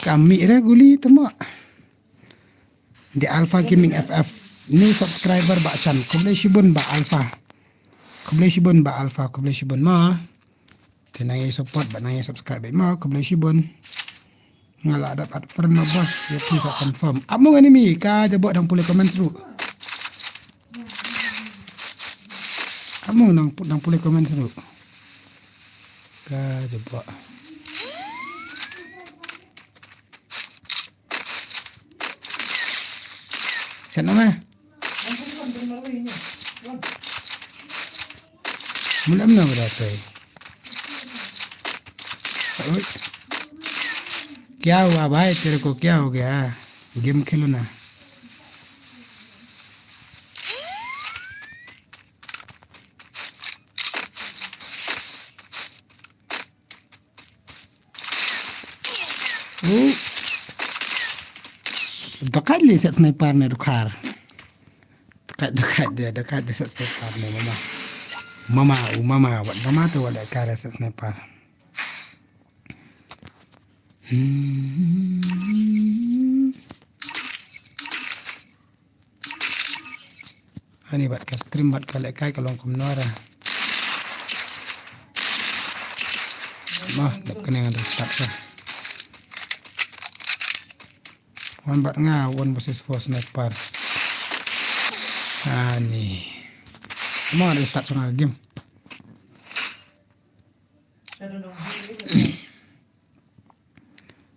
Kami re guli tama. The Alpha Gaming F F. New subscriber ba shan. Khublei shibun ba Alpha. Khublei shibun ba Alpha. Khublei shibun ma. Te nang ïa support bad nang ïa subscribe bad ma, khublei shibun. Nga la dap add friend ma boss, ïa phi sa confirm. Ap mong enemy, ka jabok dang pule comment ruh. Ap mong dang, dang pule comment ruh. Ka jabok. Sana mah. Mula mula berapa? क्या हुआ भाई, तेरे को क्या हो गया? गेम खेलो ना। Oh. Dekat le set sniper ne dukar. Dekat, dekat dia, dekat dia set sniper ne mama. Mama, oh mama, wat mama tu wat dekat set sniper. Hmm. Ani bat ka stream bat ka lek kai ka long kumno ra. Mah, dap kane ngan restart ka. Wan bat nga, one versus four sniper. Ani. Mah, restart sa nga game.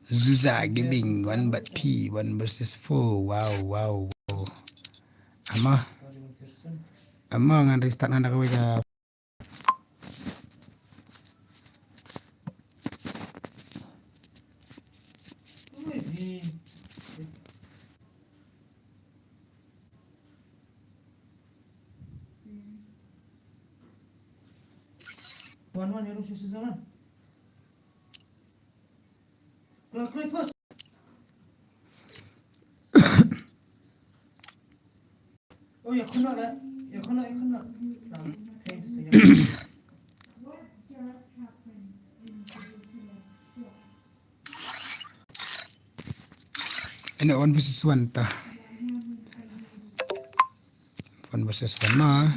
Zuza Gaming, one but P, one versus four. Wow, wow, wow. Ama. Ama ngan restart ngan da kawei ka. One, one, you don't see Switzerland? Kloi, kloi, pos. Oh, ya kena lah. Ya kena, ya kena. Nah, saya tu saya. Ina one versus one ta. One versus one ma.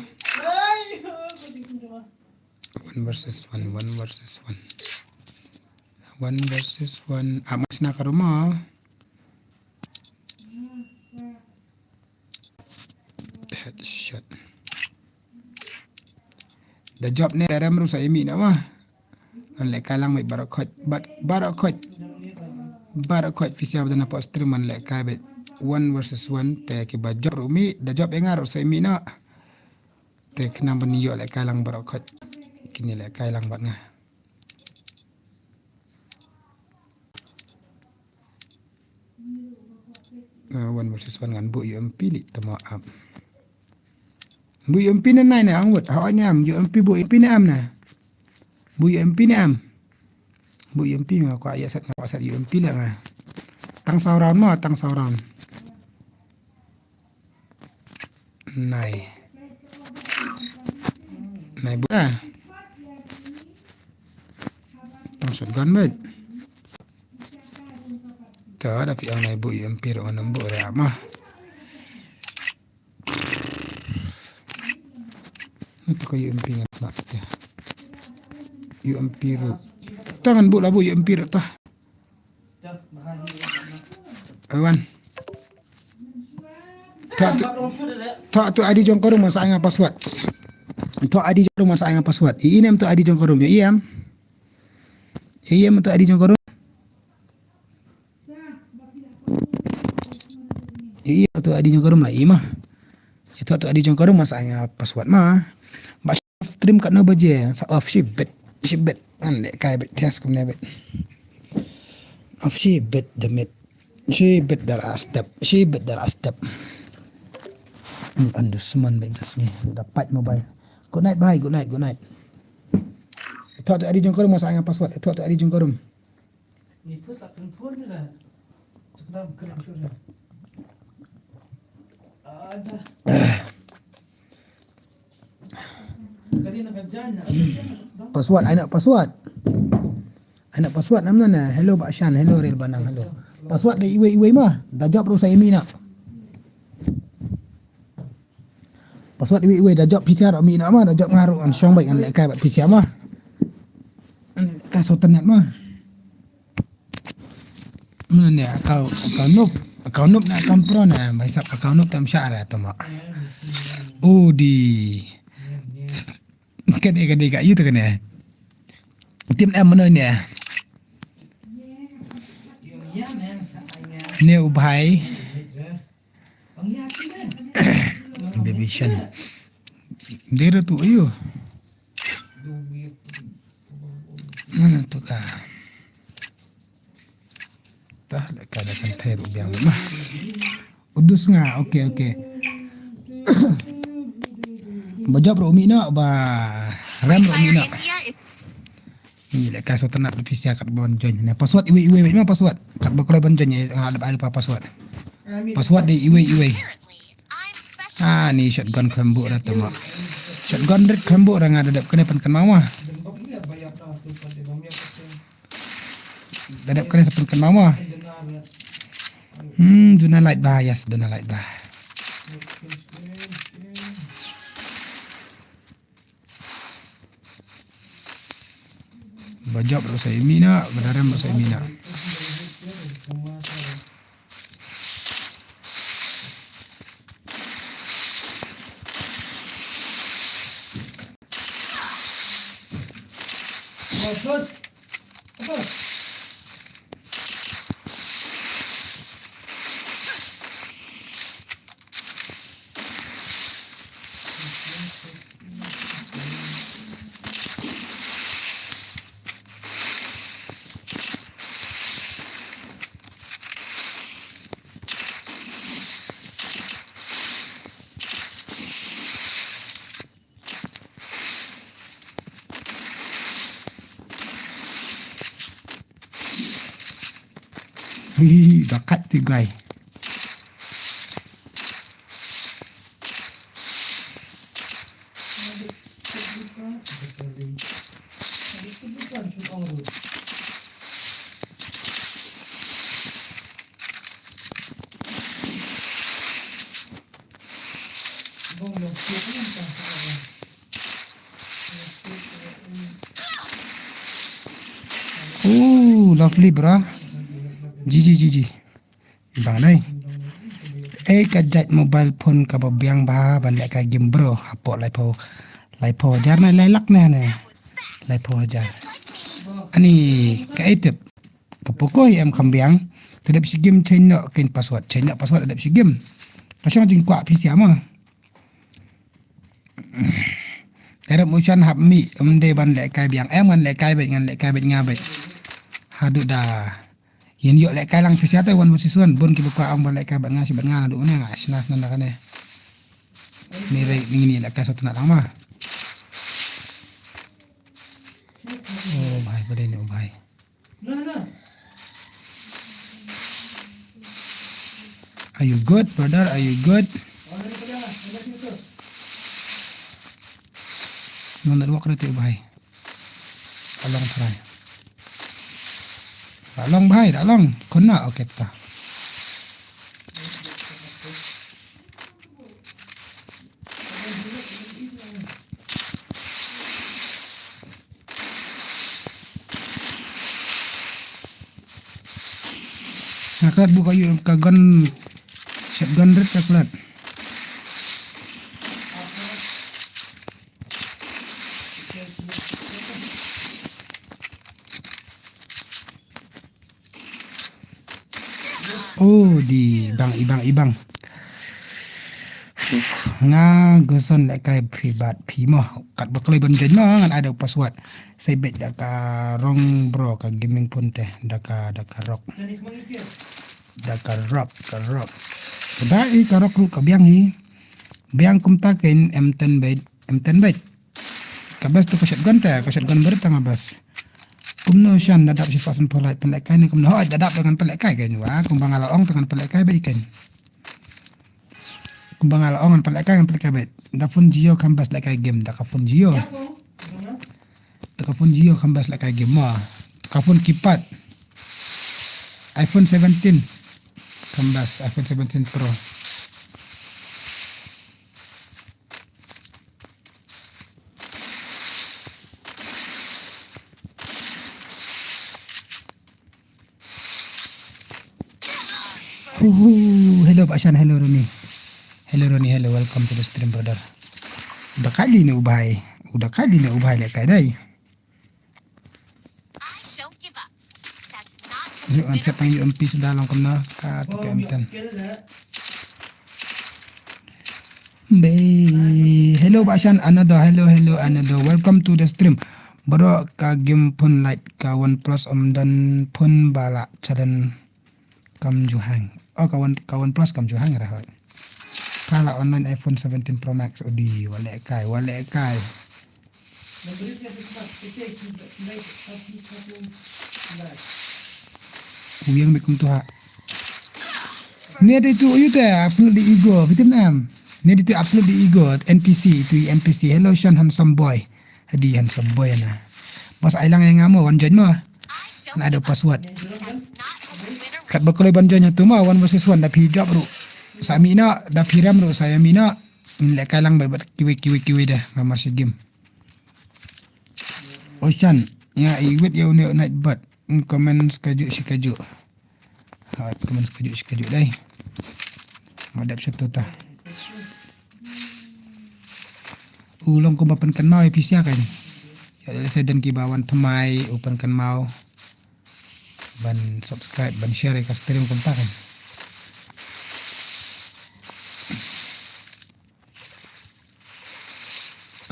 One versus one, one versus one. One versus one. Ah, mas na ka rumah. Headshot. Da jop ne da rem ruh sa imi na ma. Ngan lehkai lang bad baroh khoit, bad baroh khoit. Baroh khoit pisa ba dang na pok stream ngan lehkai bad one versus one te ki ba jop ruh imi, da jop ïa nga ruh sa imi na. Te khnang ban ïoh lehkai lang baroh khoit. Kine lehkai lang bad nga. Ah, one versus one ngan buh U M P li tama am. Buh U M P ne nai ne angwut. Ha oi ne am U M P buh U M P ne am ne. Buh U M P ne am. Buh U M P nga kwah ïa set nga kwah set U M P la nga. Tang saw round ma, tang saw round. Nai. Nai buh ah. Tang shotgun bad. Ta da phi ang nai buh U M P ruh ngan buh ruh ma. Nai ta ka U M P ngan nak te. U M P ruh. Ta ngan buh la buh U M P ruh ta. Awan. Thok tu, thok tu I D jong ka room sa nga password. Thok I D jong ka room sa nga password. I inem tu I D jong ka room, ïa iem. Ïa iem tu I D jong ka room. Ïa iem tu I D jong ka room la i ma. Ïa thok tu I D jong ka room sa nga password ma. Ba stream katno baje, sa off shibit, shibit. Ngan lehkai bad test kumne bad. Off shibit da mit. Shibit da la step, shibit da la step. An du sman bad da sngi, da pat mobile. Good night bhai, good night, good night. Ito to I D jong ka room sa nga password, ito to I D jong ka room. Password, ai na password. Ai na password namar na. Hello Bah Shan, hello Real Banang, hello. Password da iwei iwei ma, da jop ruh sa imi na. Password iwei iwei da jop P C R imi na ma, da jop nga ruh ngan shong bad ngan lehkai bad P C R ma. Ka sot net ma. Mano ne account, account noob, account noob na account pro na, mai sap account noob tam shah ra tama. Udi. Kane kane ka yu ta kane. Tim em mano ne. Ne u bhai. Baby Shan. Dera tu ayo. Mana tu ka? Tah, lehkai da kan thai ruh biang ma. Udus nga, okay, okay. Ba jop ruh mi na, ba rem ruh mi na. Ni lehkai so tenat ruh pisa kat ban join. Ni password iwei iwei ma password. Kat ba kena ban join ni, nga ada ada password. Password dei iwei iwei. Ah, ni shotgun khlem buh ra tama. Shotgun rit khlem buh ra nga da dep kane pynkan ma. Da dep kane sa pynkan ma. Hmm, duna light ba, yes, duna light ba. Ba jop ruh sa imi na, ba da rem ruh sa imi na. Hi, bakat tu guy. Oh, lovely, bro. G G, G G. Bang nai. Eh, ka jait mobile phone kaba biang bha ban lehkai game, bro. Hapoh laiphew, laiphew hajar na, lai lak na ne. Laiphew hajar. Ani ka ei tip. Ka Poco hi em kham biang. Te dep shi game change noh kein password. Change noh password dep shi game. Ka shong jingkwah phi sia mo. Te dep u Shan hap mih, ym dei ban lehkai biang. Em ngan lehkai beit, ngan lehkai beit nga beit. Haduh da. Ïa ïoh lehkai lang phi sia te one versus one. Bun kiba kwah ong ban lehkai bad nga shi bad nga naduh ne nga shna shna da kane. Ni rei ni ngin lehkai sawtnat lang ma. Oh, bhai, ba dei ne, oh, bhai. Are you good, brother? Are you good? No network na te, bhai. Da long try. Da long, bhai, da long. Khun na, okay ta. Nga klet buh ka ïu ka gun, shotgun rit ka klet. Oh, di bang, ibang, ibang. Nga goson lehkai phi bad phi mo. Kat ba kloi ban join mo ngan ai da u password. Sai beit da ka rong bro ka gaming phone te. Da ka, da ka rock. Da ka rock, ka rock. Da i ka rock ruh ka biang hi. Biang kumta kein em ten beit, em ten beit. Ka best tu ka shotgun te, ka shotgun barit tang ka best. Kumno Shan da dap shi percent polite pynlehkai ne kumno hoi da dap da ngan pynlehkai kein wa. Kumba nga la ong da ngan pynlehkai beit kein. Kumba nga la ong ngan pynlehkai ngan pynlehkai beit. Da phone Jio kham best lehkai game da ka phone Jio. Da ka phone Jio kham best lehkai game mo. Da ka phone keypad. iPhone seventeen. Kham best iPhone seventeen Pro. Huhu, hello Bah Shan, hello Roni. Hello Roni, hello, welcome to the stream, brother. U da kali ne u bhai, u da kali ne u bhai lehkai dei. Yu an set tang yu an pis da long kumno ka tu ka em ten. Be, hello Bah Shan, another, hello, hello, another. Welcome to the stream. Bro, ka game phone lait ka OnePlus ym don phone ba la challenge kam ju hang. Oh, ka One, ka OnePlus kam ju hang ra hoi. Ka la online iPhone seventeen Pro Max udi, wa lehkai, wa lehkai. U yang me kum tu ha. Ne de tu yu te absolutely ego, bitin am. Ne de tu absolutely ego, N P C, tu N P C. Hello, Sean handsome boy. Hadi handsome boy na. Bas ai lang yang amo, wan join mo. Na ada password. Kat ba kloi ban join tu mo, one versus one, da phi jop ru. Sa mi na, da phi ram ru, sa ya mi na. Min le kai lang bai bat kiwi, kiwi, kiwi da. Ngamar si game. Ocean, nga iwit ya une night bat. Comment sekaju, sekaju. Ha, comment sekaju, sekaju dai. Madap satu ta. U long kumba pynkan mau ya pisia kan. Ya le sa dan kiba wan thamai u pynkan mau. Ban subscribe, ban share ka stream kumta kan.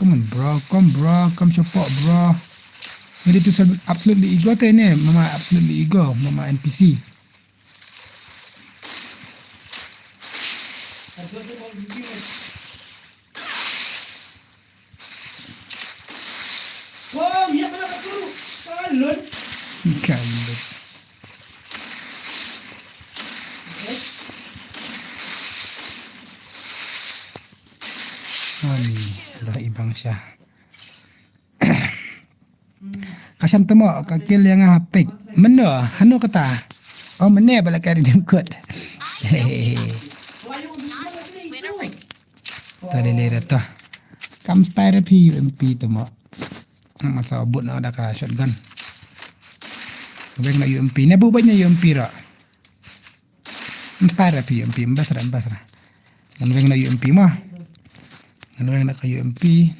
Come on, bro. Come, bro. Come support, bro. Ready to serve absolutely ego te ne. Mama absolutely ego. Mama N P C. Kalut. Ani, dah ibang siya. Ka shan temo ka kill ïa nga ha page. Mano, hano kata? Oh, mane bala ka redeem code. Hehehe. Ta lele da ta. Kam style phi U M P temo. Masa but na da ka shotgun. Beng na U M P. Ne bu beng na U M P ra. Mstar phi U M P, mbasra, mbasra. Ngan weng na U M P ma. Ngan weng na ka U M P.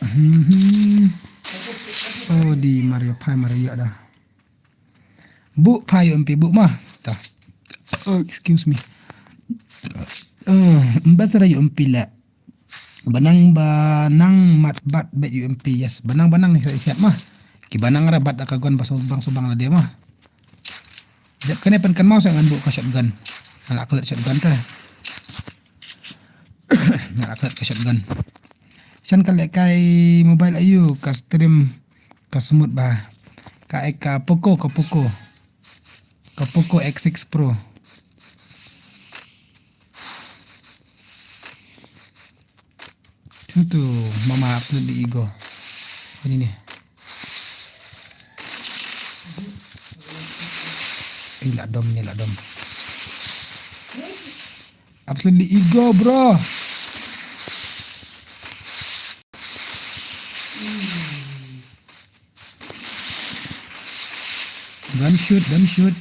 Mhm. Oh, di Mario Pai Mario ada. Bu pha U M P bu ma. Ta. Oh, excuse me. Eh, mbasra U M P la. Banang banang mat bat bet U M P, yes. Banang banang ni siat ma. Ki banang ra bat ka gun ba subang subang la dia ma. Jap kane pen kan mau sa ngan bu ka shotgun. Ala klet shotgun ta. Ala klet ka shotgun. Shan ka lehkai mobile ayu ka stream ka smooth ba. Ka ek ka Poco, ka Poco. Ka Poco X six Pro. Tu tu mama absolutely ego. Ini ni. Ini lah dom, ini lah dom. Absolutely ego, bro. Don't shoot, don't shoot.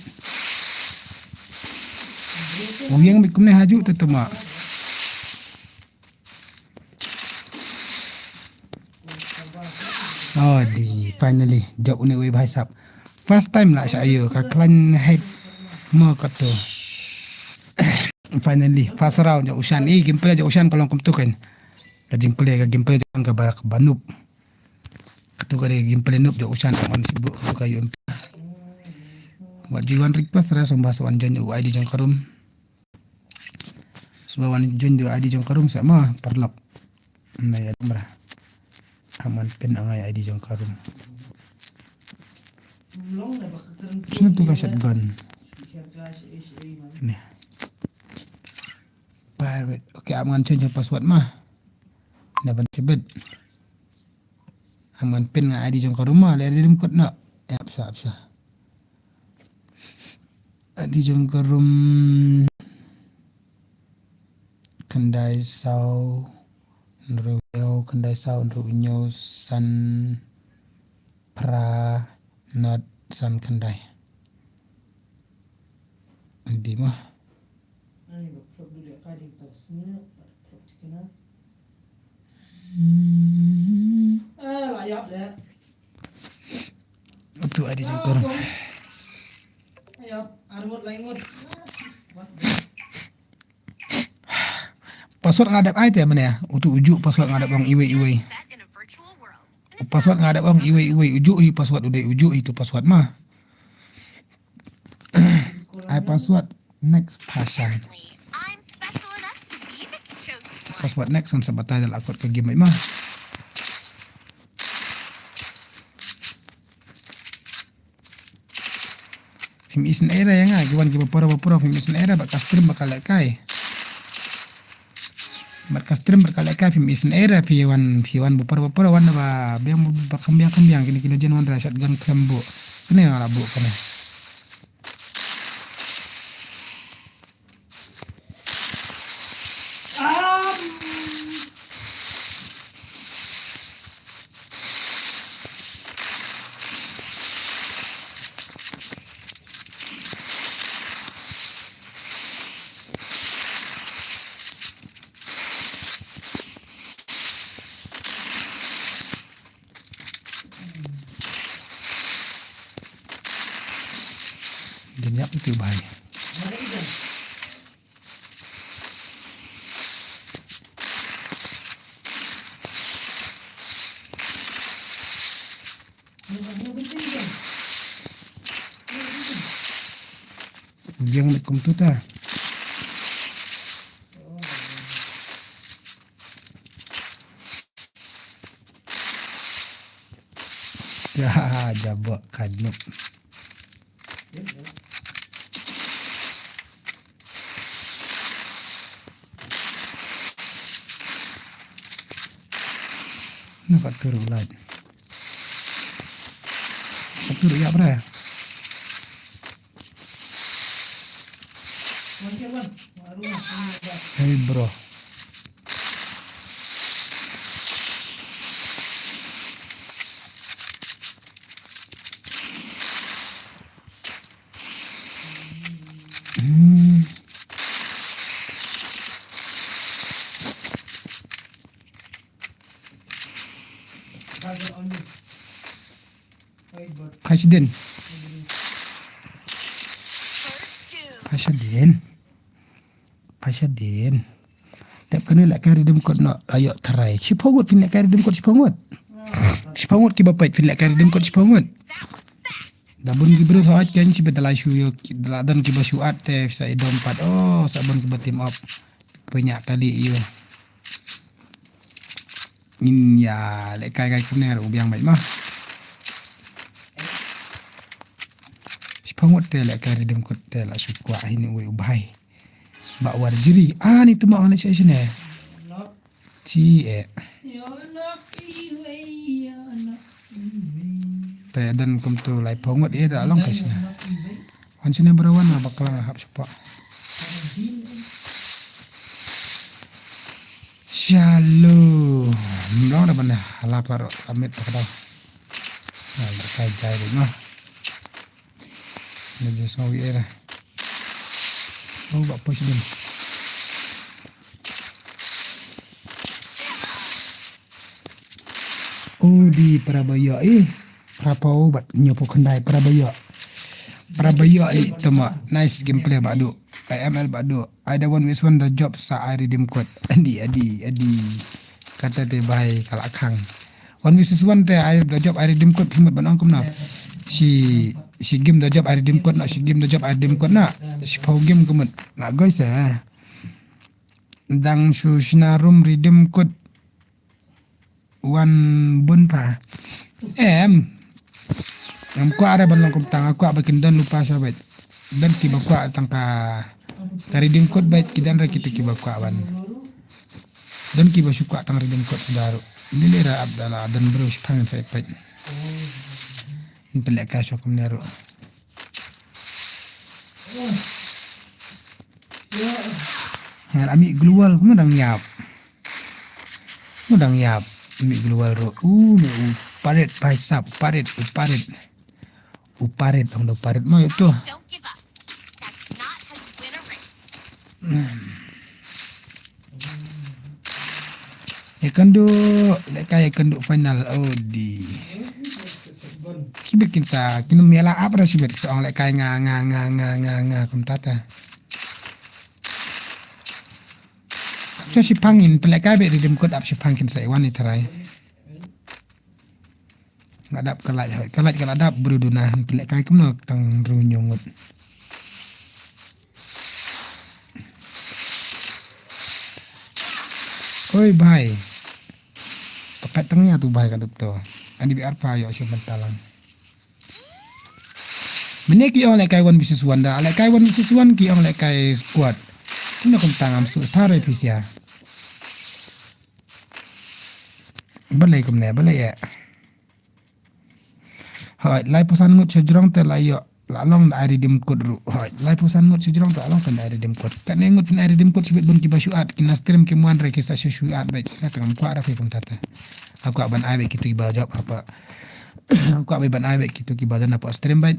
Ong yang bikum ne haju tetema. Oh, di finally job une wei bhai sap. First time lah sha ayo ka klan head mo kato. Finally first round jong Ushan. Eh, gameplay jong Ushan ka long kumtu kan. Ka gameplay, ka gameplay jong ka ba, ka ba noob. Katu ka dei gameplay noob jong Ushan, wan sibuk katu ka U M P. Wat ju wan request ra song ba sa wan join u I D jong ka room. Song ba wan join u I D jong ka room sa ma parlok. Na ya mra. Aman pin angai I D jong ka room. Sini tu ka shotgun. Ni. Pirate. Okay, am ngan change password ma. Na ban kibet. Am ngan pin nga I D jong ka room ma, le rim kot na. Yap sa, yap sa. I D jong ka room. Khyndai saw hynriew, khyndai saw hynriew hynñiew san phra nod san khyndai. Andi ma. Hmm. Utu I D jong ka room. Password nga dep ai te mane. Utu uju password nga dep ong iwei iwei. Password nga dep ong iwei iwei, uju i password, udei uju i tu password ma. Ai password next pasang. Password next, ngan sa batai da la kot ka game ma. Phim isynei ra ïa nga, ki wan ki ba para ba para phim isynei ra, bad ka stream ba ka lehkai. Bad ka stream ba ka lehkai phim isynei ra, phi wan, phi wan ba para ba para, wan ba biang ba kham biang kham biang, kine kine jen wan ra shotgun khlem bu. Kine nga la bu kane. Dang ïap ïa u bhai. Yang kumtu ta. Ya, jabok kadnuk. Na ka turu lad. Ka turu ya bra. Hey, bro. Hmm. Phaisdien. Phaisdien. Phaisdien. Dep kane lehkai redeem code noh, ayo tharai. Shiphew ngut phin lehkai redeem code, shiphew ngut. Shiphew ngut kiba peit phin lehkai redeem code, shiphew ngut. Da bun ki briew thaw ken shi ba da la shu ïoh, da la don kiba shu at te sa i dom pat. Oh, sa bun kiba team up. Pynïa kali ïoh. Ngin ïa lehkai kai kumne ruh biang bad ma. Shiphew ngut te lehkai redeem code te la shu kwah hi ni uwei u bhai. Ba Warjri. Ah, ni tu ma ong leh shisha ne. Chi eh. Te don kumtu laiphew ngut eh da long kai shisha. Wan sini bro wan ba klang hap shupa. Shalom. Mlong da ban hala paro amit pakda. Nah, berkai jai deh noh. Ni dia sawi era. Oh, ba push din. Oh, di Parabaya eh. Parapau bat nyopo kendai Parabaya. Parabaya eh tama. Nice gameplay badu. I M L badu. I da one versus one da job sa I redeem code. Adi, adi, adi. Kata te bhai kala khang. One versus one te I da job I redeem code phi mut ban ong kumno. Shi, shi game da job I redeem code na, shi game da job I redeem code na. Shiphew game kumut. La guys eh. Dang shu shna room redeem code. Wan bun pa. Em. Em kwah re ban long kumta nga kwah ba kin don lypa sha bad. Don kiba kwah tang ka, ka redeem code bad ki don re kito kiba kwah ban. Don kiba shu kwah tang redeem code shuwa ruh. Ni le ra ap da la don bro shipang sa ipet. Ni pynlehkai sha kumne ruh. Ngan ami global kumno dang ïap. Kumno dang ïap. Ami global ruh. U me u parit bhai sab, u parit, u parit. U parit, ong da u parit mo ïa tu. Don't give up. That's not how you win a race. Ïa kynduh, lehkai ïa kynduh final. Oh di. Shibit kin sa, kin ym ïalap ap ra shibit sa ong lehkai nga, nga, nga, nga, nga, nga, kumta ta. Ap sha shipang in, pynlehkai bad redeem code ap shipang kin sa i wan i tharai. Nga dap ka light, ka light ka la dap bru duna, pynlehkai kumno tang ru nyo ngut. Oi bhai. Pakat tang ïa tu bhai ka dap to. Ani bi arpa ïoh shu mentalang. Mene ki ong lehkai one versus one da, lehkai one versus one ki ong lehkai squad. Kumno kumta ngam shu thare pisia. Balei kumne, balei eh. Hoi, laiphew san ngut sha jrong te la ïoh, la long da I redeem code ruh. Hoi, laiphew san ngut sha jrong te la long kan da I redeem code. Katne ngut phin I redeem code shibit bun kiba shu add, kin la stream kim wan re ki sa shu shu add bad. Nga tang ngam kwah ra phi kumta te. Nga kwah ban ai bad kito kiba jop hapa. Nga kwah ban ai bad kito kiba don hapa stream bad.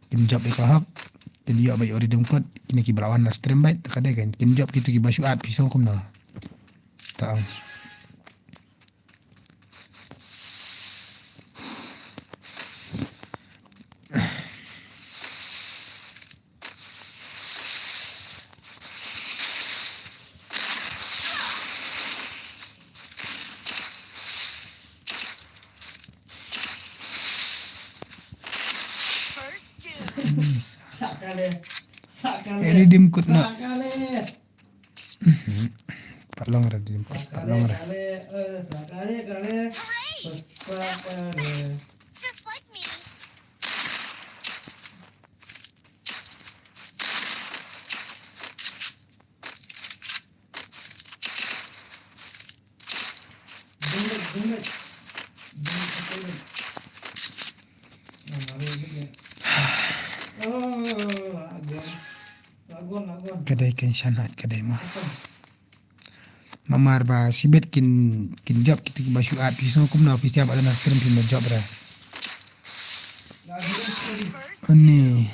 Kin jop ïa ka hok. Kin ïoh bad ïoh redeem code. Kine kiba la wan la stream bad. Te ka dei kan kin jop kito kiba shu add phi song kumno. Ta ong. Redeem code noh. Pat long redeem code, pat long re. Just like me. Ka dei kan shanat ka dei ma. Mamar ba shibit kin, kin jop kito kiba shu at, phi sngew kumno, phi siap ba dang stream phi ma jop re. Ani.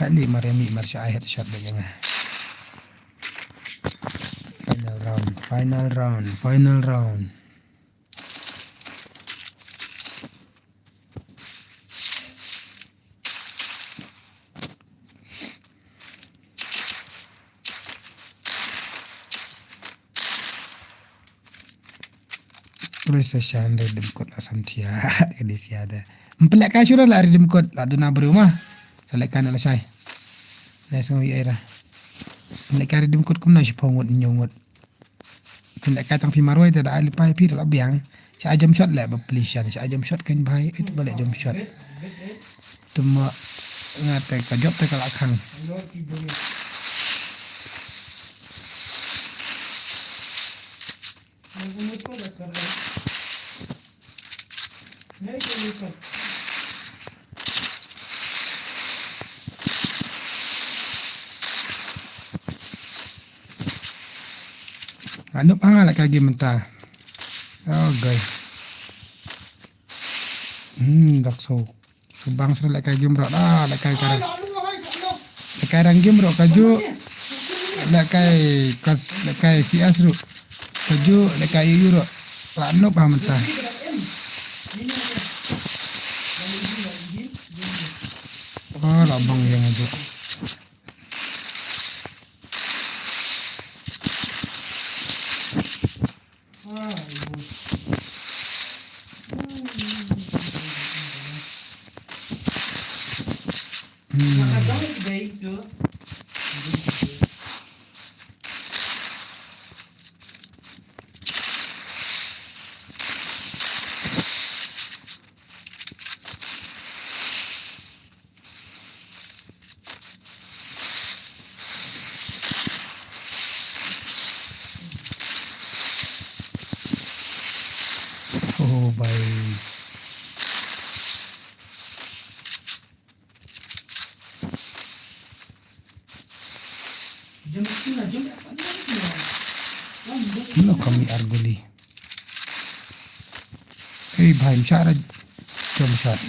Ka ni mar emi mar shu ai headshot ba janga. Final round, final round, final round. Terus sa shan redeem code la sam thia. Ka dei sia da. Ym pynlehkai shuh la redeem code la duna briew ma. Sa lehkai na lashai. Nai sngew ïa ira. Ym lehkai redeem code kumno, shiphew ngut, hynñiew ngut. Pynlehkai tang phi marwei te da ai lypa ïa phi da la biang. Sha ai jump shot leh ba pli shan. Sha ai jump shot kan bhai. Ito ba leh jump shot. Te ma nga te ka jop te ka la khang. Nga nop ha nga lehkai game mynta. Oh, guys. Hmm, dak so. Subang shuh lehkai game ruh. Ah, lehkai ka rang. Lehkai rang game ruh ka ju. Lehkai kas, lehkai C S ruh. Ka ju, lehkai U U ruh. La nop ha mynta. Oh, la bang ïa nga ju. Oh, bhai. Kumno kam ïa ar guli. Ei bhai, ym shah re jump shot.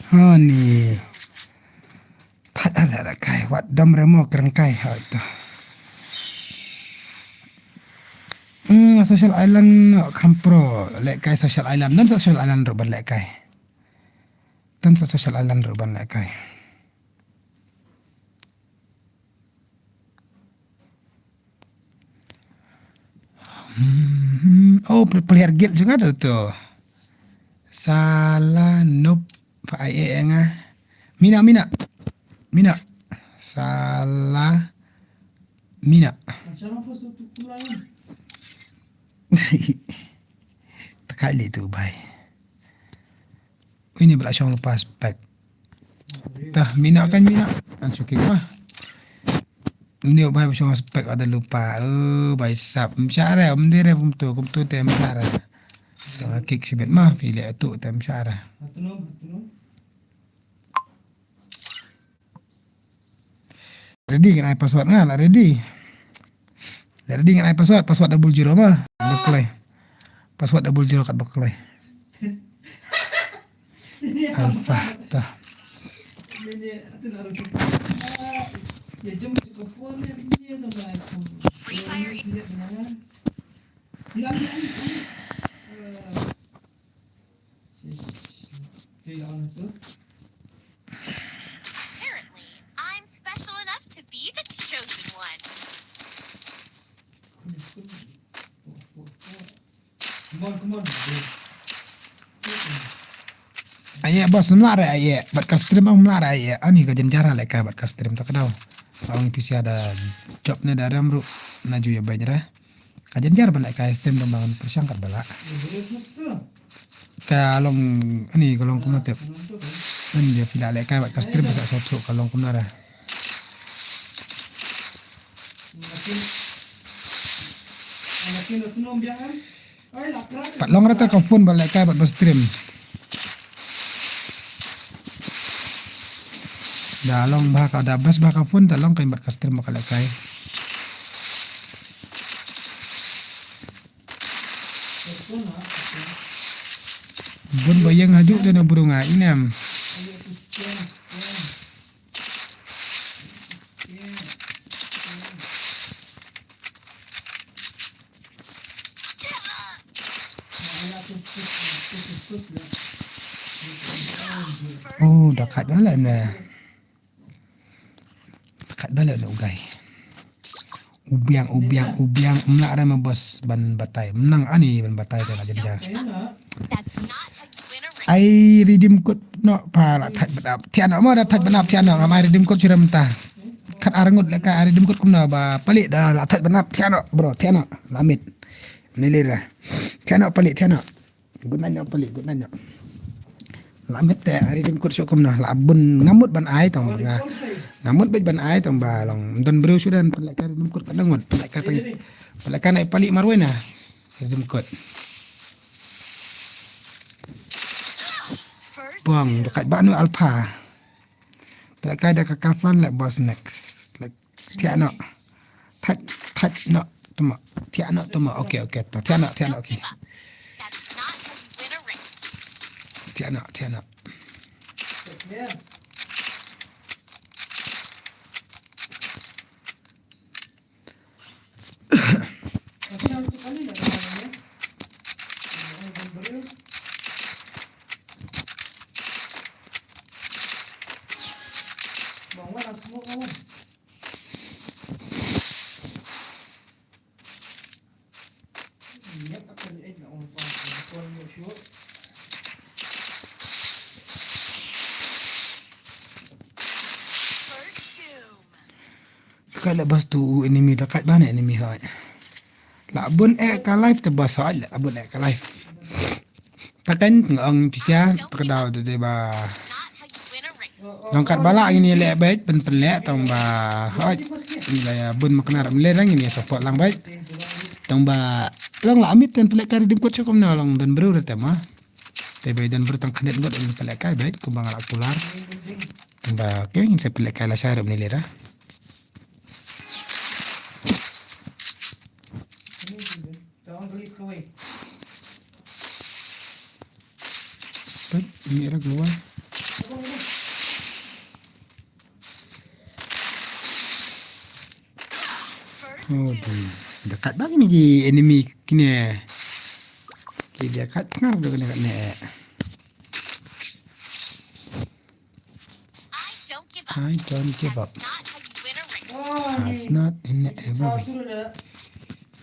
Hani. Thait ala la kai, wat dom re mo, kren kai ha to. Hmm, Social Island, kham pro lehkai Social Island, don Social Island ruh ban lehkai. Don Social Island ruh ban lehkai. Hmm, oh, pl-, player guild jong nga tu, tu. Salah noob, pa ai e nga. Mina, mina. Mina. Salah mina. Teka li tu bai. Uni ba la shong lypa spek. Tah, mina kan mina. An shu kick ma. Uni ba shong spek ada lypa. Oh, bai sap. Msha re, um de re, um tu, kum tu te msha re. Tah kick shibit ma, phi leh tu te msha re. Ready ngan ai password nga, la ready. La ready ngan ai password, password double zero ma. Baklai. Password double zero kat baklai. Alpha ta. Apparently, I'm special enough to be the chosen one. Aye boss, mla re aye, bad ka stream mla re aye. Ani ka jynjar lehkai bad ka stream ta ka daw. Awang pisa da job ne da ram ru na ju ya bajra. Ka jynjar ban lehkai stream dang ban pyrshang kat bala. Ka long ani ka long kumno tep. Ani dia phi la lehkai bad ka stream sa sop sop ka long kumno ra. Pat long rata ka phone ba lehkai bad ba stream. Da long ba ka da bas ba ka phone ta long kai bad ka stream ba ka lehkai. Bun ba yang hajuk te na burung ah inem. Oh, da kat bala ne. Da kat bala ne ugai. Ubiang, ubiang, ubiang. Mla re ma boss ban batai. Menang ani ban batai te la jynjar. Ai redeem code no pa la thaj ban ap. Tiano mo da thaj ban ap tiano ngam ai redeem code shuram ta. Kat arngut lehkai ai redeem code kumno ba pali da la thaj ban ap tiano bro tiano. Lamit. Nilira. Tiano pali tiano. Good night no pali good night no. Lamit te ai redeem code shuh kumno la bun ngamut ban ai tong nga. Ngamut bej ban ai tong ba long don briew shuh dan pali ka redeem code ka ngut pali ka tang pali ka nai pali marwena. Redeem code. Buang dekat banu alpha. Pali ka da ka kalflan le boss next. Like tiano. Thaj thaj no tuma. Tiano tuma. Okay okay to tiano tiano okay. Tiano tiano. Ka la bas tu u enemy ta kat bana enemy hoi. La bun e ka life ta bas hoi la bun e ka life. Ta kan ngong pisa ta ka daw de ba. Long kat bala ngini le bait pen pen le tong ba hoi. Ni la ya bun makna ram le rang ngini support lang bait. Tong ba long la amit ten pelek ka redeem code chukum na long dan bru rete ma. Te bai dan bru tang khanet ngot ngini pelek kai bait kumba ngala kular. Tong ba ke ngin se pelek kai la sharum ni le ra. Peit, mih ra keluar. Oh, di. Dekat bang ini di enemy kini. Ki dia kat pengar tu kena kat ni. I don't give up. That's not how you win a race. That's not in the ever way.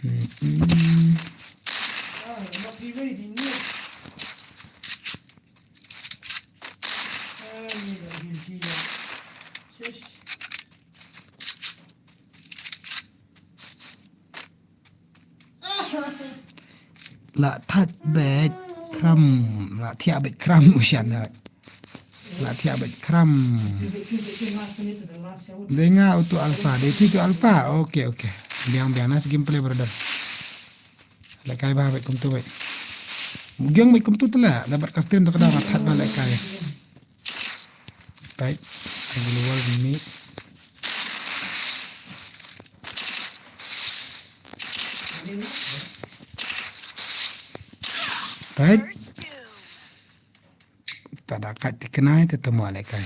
Mm-mm. La thach bet kram, la thiah bet kram u shan ha. La thiah bet kram. Dei nga utu alpha, dei tu tu alpha. Okay, okay. Biang biang nas gameplay brother. Lekai ba bet kumtu bet. Mugiang bet kumtu tu la, dapat ka stream tu kada la thach ba lekai. Peit, ka global ni. Peit. Tada kat ti kenai te temu alai kai.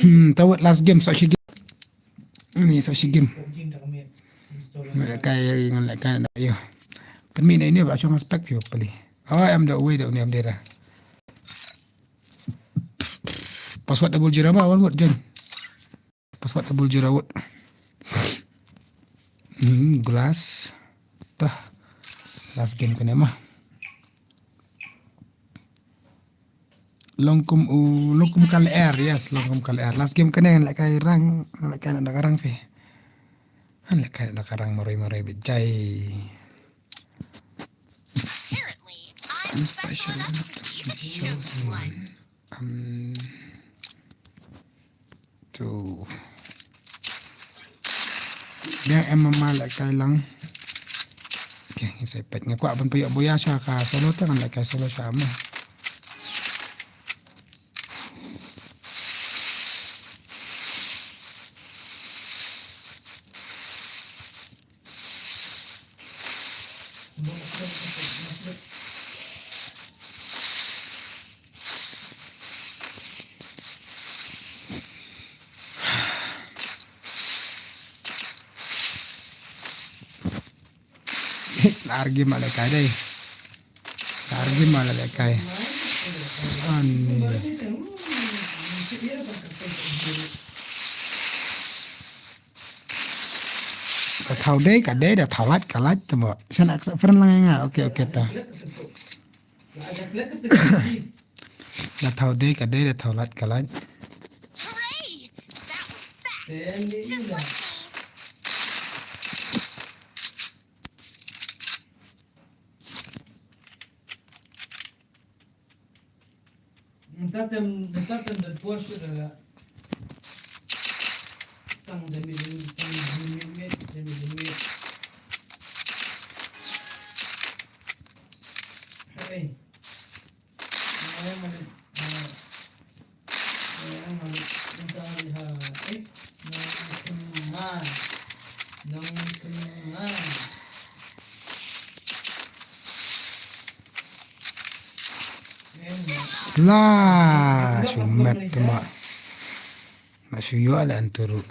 Hmm, tawat last game sa shi game. Ni sa shi game. Ngan lehkai, ngan lehkai na ïa. Pynmih na ine ba shong spek phi pali. Oh, em da uwei da une em dei da. Password double zero ba wan word jen. Password double zero word. Hmm, glass. Tah. Last game kane ma. Long kum u, long kum ka lyer, yes, long kum ka lyer. Last game kane ngan lehkai rang, ngan lehkai na ka rang phi. Ngan lehkai na ka rang maroi maroi bit jai. Apparently, I'm special enough to be chosen one. Um, tu. Biang em mama lehkai lang. Okay, ngi sa peit. Nga kwah ban pynïoh buya sha ka solo te ngan lehkai solo sha ma. Largi ma lehkai dei. Largi ma lehkai. Ani. Ka thaw dei ka dei, da thaw lait ka lait te mo. Shan accept friend lang ïa nga. Okay, okay ta. Da thaw dei ka dei, da thaw lait ka lait. Hooray! That was fast. Just like me. Mynta tem, mynta tem da por shu da. Stang jami jami, stang jami jami, jami jami. Hey. Hey, malik. Hey, malik. Mynta malik ha. Eh. Nong keman. Nong keman. La, shu met te ma. Na shu ïoh leh hangtu ruh.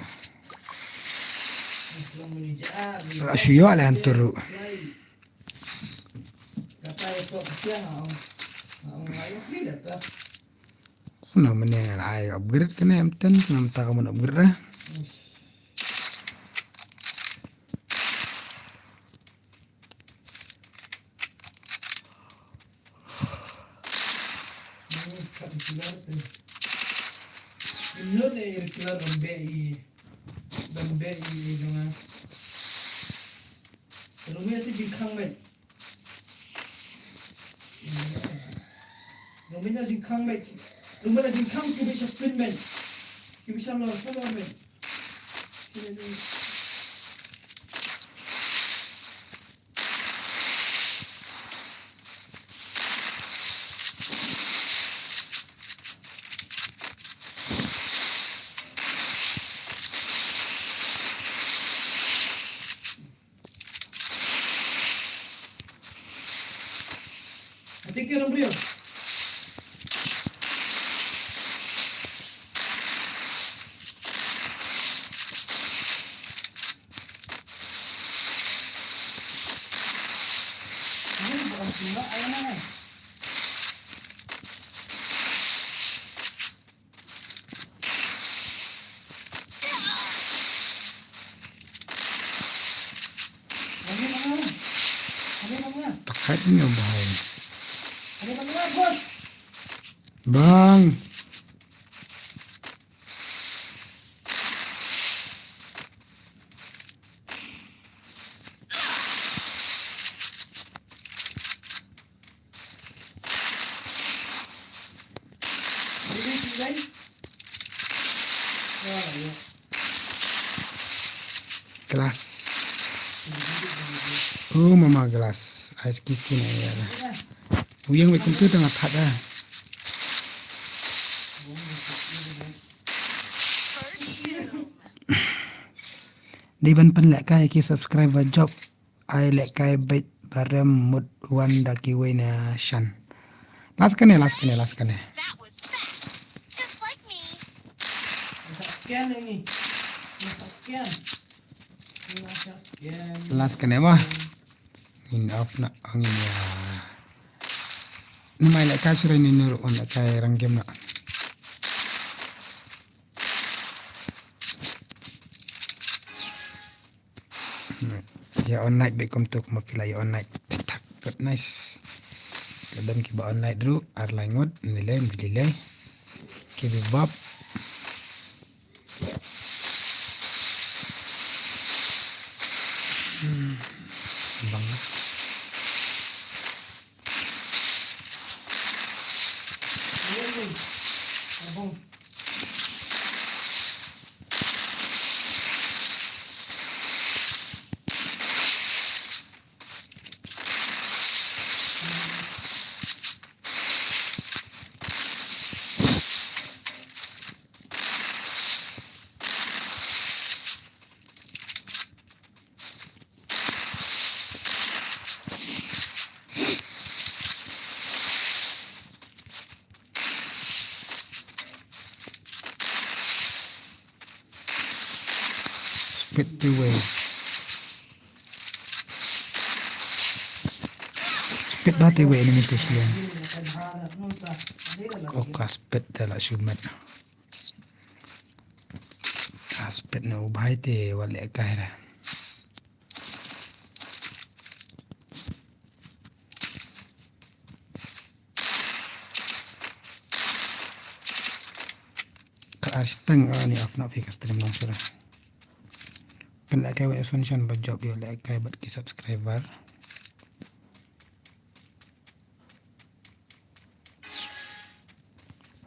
Na shu ïoh leh hangtu ruh. Na mane ai upgrade kane em ten, namta ka mun upgrade. Kat i kilar te. Imno ne i kilar ban beh i, ban beh i jong nga. Rume te jingkhang beh. Rume na jingkhang beh. Rume na jingkhang ki beh sha stin beh. Ki beh sha lor sha lor beh. Take care, Ambrio. Takat ni bahai. Bang. Glass. Oh, mama glass. Ice key skin ai ya. Uyang wei kumtu tengah that ah. Dei ban pynlehkai ki subscriber jop. Ai lehkai beit ba rem mut wan da kiwei na shan. Last kane, last kane, last kane. That was fast. Just like me. Last kane ba. Ngin off na, ngin ya. Namar lehkai shuh ïa ine ruh, lehkai rank game na. Ïa on night bad kumto kumba phi la ïa on night. Thak thak. Good, nice. Ka don kiba on night ruh, ar lai ngut, nilai, nilai. Ki bibab. Hmm. Bang. Spit te wei. Spit ba te wei enemy te shlem. Oka spit te la shu met. Ka spit na u bhai te wat lehkai ra. Ka ar shiteng ani ap na phi ka stream nang sura. Pynlehkai wei sunshine ba jop ïa lehkai bad ki subscriber.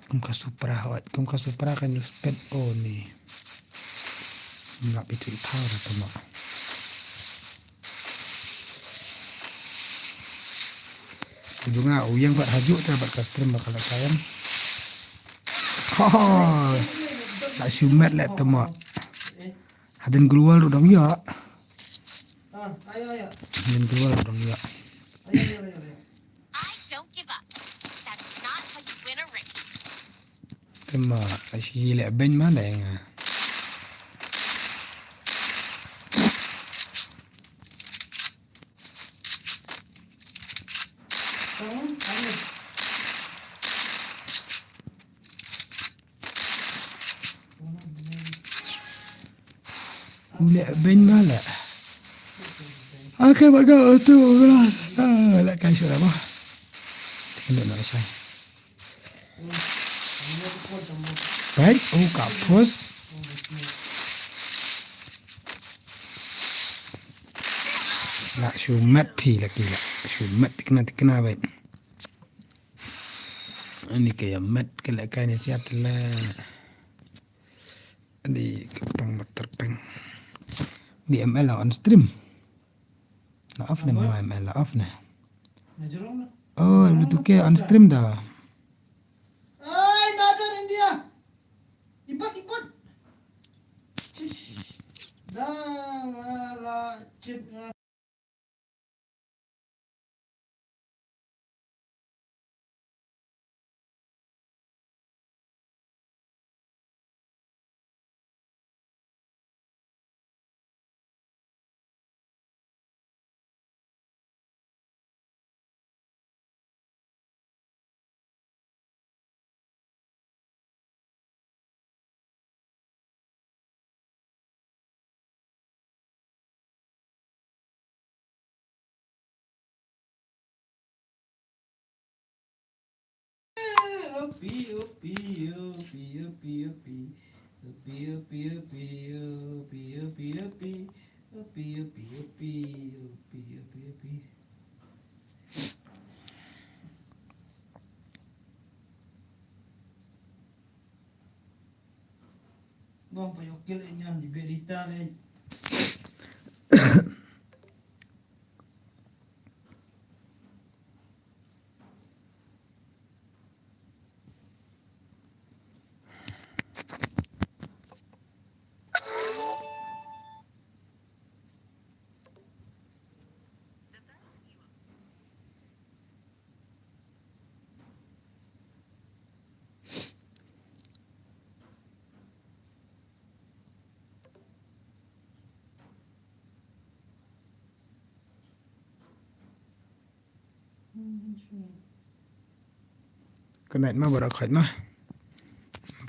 Kum ka Supra hawat, kum ka Supra kan use pet o ni. Ngap itu thaw ra tama. Ibu nga uyang pat hajuk ta bad ka stream bakal kayan. Ho, tak shumet lek tama. Hadin global ruh dong ïa. Hadin global ruh dong ïa. I don't give up. That's not how you win a race. Tema, ashi le ben ma le nga. Lek ben ma lek. Ake baga tu la. Lek kai sura ba. Tengok nak sai. Baik, oh ka pos. Lak shumat phi lak lak. Shumat tikna tikna baik. Ani kaya mat kala kani siat la. Di kepang baterpeng. Di M L on stream. La off ne ma M L la off ne. Oh, lu tu ke on stream da. Ai, madar India. Ipat, ipat. Cish. Da ngala cit nga. Bong pa yokil e nyan di berita le. Good night ma, baroh khoit ma.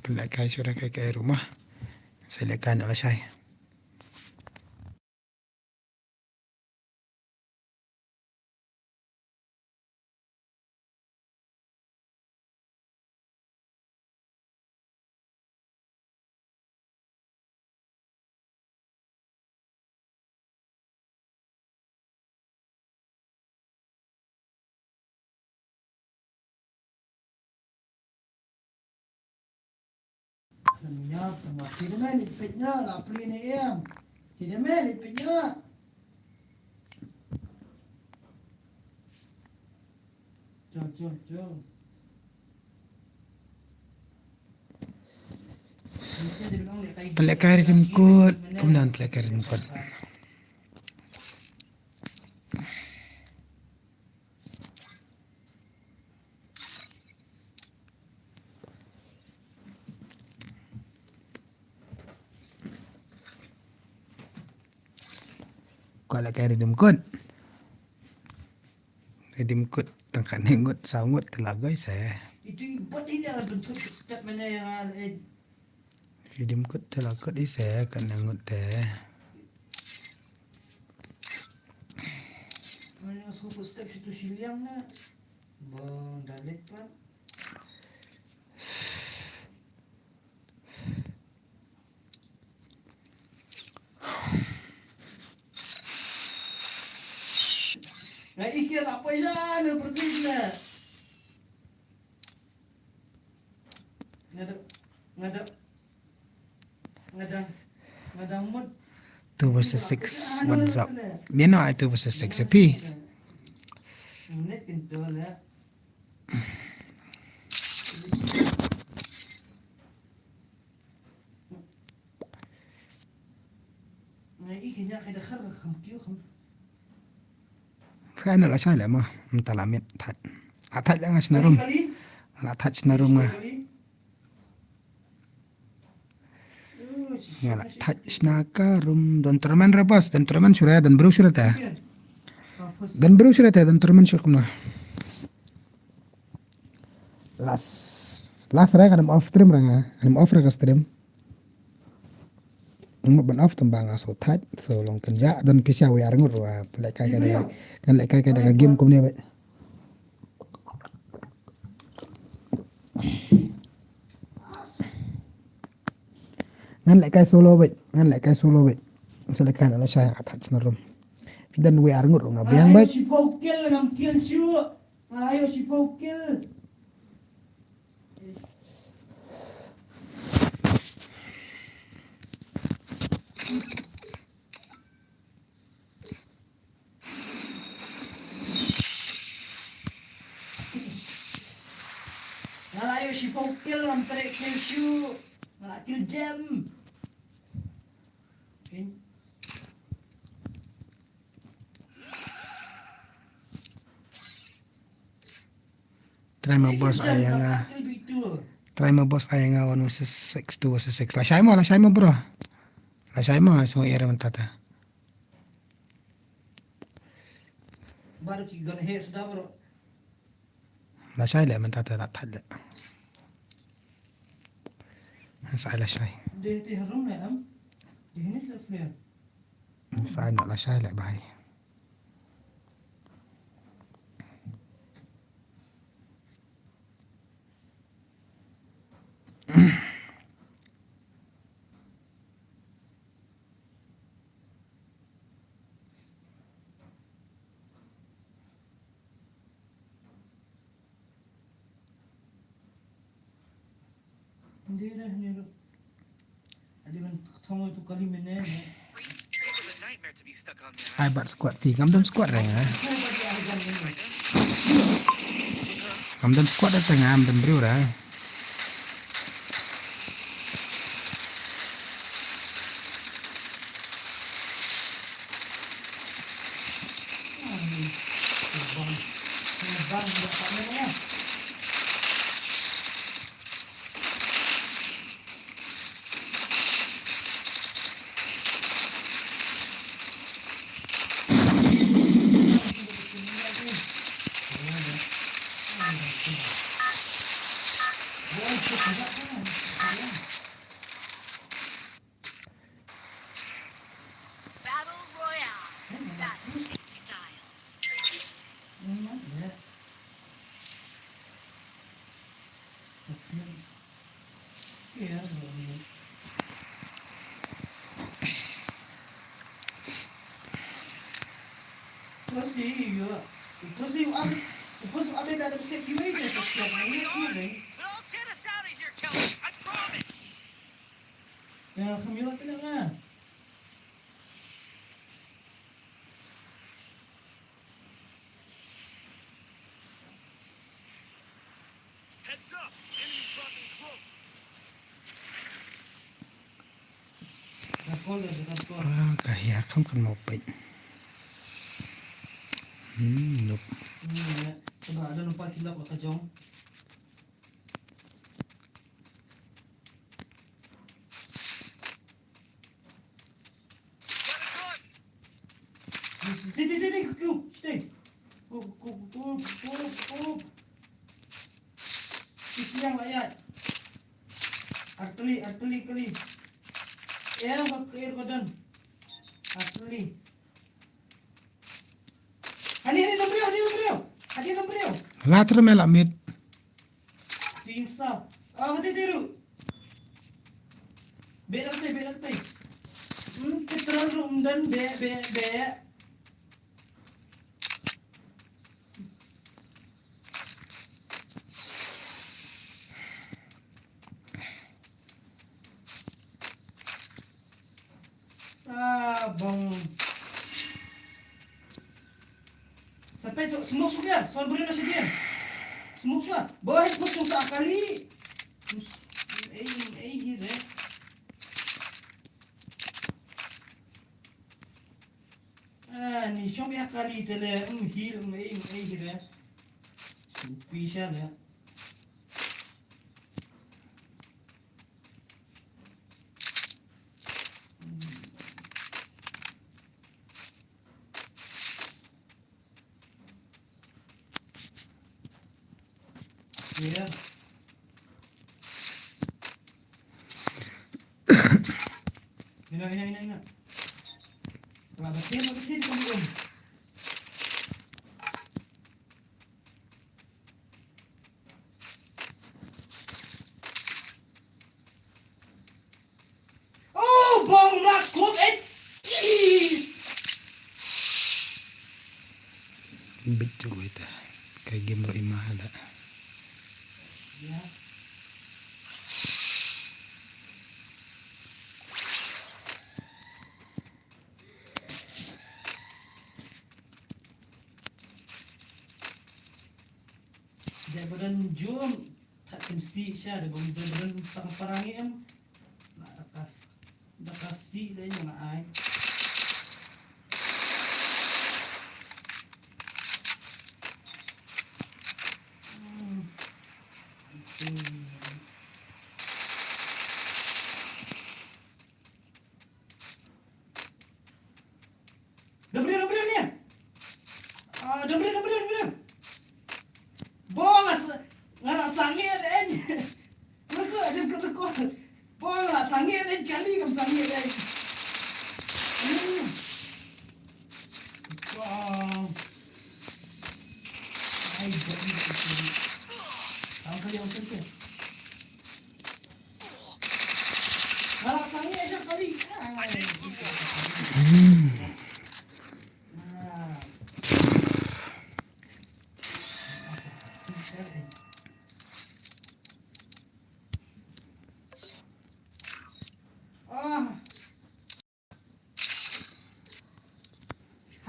Pynlehkai shuh da kai kai ruh ma. Sa lehkai noh lashai. Pynlehkai Redeem Code, kumno pynlehkai Redeem Code? Kwah lehkai Redeem Code. Redeem Code tang kane ngut, saw ngut te la goi se. Itu i bot ini ada bentuk step mana yang ada, eh. Redeem Code te la kot i se kane ngut te. Mana yang suka step situ siliang na. Bang dalit pan. Nga ikir apa ya na pergi na. Nga da, nga da, nga da, nga da mut. Two versus six, what's up? Dia nak two versus six, ya, pi. Minit kintu lah. Nga i kanya kai da khar kham kyu kham. Kha na la shai la ma, mynta la miet thait. La thait la nga shna rum. La thait shna rum nga. Nga la thait shna ka rum, don tournament ra boss, don tournament shuh re, don bru shuh re te. Don bru shuh re te, don tournament shuh kumno. Last, last re ka dam off stream re nga, dam off re ka stream. Nga ban off tang ba nga so thait, so long kynja, don pisa wi ar ngur wa, lehkai ka da, kan lehkai ka da ka game kumne ba. Ngan lehkai solo ba, ngan lehkai solo ba. Sa lehkai la shai a thait shna rum. Phi don wi ar ngur nga biang ba. Ai, shiphew kill ngam kill shuh. Ayo, shiphew kill. Nga la ïoh shiphew kill, ngam treh kill shuh. Nga la kill jam. Try ma boss ai ïa nga. Try ma boss ai ïa nga one versus six, two versus six. Lashai mo, lashai mo bro. Lashai mo, so ïa mynta ta. Baru ki gonna hit sudah bro. Lashai leh mynta ta, la thait leh. Sa ai lashai. Deh te harum leh am. Deh ni self flare. Sa ai noh lashai leh bhai. Ai bat squad phi, ngam don squad re nga. Ngam don squad re te nga, ngam don briew re. Pussy, you, pussy, you up, pussy, you up in that upset you ain't just a shit, man. You ain't moving. But I'll get us out of here, Kelly. I promise. Yeah, come here, look at that. Heads up! Enemies dropping close! Ka hiar kham kan mo peit. Hmm, nope. Stay, stay, stay, stay, go, stay. Go, go, go, go, go, go. Stay, stay, yang layak. Arteli, arteli kali. Eh, bak air badan. Arteli. Hani, hani, number, hani, number. Hani, number. La termela mit. Pingsa. Ah, mati tiru. Bek dah tai, bek dah tai. Hmm, kita ru umdan bek, bek, bek. Ah, bang. Sa peit, smoke shuh ïa, son briew na shadien. Smoke shuh. Ba hei put shuh sa kali. Ei, ei, hi re. Ah, ni shong ïa kali te le, um, hi, um, ei, um, ei, hi re. Supi sha le. Ina, ina, ina, ina. Wala ba sien, wala ba sien, kami um. Oh, bong mas kut, eh. Bit tu ita. Kai game ro ima ada. Ya. Dei ba don jum, ta kim si sha, dei ba don, dei ba don tang parang em. Na da kas, da kas si dei nga ai. Hmm. Dang briew, dang briew ne. Ah, dang briew, dang briew, dang briew. Bong, nga s-, nga la sangeh eh. Nga ku asyik ku record. Bong, nga la sangeh eh, kali kam sangeh eh. Hmm. Bong. Ai, jadi. Ang kali ang sangeh.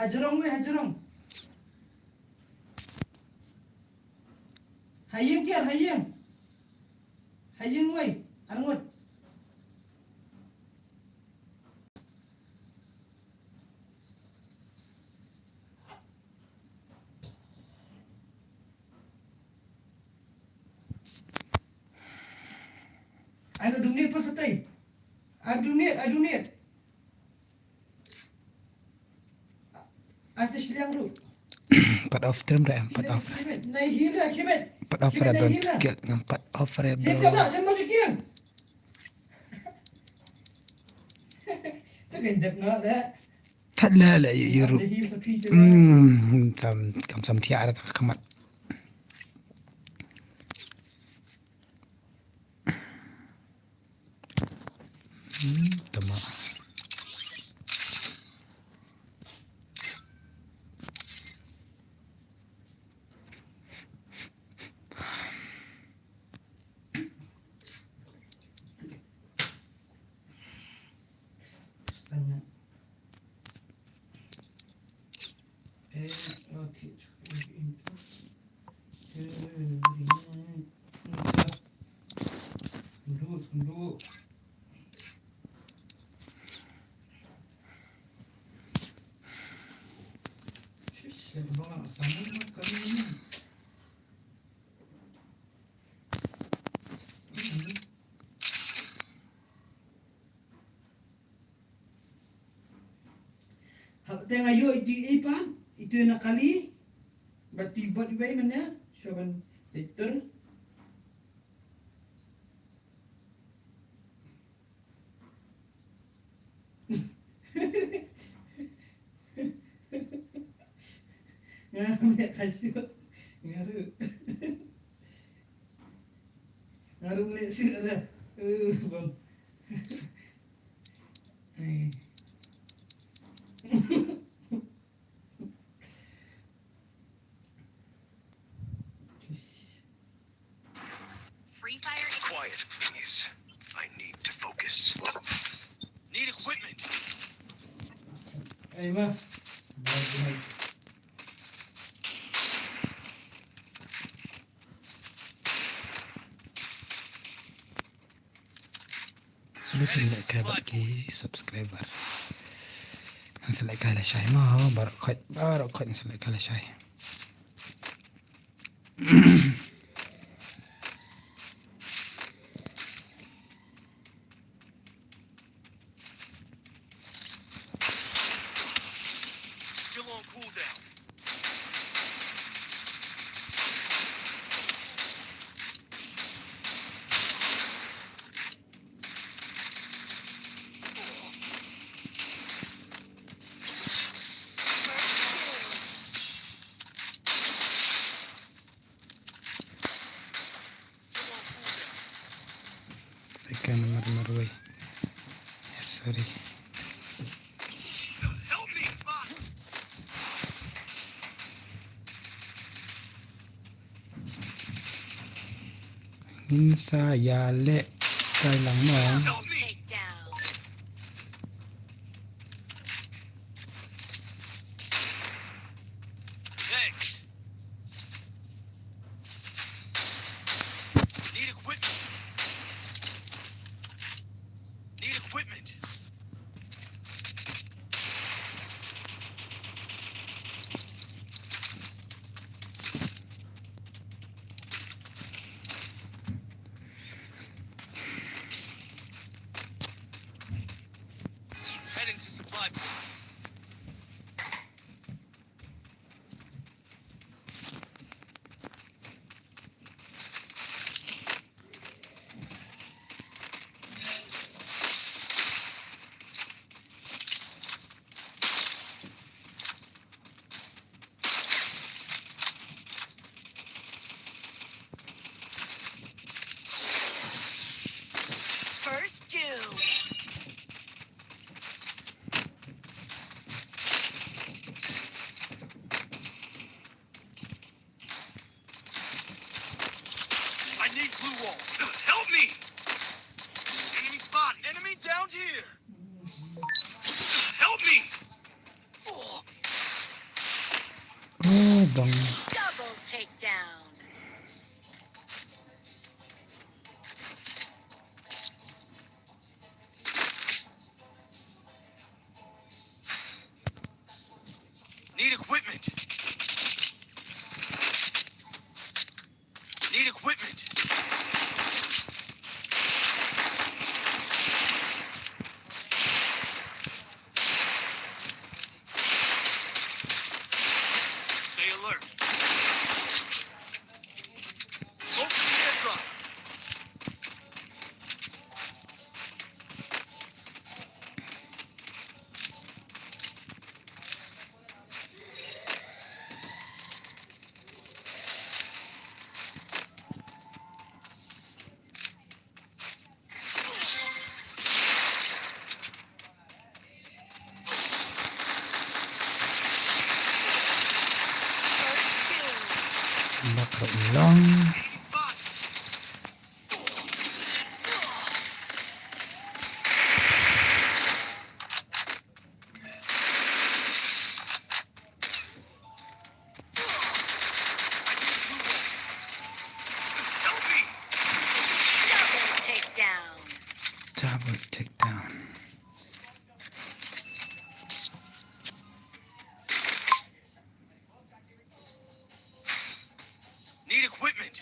Hajrong wei, hajrong. Ha ïing kiar, ha ïing. Ha ïing wei, arngut. Ai, no, donate pa satai. I donate, I donate. Aste shiliang ruh. Pat off stream re, pat off. Nai hira, kimet. Pat off re, don kill ngam pat off re, bro. Hira, sem maju kiang. Tu kan dep no da. Tad la la yu yu ruh. Hmm, sam, kam sam thiah re ta ka khamat. Hmm, tama. Okay, cukup enter. Enter. Enter. Skyndu, skyndu. Shish, dah bang sama kali ni. Hap te nga ïoh itu i pan, itu na kali, bad tu bot iwei mane, shuwa ban titur. Nga meh ka shuh, nga ruh. Nga ruh meh shuh dah. Uh, bang. Eh. Free Fire. Quiet, please. I need to focus. Need equipment. Ai ma. Baik, baik. Ni phin leh kai bad ki subscriber. Ngan sa leh kai lashai mo, baroh khoit, baroh khoit ngan sa leh kai lashai. Still on cooldown. Tekan marwei. Ya, sorry. Ngin sa ïaleh kai lang mo. Double takedown. Thanks. Need equipment. Need equipment. Heading to supply point. First doom. I need blue wall. Help me! Enemy spotted. Enemy down here. Help me! Oh, bang. Double takedown. Need equipment. Need equipment. Stay alert. Go for the airdrop. Bak rok long. Double takedown. Need equipment.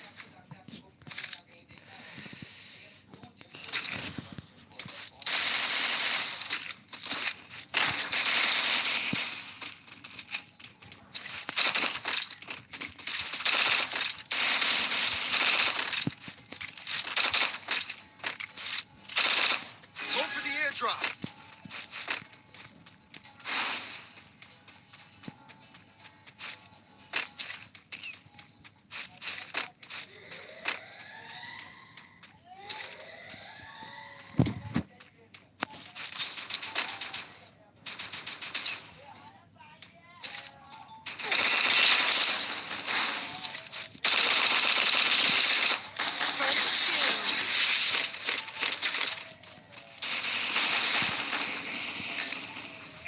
Go for the airdrop.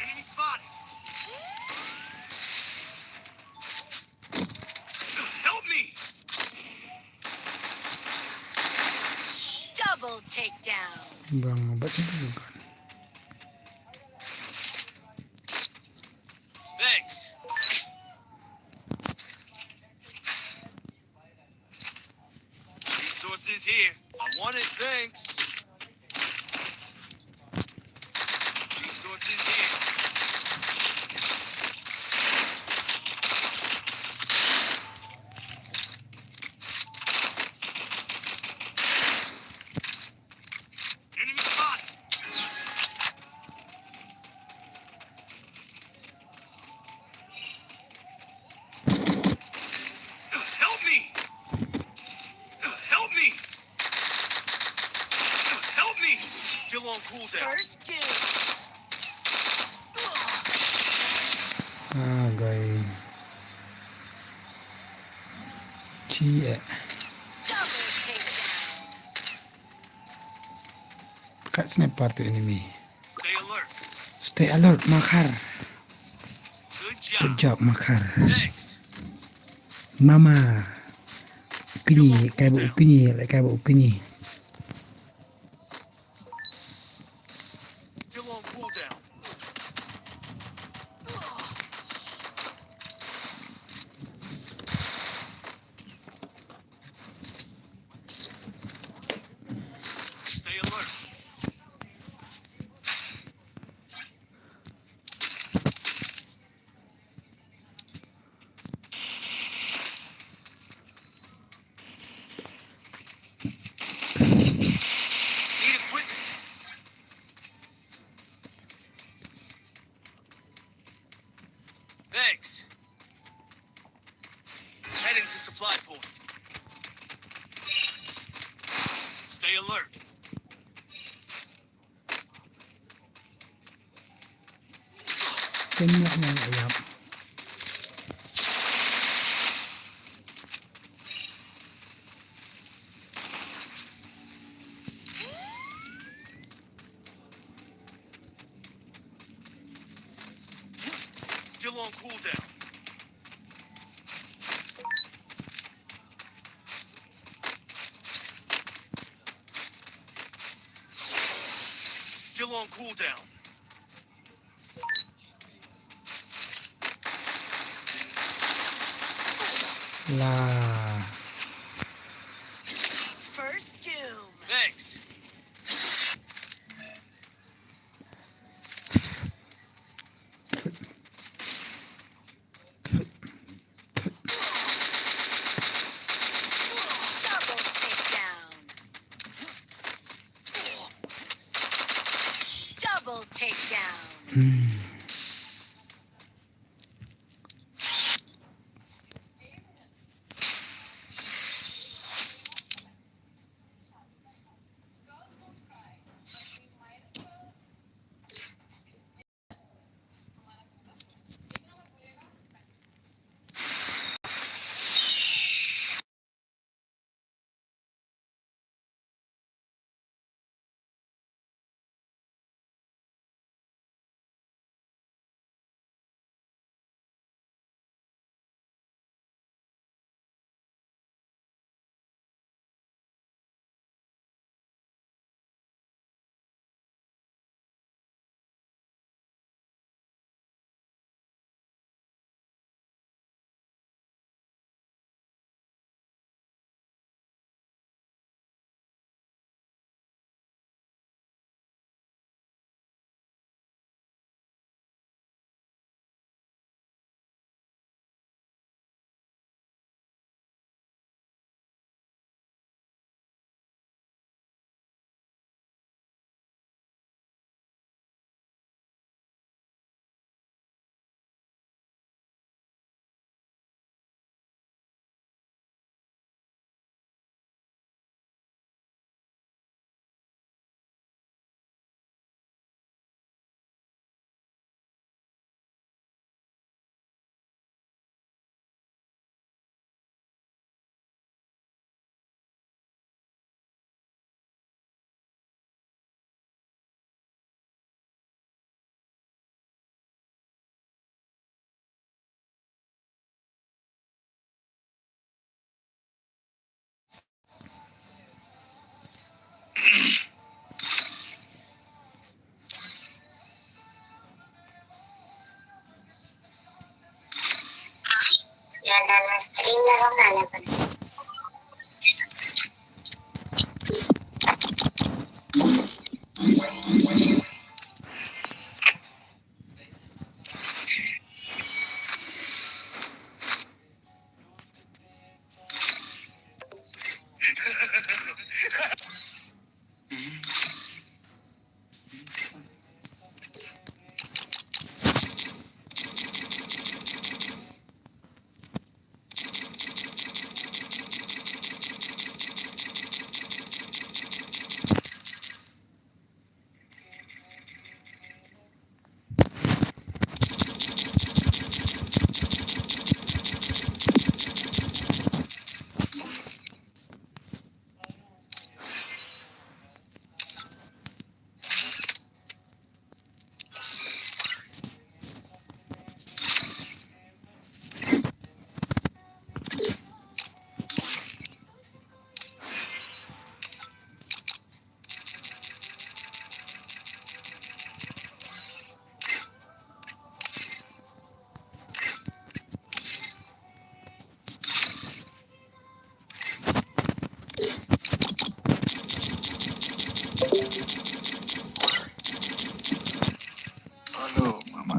Enemy spotted. Help me! Double takedown. Bang, bat sini bukan. Thanks. Resources here. I want it, thanks. Resources here. Enemy spotted. Help me! Help me! Help me! Still on cooldown. First doom. Ah, guy. Chi eh. Double takedown. Kat sniper tu enemy. Stay alert. Stay alert, Makhar. Good job. Good job, Makhar. Thanks. Mama. Kini, kai ba u kini, lai kai ba u kini. Still on cooldown. Stay alert. Need equipment. Thanks. Heading to supply point. Stay alert. Kan ïap, ïap, ïap. Still on cooldown. Still on cooldown. La. First doom. Thanks. Double takedown. Double takedown. Jangan stream lah, kamu nanya apa? Hello, mama.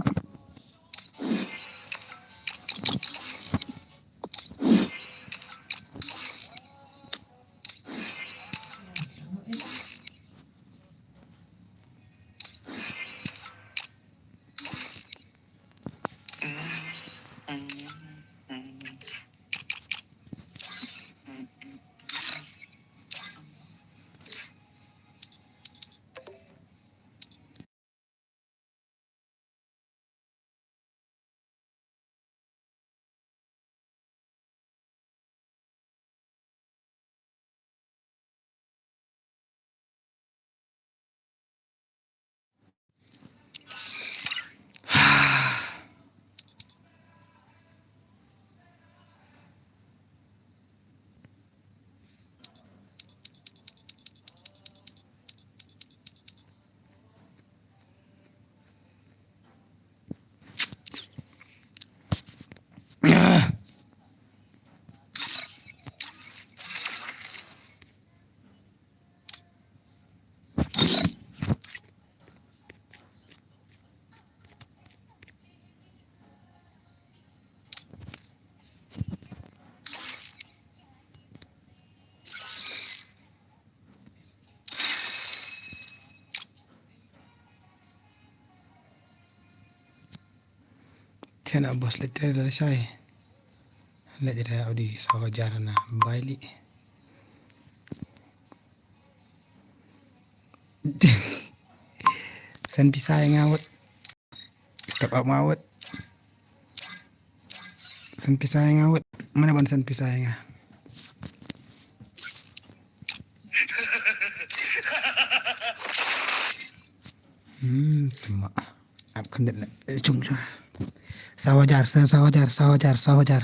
Tena bos le tre le shai. Le jere odi sawa jar na baili. San pisa ïa nga wut. Top up ma wut. San pisa ïa nga wut. Mana ban san pisa ïa nga. Hmm, cuma. Ap kandit na. Eh, cung, cung. Sawa jar, sa-, sawa jar, sawa jar, sawa jar.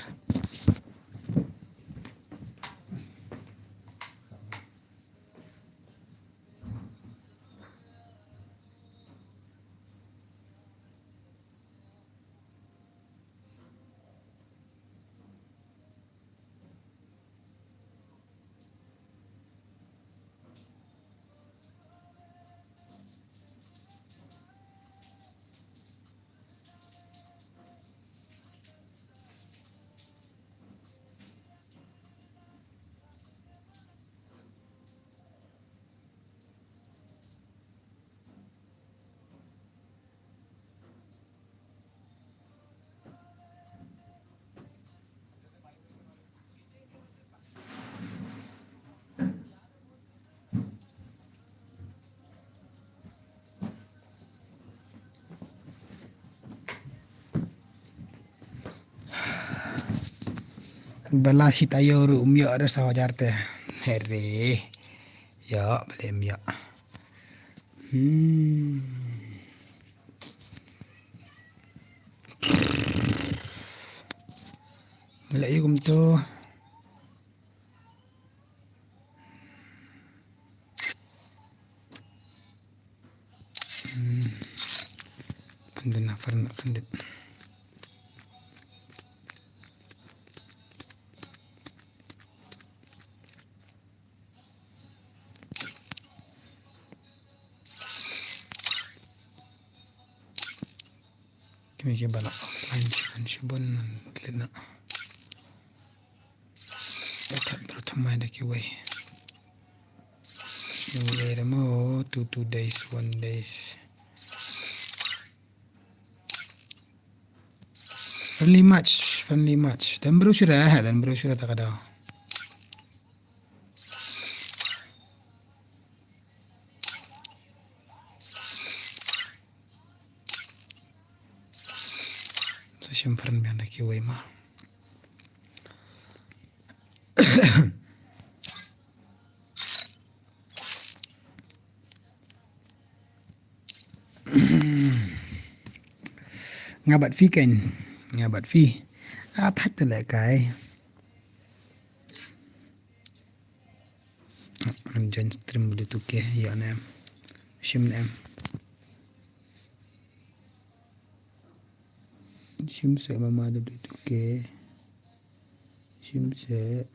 Bala shi taïew ruh um ïoh da saw hajar te. Hare. Ïoh, balei um ïoh. Hmm. Balei ïoh kumto. Hmm. Pyndonkam na pyndonkam. Ki ba la offline shibun shibun, klet na. Ba tat bro thymmai da kiwei. Kiwei da mo two two days, one days. Friendly match, friendly match. Dan bro shuwa, ha, dan bro shuwa ta ka daw. Sa shim friend biang da kiwei ma. Nga bad phi kan, nga bad phi. Ah, thait te leh kai. Join stream bulu tu ke, ya ne. Shim ne. Shim se mama da bulu tu ke. Shim se.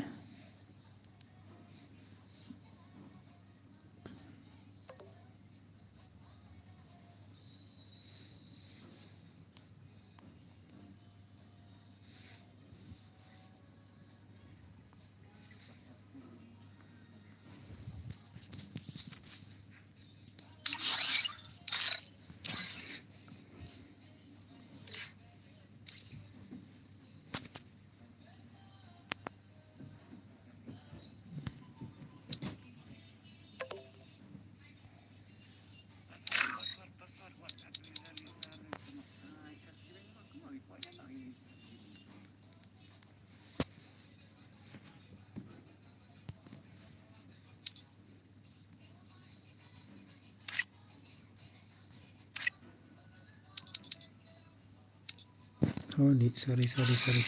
Sorry, sorry, sorry, sorry.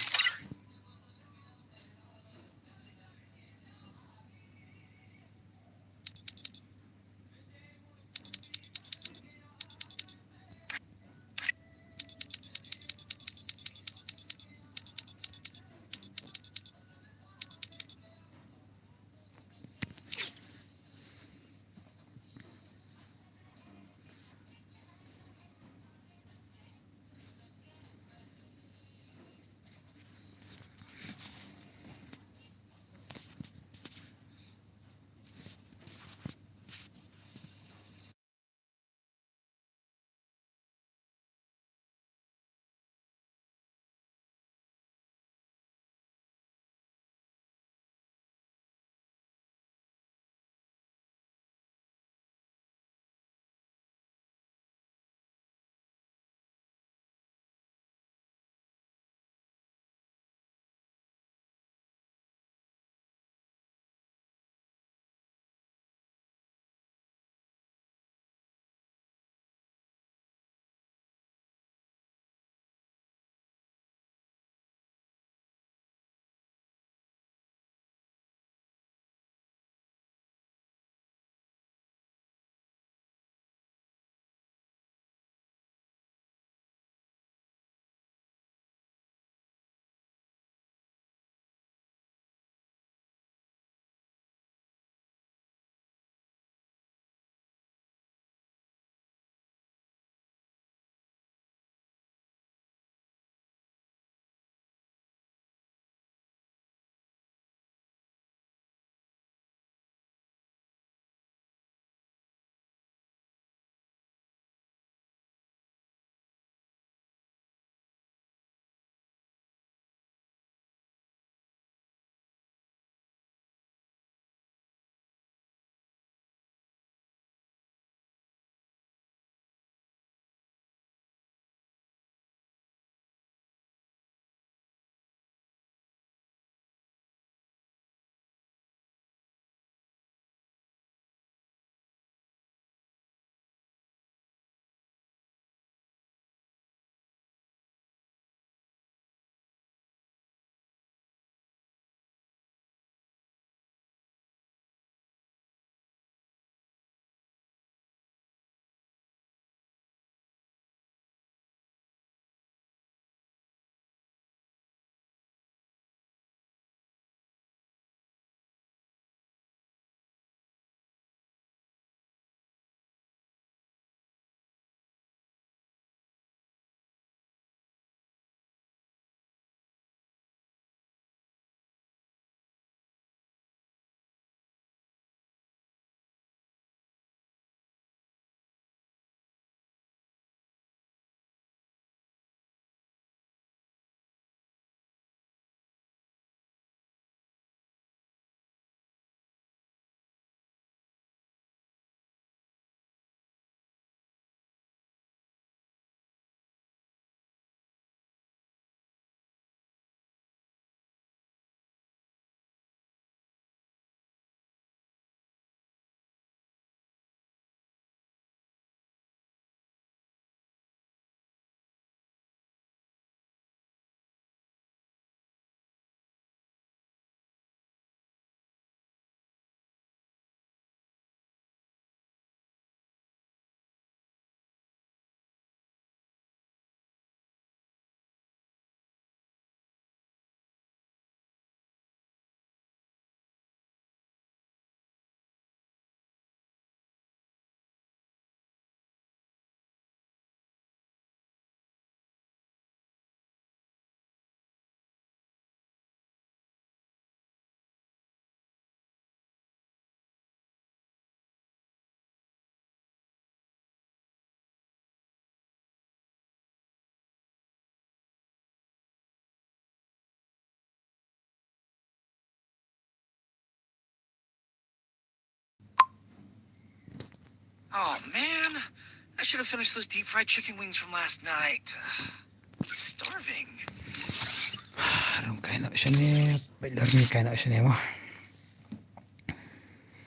Oh man, I should have finished those deep fried chicken wings from last night. Starving. Rung kai na shane, bailar ni kai na shane ma.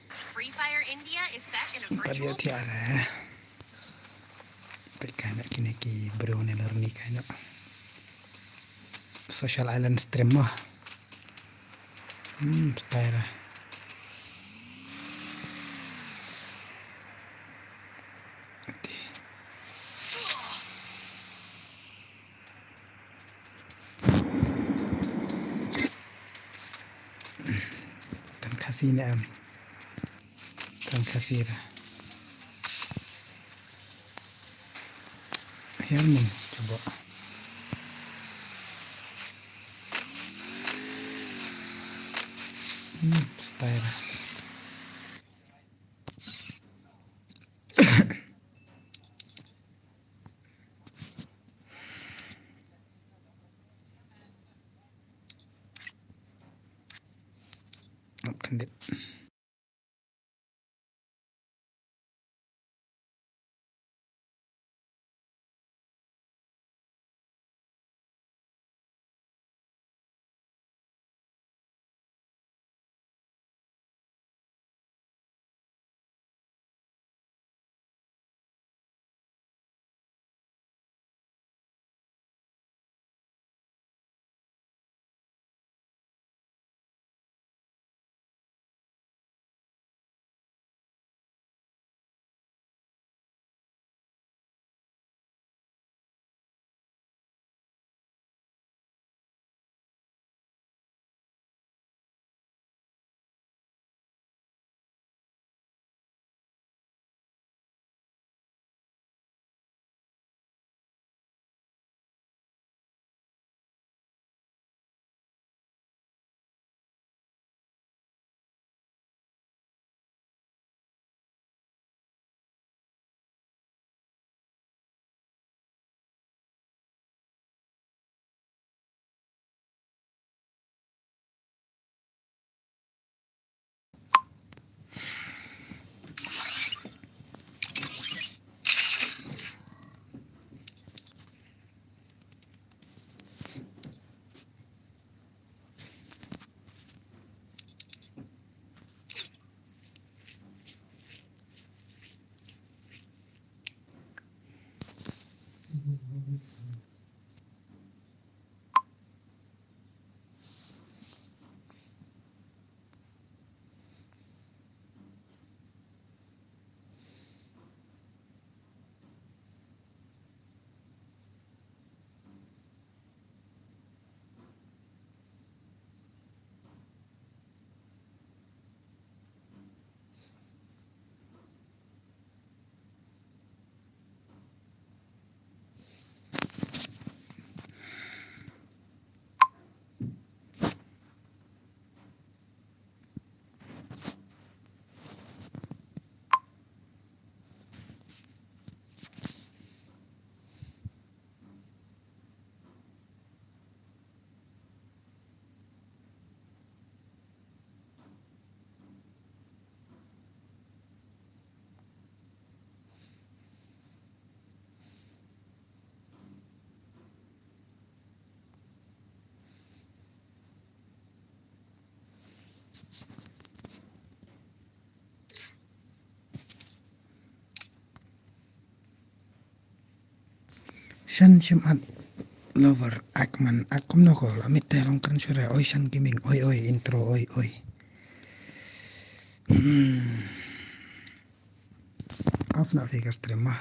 Free Fire India is set in a virtual. Ka dia tiara. Pai kai na kine ki bro ne lar ni kai na. Social Island stream ma. Hmm, style. Okay. Kan Khasi ne em. Kan Khasi ra. Hiar mung coba. Hmm, style. Not candid. Shan Shimat lover, Akman, Akum no call, Amit Telong Kren Shure, oi Shan Gaming, oi oi, intro, oi oi. Hmm. Off na figure stream ma.